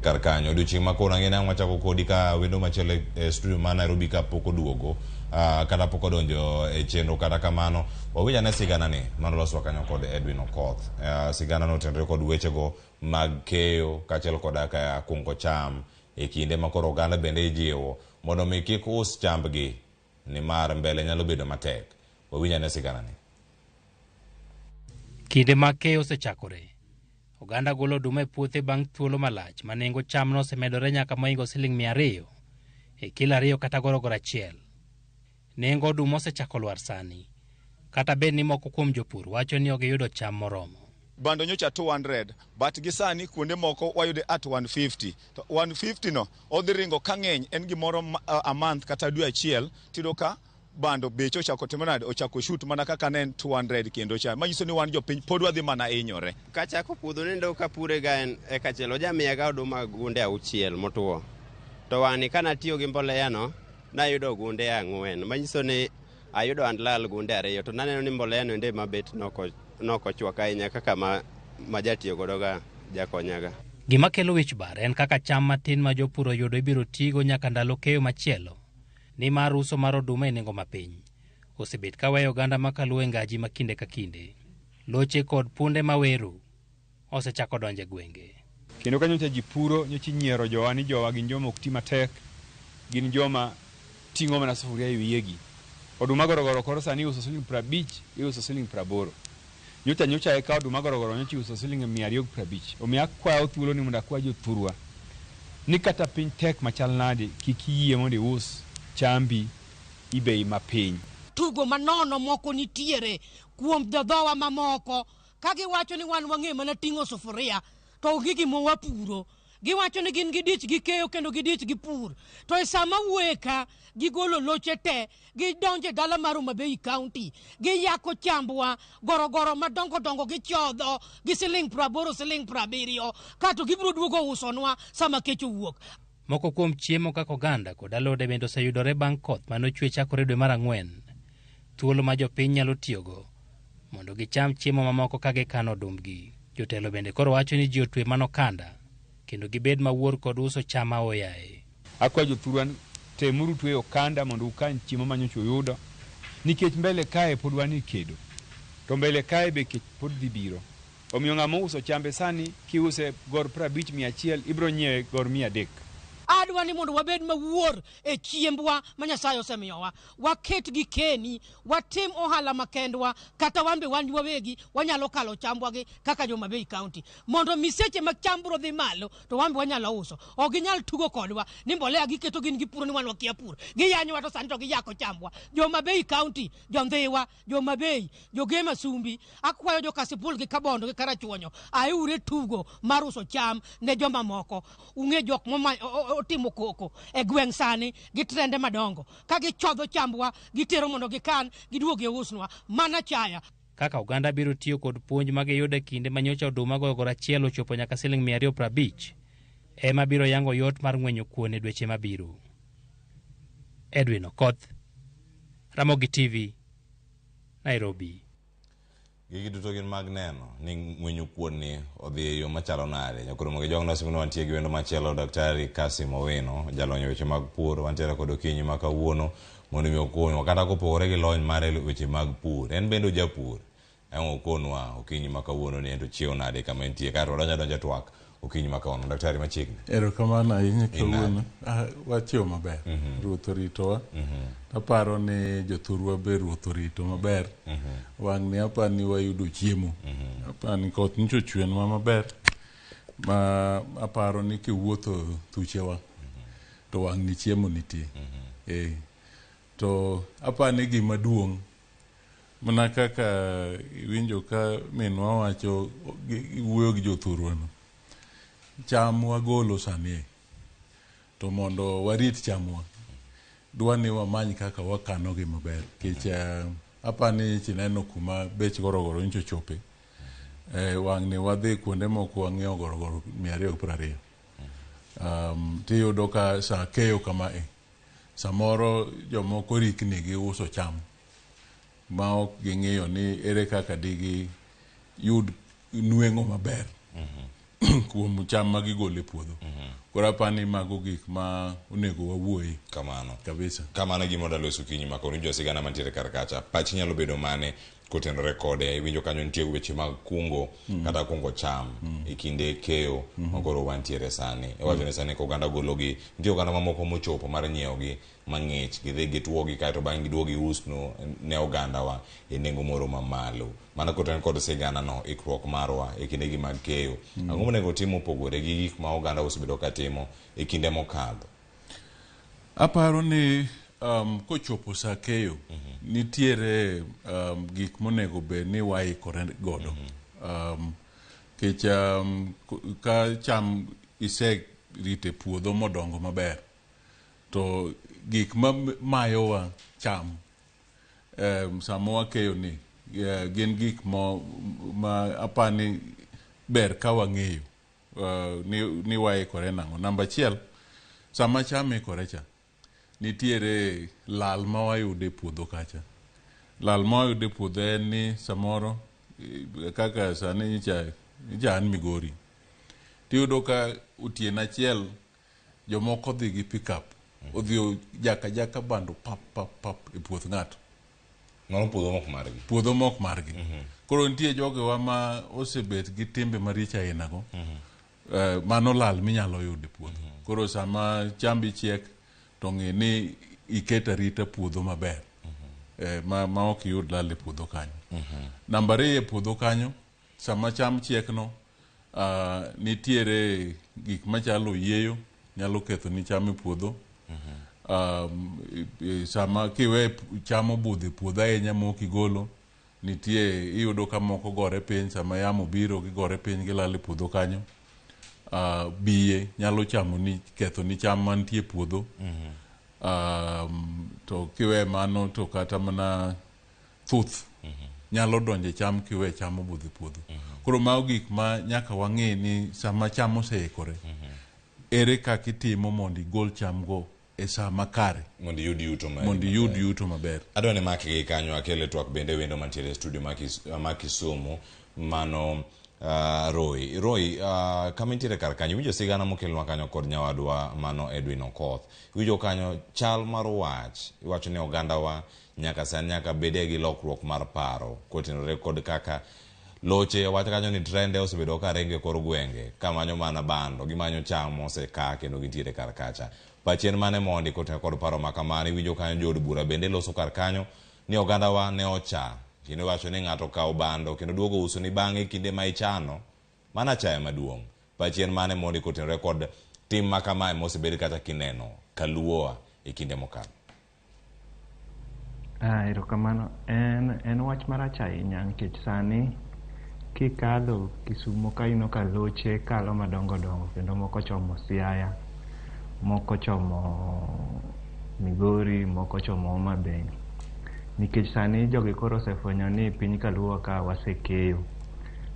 Kar kanyo odiochieng' ma koro ang'e ni ang' wachako kodi ka wendo machielo e studio ma Nairobi ka pok oduogo kata pok odonjo e chenro. Kata kamano wawinj ane sigana ni manoloswa kanyo kod Edwin Okoth. Sigana no otenore kod wechego mag keyo kaachiel koda ka kungo cham e kinde ma koro oganda bende ijiwo mondo mi kik us chambgi nimar mbele nyalo bedo matek. Wawinj ane sigana ni. Kinde mag keyo osechakore. Oganda golo oduma e puothe bang' thuolo malach ma nengo cham nosemedore nyaka mohingo siling 200 e kilo 2 kata gorogoro 1. Nengo oduma osechako lwar sani, kata bed ni moko kuom jopur wacho ni ok giyudo cham moromo. Bando nyocha 200, but gi sani kuonde moko wayude at 150. To 150 no odhi ringo ka ng'eny en gimoro a month kata dwe achiel tiyudo ka bando beche ochako timo nade, ochako shoot mana kaka ne en 200 kendo cha. Manyiso ni wan jopiny pod wadhi mana hinyore. Kachako puodho nendo kapure ga en eka achiel, ojamiya ga oduma gunde 6 motuo. To wani kanatiyo gi mbolea no, nayudo gunde 4, manyiso ni ayudo and lal gunde 2, to naneno ni mbolea no ende mabet nokochwak ahinya kaka ma jatiyo godo ga jakonyaga. Gima kelo wich bar en kaka cham matin ma jopur oyudo ibiro tigo nyaka ndalo keyo machielo, nimar uso mar oduma e nengo mapiny osebet ka weyo oganda makaluwo e ngaji ma kinde ka kinde. Loche kod punde mawero osechako donjo e gwenge. Kendo ka nyocha ji puro, nyocha inyiero jowa ni jowa gin joma ok ti matek, gin joma ting'o mana sufuria e wiyegi. Oduma gorogoro koro sani iuso siling 50, iuso siling 80. Nyocha eka oduma gorogoro nyocha iuso siling 250. Omiyo akwayo thuolo ni mondo akwa jothurwa ni kata piny tek machal nade, kik iyie mondo ius chambi i bei mapiny. Tugo manono moko nitiere kuom jodhowa mamoko ka giwacho ni wan wang'e mana ting'o sufuria to onge gima wapuro. Giwacho ni gin gidich gi keyo kendo gidich gi pur. To e sama wuoye ka, gigolo loche te, gidonjo e dala mar Homa Bay County, giyako chambwa, gorogoro madongo dongo gichodho gi siling 80, siling 70, kato gibiro duogo usonwa sama kech owuok. Moko kuom chiemo kaka oganda kod alode bende oseyudore bang' koth mane ochwe chakore dwe mar 4. Thuolo ma jopiny nyalo tiyogo mondo gicham chiemo mamoko ka gikano odumbgi. Jotelo bende koro wacho ni ji otwe mana okanda kendo gibed mawuor kod uso cham aoyaye. Akwayo jothurwa temuru tweyo okanda mondo ukan chiemo ma nyocha uyudo, nikech mbele kae pod wan e kedo, to mbele kae be kech pod dhi biro. Omiyo ng'ama ouso chambe sani kiuse gor 50 100 ibiro nyiewe gor 300. Adwa ni mondo wabed mawuor e chiembwa ma Nyasaye osemiyowa. Waket gi keni, watim ohala makendwa, kata wan be wan wawegi wanyalo kalo chambwa gi kaka jo Homa Bay County. Mondo mi seche ma cham biro dhi malo to wan be wanyalo uso. Ok ginyal tugo kodwa ni mbolea giketo gin gipuro ni wan wakia pur. Giyanyowa to sani to giyako chambwa. Jo Homa Bay County, jo Ndhiwa, jo Homa Bay, jo Gema Sumbi, akwayo jo Kasipul gi Kabondo gi Karachuonyo, aure tugo mar uso cham ne joma moko. Ung'e jok moma otimo koko e gweng' sani gi trende madongo. Ka gichodho chambwa, gitero mondo gikan, giduog giusnwa. Mana chaya. Kaka oganda biro tiyo kod puonj ma giyudo e kinde ma nyocha oduma gorogoro achiel ochopo nyaka siling 250 ema biro yango yot mar ng'wenyo kuon e dweche mabiro. Edwin Okoth, Ramogi TV, Nairobi. Gigi duto gin mag neno ni ng'wenyo kuon ni odhi e yo machalo nade. Nyakoro Mogi Jong nosimo wantie gi wendo machielo Daktari Kasim Owino, jalony e weche mag pur. Wantiere kod okinyi ma kawuono mondo mi okonywa kata kopogore gi lony mare e weche mag pur. En bende ojapur. Ang' okonwa okinyi ma kawuono ni ento chiew nade kama entie kaeto wadonjo adonja twak okinyi ma kawuono. Daktari machiegni. Erokamano ahinya In nade? kawuono. Ah, wachiewo maber. Ruoth oritowa. Aparo ni jothurwa be ruoth orito maber. Wang'ni aparo ni wayudo chiemo. Aparo ni koth nyocha ochwenwa maber. Ma aparo ni kiwuotho thuchewa to wang'ni chiemo nitie. Eh. To aparo ni gima duong' mana kaka iwinjo ka minwa wacho wuoyo gi jothurwa no. Cham wagolo sani to mondo warit chamwa dwa ni wamany kaka wakanogi maber nikech apani chineno kuma bech gorogoro nyocha ochope wang'ni wadhi kuonde moko wang'iewo gorogoro 220. Tiyudo ka sa keyo kamae samoro jomoko rikni giuso cham ma ok ging'iyo ni ere kaka digi yud nweng'o maber kuom cham ma gigolo e puodho. Koro apani mago gik ma onego wawuoye. Kamano. Kabisa. Kamano e gima wadwa loso okinyi ma kawuono. Iwinjo sigana mantiere kar kacha. Pachi nyalo bedo mane kotenore kode? Iwinjo kanyo nitie weche mag kungo kata kungo cham e kinde keyo ma koro wantiere sani. Iwacho ni sani ka oganda gologi, nitie oganda mamoko mochopo mar nyiewogi mang'ich, gidhi gituogi kaeto bang'e giduog giusno ne ogandawa e nengo moro mamalo. Mano kotenore kod sigana no, ikruok marwa e kindegi mag keyo. Ang'o monego otim mopogore gi gik ma oganda osebedo ka timo e kinde mokadho? Aparo ni kochopo sa keyo, nitiere gik monego bed ni waikore godo. Nikech ka cham iserito e puodho modongo maber, to gik ma mayowa cham sama wakeyo ni gin gik ma apani ber ka wang'eyo ni waikore nang'o. Namba achiel, sama cham ikore cha, nitiere lal ma wayudo e puodho kacha. Lal ma wayudo e puodho en ni samoro kaka sani nyicha an Migori, tiyudo ka otieno achiel jomoko dhi gi pickup odhi jaka jaka bando pap pap pap e puoth ng'ato. Mano puodho mok margi. Puodho mok margi. Koro nitie jogewa ma osebet gi timbe maricho ainago. Mano lal minyalo yudo e puodho. Koro sama chambi chiek to ng'i ni iket arita puodho maber. Ma ok iyud lal e puodho kanyo. Namba ariyo e puodho kanyo, sama cham chiek no, nitiere gik machalo oyieyo nyalo ketho ni cham e puodho. Sama kiwe cham obudho e puodho ahinya mok igolo, nitie iyudo ka moko gore piny sama yamo biro gigore piny gilal e puodho kanyo. Biye nyalo chamo ni ketho ni cham mantie e puodho. To kiwe mano to kata mana thuth nyalo donjo e cham kiwe cham obudho e puodho. Koro mago gik ma nyaka wang'e ni sama cham oseikore, ere kaka itimo mondo igol cham go e saa makare mondo iyud yuto mari mondo iyud maber. yuto maber. Adwa ni mak gi kanyo akele twak bende wendo mantiere e studio ma Kisumu mano Roy. Roy, kama intiere kar kanyo, iwinjo sigana mokelnwa kanyo kod nyawadwa mano Edwin Okoth. Iwinjo kanyo chal mar wach, iwacho ni ogandawa nyaka sani nyaka bede gi lokruok mar paro kotenore kod kaka loche wach kanyo ni trende osebedo ka ringo e kor gwenge ka manyo mana bando, gimanyo cham moseka kendo gintiere kar kacha. Pachi en mane mondi kotenore kod paro ma kamano? Iwinjo kanyo jood bura bende loso kar kanyo ni ogandawa ne ocha kendo iwacho ni ng'ato okawo bando kendo duogo uso ni bang'e kinde ma ichano mana achaya maduong'. Pachi en mane mondi kotenore kod tim ma kamae mosebed kata kineno kaluowa e kinde mokalo? Erokamano. En wach marach ahinya nikech sani kikadho Kisumo ka ineno ka loche kalo madongo dongo kendo moko chomo Siaya, moko chomo Migori, moko chomo Homa Bay. Nikech sani jogi koro osefwenyo ni piny kaluo ka wasekeyo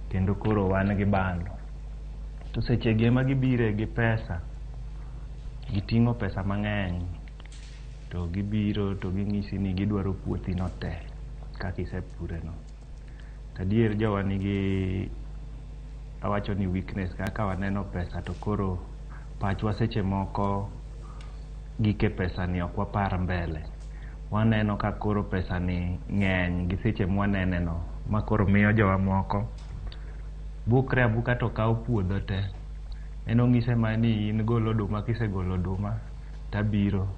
kendo koro wan gi bando. To sechegi ema gibire gi pesa, giting'o pesa mang'eny to gibiro to ging'isi ni gidwaro puothi no te kaka isepure no. To adier jowa nigi awacho ni weakness kaka waneno pesa to koro pachwa seche moko gike pesa ni ok wapar mbele. Waneno ka koro pesa ni ng'eny gi seche mwanene no ma koro miyo jowa moko bukre abuka to kawo puodho te. En ong'ise mana ni in gol oduma kisegolo oduma tabiro.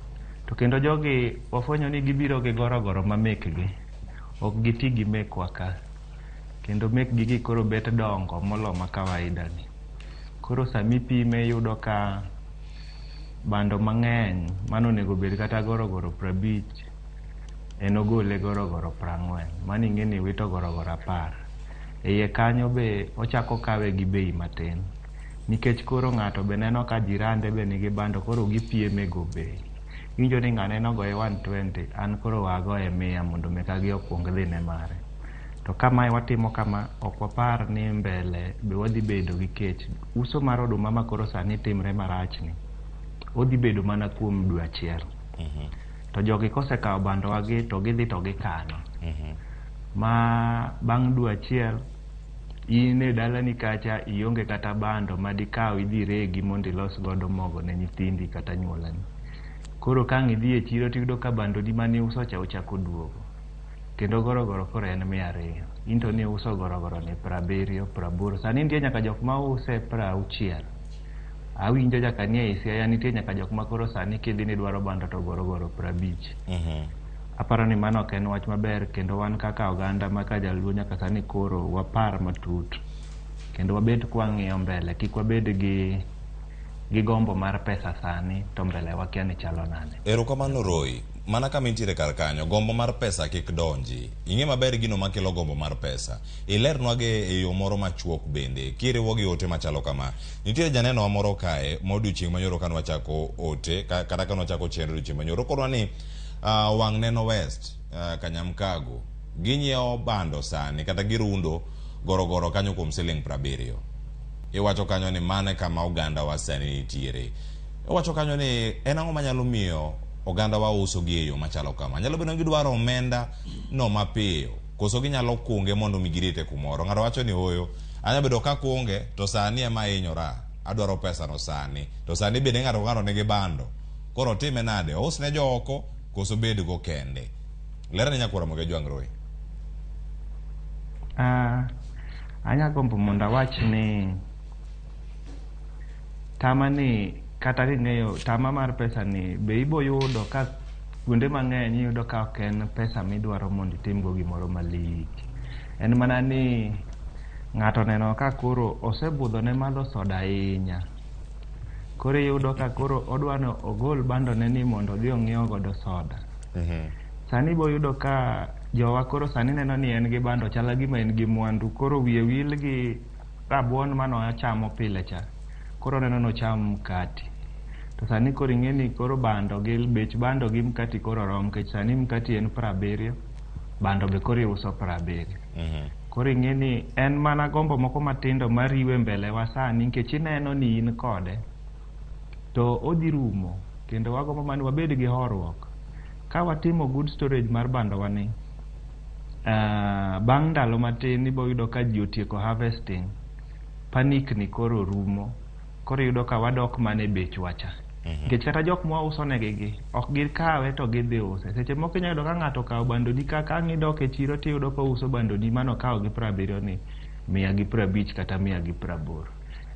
To kendo jogi wafwenyo ni gibiro gi gorogoro ma mekgi. Ok giti gi mekwa ka. Kendo mekgi gi koro bet dongo molo ma kawaida ni. Koro samipime iyudo ka bando mang'eny mano onego bed kata gorogoro 50 en ogole gorogoro 40. Mano ing'e ni iwito gorogoro 10. E iye kanyo be ochako kawe gi bei matin. Nikech koro ng'ato be neno ka jirande be nigi bando koro gipieme go bei. Iwinjo ni ng'ane nogoye 120 an koro wagoye 100 mondo mekagi okuong dhi ne mare. To ka mae watimo kama ok wapar ni mbele be wadhi bedo gi kech. Uso mar oduma ma koro sani timre marachni odhi bedo mana kuom dwe achiel. To jogi kosekawo bandowagi to gidhi to gikano. Ma bang' dwe achiel in e dalani kacha ionge kata bando ma dikaw idhi regi mondo ilos godo mogo ne nyithindi kata anyuolani. Koro ka ang' idhi e chiro tiyudo ka bandoni mane iuso cha ochako duogo. Kendo gorogoro koro en 200. In to niuso gorogoro ni 70, 80. Sani nitie nyaka jok mause 60. Awinjo nyaka ni ei Siaya nitie nyaka jok ma koro sani kidhi ni idwaro bando to gorogoro 50. Aparo ni mano ok en wach maber kendo wan kaka oganda ma ka jaluo nyaka sani koro wapar matut kendo wabed kwang'iyo mbele kik wabed gi gombo mar pesa sani to mbele wakia ni chalo nade. Erokamano Roy. Mana kama intiere kar kanyo, gombo mar pesa kik donji. Ing'e maber gino makelo gombo mar pesa. Ilernwage e yo moro machuok bende, kiriwo gi ote machalo kama. Nitiere janeno wa moro kae, ma odiochieng' manyoro kane wachako ote, kata kane wachako chenro odiochieng' manyoro, okonwa ni wang' neno West, Kanyamkago, ginyiewo bando sani, kata girundo gorogoro kanyo kuom siling 70. Iwacho kanyo ni mano e kama oganda wa sani nitiere. Iwacho kanyo ni en ang'o manyalo miyo oganda wa uso gi e yo machalo kama. Nyalo bedo ni gidwaro omenda no mapiyo, koso ginyalo kunge mondo mi girite kumoro. Ng'ato wacho ni ooyo, anya bedo ka kunge to sani ema ahinyora, adwaro pesa no sani. To sani bende ng'ato ka ng'ato nigi bando. Koro otime nade? Ousne jo oko koso obed go kende? Ler ne nyakwar Ramogi Ojwang' Roy. Anya gombo mondo awach ni tama ni kata king'eyo tama mar pesa ni be ibo yudo ka kuonde mang'eny iyudo ka ok en pesa midwaro mondo itimgo gimoro malich. En mana ni ng'ato neno ka koro osebudho ne madho soda ahinya. Koro iyudo ka koro odwa ni ogol bando ne ni mondo odhi ong'iew godo soda. Sani ibo yudo ka jowa koro sani neno ni en gi bando chalo gima en gi mwandu. Koro wiye wil gi rabuon mane ochamo pile cha. Koro oneno ni ocham mkati. To sani koro ing'e ni koro bando gi bech bando gi mkati koro rom nikech sani mkati en 70, bando be koro iuso 70. Koro ing'e ni en mana gombo moko matindo mariwe mbele wa sani nikech ineno ni in kode to odhi rumo kendo wagombo mana wabed gi horuok. Ka watimo good storage mar bando wa ni, bang' ndalo matin ibo yudo ka ji otieko harvesting, panic ni koro rumo. Koro iyudo ka wadok mana e bechwa cha. Nikech kata jok mwauso negi gi, ok gikawe to gidhi use. Seche moko inyalo yudo ka ng'ato okawo bandoni ka ang' idok e chiro tiyudo kouso bandoni manokawo gi 70 ni 150 kata 180.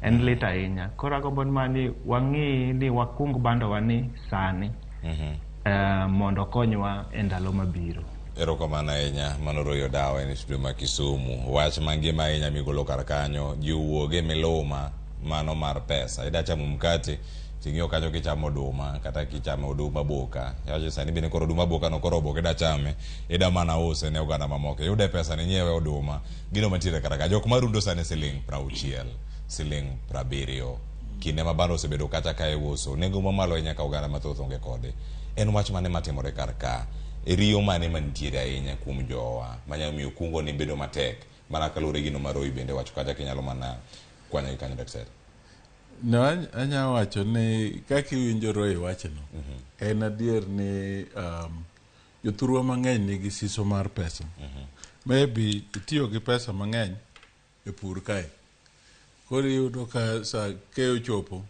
En lit ahinya. Koro agombo mana ni wang'i ni wakung bandowa ni sani mondo okonywa e ndalo mabiro. Erokamano ahinya, mano Roy Odawa en e studio ma Kisumu. Wach mangima ahinya migolo kar kanyo, ji owuog e miluma mano mar pesa. Ida chamo mkate, ting'iyo kanyo kichamo oduma, kata kichamo oduma boka. Iwacho sani bende koro oduma boka no koro oboke ida chame, ida mana use ne oganda mamoko. Iyude pesa ni nyiewe oduma. Gino mantiere kar ka. Jok marundo sani siling 60, siling 70. Kinde ma bando osebedo kata ka iuso, nengo mamalo ahinya ka oganda mathoth onge kode. En wach mane matimore kar ka? Riyo mane mantiere ahinya kuom jowa manyalo miyo kungo ni bedo matek mana kaluwore gi gino ma Roy bende wacho kacha kinyalo mana kwanyo gi kanyo daktari. No, anya wacho ni kaka iwinjo Roy wachono, en adier ni jothurwa mang'eny nigi siso mar pesa. Maybe itiyo gi pesa mang'eny e pur kae. Koro iyudo ka sa keyo chopo,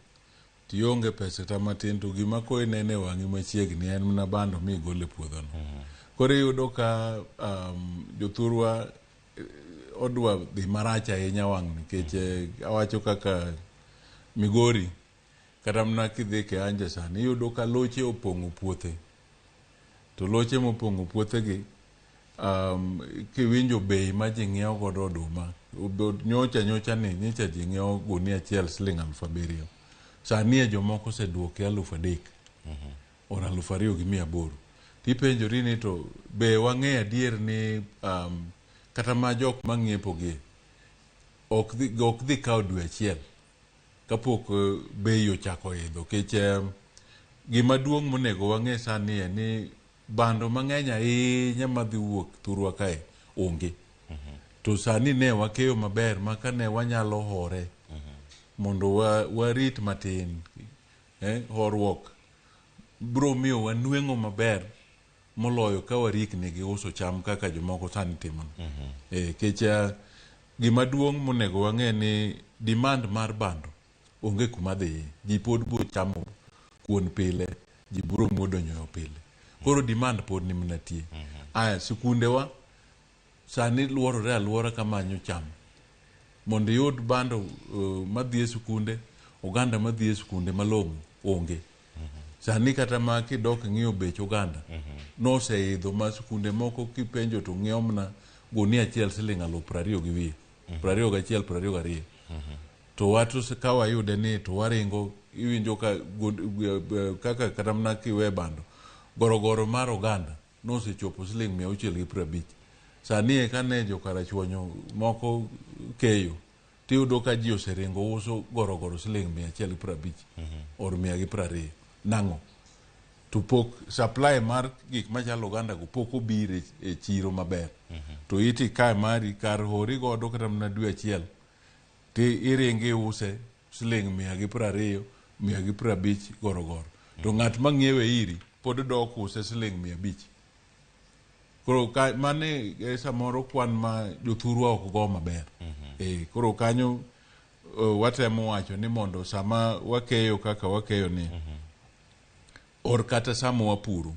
tionge pesa kata matin to gima koro ineno e wang'i machiegni en mana bando migolo e puodhono. Koro iyudo ka jothurwa odwa dhi marach ahinya wang' nikech awacho kaka Migori kata mana kidhi Keanja sani iyudo ka loche opong'o puothe. To loche mopong'o puothegi kiwinjo bei ma ji ng'iewo godo oduma nyocha nyocha ni nyocha ji ng'iewo gunia achiel siling 7,000. Sani e jomoko oseduoke 3,000 or 2,800. Tipenjori ni to be wang'eyo adier ni kata ma jok mang'iepo gi ok dhi kawo dwe achiel kapok bei ochako idho. Nikech gima duong' monego wang'e sani en ni bando mang'eny ahinya madhi wuok thurwa kae onge. To sani ne wakeyo maber ma kane wanyalo hore mondo warit matin. Horuok biro miyo wanweng'o maber moloyo ka warikni gi uso cham kaka jomoko sani timono. Nikech gima duong' monego wang'e ni demand mar bando onge kuma dhiye. Ji pod biro chamo kuon pile, ji biro muodo nyoyo pile. Koro demand pod ni mana tie. Aya, sikundewa sani luorore aluora kamanyo cham. Mondo iyud bando madhi e sikunde, oganda madhi e sikunde malong'o onge. Sani kata ma kidok ing'iyo bech oganda, noseidho ma sikunde moko kipenjo to ng'iewo mana gunia achiel siling 20,000 2, 21, 22. To wato ka wayude ni to waringo iwinjo ka kaka kata mana kiwe bando gorogoro mar oganda nosechopo siling 650. Sani eka ne jokarachuonyo moko keyo tiyudo ka ji oseringo uso gorogoro siling 150 or 120. Nang'o? To pok supply mar gik machalo oganda go pok obiro e chiro maber. To iti kae mari kar hori godo kata mana dwe achiel ti iringo iuse siling 120, 150 gorogoro. To ng'at mang'iewe iri pod dok use siling 500. Koro ka mane samoro kwan ma jothurwa ok go maber. Koro kanyo watemo wacho ni mondo sama wakeyo kaka wakeyo ni or kata sama wapuro,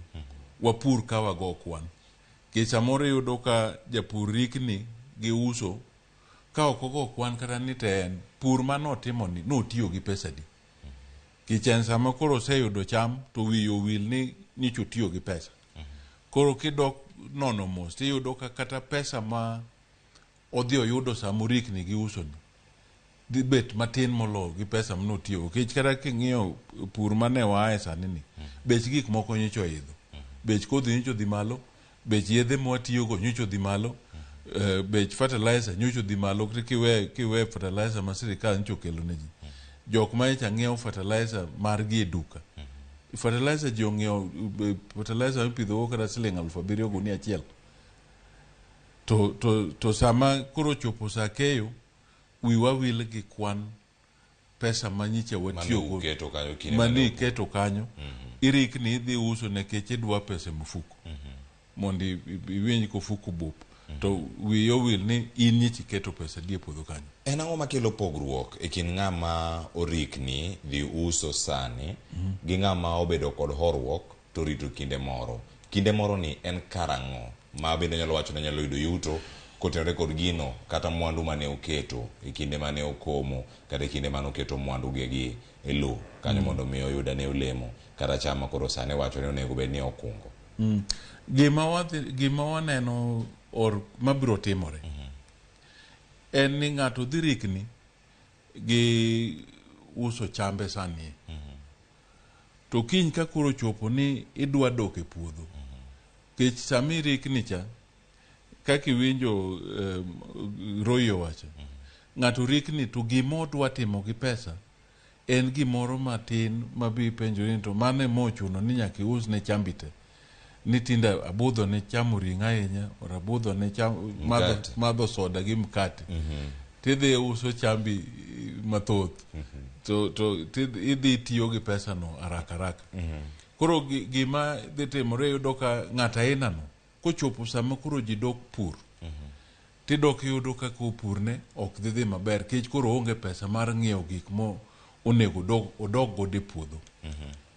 wapur ka wago kwan. Nikech samoro iyudo ka japur rikni gi uso ka ok ogo kwan kata ni to en pur manotimo ni notiyo gi pesa di. Nikech en sama koro oseyudo cham to wiye owil ni nyocha otiyo gi pesa. Koro kidok nono mos tiyudo ka kata pesa ma odhi oyudo sama orikni gi uso ni dhi bet matin moloyo gi pesa manotiyogo. Nikech kata king'iyo pur mane waaye sani ni, bech gik moko nyocha oidho. Bech kodhi nyocha odhi malo, bech yedhe mwatiyogo nyocha odhi malo, bech fertilizer nyocha odhi malo kiwe fertilizer ma sirikal nyocha okelo ne ji. Jok ma nyocha ng'iewo fertilizer margi e duka. Fertilizer ji ong'iewo fertilizer mipidhogo kata siling 7,000 gunia achiel. To sama koro ochopo sa keyo, wiwa wil gi kwan pesa manyicha watiyogo uketo kanyo kinde mane mane iketo kanyo. Irikni idhi uso nikech idwa pesa e mfuko mondo iwinj ka ofuko bup. To wiyi owil ni in nyocha iketo pesa di e puodho kanyo. En ang'o makelo pogruok e kind ng'ama orikni dhi uso sani gi ng'ama obedo kod horuok to rito kinde moro? Kinde moro ni en karang'o ma bende nyalo wacho ni nyalo yudo yuto kotenore kod gino kata mwandu mane oketo e kinde mane okomo kata e kinde mane oketo mwandu gegi e lowo kanyo mondo mi oyud ane olemo kata cham ma koro sani wacho ni onego bed ni okungo. Gima waneno or mabiro timore en ni ng'ato dhi rikni gi uso chambe sani. To kiny ka koro ochopo ni idwa dok e puodho, nikech sama irikni cha, kaka iwinjo Roy owacho, ng'ato rikni to gima odwa timo gi pesa en gimoro matin ma bi penjori ni to mano ema ochuno ni nyaka ius ne chambi te. ni tinde abudho ne chamo ring'o ahinya or abudho ne chamo madho, Mkate. madho soda gi mkate tidhi uso chambi mathoth to, to tidhi- idhi tiyo gi pesa no haraka haraka koro gi- gima dhi timore iyudo ka ng'at aina no kochopo sama koro ji dok pur tidok iyudo ka kopurne ok dhi dhi maber kech koro onge pesa mar ng'iewo gik mo onego odog, odog godo e puodho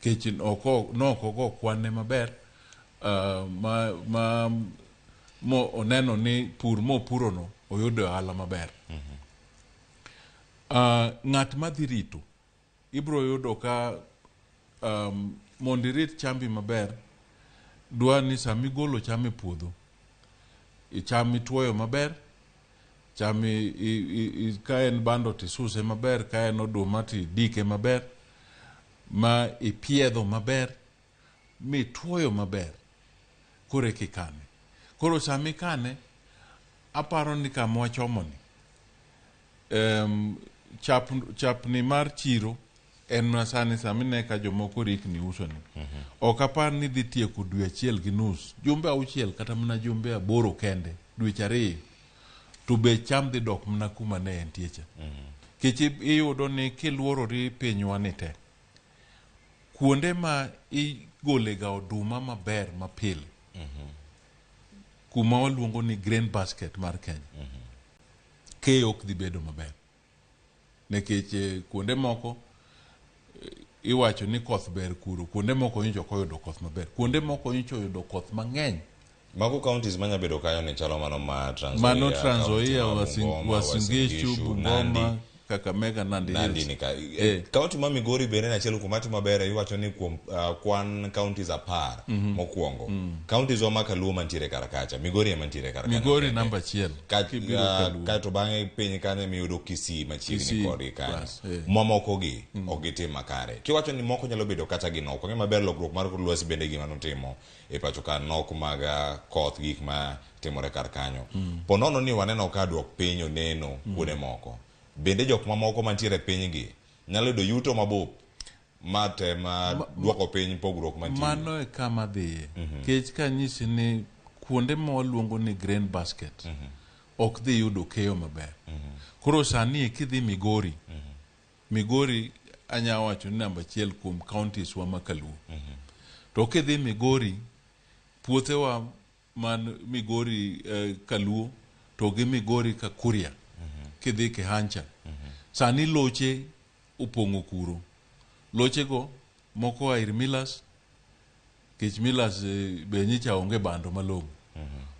kech oko nok ogo kwan ne maber uh, ma, ma mo oneno ni pur mopurono oyudo ohala maber ng'at madhi rito ibro yudo ka mondo irit chambi maber dwa ni sama igolo cham e puodho cham ituoyo maber cham ka en bando tisuse maber ka en oduma tidike maber ma ipiedho maber mituoyo maber koro eka ikane koro sama ikane aparo ni kama wachomoni chapni mar chiro en mana sani sama ine ka jomoko rikni usoni ok apar ni dhi tieko dwe achiel gi nus jumbe auchiel kata mana jumbe aboro kende dweche ariyo to bech cham dhi dok mana kuma ne entie cha kech iyudo ni kiluorori pinywa ni te kuonde ma igolega oduma maber mapile kuma waluongo ni grain basket mar Kenya keyo ok dhi bedo maber nikech kuonde moko iwacho ni koth ber kuro kuonde moko nyocha ok oyudo koth maber kuonde moko nyocha oyudo koth mang'eny Mago counties manya bedo kanyo ni chalo mano ma Trans Nzoia, mano Trans county Nzoia, ma Bungoma, Uasin Gishu, Gishu, Nandi. Bungoma, Kakamega, Nandi Nandi Hills. ni ka. Eh. County ma Migori bende en achiel kuom matimo maber iwacho ni kuom kwan counties 10 mokwongo. Counties wa ma Kaluo mantiere kar kacha, Migori ema nitiere kar kanyo Migori kende. namba achiel kibiro Kaluo. Kaeto bang'e piny kanyo miyudo Kisii machiegni Kisii, kodgi kanyo. bas, eh. Mamoko gi ok gitim makare. Kiwacho ni moko nyalo bedo kata gi nok. Wang'e maber lokruok mar kor lwasi bende gima notimo e pacho ka nok mag koth gik ma timore kar kanyo. Po nono ni waneno ka duok piny oneno kuonde moko. Bende jok mamoko mantiere e piny gi nyalo yudo yuto mabup ma tema duoko piny pogruok mantie. Mano e kama dhiye. Kech kanyisi ni kuonde ma waluongo ni grain basket ok dhi yudo keyo maber. Koro sani kidhi Migori, Migori anya wacho ni namba achiel kuom counties wa ma Kaluo. To kidhi Migori, puothewa man Migori Kaluo to gi Migori Kakuria, kidhi Kehancha, sani loche opong'o kuro. Lochego moko oa ir Millers, kech Millers be nyicha onge bando malong'o.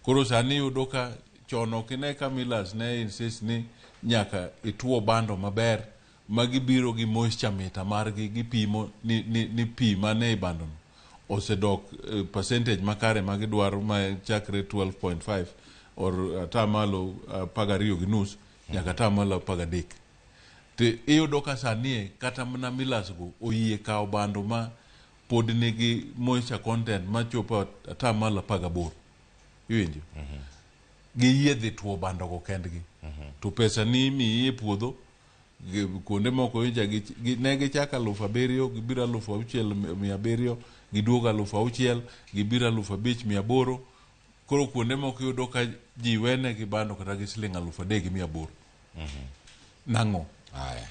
Koro sani iyudo ka chon ok ine ka Millers ne insist ni nyaka ituo bando maber ma gibiro gi moisture meter margi gipimo ni pi mane i bando no osedok percentage makare ma gidwaro ma chakre 12.5 or atamalo 12.5 nyaka atamalo 13. To iyudo ka sani kata mana Millers go oyie kawo bando ma pod nigi moisture content machopo atamalo 18. Iwinjo? Giyie dhi tuo bando go kendgi. To pesa ni imiyi e puodho kuonde moko inja ne gichako 7,000 gibiro 6,700 giduogo 6,000 gibiro 5,800. Koro kuonde moko iyudo ka ji wene gi bando kata gi siling 3,800. Nang'o? Aya.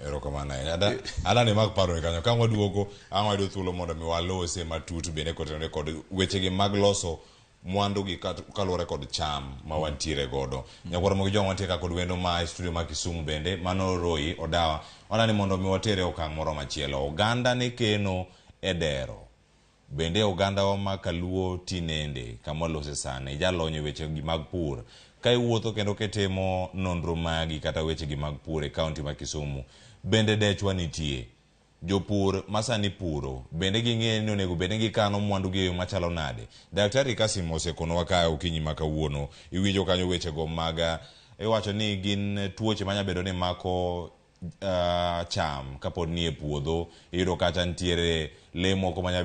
Erokamano ahinya. Ada ni mak paro kanyo. Ka waduogo, ang' wayudo thuolo mondo mi walose matut bende kotenore kod wechegi mag loso mwandu gi kaluwore kod cham ma wantiere godo. Nyakwar Ramogi Jwang' wantie ka kod wendo ma e studio ma Kisumu bende, mano Roy Odawa. Wadwa ni mondo mi watere okang' moro machielo. Oganda ne keno e dero. Bende oganda wa ma Kaluo tinende kama walose sani, jalony e weche gi mag pur. Ka iwuotho kendo kitimo nonro magi kata weche gi mag pur e kaunti ma Kisumu, bende dechwa nitie. Jopur masani puro, bende ging'eyo ni onego bed ni gikano mwandu gi e yo machalo nade? Daktari Kasim osekonowa ka okinyi ma kawuono. Iwinjo kanyo wechego mag iwacho ni gin tuoche manya bedo ni mako cham kapod nie puodho. Iyudo kacha nitiere lee moko manya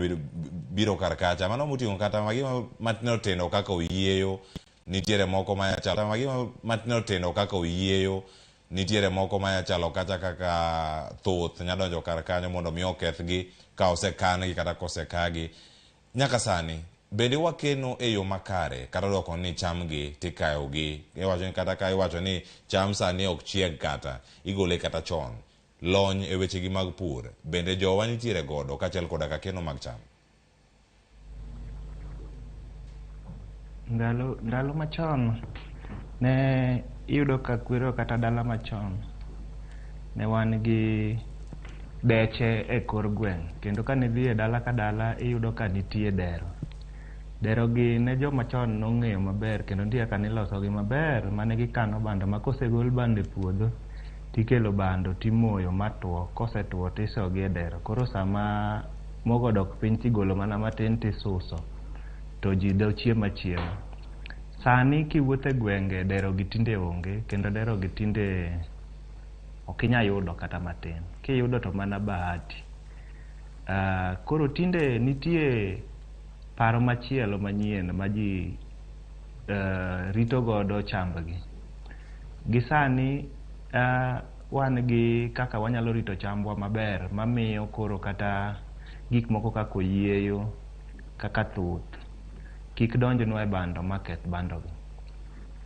biro kar kacha. Mano moting'o kata magi matindo tindo kaka oyieyo, nitiere moko manya chalo magi matindo tindo kaka oyieyo, nitiere moko manya chalo kata kaka thuth nya donjo kar kanyo mondo mi okethgi ka osekan gi kata kosekagi. Nyaka sani Bende wakeno e yo makare kata dwoko ni chamgi tikayogi iwacho ni kata ka iwacho ni cham sani ok chieg kata igole kata chon. Lony e wechegi mag pur bende jowa nitiere godo kaachiel koda ka keno mag cham? Ndalo machon ne iyudo ka kwerewa kata dala machon ne wan gi deche e kor gweng', kendo kane idhi e dala ka dala iyudo ka nitie dero. Dero gi ne joma chon nong'eyo maber kendo nitie kaka nilosogi maber mane gikano bando ma kosegol bando e puodho tikelo bando timoyo matuo, kosetuo tisogi e dero. Koro sama mogo odok piny tigolo mana matin tisuso to ji do chiemo achiema. Sani kiwuotho e gwenge dero gi tinde onge kendo dero gi tinde ok inyal yudo kata matin. Kiyudo to mana bahati. Koro tinde nitie paro machielo manyien ma ji rito godo chambgi. Gi sani wan gi kaka wanyalo rito chambwa maber mamiyo koro kata gik moko kaka oyieyo, kaka thuth kik donjnwa e bando maketh bando gi.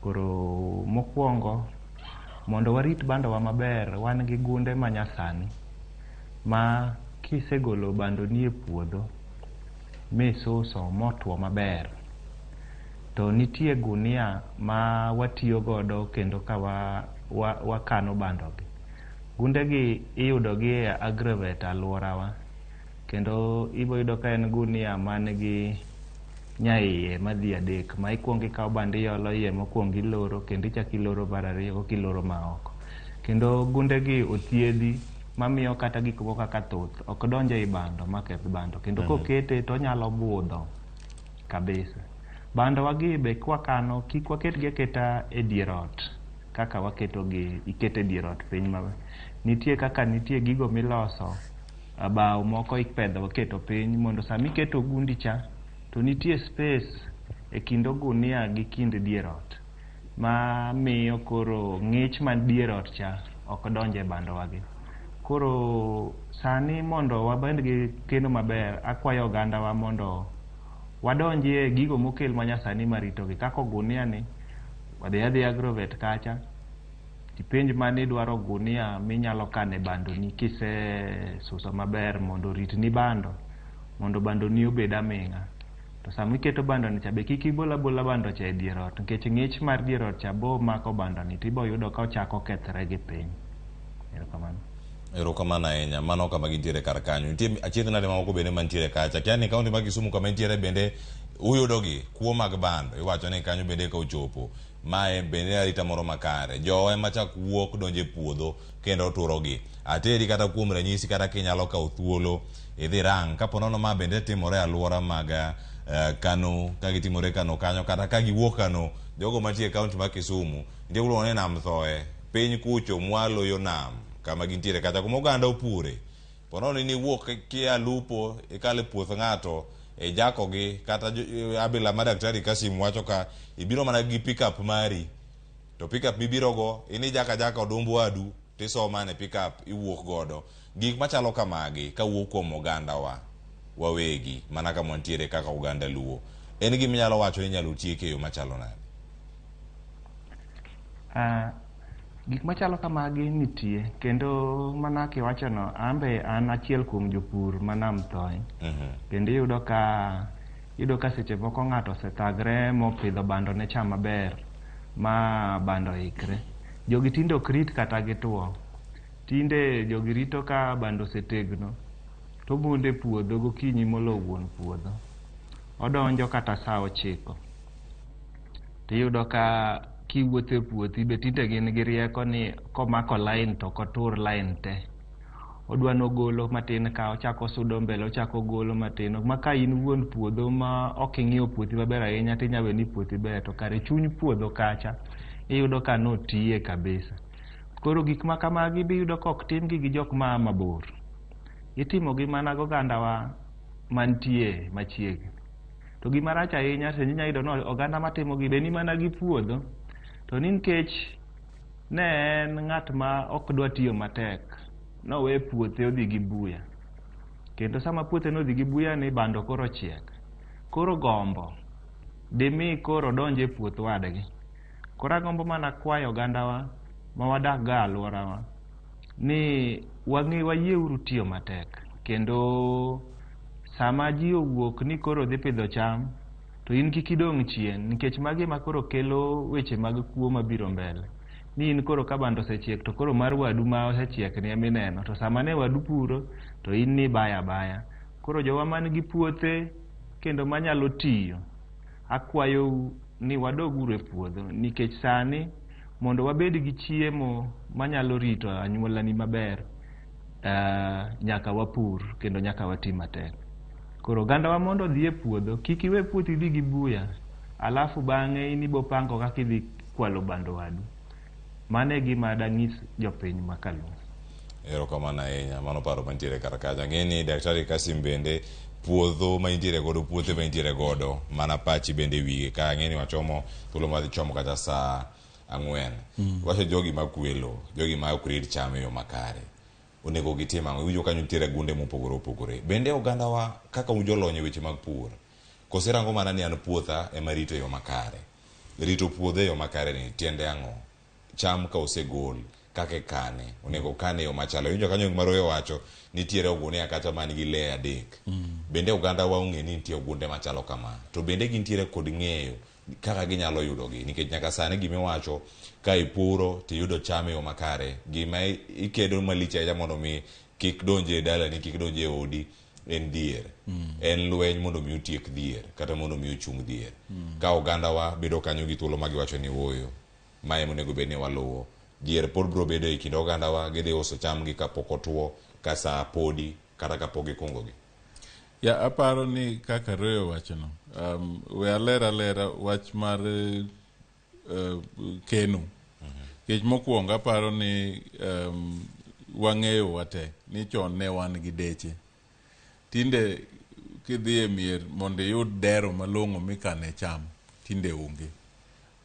Koro mokwongo mondo warit bandowa maber wan gi gunde manyasani ma kisegolo bandoni e puodho misuso motwo maber to nitie gunia ma watiyo godo kendo ka wakano bandogi. Gundegi iyudogi e agrovet alworawa kendo iboyudo ka en gunia man gi nyaiye madhi adek ma ikuongo ikawo bando iolo iye mokwongo iloro kendo ichako iloro mar ariyo koka iloro maoko. Kendo gundegi othiedhi mamiyo kata gik moko kaka thuth ok donj ei bando maketh bando kendo kokete to onyalo budho kabisa. Bandowagi be kwakano kik waketgi aketa e dier ot kaka waketogi iketo e dier ot piny ma nitie kaka nitie gigo miloso bao moko ipedho iketo piny mondo sama iketo ogundi cha to nitie space e kind ogunia gi kind dier ot ma miyo koro ng'ich man dier ot cha ok donj e bandowagi. Koro sani mondo wabed gi keno maber, akwayo ogandawa mondo wadonjie gigo mokel manyasani maritogi kaka ogunia ni, wadhi adhiya agrovet kacha, tipenj mane idwaro gunia minyalo kane bandoni kisesuso maber mondo oritni bando, mondo bandoni obed aming'a. To sama iketo bandoni cha be kik ibol abola bando cha e dier ot nikech ng'ich mar dier ot cha bo mako bandoni tibo yudo ka ochako kethre gi piny. Erokamano. Erokamano ahinya. Mano kama gintiere kar kanyo. Nitie achiedh nade mamoko bende mantiere kacha. Kia ni kaunti ma Kisumu kama intiere bende uyudogi kuo mag bando. Iwacho ni kanyo bende ka ochopo. Mae bende arita moro makare. Jowa ema chak wuok donjo e puodho kendo turogi. Ateri kata kuom ranyisi kata kinyalo kawo thuolo idhi rang kapo nono ma bende timore e alwora mag Kano ka gitimore Kano kanyo kata ka giwuok Kano jogo mantie e kaunti ma Kisumu nitie kuluongo ni Nam Thoe piny kucho mwalo yo nam kama gintiere kata kuma oganda opure. Po nono ni iwuok kia lupo ikalo e puoth ng'ato ijakogi kata abila ma Daktari Kasim wacho ka ibiro mana gi pickup mari to pickup mibiro go in ijako ajaka odumb wadu tisomo mana e pickup iwuok godo. Gik machalo kamagi kawuok kuom ogandawa wawegi mana kama wantiere kaka oganda Luo en gima inyalo wacho ni inyalo tiek e yo machalo nade? Gik machalo kamagi nitie kendo mana kiwachono an be an achiel kuom jopur ma Nam Thoe. Kendo iyudo ka seche moko ng'ato osethagre mopidho bando ne cha maber ma bando oikre. Jogi tinde ok rit kata gituo. Tinde jogi rito ka bando osetegno to omondo e puodho gokinyi molo wuon puodho. Odonjo kata sa 9. Tiyudo ka kiwuotho e puothi be tinde gin gi rieko ni komako line to ok otur line te. Odwa nogolo matin ka ochako osudo mbele ochako ogolo matin ma ka in wuon puodho ma ok ing'iyo puothi maber ahinya tinya we ni puothi ber to kare chuny puodho kacha iyudo ka notiye kabisa. Koro gik ma kamagi be iyudo ka ok timgi gi jok maa mabor. Itimogi mana gogandawa mantie machiegni. To gima rach ahinya to inya yudo ni oganda matimogi be ni mana gi puodho to ni nikech ne en ng'at ma ok dwa tiyo matek nowe puothe odhi gi buya. Kendo sama puothe nodhi gi buya ni bando koro ochiek. Koro gombo dimi koro odonj e puoth wadgi. Koro agombo mana kwayo ogandawa ma wadak go e alworawa ni wang'e wayieuru tiyo matek kendo sama ji owuok ni koro dhi pidho cham to in kik idong' chien nikech magi ema koro kelo weche mag kuo mabiro mbele. Ni in koro ka bando osechiek to koro mar wadu ma osechiek ni ema ineno to sama ne wadu puro to in nibayo abaya. Koro jowa man gi puothe kendo manyalo tiyo, akwayou ni wadog uru e puodho nikech sani mondo wabed gi chiemo manyalo rito anyuolani maber, nyaka wapur kendo nyaka wati matek. Koro ogandawa mondo odhi e puodho, kik iwe puothi dhi gi buya, alafu bang'e in ibo pango kaka idhi kwalo bando wadu. Mano e gima danyis jopiny ma kaluo. Erokamano ahinya, mano paro mantiere kar kacha. Ang'e ni Daktari Kasim bende puodho ma intiere godo, puothe ma intiere godo, mana pachi bende e wigi ka. Ang'e ni wachomo thuolo madhi chomo kata saa 4. Wacho jogi makwelo, jogi ma ok rit cham e yo makare. Onego gitim ang'o? Iwinjo kanyo nitiere gunde mopogore opogore. Bende ogandawa kaka un jolony e weche mag pur, koso irango mana ni an puotha ema rito e yo makare. Rito puodho e yo makare ni tiende ang'o? Cham ka osegol, kaka ikane, onego okane e yo machalo. Iwinjo kanyo gima Roy owacho, nitiere ogunia kacha man gi layer 3. Bende ogandawa ong'e ni nitie ogunde machalo kama. To bende gintiere kod ng'eyo kaka ginyalo yudogi. Nikech nyaka sani gimiwacho, ka ipuro tiyudo cham e yo makare, gima ikedo malich ahinya mondo mi kik donj e dalani, kik donj e odi, en dhier. En lweny mondo mi otiek dhier, kata mondo mi ochung dhier. Ka ogandawa bedo kanyo gi thuolo ma giwacho ni woyo, mae monego bed ni waluwo. Dhier pod biro bedo e kind ogandawa, gidhi uso chamgi kapok otuo, ka saa podi, kata kapok gikungogi. Ya aparo ni kaka Roy owachono, we aler alera wach mar keno. Nikech mokwongo aparo ni wang'eyo wate ni chon ne wan gi deche. Tinde kidhi e mier mondo iyud dero malong'o mikane cham, tinde onge.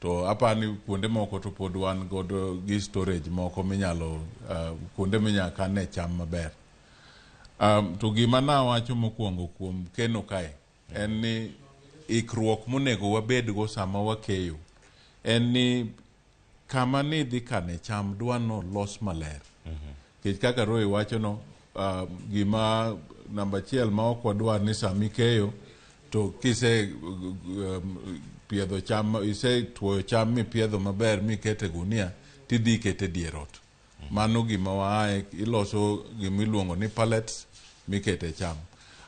To aparo ni kuonde moko to pod wan godo gi storage moko minyalo, kuonde minyalo kane cham maber. To gima nawacho mokwongo kuom keno kae, en ni ikruok monego wabedgo sama wakeyo, en ni kama nidhi kane cham dwa nolos maler. Nikech kaka Roy wachono, gima namba achiel ma ok wadwar ni sama ikeyo to kise piedho cham, isetuoyo cham mipiedho maber mikete gunia, tidhi ikete dier ot. Mano gima waaye, iloso gima iluongo ni pallets mikete cham.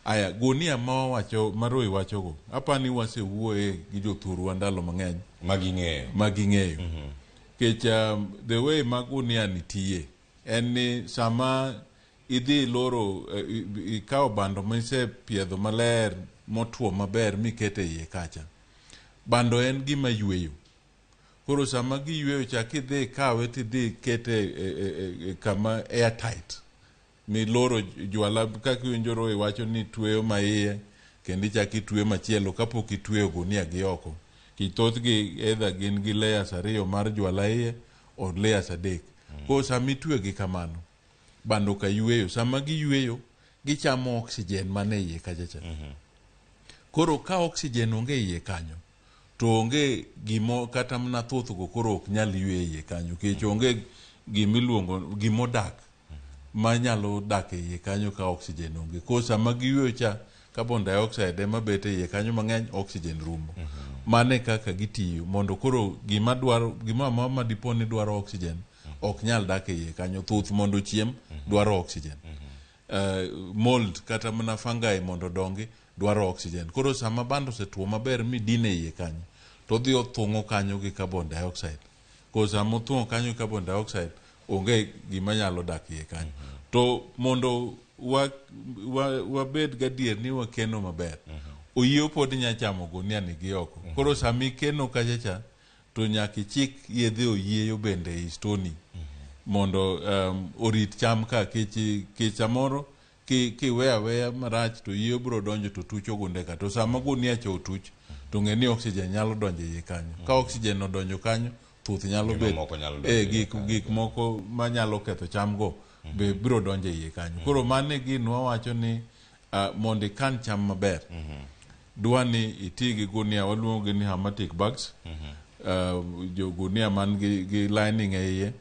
Aya, gunia ma wawacho, ma Roy wachogo, apani wasewuoye gi jothurwa ndalo mang'eny. Ma ging'eyo. Ma ging'eyo. Nikech the way ma gunia ni tiye, en ni sama idhi iloro, ikawo bando misepiedho maler, motuo maber mikete iye kacha. Bando en gima yweyo. Koro sama giyweyo cha kidhi ikawe tidhi ikete e kama airtight. Miloro jwala kaka iwinjo Roy wacho ni tweyo maiye kendo ichako itweyo machielo kapok itweyo gunia gi oko. Nikech thothgi either gin gi layers 2 mar jwala iye or layers 3. Koro sama itweyo gi kamano, bando ka yweyo, sama giyweyo, gichamo oxygen man e iye kacha cha. Koro ka oxygen onge e iye kanyo, to onge gimo kata mana thuth go koro ok nyal yweyo e iye kanyo nikech onge gimiluongo gimodak manyalo dak e iye kanyo ka oxygen onge. Koro sama giyweyo cha, carbon dioxide ema bet e iye kanyo mang'eny, oxygen rumo. Mano e kaka gitiyo mondo koro gima dwaro gimoro amora ma dipo ni dwaro oxygen ok nyal dak e iye kanyo. Thuth mondo ochiem dwaro oxygen. Mold kata mana fungi mondo odongi dwaro oxygen. Koro sama bando osetuo maber midine iye kanyo, to odhi othung'o kanyo gi carbon dioxide. Koro sama othung'o kanyo gi carbon dioxide, onge gima nyalo dak iye kanyo. To mondo wabed gadier ni wakeno maber, oyieyo pod nya chamo gunia ni gi oko. Koro sama ikeno kacha cha, to nyaka ichik yedhe oyieyo bende ei stoni mondo orit cham ka kech samoro kiweyo aweya marach to oyieyo biro donjo to tucho gunde ka. To sama gunia cha otuch, to ng'e ni oxygen nyalo donjo e iye kanyo. Ka oxygen odonjo kanyo, thuth nyalo Gik bet mamoko nyalo donjo e iye kanyo. Gik moko manyalo ketho cham go be biro donjo e iye kanyo. Koro mano e gin wawacho ni mondo ikan cham maber. Dwa ni iti gi gunia waluongo gi ni hermetic bags. Jo gunia man gi lining e iye.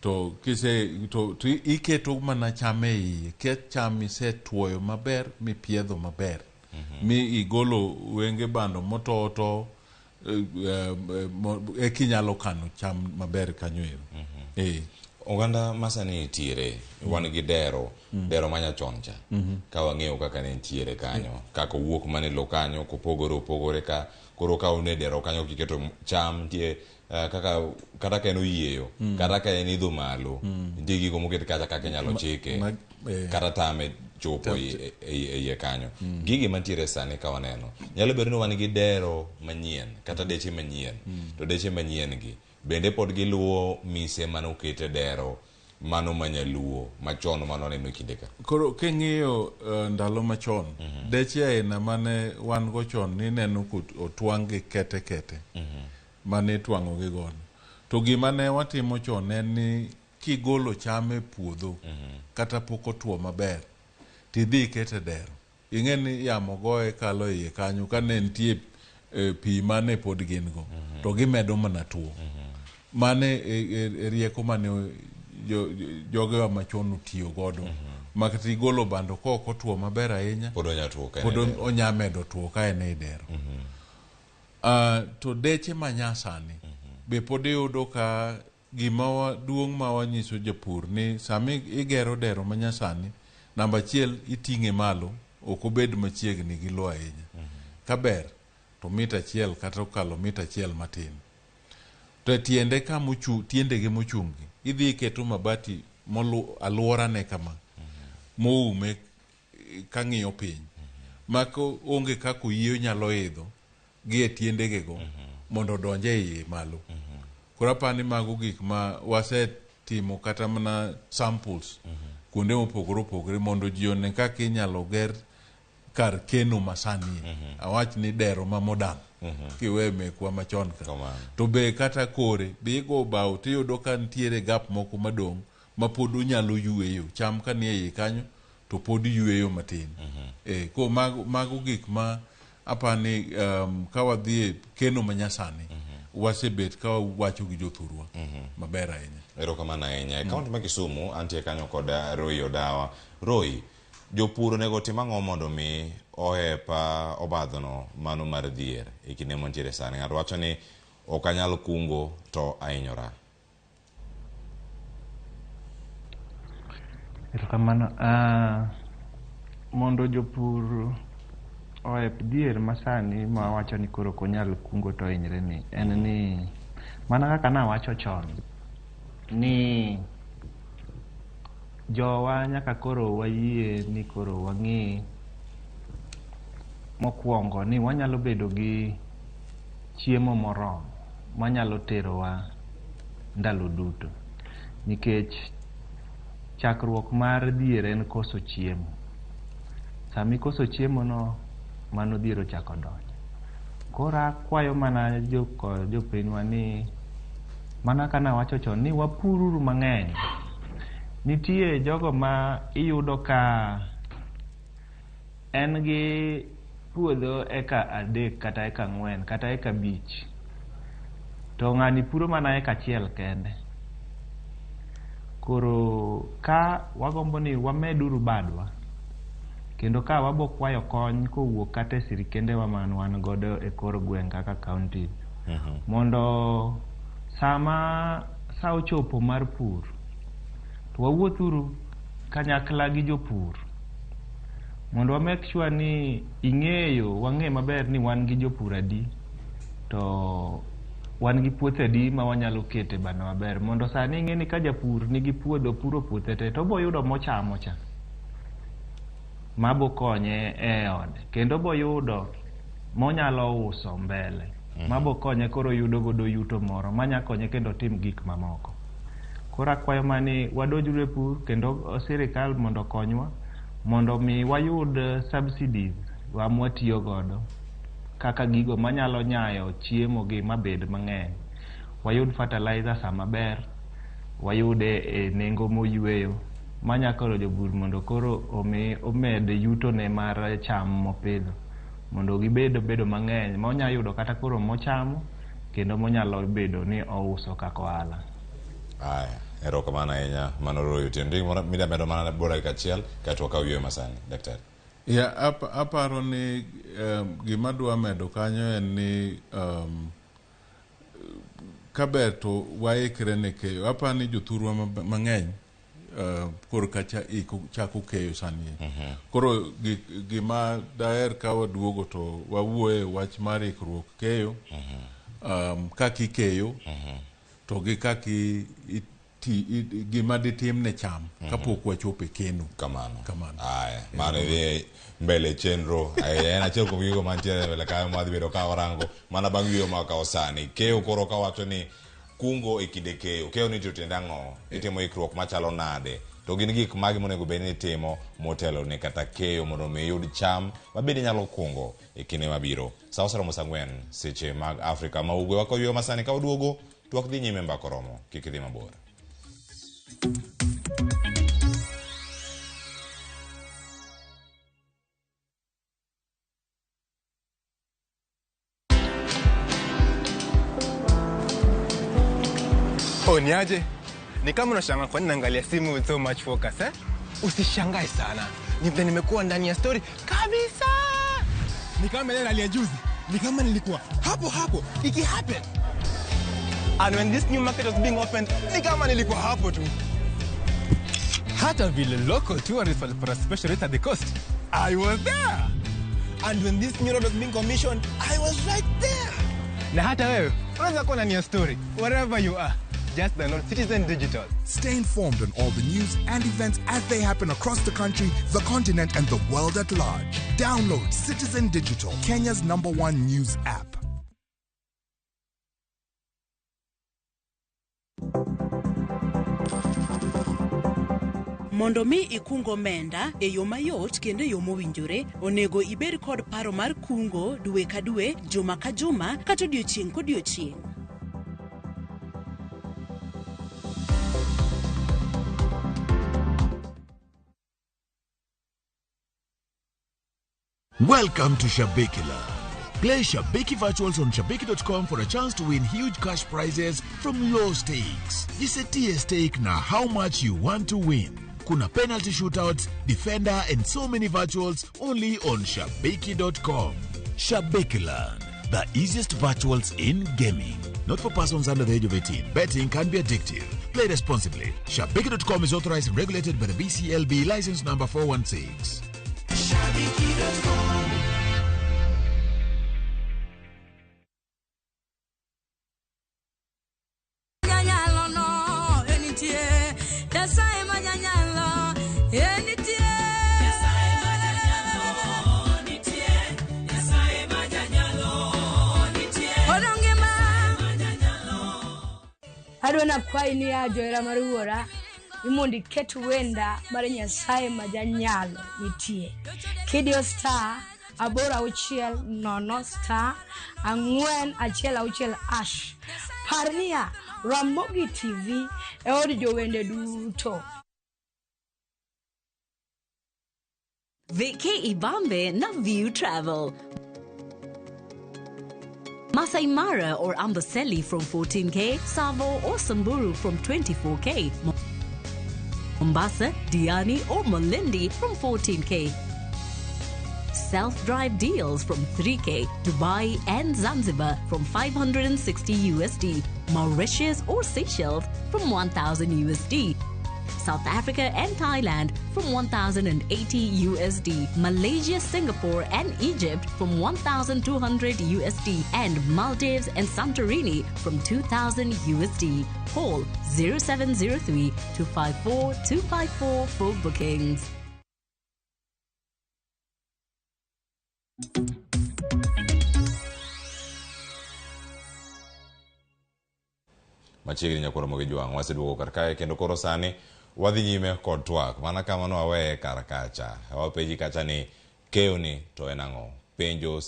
To kise to iketo mana cham e iye. Ket cham isetuoyo maber mipiedho maber. Mi igolo wenge bando motowo to eka inyalo kano cham maber kanyo ero. Oganda masani nitiere wan gi dero dero manyachon cha ka wang'eyo kaka ne nitiere kanyo kaka owuok mana e lo kanyo kopogore opogore ka koro ka un e dero kanyo kiketo cham nitie kaka kata ka en oyieyo kata ka en idho malo nitie gigo moket kacha kaka inyalo chike kata tame chopo e iye kanyo. Gigi mantiere sani ka waneno nyalo bedo ni wan gi dero manyien kata deche manyien to deche manyien gi bende pod giluwo mise manokete dero mano manyaluo machon manwaneno e kinde ka. Koro king'iyo ndalo machon, deche aina mane wan go chon nineno kotwang' gi kete kete mane itwang'o gi godo. To gima ne watimo chon en ni kigolo cham e puodho kata pok otuo maber tidhi ikete dero. Ing'e ni yamo goye kalo iye kanyo ka ne nitie pi mane pod gin go to gimedo mana tuo. Mane e rieko mane jogewa machon otiyo godo. Ma kata igolo bando ka ok otuo maber ahinya pod onya tuo ka en pod e dero. Onya medo tuo ka en ei dero. To deche manyasani be pod iyudo ka gima duong' ma wanyiso jopur ni sami igero dero manyasani, namba achiel iting'e malo, ok obed machiegni gi lowo ahinya. Kaber to mita 1 kata okalo mita 1 matin. To e tiende kama tiendege mochung' gi idhi iketo mabati molu alworane kama moume kang'iyo piny ma onge kaka oyieyo nyalo idho gi e tiendege go mondo odonj e iye malo. Koro aparo ni mago gik ma wasetimo kata mana samples kuonde mopogore opogore mondo ji one kaka inyalo ger kar keno masani. Awach ni dero ma modern kiwe mekwa machon ka. To be kata kore be igo bao tiyudo ka nitiere gap moko madong' ma pod onyalo yweyo. Cham ka nie iye kanyo to pod yweyo matin. Ko mago gik ma apani ka wadhi e keno manyasani wasebet ka wawacho gi jothurwa maber ahinya. Erokamano ahinya. E kaunti ma Kisumu antie kanyo kod Roy Odawa. Roy, jopur onego otim ang'o mondo mi ohepa obadhono mano mar dhier e kinde mantiere sani? Ng'ato wacho ni ok anyal kungo to ahinyora. Erokamano. Mondo jopur oep dhier masani mawacho ni koro ok onyal kungo to ohinyre ni en ni mana kaka nawacho chon ni jowa nyaka koro wayie ni koro wang'i mokwongo ni wanyalo bedo gi chiemo moromo manyalo terowa ndalo duto nikech chakruok mar dhier en koso chiemo. Sama ikoso chiemo no mano dhier ochako donjo. Koro akwayo mana jopinywa ni mana kaka nawacho chon ni wapururu mang'eny. Nitie jogo ma iyudo ka en gi puodho eka 3 kata eka 4 kata eka 5 to ng'ani puro mana eka 1 kende. Koro ka wagombo ni wameduru badwa kendo ka wabo kwayo kony kowuok kata e sirikendewa man wan godo e kor gweng' kaka kaunti mondo sama sa ochopo mar pur to wawuothuru kanyakla gi jopur mondo wa make sure ni ing'eyo wang'e maber ni wan gi jopur adi to wan gi puothe adi ma wanyalo kete bando maber mondo sani ing'e ni ka japur nigi puodho puro puothe te to oboyudo mochamo cha mabo konye e ode kendo oboyudo monyalo uso mbele mabo konye koro yudo godo yuto moro manya konye kendo tim gik mamoko. Koro akwayo mana ni wadonjuru e pur kendo sirikal mondo okonywa mondo mi wayud subsidies wa mwatiyo godo kaka gigo manyalo nyayo chiemo gi mabed mang'eny. Wayud fertilizer sama ber, wayude e nengo moyweyo manya konyo jopur mondo koro omi omed yutone mar cham mopidho Mondo gibed bedo mang'eny ma onya yudo kata koro mochamo kendo monyalo bedo ni ouso kaka ohala. Aya, erokamano ahinya mano Roy Otieno. Nitie gimoro mida medo mana bwo dakika achiel kaeto wakaw yueyo masani, daktari. Ya, aparo ni gima dwa medo kanyo en ni kaber to waikre ne keyo. Aparo ni jothurwa mang'eny koro kacha iko chako keyo sani. Koro gima daher ka waduogo to wawuoye wach mar ikruok keyo, kaka ikeyo, to gi kaka gima ditim ne cham kapok wachopo e keno. Kamano. Kamano. Aya, mano idhi mbele chenro. Aya, en achiel kuom gigo mantiere mbele kanyo ma wadhi bedo ka warango mana bang' yueyo ma wakawo sani. Keyo koro kawacho ni kungo e kinde keyo. Keyo ni to tiende ang'o? Itimo ikruok machalo nade? To gin gik mage monego bed ni itimo motelo ne kata keyo mondo mi iyud cham ma bende inyalo kungo e kinde mabiro. Sa oseromo sa 4 seche mag Afrika ma ugwe. Wakawo yueyo masani ka waduogo twak dhi nyime mbaka oromo. Kik idhi mabor. Oh, niaje? Ni kama unashangaa kwa nini naangalia simu with so much focus, eh? Usishangae sana. Ni vile nimekuwa ndani ya story kabisa. Ni kama ile ya juzi. Ni kama nilikuwa hapo hapo iki happen. And when this new market was being opened, ni kama nilikuwa hapo tu. Hata vile local tourists walipata special rate at the coast, I was there. And when this new road was being commissioned, I was right there. Na hata wewe, unaweza kuwa ndani ya story wherever you are. Just download Citizen Digital. Stay informed on all the news and events as they happen across the country, the continent, and the world at large. Download Citizen Digital, Kenya's #1 news app. Mondo mi ikung omenda e yo mayot kendo e yo mowinjore, onego ibed kod paro mar kungo dwe ka dwe, juma ka juma, kata odiochieng' kodiochieng'. Welcome to Shabiki Land. Play Shabiki Virtuals on Shabiki.com for a chance to win huge cash prizes from low stakes. Jisetie stake na how much you want to win. Kuna penalty shootouts, defender, and so many virtuals only on Shabiki.com. Shabiki Land, the easiest virtuals in gaming. Not for persons under the age of 18. Betting can be addictive. Play responsibly. Shabiki.com is authorized and regulated by the BCLB, license number 416. Shabiki.com. Adwa nakwayi ni ya johera mar wuora ni mondo iket wenda mar Nyasaye ma janyalo nitie. Kidiyo star 8 6 0 star 4 1 6 hash. Par niya Ramogi TV e od jowende duto. Viki Ibambe na View Travel. Masai Mara or Amboseli from 14K, Savo or Samburu from 24K, Mombasa, Diani or Malindi from 14K. Self-drive deals from 3K, Dubai and Zanzibar from 560 USD, Mauritius or Seychelles from 1,000 USD, South Africa and Thailand from 1,080 USD, Malaysia, Singapore and Egypt from 1,200 USD, and Maldives and Santorini from 2,000 USD. Call 0703 254 254 for bookings. Machiegni nyakwar Ramogi Jwang' waseduogo kar kae kendo koro sani wadhi nyime kod twak mana kama ne waweye kar kacha. Wapenji kacha ni keyo ni to en ang'o? Penjo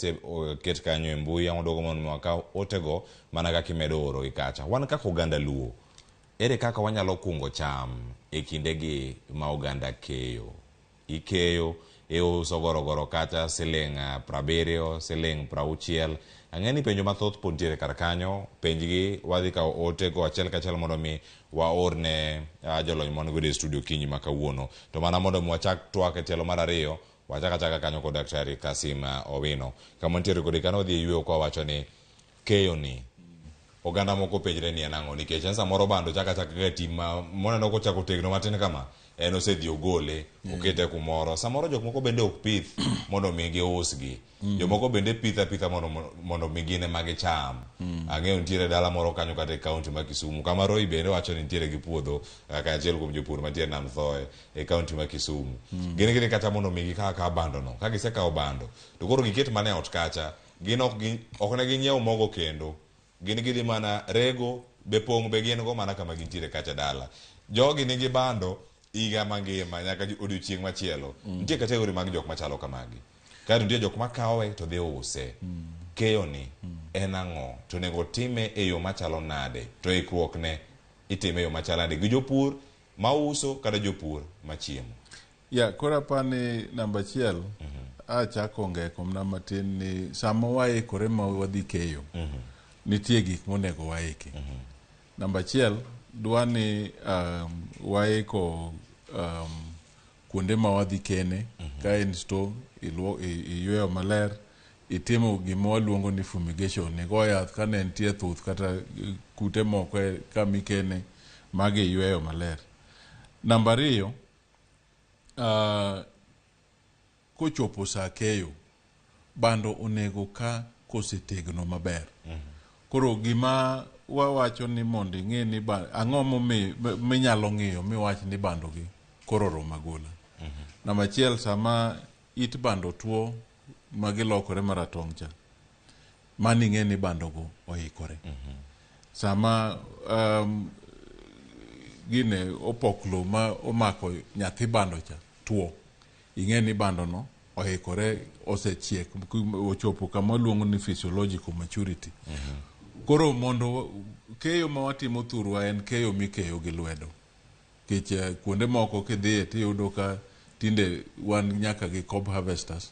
ket kanyo e mbui ang' waduogo mondo wakaw otego mana kaka imedo oro gi kacha. Wan kaka oganda Luo, ere kaka wanyalo kungo cham e kindegi ma oganda keyo? Ikeyo iuso gorogoro kacha siling 70, siling 60. Ang'e ni penjo mathoth pod nitiere kar kanyo, penjgi wadhi kawo ote go achiel kachiel mondo mi waor ne jolony man godo e studio kinyi ma kawuono. To mana mondo mi wachak twak e tielo mar ariyo, wachak achaka kanyo kod Daktari Kasim Owino. Kama nitiere kode kanyo wadhi e yweyo kwa wacho ni keyo ni oganda moko penjre ni en ang'o nikech en samoro bando chaka chaka ga ti ma moneno kochako tegno matin kama en osedhi ogole okete kumoro. Samoro jok moko bende ok pith mondo mi giusgi. Jomoko bende pitho apitha mondo mi gin ema gicham. Ang'eyo nitiere dala moro kanyo kata e kaunti ma Kisumu kama Roy bende wacho ni nitiere gi puodho kaachiel kuom jopur mantiere Nam Thoe e kaunti ma Kisumu. Gin gidhi kata mondo mi gikaw akawa bando no. Ka gisekawo bando to koro giket mana e ot kacha. Gin ok ne ginyiew mogo kendo. Gin gidhi mana rego be pong' be gin go mana kama gintiere kacha dala. Jogi nigi bando higa mangima nyaka odiochieng' machielo. Nitie kategori mag jok machalo kamagi. Kaeto nitie jok makawe to dhi use. Keyo ni en ang'o? To onego time e yo machalo nade? To ikruok ne itime e yo machalo nade? Gi jopur mauso kata jopur machiemo. Ya, koro apani namba achiel, achako ngeko mana matin ni sama waikore ma wadhi keyo, nitie gik monego waiki. Namba achiel, dwa ni waiko kuonde ma wadhi kene, ka en store, iyweyo maler, itimo gima waluongo ni fumigation, igo yath ka ne nitie thuth kata kute moko e kama ikene, magi iyweyo maler. Namba ariyo, kochopo saa keyo, bando onego ka kosetegno maber. Koro gima wawacho ni mondo ing'e ni ang'o minyalo ng'iyo miwach ni bando gi koro oromo agola. Namba achiel, sama it bando tuo ma gilokore maratong' cha, mano ing'e ni bando go oikore. Sama gine opoklo ma omako nyathi bando cha tuo, ing'e ni bando no oikore, osechiek, ochopo kama waluongo ni physiological maturity. Koro mondo keyo ma watimo thurwa en keyo mikeyo gi lwedo. Nikech kuonde moko kidhiye tiyudo ka tinde wan nyaka gi cob harvesters,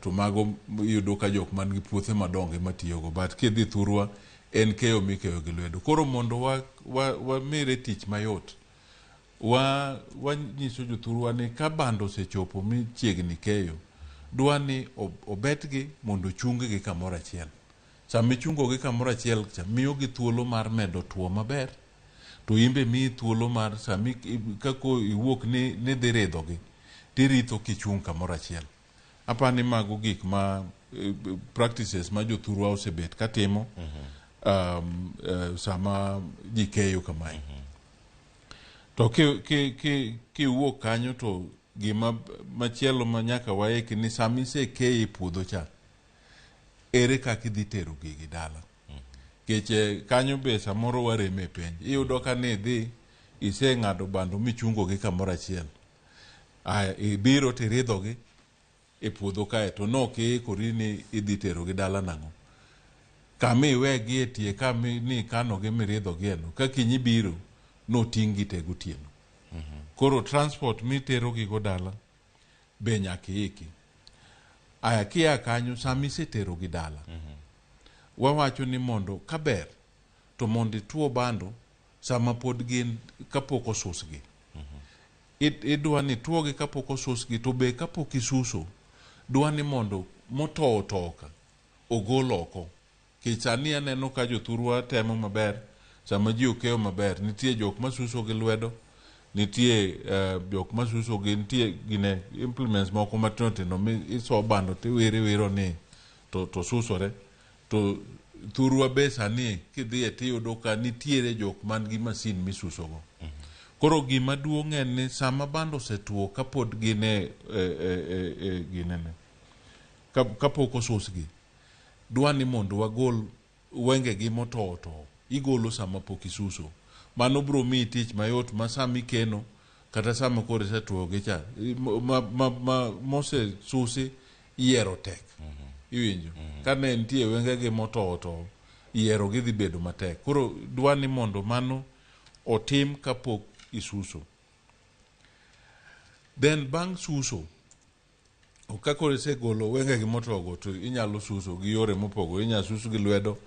to mago iyudo ka jok man gi puothe madongo ema tiyogo. But kidhi thurwa en keyo mikeyo gi lwedo. Koro mondo wamire tich mayot, wanyiso jothurwa ni ka bando osechopo mi chiegni keyo, dwa ni obetgi mondo ochung-gi kamoro achiel. Sama ichungogi kamoro achiel cha, miyogi thuolo mar medo tuo maber, to in be miyi thuolo mar sami kako iwuok ni dhi ridhogi, tiritho kichung' kamoro achiel. Aparo ni mago gik ma practices ma jothurwa osebet katimo sama ji keyo kamae. To kiwuok kanyo to gima machielo ma nyaka waiki ni sama isekeyo e puodho cha, ere kaka idhi tero gigi dala. Nikech kanyo be samoro wareme penj. Iyudo ka ni idhi iseng'ado bando michungogi kamoro achiel. Aya, ibiro tiridhogi e puodho kae to nok iikori ni idhi terogi dala nang'o. Kama iwegi e tie kama ni ikanogi miridhogie no, ka kiny ibiro noting' gi te gotieno. Koro transport miterogigo dala be nyaka iiki. Aya, kia kanyo sama iseterogi dala, wawacho ni mondo kaber to mondo ituo bando sama pod gin kapok osusgi. Idwa ni tuogi kapok osusgi, to be kapok isuso, dwa ni mondo motowo towo ka ogol oko. Nikech sani aneno ka jothurwa temo maber, sama ji okeyo maber, nitie jok masuso gi lwedo, nitie jok masuso gi, nitie gine implements moko matindo tindo mi iso bando tiwiro iwiro ni to susore. To thurwa be sani kidhiye tiyudo ka nitiere jok man gi masin misusogo. Koro gima duong' en ni sama bando osetuo kapod gin e ginene, kapok osusgi, dwa ni mondo wagol wengegi motowo towo, igolo sama pok isuso. Mano biro miyi tich mayot ma sama ikeno kata sama koro isetuogi cha, mosesusi yiero tek. Iwinjo? Ka ne nitie wengegi motowo towo, yiero gi dhi bedo matek. Koro dwa ni mondo mano otim kapok isuso. Then bang' suso, Ka koro isegolo wengegi motogo to inyalo suso gi yore mopogore. Inyalo sus gi lwedo,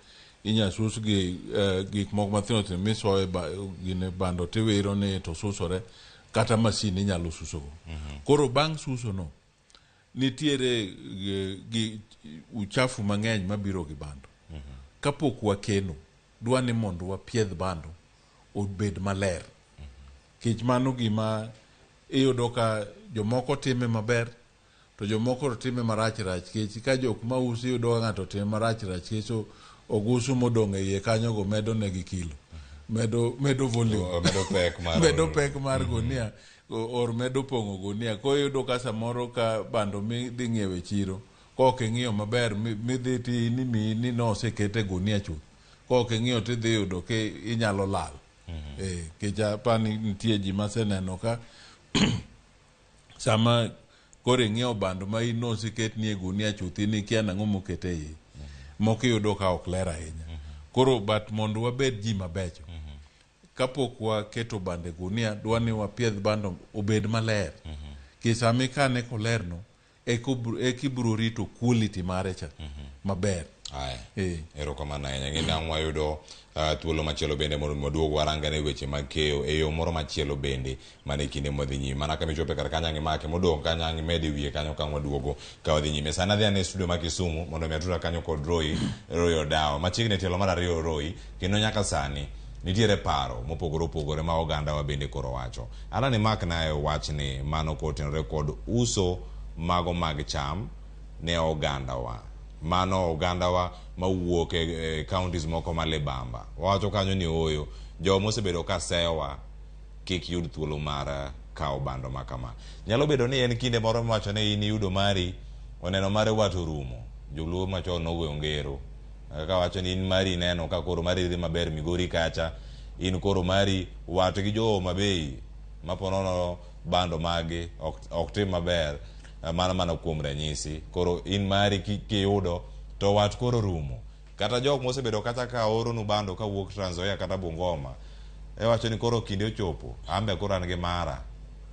inyalo sus gi gik moko mathindo thindo misoye gine bando tiwiro ni to susore, kata masin inyalo susogo. Koro bang' suso no, nitiere gi uchafu mang'eny mabiro gi bando. Kapok wakeno, dwa ni mondo wapiedh bando obed maler. Kech mano gima iyudo ka jomoko time maber to jomoko to time marach rach kech ka jok mauso iyudo ka ng'ato time marach rach kech ogusu modong' e iye kanyo go medo negi kilo, medo volume, medo pek mar medo pek mar gunia or medo pong'o gunia. Koro iyudo ka samoro ka bando midhi ng'iewo e chiro kok ing'iyo maber midhi ti ni miyi ni nosekete e gunia chuth, kok ing'iyo tidhi yudo ki inyalo lal. Kech apani nitie ji maseneno ka sama koro ing'iewo bando ma in noseketni e gunia chuth in ikia nang'o moket e iye, moko iyudo ka ok ler ahinya. Koro but mondo wabed ji mabecho, kapok waketo bando e gunia, dwa ni wapiedh bando obed maler. Kech sama ikane koler no, eka ibiro rito quality mare cha maber. Aya. Erokamano ahinya. Ng'e ang' wayudo thuolo machielo bende mondo mi waduog warangane weche mag keyo e yo moro machielo bende mana e kinde mwadhi nyime. Mana kama ichope kar kanyo ang' imake modong' kanyo ang' imede wiye kanyo ka ang' waduogo ka wadhi nyime. Sani adhi ane e studio ma Kisumu mondo mi atuda kanyo kod Roy, Roy Odawo. Machiegni e tielo mar ariyo Roy, kendo nyaka sani nitiere paro mopogore opogore ma oganda wa bende koro wacho. An ani mak naye wachni mano kotenore kod uso mago mag cham ne oganda wa. Mano oganda wa mawuok e counties moko ma libamba. Wawacho kanyo ni ooyo, joma osebedo ka seyowa kik yud thuolo mar kawo bando ma kama. Nyalo bedo ni en kinde moro miwacho ni in iyudo mari, oneno mare wat orumo. Joluo machon nogoyo ngero. Kaka wacho ni in mari ineno ka koro mari dhi maber Migori kacha, in koro mari wat gi jo Homa Bay ma po nono bando magi ok tim maber, mana kuom ranyisi. Koro in mari kiyudo to wat koro rumo. Kata jok mosebedo kata ka oronu bando kawuok Trans Nzoia kata Bungoma, iwacho ni koro kinde ochopo, an be koro an gi mara,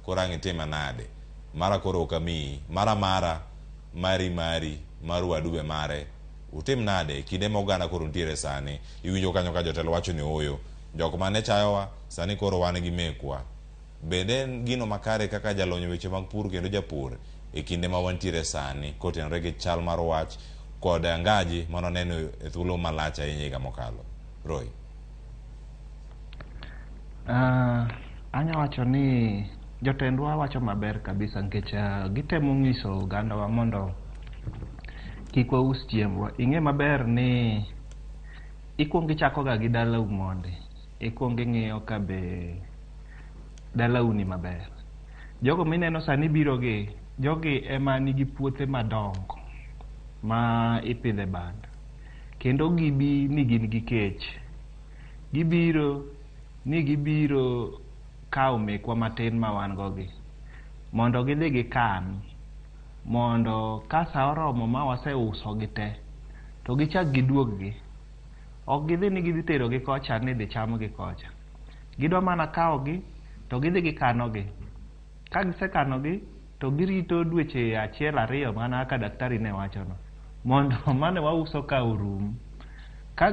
koro ang' itima nade? Mara koro ok amiyi, mara mara, mari mari, mar wadu be mare. Utim nade kinde ma oganda koro nitiere sani? Iwinjo kanyo ka jotelo wacho ni ooyo, jok mane chayowa sani koro wan gi mekwa. Bende en gino makare kaka jalony weche mag pur kendo japur e kinde ma wantiere sani kotenore gi chal mar wach kod angaji mane waneno e thuolo malach ahinya higa mokalo? Roy. Anya wacho ni jotendwa wacho maber kabisa nikech gitemo nyiso ogandawa mondo kik waus chiembwa. Ing'e maber ni ikuongo ichakoga gi dalau mondi, ikuongo ing'iyo ka be dalau ni maber. Jogo mineno sani biro gi, jogi ema nigi puothe madongo ma ipidhe bando. Kendo gibi ni gin gi kech. Gibiro ni gibiro kawo mekwa matin ma wan go gi mondo gidhi gikan, mondo ka sa oromo ma waseuso gi te to gichak giduog gi. Ok gidhi ni gidhi tero gi kocha ni dhi cham gi kocha. Gidwa mana kawo gi to gidhi gikano gi. Ka gisekano gi to girito dweche achiel ariyo mana kaka daktari ne wachono mondo mane wauso ka orum. Ka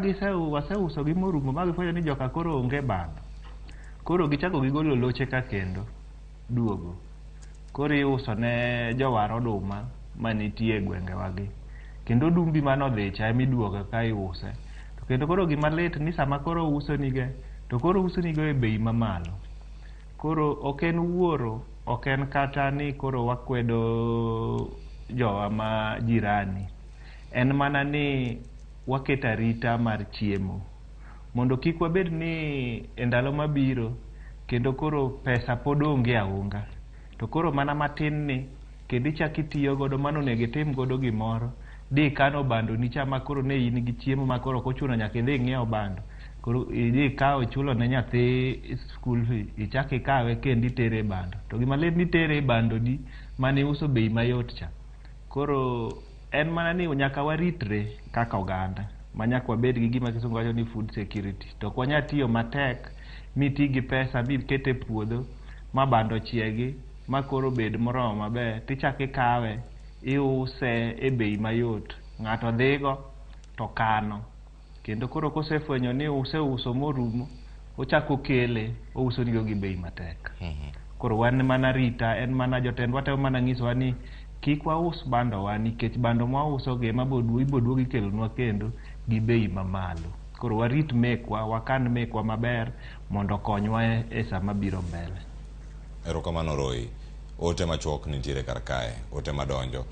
waseuso gi morumo ma gifwenyo ni joka koro onge bando, koro gichako gigolo loche ka kendo duogo. Koro iuso ne jowar oduma manitie e gwengewa gi. Kendo odumbi manodhi cha emiduogo ka iuse. To kendo koro gima lit ni sama koro uso nige, to koro uso nigo e bei mamalo. Koro ok en wuoro, ok en kata ni koro wakwedo jowa ma jirani. En mana ni waketo arita mar chiemo mondo kik wabed ni e ndalo mabiro kendo koro pesa pod onge aonga. To koro mana matin ni kendo ichak itiyo godo mano onego itim godo gimoro. Di ikano bando ni cha ma koro ne in gi chiemo ma koro ok ochuno nyaka idhi ing'iew bando. Koro idhi ikaw ichulo ne nyathi school fee, ichak ikawe kendo itere e bando. To gima lit ni itere e bando ni mane iuso bei mayot cha. Koro en mana ni nyaka waritre kaka oganda ma nyaka wabed gi gima kisungu wacho ni food security. To ok wanyal tiyo matek miti gi pesa miket e puodho ma bando chiegi ma koro bed moromo maber tichak ikawe Iuse e bei mayot. Ng'ato dhigo to kano. Kendo koro kosefwenyo ni oseuso morumo, ochako okele, ousonigo gi bei matek. Koro wan mana rita, en mana jotendwa temo mana nyisowa ni kik waus bandowa nikech bando mwauso gi ema ibo duogi ikelonwa kendo gi bei mamalo. Koro warit mekwa, wakan mekwa maber mondo okonywa e sama biro mbele. Erokamano Roy. Ote machuok nitiere kar kae, ote madonjo.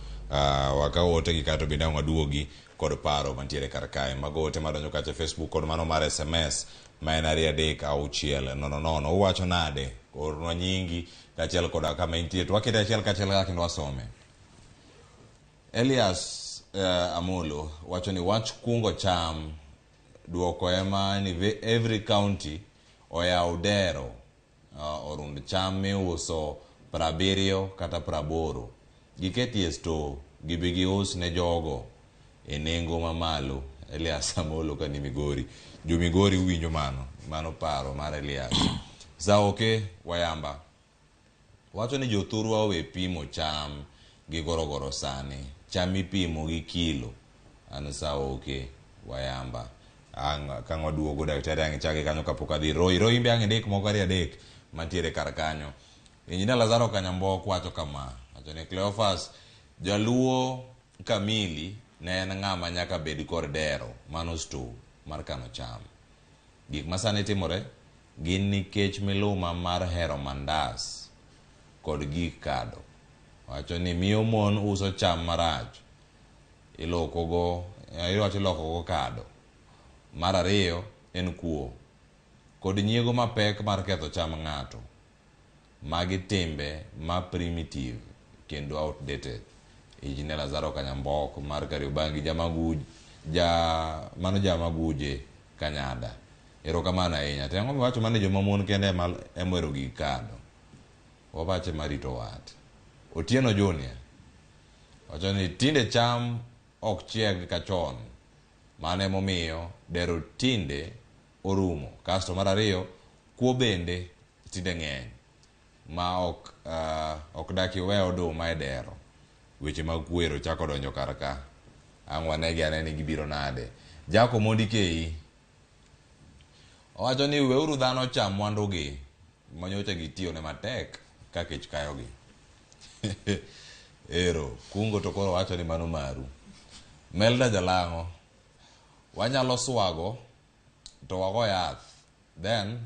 Wakaw ote gi kato bende ang' waduogi kod paro mantiere kar kae. Mago ote madonjo kacha e Facebook kod mano mar SMS ma en 236 00. Uwacho nade? Ornwa nyingi kaachiel koda kama intie to wakete achiel kachiel kaka kendo wasome. Elias Amolo wacho ni wach kungo cham duoko ema ni every county oyaw dero orund cham miuso 70 kata 80 giketie store gibi gius ne jogo e nengo mamalo. Elias Amolo ka ni Migori. Jo Migori uwinjo mano, mano paro mar Elias. Zaoke Wayamba wacho ni jothurwa owe pimo cham gi gorogoro sani, cham ipimo gi kilo. An Zaoke Wayamba. Ang' ka waduogo daktari ang' ichake kanyo kapok adhi. Roy, Roy imbe ang' indik moko 2 3 mantiere kar kanyo. Injinia Lazaro Kanyambok wacho kama, wacho ni Cleophas jaluo kamili ne en ng'ama nyaka bed kod dero, mano store mar kano cham. Gik masani timore gin nikech miluma mar hero mandas kod gik kado. Wacho ni miyo mon uso cham marach, ilokogo, iwacho ilokogo kado. Mar ariyo en kuo kod nyiego mapek mar ketho cham ng'ato. Magi timbe ma primitive kendo outdated. Injinia Lazaro Kanyambok mar Kariobangi mano jamaguje Kanyada. Erokamano ahinya. To ang'o miwacho mane joma mon kende ema ohero gik kado? Wawache marito wat. Otieno Junior wacho ni tinde cham ok chieg kachon. Mano emomiyo dero tinde orumo. Kasto mar ariyo, kuo bende tinde ng'eny ma ok dak iwe oduma e dero. Weche mag kuo ero chako donjo kar ka. Ang' wanegi ane ni gibiro nade. Jack Omondi Kei owacho ni weuru dhano cham mwandugi manyocha gitiyone matek ka kech kayogi. Ero, kungo to koro wacho ni mano maru. Melda Jalang'o, wanyalo swago to wago yath, then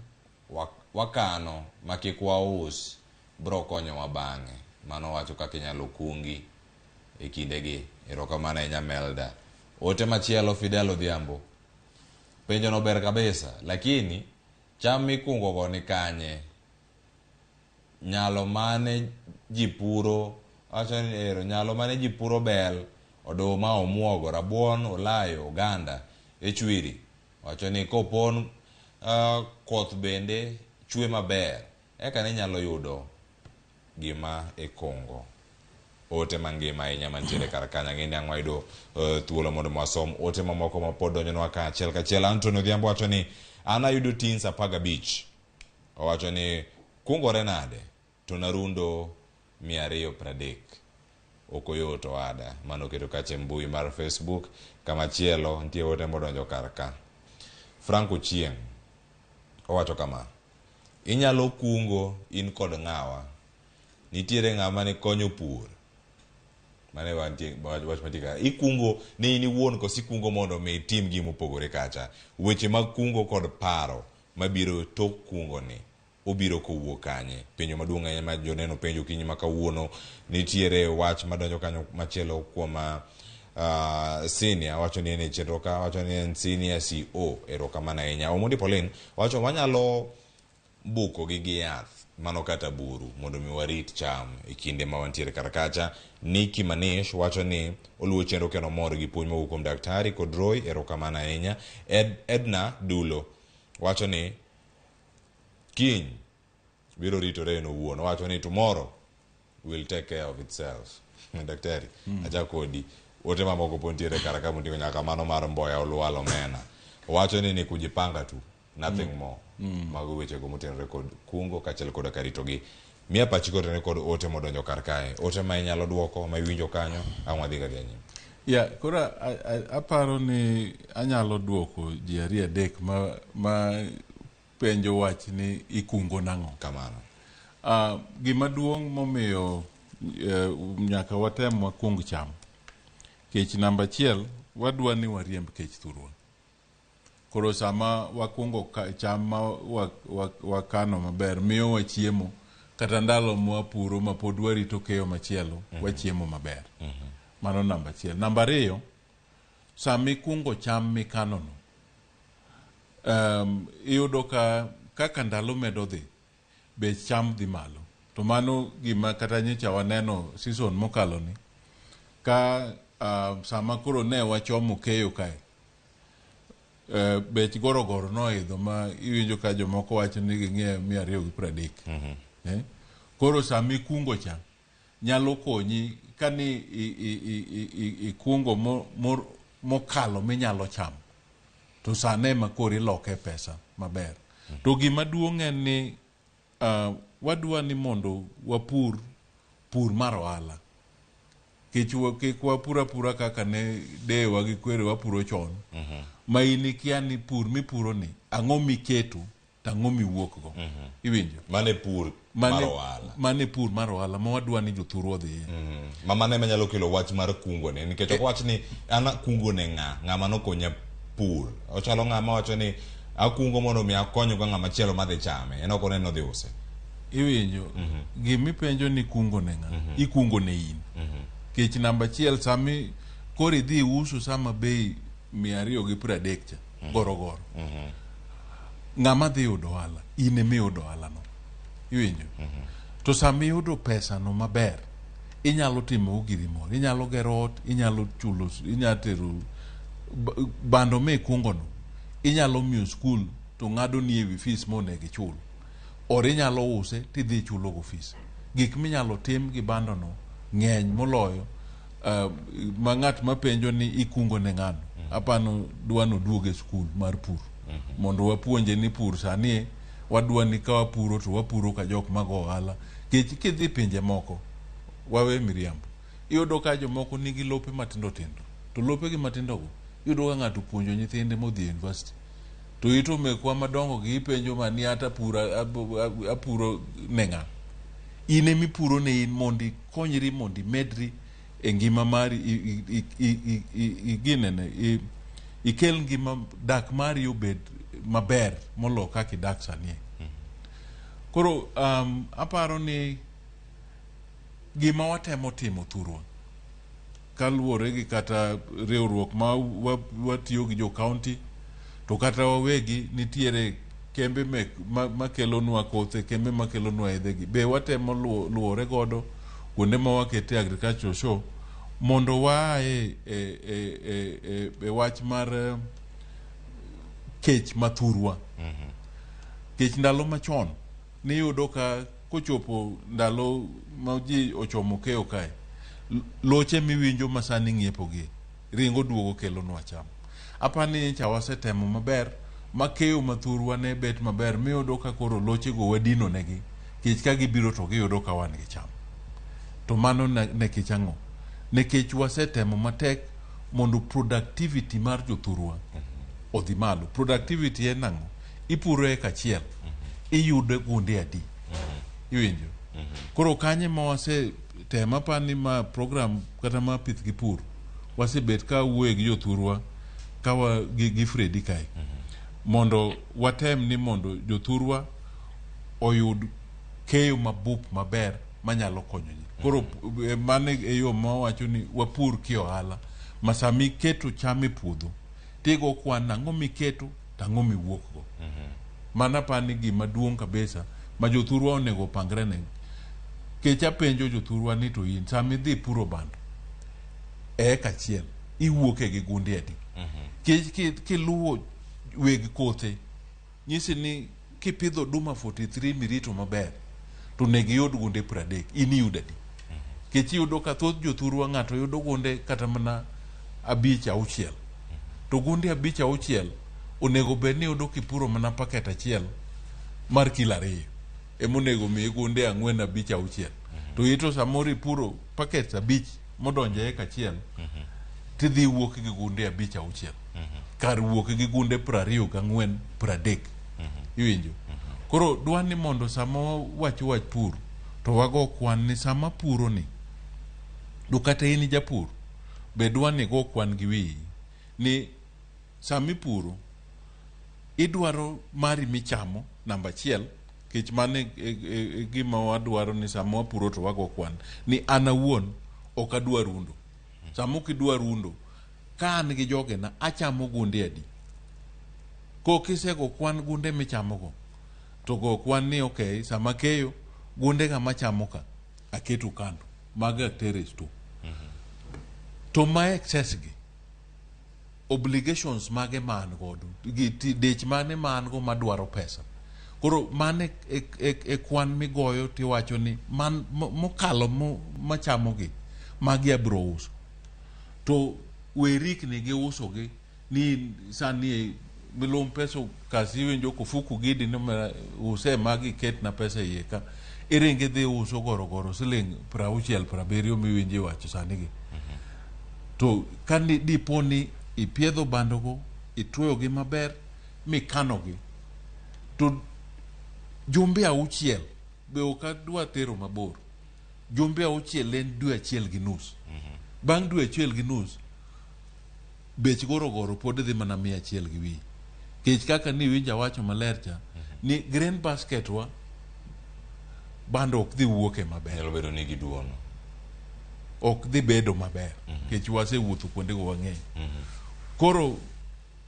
wakano ma kik waus, bro konyowa bang'e. Mano wacho kaka inyalo kungi e kindegi. Erokamano ahinya Melda. Ote machielo Fidel Odhiambo. Penjo no ber kabisa, lakini cham mikungo go ni kanye? Nyalo mane ji puro, wacho ni ero, nyalo mane ji puro bel, oduma, omuogo, rabuon, olayo, oganda, e chwiri. Wacho ni kopon koth bende chwe maber, eka ne nyalo yudo gima ikungo. Ote mangima ahinya mantiere kar kanyo. Ang'e ni ang' wayudo thuolo mondo wasom ote mamoko ma pod donjonwa ka achiel kachiel. Anthony Odhiambo wacho ni an ayudo tins 15. Owacho ni kungore nade to narundo 230. Ok oyot owada. Mano oketo kacha e mbui mar Facebook. Kamachielo nitie ote modonjo kar ka. Frank Ochieng owacho kama: inyalo kungo in kod ng'awa. Nitiere ng'ama ne konyo pur. Mane wantie wach mantie ka. Ikungo ni in iwuon koso ikungo mondo mi itim gima opogore kacha. Weche mag kungo kod paro mabiro tok kungo ni obiro kowuok kanye? Penjo maduong' ahinya ma joneno penjo okinyi ma kawuono. Nitiere wach madonjo kanyo machielo kuom senior wacho ni en e chenro ka, wacho ni en senior CO. Erokamano ahinya. Omondi Pauline wacho wanyalo buko gi yath mano kata buru mondo mi warit cham e kinde ma wantiere kar kacha. Niki Manish wacho ni oluwo chenro kendo mor gi puonj mowuok kuom daktari kod Roy. Erokamano ahinya. Edna Dulo wacho ni kiny biro ritore en owuon. Owacho ni tomorrow will take care of itself. Daktari, achako kodi. Ote mamoko pod nitiere kar ka moting'o nyaka mano mar Mboya Olwal Omena. Owacho ni kujipanga tu, nothing more. Mago wechego motenore kod kungo kaachiel koda ka ritogi. Miya pachi kotenore kod ote modonjo kar kae. Ote ma inyalo duoko, ma iwinjo kanyo, ang' wadhi kadhi nyime. Ya, koro aparo ni anyalo duoko ji ariyo adek ma penjo wach ni ikungo nang'o. Kamano. Gima duong' momiyo nyaka watem wakung cham. Kech namba achiel, wadwa ni wariemb kech thurwa. Koro sama wakungo cham ma wakano maber, miyowa chiemo, kata ndalo mwapuro ma pod warito keyo machielo, wachiemo maber. Mano namba achiel. Namba ariyo, sama ikungo cham mikanono, iyudo ka kaka ndalo medo dhi, bech cham dhi malo. To mano gima kata nyocha waneno season mokalo ni, ka sama koro ne wachomo keyo kae, bech gorogoro noidho ma iwinjo ka jomoko wacho ni ging'iewe 230. Koro sama ikungo cha, nyalo konyi kani ikungo mokalo minyalo chamo, to sano ema koro iloke pesa maber. To gima duong' en ni wadwa ni mondo wapur pur mar ohala. Kik wapur apura kaka ne deyewa gi kwerewa puro chon. Ma in ikia ni pur mipuro ni, ang'o miketo to ang'o miwuok go. Iwinjo? Mane pur mar ohala. Mane pur mar ohala ma wadwa ni jothurwa odhiye. Ma mano ema nyalo kelo wach mar kungo ne, nikech ok wach ni an akungo ne ng'a, ng'ama nokonya pur. Ochalo ng'ama wacho ni akungo mondo mi akonygo ng'ama chielo madhi chame, en ok oneno odhi use. Iwinjo? Gimipenjo ni kungo ne ng'a, ikungo ne in. Kech namba achiel, sami koro idhi uso sama bei 230 cha, gorogoro. Ng'ama dhi yudo ohala, in ema iyudo ohala no. Iwinjo? To sama iyudo pesa no maber, inyalo timo giri moro, inyalo gero ot, inyalo chulo, inyalo tero bando mikungo no, inyalo miyo skul to ng'ado ni ewi fees monego ichul. Or inyalo use tidhi ichulo go fees. Gik minyalo tim gi bando no ng'eny moloyo ma ng'at mapenjo ni ikungo ne ng'ano. Apano dwa noduog e skul mar pur. Mondo wapuonje ni pur sani wadwa ni ka wapuro to wapuro ka jok mago ohala. Kech kidhi pinje moko, wawe miriambo. Iyudo ka jomoko nigi lope matindo tindo. To lopegi matindo go, iyudo ka ng'ato puonjo nyithinde modhi e university. To ito mekwa madongo gi ipenjo ma ni ata apuro ne ng'a. In emipuro ne in mondo ikonyri, mondo imedri e ngima mari, ikel ngima dak mari obed maber moloyo kaka idak sani. Koro aparo ni gima watemo timo thurwa kaluwore gi kata riwruok ma watiyo gi jo county, to kata wawegi nitiere kembe makelonwa kothe, kembe makelonwa yedhegi, be watemo luwore godo kuonde ma wakete agricultural show mondo waaye e wach mar kech mathurwa. Kech ndalo machon niyudo ka kochopo ndalo ma ji ochomo keyo kae, loche miwinjo masani ng'iepogi ringo duogo kelonwa cham. Apani nyocha wasetemo maber ma keyo mathurwa ne bet maber, miyudo ka koro lochego wadino negi, kech ka gibiro to giyudo ka wan gi cham. To mano nekech ang'o? Nekech wasetemo matek mondo productivity mar jothurwa odhi malo. Productivity en ang'o? Ipuro eka achiel, iyudo gunde adi? Iwinjo? Koro kanye ma wasetemo, apani ma program kata ma pith gi pur, wasebet ka wuoye gi jothurwa ka wa gi Fredi kae. Mondo watem ni mondo jothurwa oyud keyo mabup maber manyalo konyo ji. Koro mano e yo ma wawacho ni wapur ki ohala, ma sama iketo cham e puodho, tigo kwan ang'o miketo to ang'o miwuok go. Mano apani gima duong' kabisa ma jothurwa onego opangre ne. Kech apenjo jothurwa ni to in sama idhi puro bando e eka achiel iwuok e gi gunde adi? Kech kiluwo weg kothe nyisi ni kipidho oduma 43 mirito maber to onego iyud gunde 30, in iyudo adi? Kech iyudo ka thoth jothurwa ng'ato yudo gunde kata mana 5 6. To gunde 5 6 onego bed ni iyudo kipuro mana paket achiel mar kilo 2. Emonego miyi gunde ang'wen abich auchiel. To ito samoro ipuro packets abich modonjo e eka achiel tidhi wuok gi gunde abich auchiel. Kar wuok gi gunde 24 30. Iwinjo? Koro dwa ni mondo sama wawacho wach pur to wago kwan ni sama puro ni to kata in japur be dwa ni go kwan gi wiyi ni sama ipuro idwaro mari michamo namba achiel kech mano e gima wadwaro ni sama wapuro to wago kwan ni an awuon ok adwa rundo. Sama ok idwa rundo ka an gi jogena achamo gunde adi? Kok isego kwan gunde michamogo to go kwan ni okay sama keyo gunde ga machamo ka aketo kando mago atere store. To ma excess gi obligations mage ma an godo gi dich mane ma an go madwaro pesa. Koro mano e kwan migoyo tiwacho ni man mokalo machamogi magi abiro uso. To we rikni gi usogi ni sani milum pesa kasi iwinjo kofuku gidi ni use magi ketna pesa iye ka iringi idhi uso gorogoro siling 60 70 miwinjo iwacho sani gi. To ka dipo ni ipiedho bandogo itwoyogi maber mikanogi to jumbe auchiel be ok adwa tero mabor. Jumbe auchiel en dwe achiel gi nus. Bang' dwe achiel gi nus bech gorogoro pod dhi mana 100 gi wiye. Kech kaka ni iwinjo awacho maler cha ni grain basket wa bando ok dhi wuoke maber. Nyalo bedo ni giduono. Ok dhi bedo maber. Kech wasewuotho kuondego wang'eyo. Koro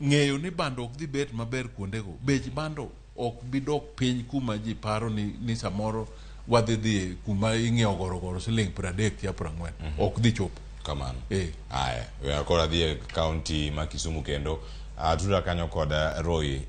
ng'eyo ni bando ok dhi bet maber kuondego, bech bando ok bi dok piny kuma ji paro ni samoro wadhi dhi kuma ing'iewo gorogoro siling 30 kia 40. Ok dhi chopo. Kamano. Aya, we koro adhi e kaunti ma Kisumu kendo atuda kanyo kod Roy.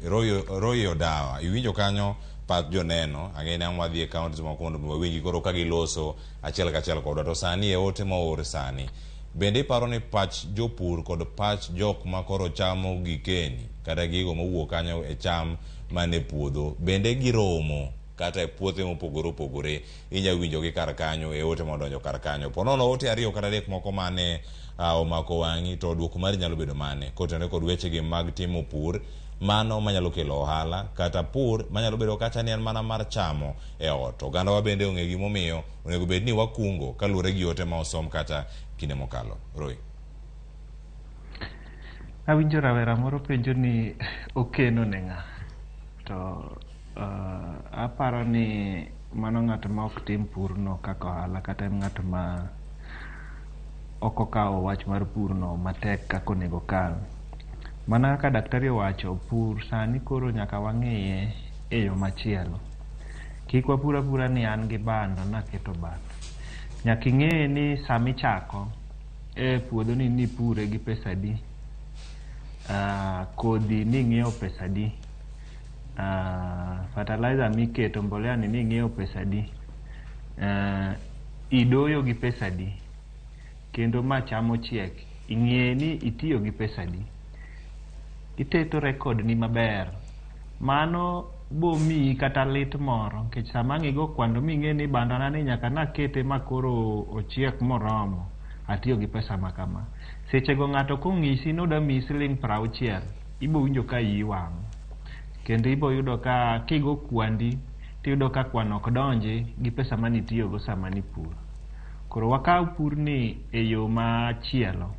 Roy Odawa, iwinjo kanyo pach joneno, ang'e ni ang' wadhi e kaunti moko mondo wawinji koro ka giloso achiel kachiel kodwa. To sani e ote moor sani, bende iparo ni pach jopur kod pach jok ma koro chamo gikeni kata gigo mowuok kanyo e cham mane puodho, bende giromo kata e puothe mopogore opogore? Inya winjo gi kar kanyo e ote modonjo kar kanyo. Po nono ote ariyo kata adek moko mane omako wang'i, to duoko mari nyalo bedo mane kotenore kod wechegi mag timo pur mano manyalo kelo ohala kata pur manyalo bedo kacha ni en mana mar chamo e ot. Oganda wa bende ong'e gimomiyo onego bed ni wakungo kaluwore gi ote ma osom kata kinde mokalo. Roy. Awinjo rawera moro penjo ni okeno ne ng'a? To aparo ni mano ng'at ma ok tim purno kaka ohala kata en ng'at ma ok okawo wach mar purno matek kaka onego okawe. Mana kaka daktari owacho, pur sani koro nyaka wang'iye e yo machielo. Kik wapur apura ni an gi bando naketo bando. Nyaka ing'e ni sama ichako e puodho ni nipure gi pesa adi, kodhi ning'iewo pesa adi, fertilizer miketo mbolea ni ning'iewo pesa adi, idoyo gi pesa adi, kendo ma cham ochiek, ing'e ni itiyo gi pesa adi. Iteto record ni maber. Mano bomiyi kata lit moro, nikech sama ang' igo kwano ming'e ni bandona ni nyaka nakete ma koro ochiek moromo, atiyo gi pesa ma kama. Sechego ng'ato kong'isi ni odwa miyi siling 60, ibo winjo ka iyi wang'. Kendo ibo yudo ka kigo kwandi, tiyudo ka kwano ok donji gi pesa manitiyogo sama nipuro. Koro wakaw purni e yo machielo.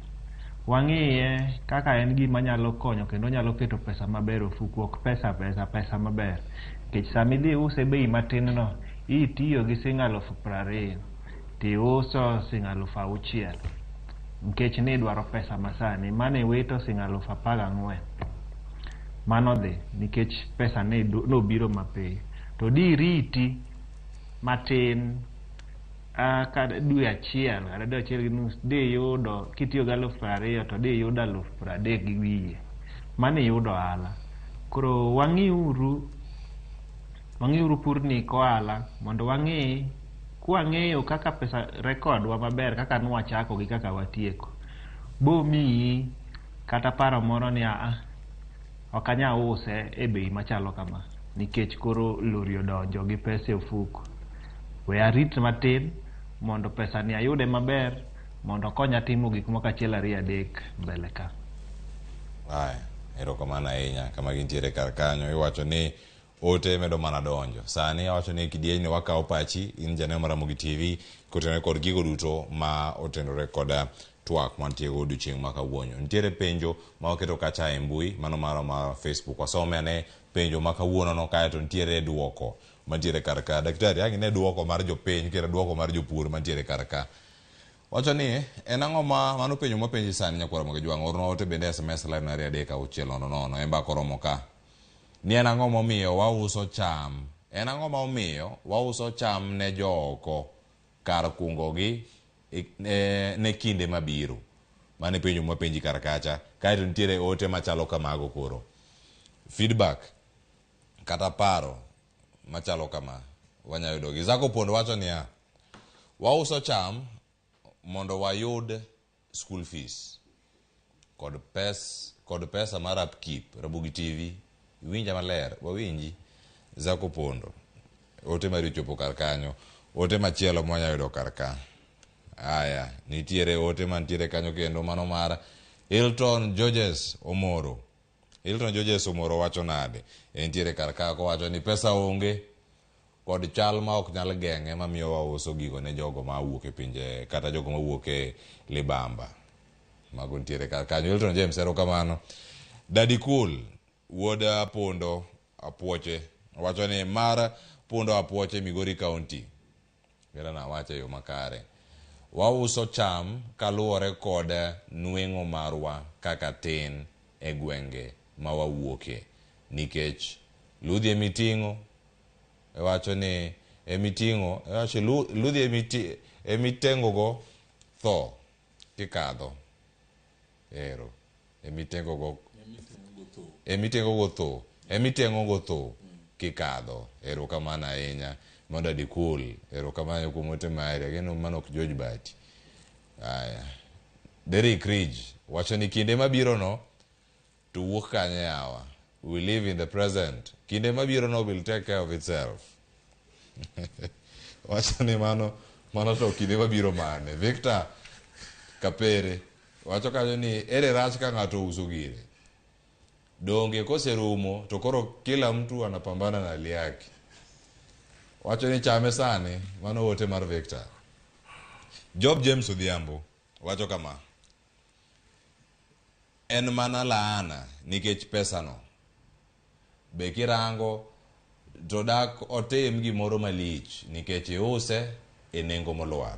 Wang'iye kaka en gima nyalo konyo kendo nyalo keto pesa maber e ofuku, ok pesa pesa, pesa maber. Nikech sama idhi use bei matin no, itiyo gi siling 20,000 tiuso siling 6,000. Nikech nidwaro pesa masani, mane iwito siling 14,000. Mano dhi, nikech pesa ne nobiro mapiyo. To diriti matin ka dwe achiel kata dwe achiel gi nus, diyudo kitiyo gi 20,000 to diyudo 30,000 gi wiye. Mano iyudo ohala. Koro wang'iuru purni kohala mondo wang'i kwang'eyo kaka pesa record wa maber kaka nwachako gi kaka watieko. Bo miyi kata paro moro ni aa ok anyal use e bei machalo kama. nikech koro lori odonjo gi pesa e ofuko. We arit matin mondo pesa ni ayude maber mondo okonya timo gik moko achiel ariyo adek mbele ka. Aya, erokamano ahinya kama gintiere kar kanyo iwacho ni ote medo mana donjo. Sani awacho ni kidieny ni wakawo pachi in janeno mar Ramogi TV kotenore kod gigo duto ma otenore kod twak mantie go odiochieng' ma kawuono. Nitiere penjo ma waketo kacha e mbui mano marwa mar Facebook. Wasome ane penjo ma kawuono no kaeto nitiere duoko mantiere kar ka. Daktari, ang' ine duoko mar jopiny kendo duoko mar jopur mantiere kar ka. Wacho ni en ang'o ma mano penjo mwapenji sani nyakwar Ramogi Jwang' ornwa ote bende SMS line 23600 e mbaka oromo ka. Ni en ang'o momiyo wauso cham? En ang'o ma omiyo wauso cham ne jooko kar kungogi ne kinde mabiro? Mano e penjo mwapenji kar kacha. Kaeto nitiere ote machalo kamago koro. Feedback kata paro machalo kama wanyalo yudogi. Zako Pondo wacho niya, wauso cham mondo wayud school fees kod pesa mar upkeep. Ramogi TV, iwinja maler, wawinji. Zako Pondo, ote mari ochopo kar kanyo. Ote machielo mwanyalo yudo kar ka. Aya, nitiere ote mantiere kanyo kendo mano mar Hilton Georges Omoro. Hilton Georges Omoro wacho nade? Entiere kar ka kowacho ni pesa onge kod chal ma ok nyal geng'e mamiyo wauso gigo ne jogo ma wuok e pinje kata jogo mawuok e libamba. Mago nitiere kar kanyo. Hilton James, erokamano. Daddy Cool, wuod Pondo Apuoche, wacho ni mar Pondo Apuoche, Migori County. Gera na wache yo makare. Wauso cham kaluwore kod nweng'o marwa kaka tin e gwenge ma wawuoke. Nikech ludhi emiting'o, iwacho ni emiting'o, iwacho ludhi emitengo go tho kikadho. Ero, emitengo go, emitengo go tho, emitengo go tho kikadho. Erokamano ahinya. Mondo adikul, erokamano kuom ote mari. Ageno mano ok George Bati. Aya. Derrick Ridge wacho ni kinde mabiro no to wuok kanye yawa. We live in the present. Kinde mabiro no will take care of itself. Wacho ni mano to kinde mabiro mane. Victor Kapere wacho kanyo ni ere rach ka ng'ato ouso gire. Donge koserumo to koro kila mtu anapambana na hali yake. Wacho ni chame sani, mano ote mar Victor. Job James Odhiambo wacho kama. En mana laana nikech pesano. Be kirango to dak otim gimoro malich nikech iuse e nengo molwar.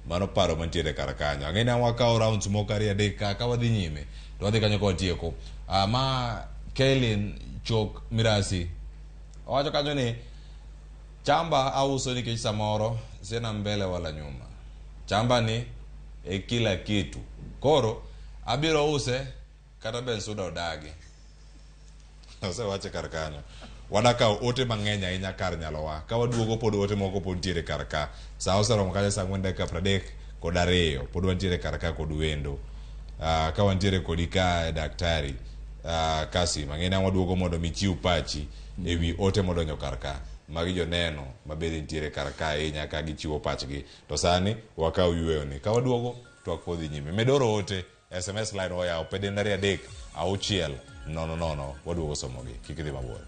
Mano paro mantiere kar kanyo. Ang'e ni wakawo rounds moko ariyo adek ka wadhi nyime to wadhi kanyo ka watieko. Ma Kaylin Chok Mirasi owacho kanyo ni chamba auso nikech samoro sina mbele wala nyuma. Chamba ni e kila kitu. Koro abiro use kata Bensuda odagi. Osewache kar kanyo. Wadakawo ote mang'eny ahinya kar nyalowa. Ka waduogo pod ote moko pod nitiere kar ka. Sa oseromo kanyo sa 4:32 pod wantiere kar ka kod wendo. Ka wantiere kodi ka daktari Kasim, ang'e ni waduogo mondo michiw pachi ewi ote modonjo kar ka. Magi joneno mabende nitiere kar ka ahinya ka gichiwo pachgi. To sani wakaw yweyo ni. Ka waduogo twak pod dhi nyime. Medoro ote SMS line oyawo pede 3 6 0 0 waduogo somogi. Kik idhi mabor.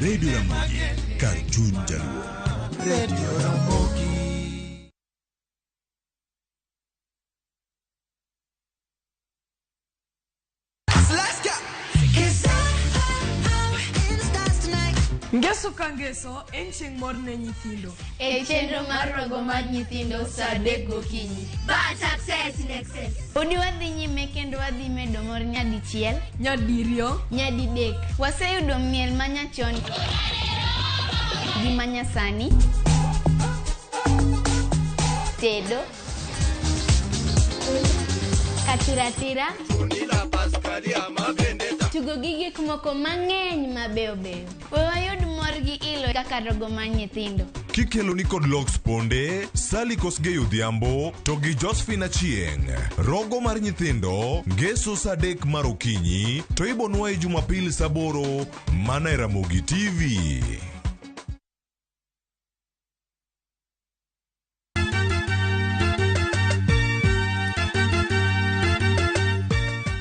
Radio Ramogi, kar chuny jaluo. Radio Ramogi. Ngeso ka ngeso en chieng' mor ne nyithindo. E chenro mar rogo mar nyithindo saa 3 gokinyi. But success in excess. Podi wadhi nyime kendo wadhi medo mor nyadichiel, nyadiriyo, nyadidek. Waseyudo miel manyachon gi manyasani, tedo, katiratira, tugo gi gik moko mang'eny mabeyo beyo. We wayud mor gi ilo kaka rogo mar nyithindo. Kikelo ni kod Lox Ponde, Sally Kosgei Odhiambo to gi Josephine Achieng'. Rogo mar nyithindo, ngeso saa 3 mar okinyi to ibonwaye Jumapil saa 8 mana e Ramogi TV.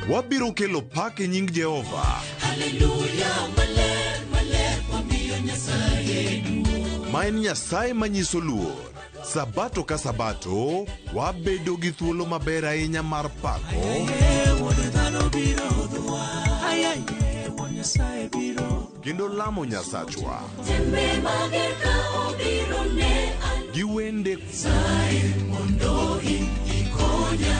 Wabiro kelo pak e nying Jehova. Haleluya, maler, maler, wamiyo Nyasaye duong'. Ma en Nyasaye manyiso luor. Sabato ka sabato, wabedo gi thuolo maber ahinya mar pako Wuod dhano biro hudhwa. Ayaye, Wuod Nyasaye biro. kendo lamo Nyasachwa Tembe mager ka obiro ne an. gi wende Nyasaye mondo in ikonya.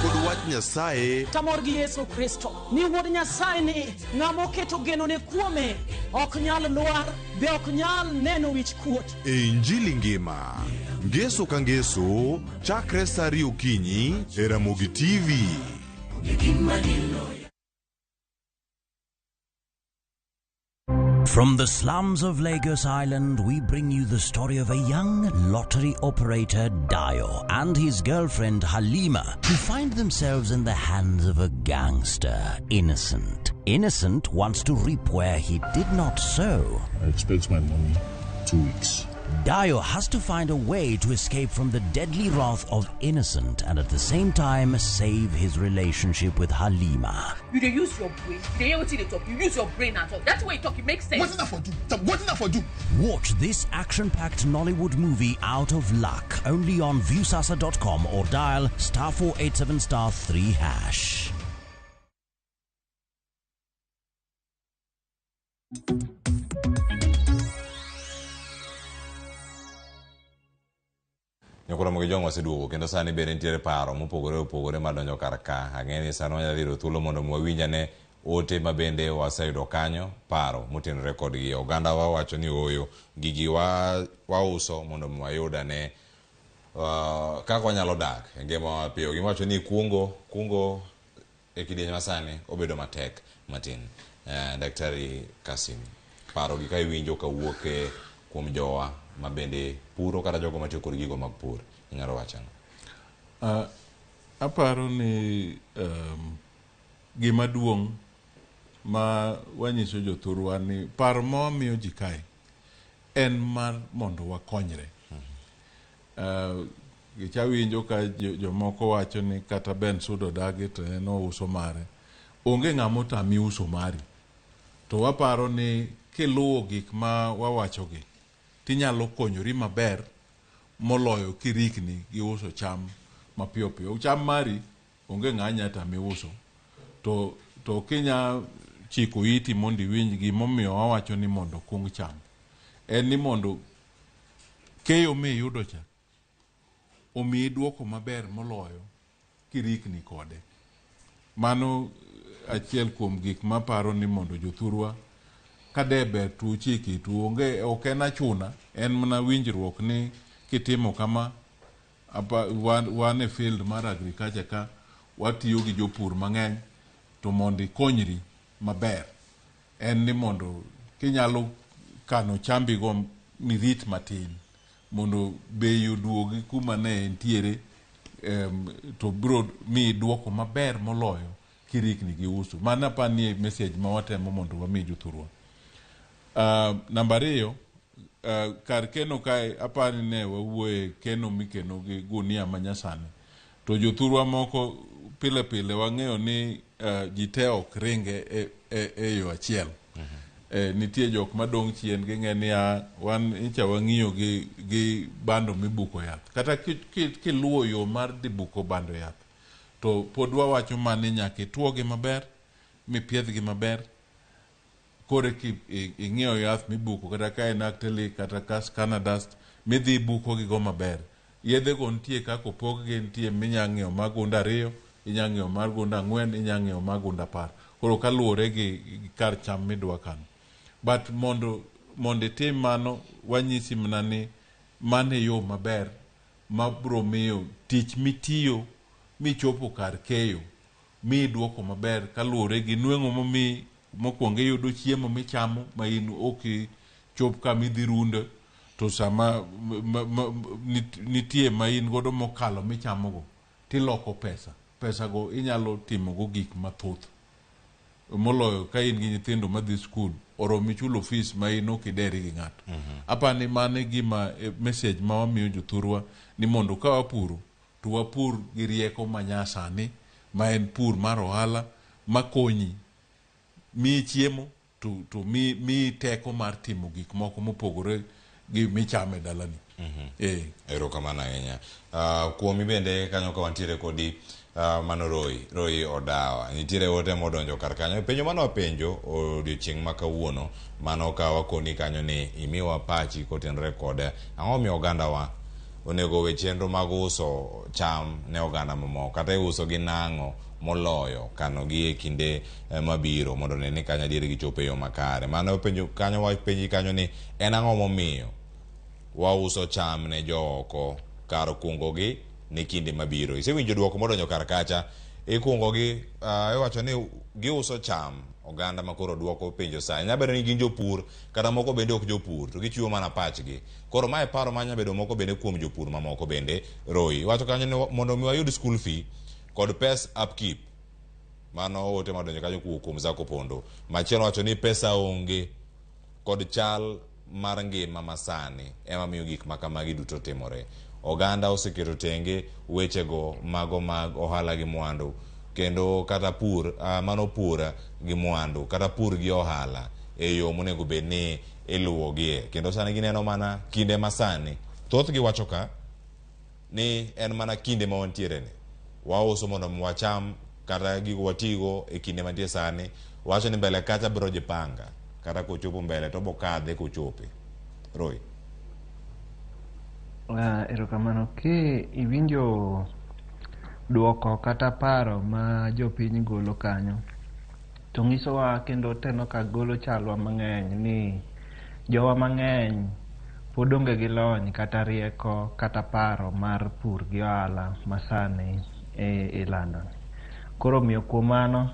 kod wach Nyasaye Tamor gi Yesu Kristo ni wuod Nyasaye ni ng'ama oketo genone kuome ok nyal lwar be ok nyal neno wich kuot. e Injili ngima. Ngeso ka ngeso, chakre saa 2 okinyi e Ramogi TV. From the slums of Lagos Island, we bring you the story of a young lottery operator, Dio, and his girlfriend, Halima, who find themselves in the hands of a gangster, Innocent. Innocent wants to reap where he did not sow. I expect my money 2 weeks. Dio has to find a way to escape from the deadly wrath of Innocent and at the same time save his relationship with Halima. You dey use your brain. You dey hear wetin dey talk. You use your brain at all. That's way you talk. It makes sense. Wetin I for do? Wetin I for do? Watch this action-packed Nollywood movie Out of Luck only on Viusasa.com or dial *487*3#. Nyakoro Ramogi Jwang' waseduogo kendo sani bende nitiere paro mopogore opogore madonjo kar ka. Ang'e ni sani wanyalo yudo thuolo mondo mi wawinj ane ote ma bende waseyudo kanyo, paro motenore kodgi. Oganda wa wacho ni ooyo, gigi wauso mondo mi wayud ane kaka wanyalo dak e ngima mapiyo. Giwacho ni kungo e kidieny masani obedo matek matin. Daktari Kasim, paro gi ka iwinjo kawuok e kuom jowa ma bende puro kata jogo matiyo kod gigo mag pur, inyalo wacho ang'o? Aparo ni gima duong' ma wanyiso jothurwa ni paro ma wamiyo ji kae en mar mondo wakonyre. Nikech awinjo ka jomoko wacho ni kata Ben Sudo odagi to en ouso mare. Onge ng'ama otami uso mari. To waparo ni kiluwo gik ma wawachogi tinyalo konyori maber moloyo kirikni gi uso cham mapiyo piyo. Cham mari onge ng'a nya tami uso. To kinya chiko iti mondo iwinj gimomiyo wawacho ni mondo kung cham. En ni mondo keyo miyudo cha omiyi duoko maber moloyo kirikni kode. Mano achiel kuom gik maparo ni mondo jothurwa ka ber to uchik itu. Onge, ok en achuna, en mana winjruok ni kitimo kama wan e field mar agriculture ka watiyo gi jopur mang'eny to mondo ikonyri maber en ni mondo kinyalo kano chambigo mirit matin mondo bei oduogi kuma ne entiere, to biro miyi duoko maber moloyo kirikni gi uso. Mano apani ni message ma watemo mondo wami jothurwa. Namba 2, kar keno kae apani ne wawuoye keno mikeno gi gunia manyasani. To jothurwa moko pile pile wang'eyo ni ji te ok ringe e yo achiel. Nitie jok madong' chien ging'e ni wan icha wang'iyo gi bando mibuko yath. Kata kiluwo yo mar dhi buko bando yath, to pod wawacho mani nyaka ituogi maber, mipiedhgi maber, Koro eka ing'iewo yath mibuko kata ka en Actellic kata ka Scanadust midhi ibuko gigo maber. Yedhe go nitie kaka opog gi, nitie minya ng'iewo mar gunda 2, inya ng'iewo mar gunda 4, inya ng'iewo mar gunda 10. Koro kaluwore gi kar cham midwa kano. But mondo itim mano, wanyisi mana ni mano e yo maber mabiro miyo tich mitiyo michopo kar keyo miyi duoko maber kaluwore gi nweng'o momiyi. Mokwongo iyudo chiemo michamo ma in ok ichop kama idhi runde, to sama nitie ma in godo mokalo michamogo tiloko pesa. Pesago inyalo timogo gik mathoth moloyo ka in gi nyithindo madhi skul, oromi chulo fees ma in ok ideri gi ng'ato. Apani mano e gima message ma wamiyo jothurwa ni mondo ka wapuro to wapur gi rieko manyasani ma en pur mar ohala makonyi miyi chiemo to miyi teko mar timo gik moko mopogore gi michamo e dalani. Erokamano ahinya. Kuomi bende kanyo ka wantiere kodi mano Roy Odawa. Nitiere ote modonjo kar kanyo. Penjo mane wapenjo odiochieng' ma kawuono, mano ka wakoni kanyo ni imiwa pachi kotenore kod ang'o miyo ogandawa onego we chenro mag uso cham ne oganda mamoko, kata iuso gi nang'o moloyo kano gi e kinde mabiro mondo ne ni kanyo adier gichopo e yo makare. Mano penjo kanyo wapenji kanyo ni en ang'o momiyo wauso cham ne jooko kar kungo gi ne kinde mabiro. Isewinjo duoko modonjo kar kacha, ikungo gi iwacho ni giuso cham oganda ma koro duoko penjo sa. Nyalo bedo ni gin jopur kata moko bende ok jopur to gichiwo mana pachgi. Koro mae paro ma nyalo bedo moko bende kuom jopur mamoko bende. Roy iwacho kanyo ni mondo mi wayud school fee kod pes upkeep. Mano ote madonjo kanyo kowuok kuom Zako Pondo. Machielo wacho ni pesa onge kod chal mar ngima masani ema miyo gik ma kamagi duto timore. Oganda oseketo tenge wechego mago mag ohala gi mwandu, kendo kata pur, mano pur gi mwandu kata pur gi ohala e yo monego bed ni iluwogie. Kendo sani gineno mana kinde masani, thothgi wacho ka ni en mana kinde ma wantiere ni wauso mondo wacham kata gigo watigo e kinde mantie sani. Wacho ni mbele kacha biro jipanga, kata kochopo mbele to bokadhe kochope. Roy. Erokamano. Ki iwinjo duoko kata paro ma jopiny golo kanyo, to nyisowa kendo teno ka golo chalwa mang'eny ni jowa mang'eny pod onge gi lony kata rieko kata paro mar pur gi ohala masani ilando. Koro omiyo kuom mano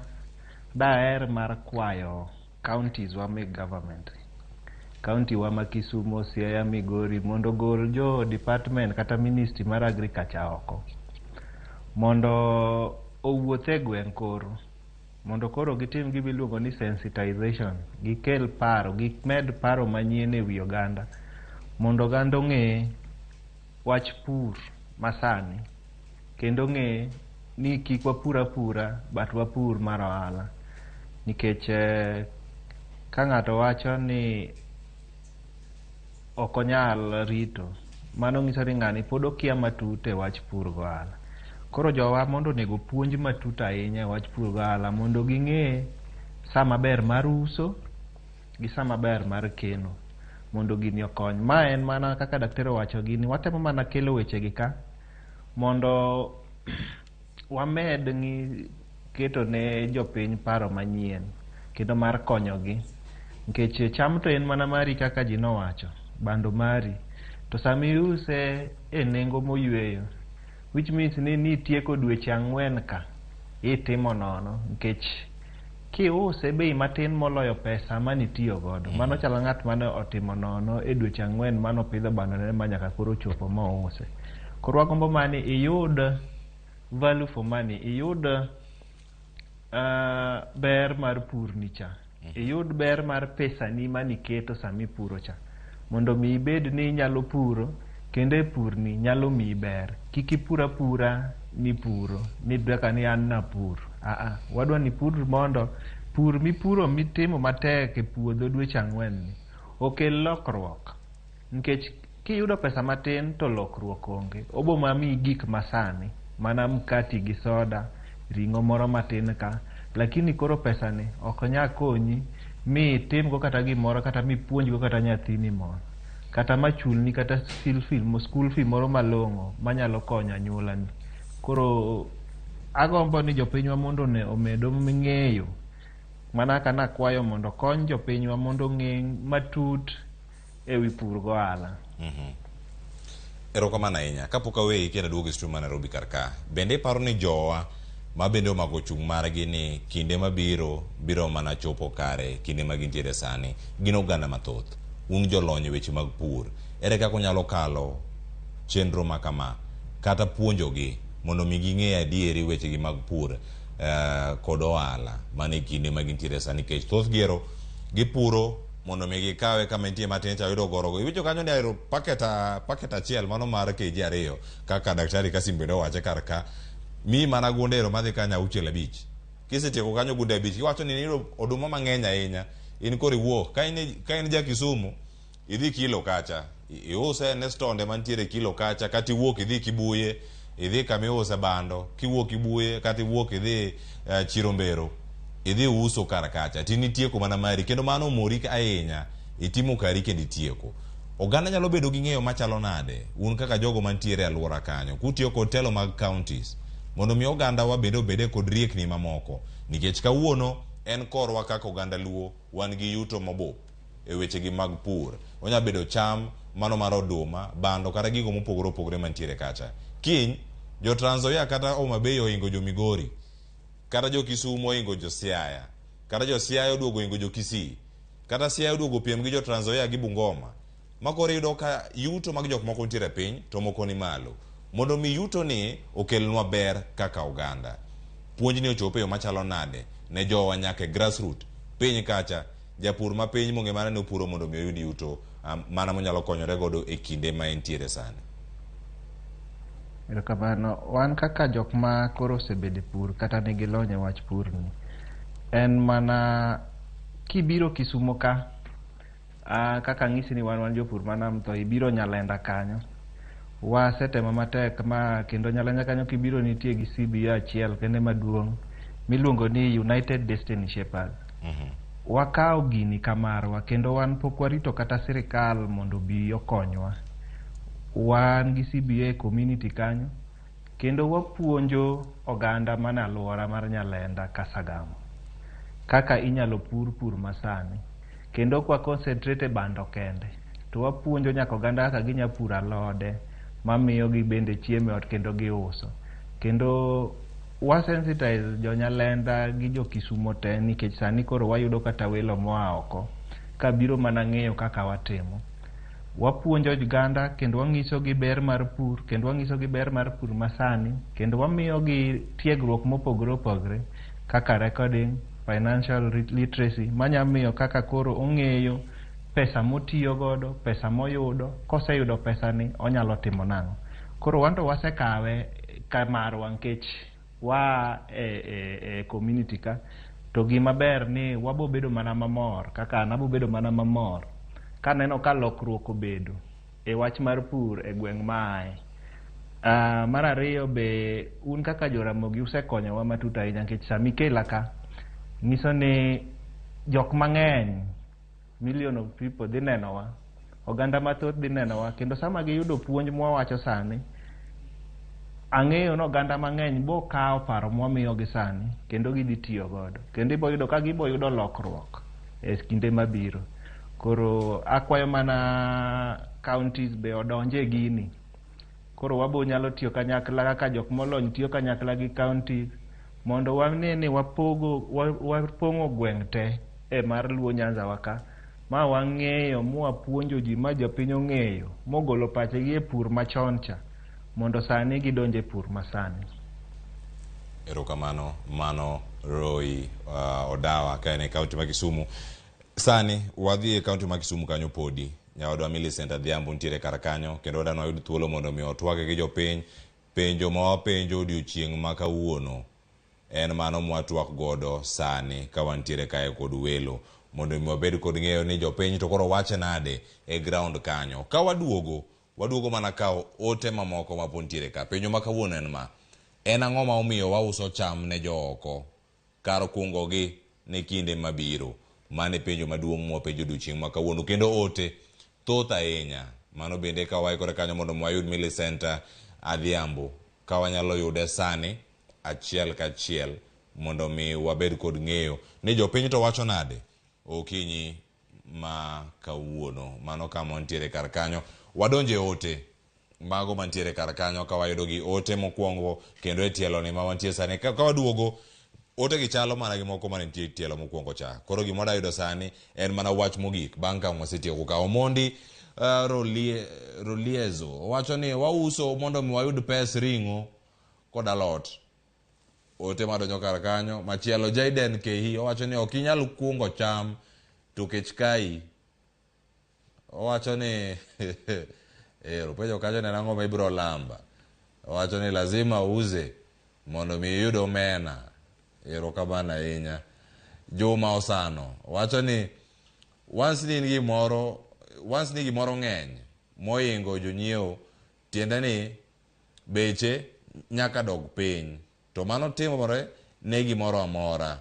daher mar kwayo counties wa meg government, county wa ma Kisumu, Siaya, Migori mondo ogol jo department kata ministry mar agriculture oko mondo owuoth e gweng' koro mondo koro gitim gima iluongo ni sensitization, gikel paro, gimed paro manyien e wi oganda mondo oganda ong'e wach pur masani kendo ong'e ni kik wapur apura but wapur mar ohala. Nikech ka ng'ato wacho ni ok onyal rito, mano nyiso ni ng'ani pod okia matut e wach pur go ohala. Koro jowa mondo onego puonj matut ahinya e wach pur go ohala mondo ging'e sama ber mar uso gi sama ber mar keno mondo gini okony. Ma en mana kaka daktari owacho, gini watemo mana kelo weche gi ka mondo wamed keto ne jopiny paro manyien kendo mar konyogi. Nikech cham to en mana mari kaka ji nowacho, bando mari, to sama iuse e nengo moyweyo, which means ni nitieko dweche 4 ka itimo nono, nikech kiuse bei matin moloyo pesa manitiyo godo, mano chalo ng'at mane otimo nono e dweche 4 manopidho bandone ma nyaka koro ochopo mouse. Koro wagombo mana ni iyud value for money, iyud ber mar purni cha, iyud ber mar pesani maniketo samipuro cha, mondo mi ibed ni inyalo puro kendo e purni nyalo miyi ber. Kik ipur apura ni puro ni kaka ni an napur. Wadwa ni ipur mondo pur mipuro mitimo matek e puodho dweche 4 ni okel lokruok. Nikech kiyudo pesa matin to lokruok onge. Obo mamiyi gik masani, mana mkati gi soda, ring'o moro matin ka, lakini koro pesani ok nyal konyi Mi itimgo kata gimoro kata mipuonjgo kata nyathini moro. Kata machulni kata school fee moro malong'o manyalo konyo anyuolani. Koro agombo ni jopinywa mondo omed ng'eyo mana kaka nakwayo mondo okony jopinywa mondo ong'e matut ewi pur gohala. Erokamano ahinya. Kapok aweyi kendo aduogo e studio ma Nairobi kar ka, bende iparo ni jowa ma bende omako chung' margi ni kinde mabiro biro mana chopo kare kinde ma gintiere sani gin oganda mathoth. Un jolony e weche mag pur, ere kaka unyalo kalo chenro ma kama kata puonjogi mondo mi ging'e adieri wechegi mag pur kod ohala mana e kinde ma gintiere sani nikech thothgi ero gipuro mondo mi gikawe kama entie matin cha yudo gorogo. Iwinjo kanyo ni ahero packet packet achiel mano mar kg 2 kaka daktari Kasim bende owache kar ka miyi mana gunde ero madhi kanyo 6 5. Kisetieko kanyo gunde 5 iwacho ni iyudo oduma mang'eny ahinya in koro iwuok ka in ja Kisumu idhi kilo kacha iuse ne stonde mantiere kilo kacha kata iwuok idhi Kibuye idhi kama iuse bando kiwuok Kibuye kata iwuok idhi Chirombero idhi uso kar kacha to in itieko mana mari kendo mano omori ahinya itimo kari kendo itieko. Oganda nyalo bedo gi ng'eyo machalo nade un kaka jogo mantiere e alwora kanyo kutiyo kod telo mag counties mondo mi oganda wa bende obede kod riekni mamoko nikech kawuono en korwa kaka oganda Luo wan gi yuto mabup e wechegi mag pur. Onya bedo cham mano mar oduma, bando kata gigo mopogore opogore mantiere kacha. Kiny jo Trans Nzoia kata Homa Bay ohingo jo Migori kata jo Kisumu ohingo jo Siaya kata jo Siaya oduogo ohingo jo Kisii kata Siaya oduogo piem gi jo Trans Nzoia gi Bungoma ma koro iyudo ka yuto mag jok moko nitiere piny to moko ni malo. Mondo mi yuto ni okelnwa ber kaka oganda. Puonj ni ochopo e yo machalo nade ne jowa nyaka e grassroot piny kacha japur ma piny mong'e mana ni opuro mondo mi oyud yuto mana monyalo konyore godo e kinde ma entiere sani. Erokamano. Wan kaka jok ma koro osebedo e pur kata nigi lony e wach pur ni, en mana kibiro Kisumo ka, kaka ang'isi ni wan jopur ma nam tho, ibiro Nyalenda kanyo. Wasetemo matek ma kendo Nyalenda kanyo kibiro nitie gi CBO achiel kende maduong' miluongo ni United Destiny Shepherds. Wakawo gini kamarwa kendo wan pok warito kata sirikal mondo obi okonywa. Wan gi CBA e community kanyo kendo wapuonjo oganda mane alwora mar Nyalenda Kasagam kaka inyalo pur pur masani kendo ok wa concentrate e bando kende to wapuonjo nyaka oganda kaka ginya puro alode mamiyo gi bende chiemo e ot kendo giuso. Kendo wa sensitize jo Nyalenda gi jo Kisumo te nikech sani koro wayudo kata welo moa oko kabiro mana ng'eyo kaka watimo. Wapuonjo oganda kendo wang'iso gi ber mar pur kendo wang'iso gi ber mar pur masani kendo wamiyo gi tiegruok mopogore opogore kaka recording, financial literacy manya miyo kaka koro ong'eyo pesa motiyo godo, pesa moyudo, koseyudo pesa ni onyalo timo nang'o. Koro wan to wasekawe ka marwa nikech wa e community ka to gima ber ni wabo bedo mana mamor kaka an abo bedo mana mamor kaneno ka lokruok obedo e wach mar pur e gweng' maaye. Mar ariyo be un kaka Joramogi usekonyowa matut ahinya nikech samikela ka nyiso ni jok mang'eny million of people dhi nenowa, oganda mathoth dhi nenowa kendo sama giyudo puonj mwawacho sani ang'eyo ni oganda mang'eny bo kawo paro mwamiyogi sani kendo gidhi tiyo godo kendo ibo yudo ka gibo yudo lokruok e kinde mabiro. Koro akwayo mana counties be odonje e gini. Koro wabo nyalo tiyo kanyakla kaka jok molony tiyo kanyakla gi counties mondo wane ni wapong'o gweng' te e mar Luo Nyanza wa ka ma wang'eyo mwapuonjo ji ma jopiny ong'eyo mogolo pachgi e pur machon cha mondo sani gidonje pur masani. Erokamano mano Roy Odawa ka en e kaunti ma Kisumu. Sani wadhi e kaunti ma Kisumu kanyo podi. Nyawadwa Millicent Adhiambo nitiere kar kanyo kendo wadwa wayud thuolo mondo mi otwag gi jopiny. Penjo ma wapenjo odiochieng' ma kawuono en mano mwatwak godo sani ka wantiere kae kod welo mondo mi wabed kod ng'eyo ni jopiny to koro wache nade e ground kanyo. Ka waduogo, waduogo mana kawo ote mamoko ma pod nitiere ka. Penjo ma kawuono en ma: en ang'o ma omiyo wauso cham ne jooko kar kungogi ne kinde mabiro? Mano e penjo maduong' mwapenjo odiochieng' ma kawuono kendo ote thoth ahinya. Mano bende ka waikore kanyo mondo wayud Millicent Adhiambo ka wanyalo yude sani achiel kachiel mondo mi wabed kod ng'eyo ni jopiny to wacho nade okinyi ma kawuono. Mano kama wantiere kar kanyo. Wadonje ote mago mantiere kar kanyo ka wayudo gi ote mokwongo kendo e tielo ni ma wantie sani ka, ka waduogo ote gi chalo mana gi moko mane nitie e tielo mokwongo cha koro gima wadwa yudo sani en mana wach mogik bang' ka wasetieko ka Omondi Roliezo owacho ni wauso mondo mi wayud pes ring'o kod alot ote madonjo kar kanyo machielo Jaden Kehi owacho ni ok inyal kungo cham to kech kayi owacho ni ero penjo kacho ni ang'o ma ibiro lamba owacho ni lazima uze mondo mi iyud omena erokamano ahinya Juma Osano owacho ni once ni in gimoro once ni gimoro ng'eny mohingo jonyiewo tiende ni beche nyaka dog piny to mano timore ne gimoro amora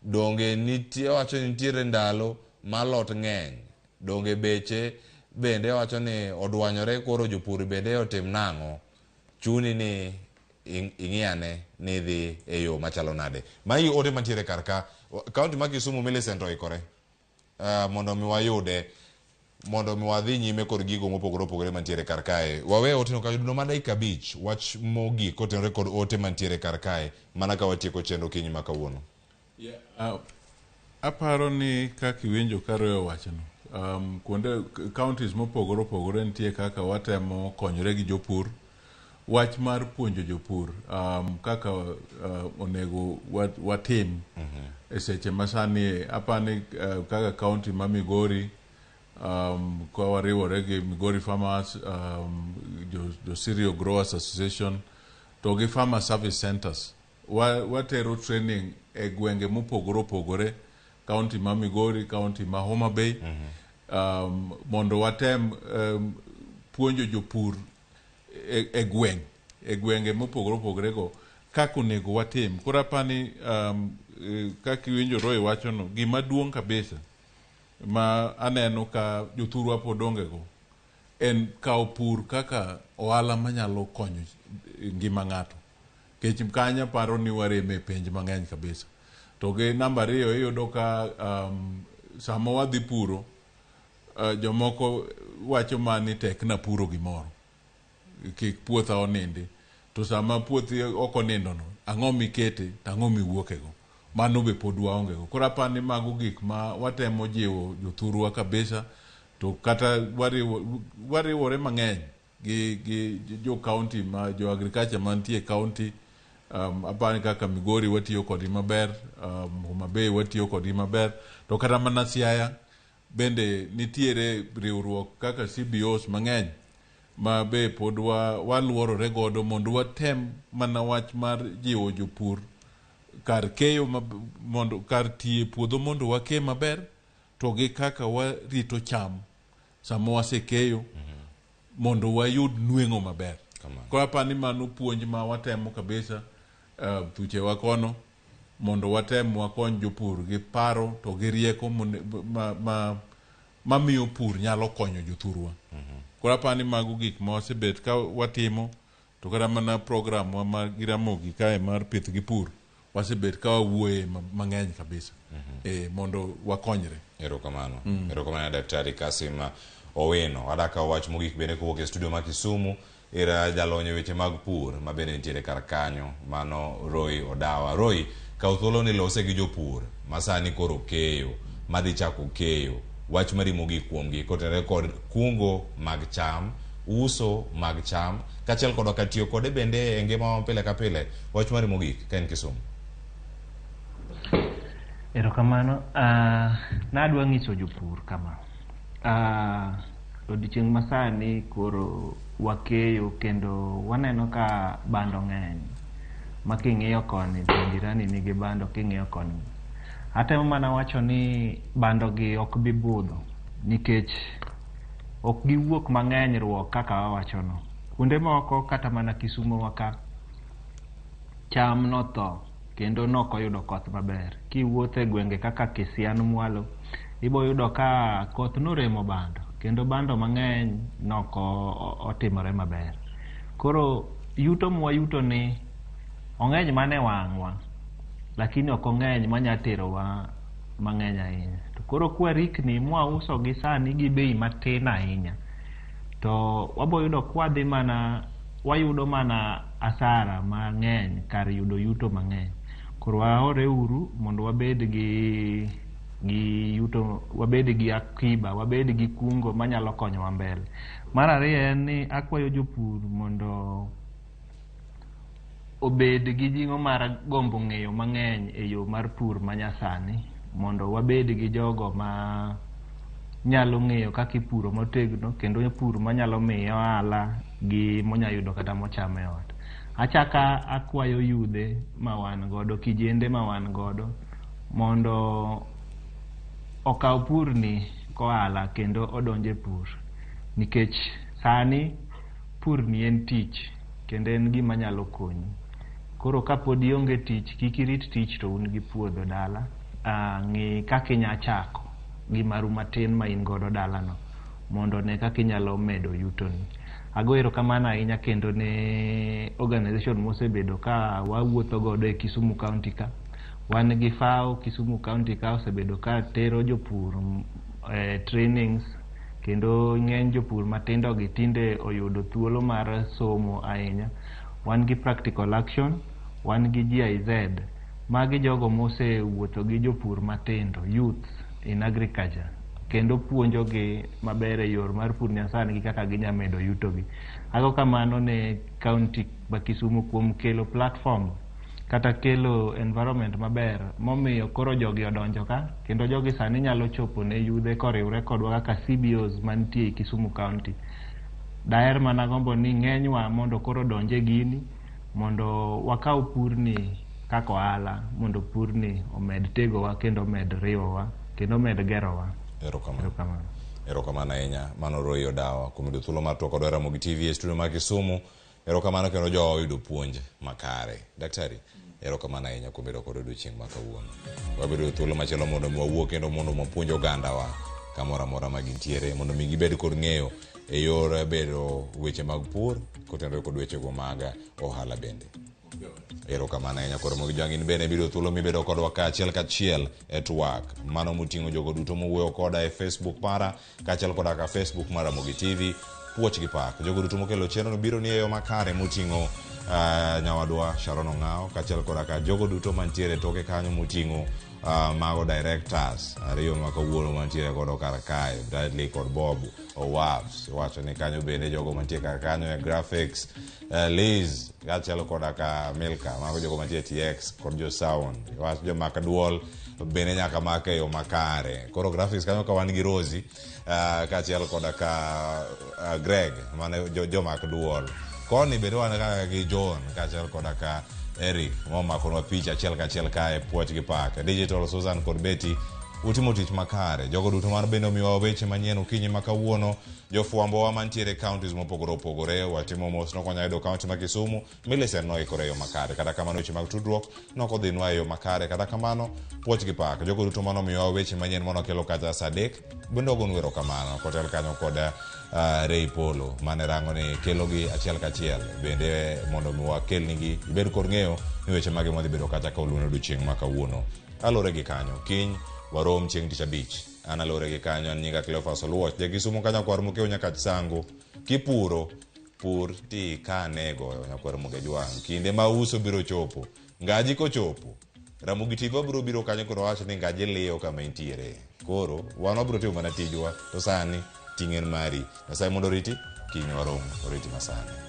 donge nitie owacho ni nitiere ndalo ma alot ng'eny donge beche bende owacho ni odwanyore koro jopur bende otim nang'o chuni ni ing'iyane ni idhi e yo machalo nade magi ote mantiere kar ka kaunti ma Kisumu Millicent oikore mondo mi wayude mondo mi wadhi nyime kod gigo mopogore opogore mantiere kar kae wawe oteno ka yudo mana dakika abich wach mogik kotenore kod ote mantiere kar kae mana ka watieko chenro kinyi ma kawuono Yeah, aparo ni kaka iwinjo ka Roy owachono kuonde counties mopogore opogore nitie kaka watemo konyore gi jopur wach mar puonjo jopur kaka onego watim e seche masani apani kaka county ma Migori ka wariwore gi Migori Farmers jo Cereal Growers Association to gi Farmer Service Centers watero training e gwenge mopogore opogore county ma Migori, county ma Homa Bay mondo watem puonjo jopur e gweng' e gwenge mopogore opogore go kaka onego watim. Koro apani kaka iwinjo Roy wachono gima duong' kabisa ma aneno ka jothurwa pod onge go en kawo pur kaka ohala manyalo konyo ngima ng'ato. Nikech kanyo aparo ni wareme e penj mang'eny kabisa. To gi namba ariyo iyudo ka sama wadhi puro jomoko wacho mana ni tek na puro gimoro kik puotha onindi to sama puothi ok onindo no ang'o mikete to ang'o miwuokego mano be pod waonge go. Koro aparo ni mago gik ma watemo jiwo jothurwa kabisa to kata wariwore mang'eny gi jo county ma jo agriculture mantie e county aparo ni kaka Migori watiyo kodgi maber Homa Bay watiyo kodgi maber to kata mana Siaya bende nitiere riwruok kaka CBOs mang'eny ma be pod waluorore godo mondo watem mana wach mar jiwo jopur kar keyo mondo kar tiyo e puodho mondo wake maber to gi kaka warito cham sama wasekeyo mondo wayud nweng'o maber. Koro aparo ni mano puonj ma watemo kabisa thuchewa kono mondo watem wakony jopur gi paro to gi rieko mamiyo pur nyalo konyo jothurwa. Koro aparo ni mago gik ma wasebet ka watimo to kata mana program wa ma gi Ramogi kae mar pith gi pur wasebet ka wawuoye mang'eny kabisa mondo wakonyre. Erokamano. Erokamano Daktari Kasim Owino. Adaka wach mogik bende kowuok e studio ma Kisumu ir jalony e weche mag pur ma bende nitiere kar kanyo mano Roy Odawa. Roy, kaw thuolo ni lose gi jopur ma sani koro keyo madhi chako keyo wach mari mogik kuomgi kotenore kod kungo mag cham uso mag cham kaachiel koda ka tiyo kode bende e ngima ma pile ka pile wach mari mogik ka en Kisumu. Erokamano. Nadwa nyiso jopur kama. Odiochieng' masani koro wakeyo kendo waneno ka bando ng'eny ma king'iyo koni to jirani nigi bando king'iyo koni. Atemo mana wacho ni bando gi ok bi budho nikech ok giwuok mang'eny ruok kaka wawachono. Kuonde moko kata mana Kisumo wa ka cham notho kendo nokoyudo koth maber. Kiwuotho e gwenge kaka Kisian mwalo, iboyudo ka koth noremo bando kendo bando mang'eny noko otimore maber. Koro yuto mwayuto ni ong'eny mana e wang'wa, lakini ok ong'eny manya terowa mang'eny ahinya. To koro kwarikni mwauso gi sani gi bei matin ahinya, to waboyudo kwadhi mana wayudo mana asara mang'eny kar yudo yuto mang'eny. Koro waore uru mondo wabed gi yuto, wabed gi akiba, wabed gi kungo manyalo konyowa mbele. Mar ariyo en ni akwayo jopur mondo obed gi jing'o mar gombo ng'eyo mang'eny e yo mar pur manyasani, mondo wabed gi jogo ma nyalo ng'eyo kaka ipuro motegno kendo pur manyalo miye ohala gi monya yudo kata mochamo e ot. Achaka akwayo yudhe ma wan godo, kijende ma wan godo, mondo okaw purni kohala kendo odonje pur, nikech sani purni en tich kendo en gima nyalo konyi. Koro kapod ionge tich, kik irit tich to un gi puodho dala. Ng'i kaka inya chako gi maru matin ma in godo dalano mondo ne kaka inyalo medo yutoni. Ago erokamano ahinya kendo ne organization mosebedo ka wawuotho godo e Kisumu County ka. Wan gi FAO Kisumu County ka osebedo ka tero jopur trainings, kendo ng'eny jopur matindo gi tinde oyudo thuolo mar somo ahinya. Wan gi Practical Action, wan gi GIZ. Magi jogo mosewuotho gi jopur matindo, youth in agriculture, kendo puonjogi maber e yor mar pur nyasani gi kaka ginya medo yutogi. Ago kamano ne county ma Kisumu kuom kelo platform kata kelo environment maber momiyo koro jogi odonjo ka, kendo jogi sani nyalo chopo ne yudhe koriwre kodwa kaka CBOs mantie e Kisumu County. Daher mana gombo ni ng'enywa mondo koro odonje gini, mondo wakaw purni kaka ohala, mondo purni omed tegowa kendo omed riwowa kendo omed gerowa. Erokamano. Erokamano ahinya. Mano Roy Odawa kuom yudo thuolo mar twak kodwa e Ramogi TV e studio mar Kisumu. Erokamano kendo jowa oyudo puonj makare. Daktari, erokamano ahinya kuom bedo kod odiochieng' ma kawuono. Wabedo thuolo machielo mondo mi wawuo kendo mondo wapuonj ogandawa kamoro amora ma gintiere mondo mi gibed kod ng'eyo e yor bedo weche mag pur kotenore kod wechego mag ohala bende. Erokamano ahinya koro Ramogi Jwang' in bende biro thuolo mibedo kodwa kaachiel kachiel e twak. Mano moting'o jogo duto mowuoyo koda e Facebook mara kaachiel koda ka Facebook mar Ramogi TV. Puoch gi pak. Jogo duto mokelo chenro biro ni e yo makare moting'o nyawadwa Sharon Ong'ao kaachiel koda ka jogo duto mantiere toke kanyo moting'o mago directors ariyo ma kawuono mantiere godo kar kae, Bradley kod Bob Owafs. Wacho ni kanyo bende jogo mantie kar kanyo e graphics, Liz kaachiel koda ka Milka, mago jogo mantie TX kod jo sound. Wach jomak duol bende nyaka mak e yo makare. Koro graphics kanyo ka wan gi Rosie kaachiel koda ka Greg mane jomak duol. Koni bende wan ka gi John kaachiel koda ka Eric momakonwa picha achiel kachiel kae puoch gi pak. Digital Susan kod Betty utimo tich makare. Jogo duto mar bende omiyowa weche manyien okinyi ma kawuono. Jofwambowa mantiere counties mopogore opogore watimo mos nokonya yudo county ma Kisumu. Millicent noikore e yo makare. Kata kamano weche mag tudruok nokodhinwa e yo makare. Kata kamano puoch gi pak. Jogo duto manomiyowa weche manyien manokelo kata saa 3 bende ogonu erokamano. Kotel kanyo kod Ray Polo mane rango ni kelogi achiel kachiel bende mondo mi wakelnigi ibed kod ng'eyo ni weche mage madhi bedo kata ka oluono odiochieng' ma kawuono. Alore gi kanyo kiny warom chieng' tich abich. An alore gi kanyo, an nyinga Cleophas Oluoch. Ja Kisumu kanyo kwar Mokeo nyaka Chisango. Kipuro pur ti kane goyo nyakwar Mugejwang'. Kinde ma uso biro chopo. Ngaji kochopo Ramogi TV wabiro biro kanyo kendo wawacho ni ngaji liyo kama intiere. Koro wan wabiro timo mana tijwa to sani ting' en mari. Nyasaye mondo oriti, kiny warom oriti masani.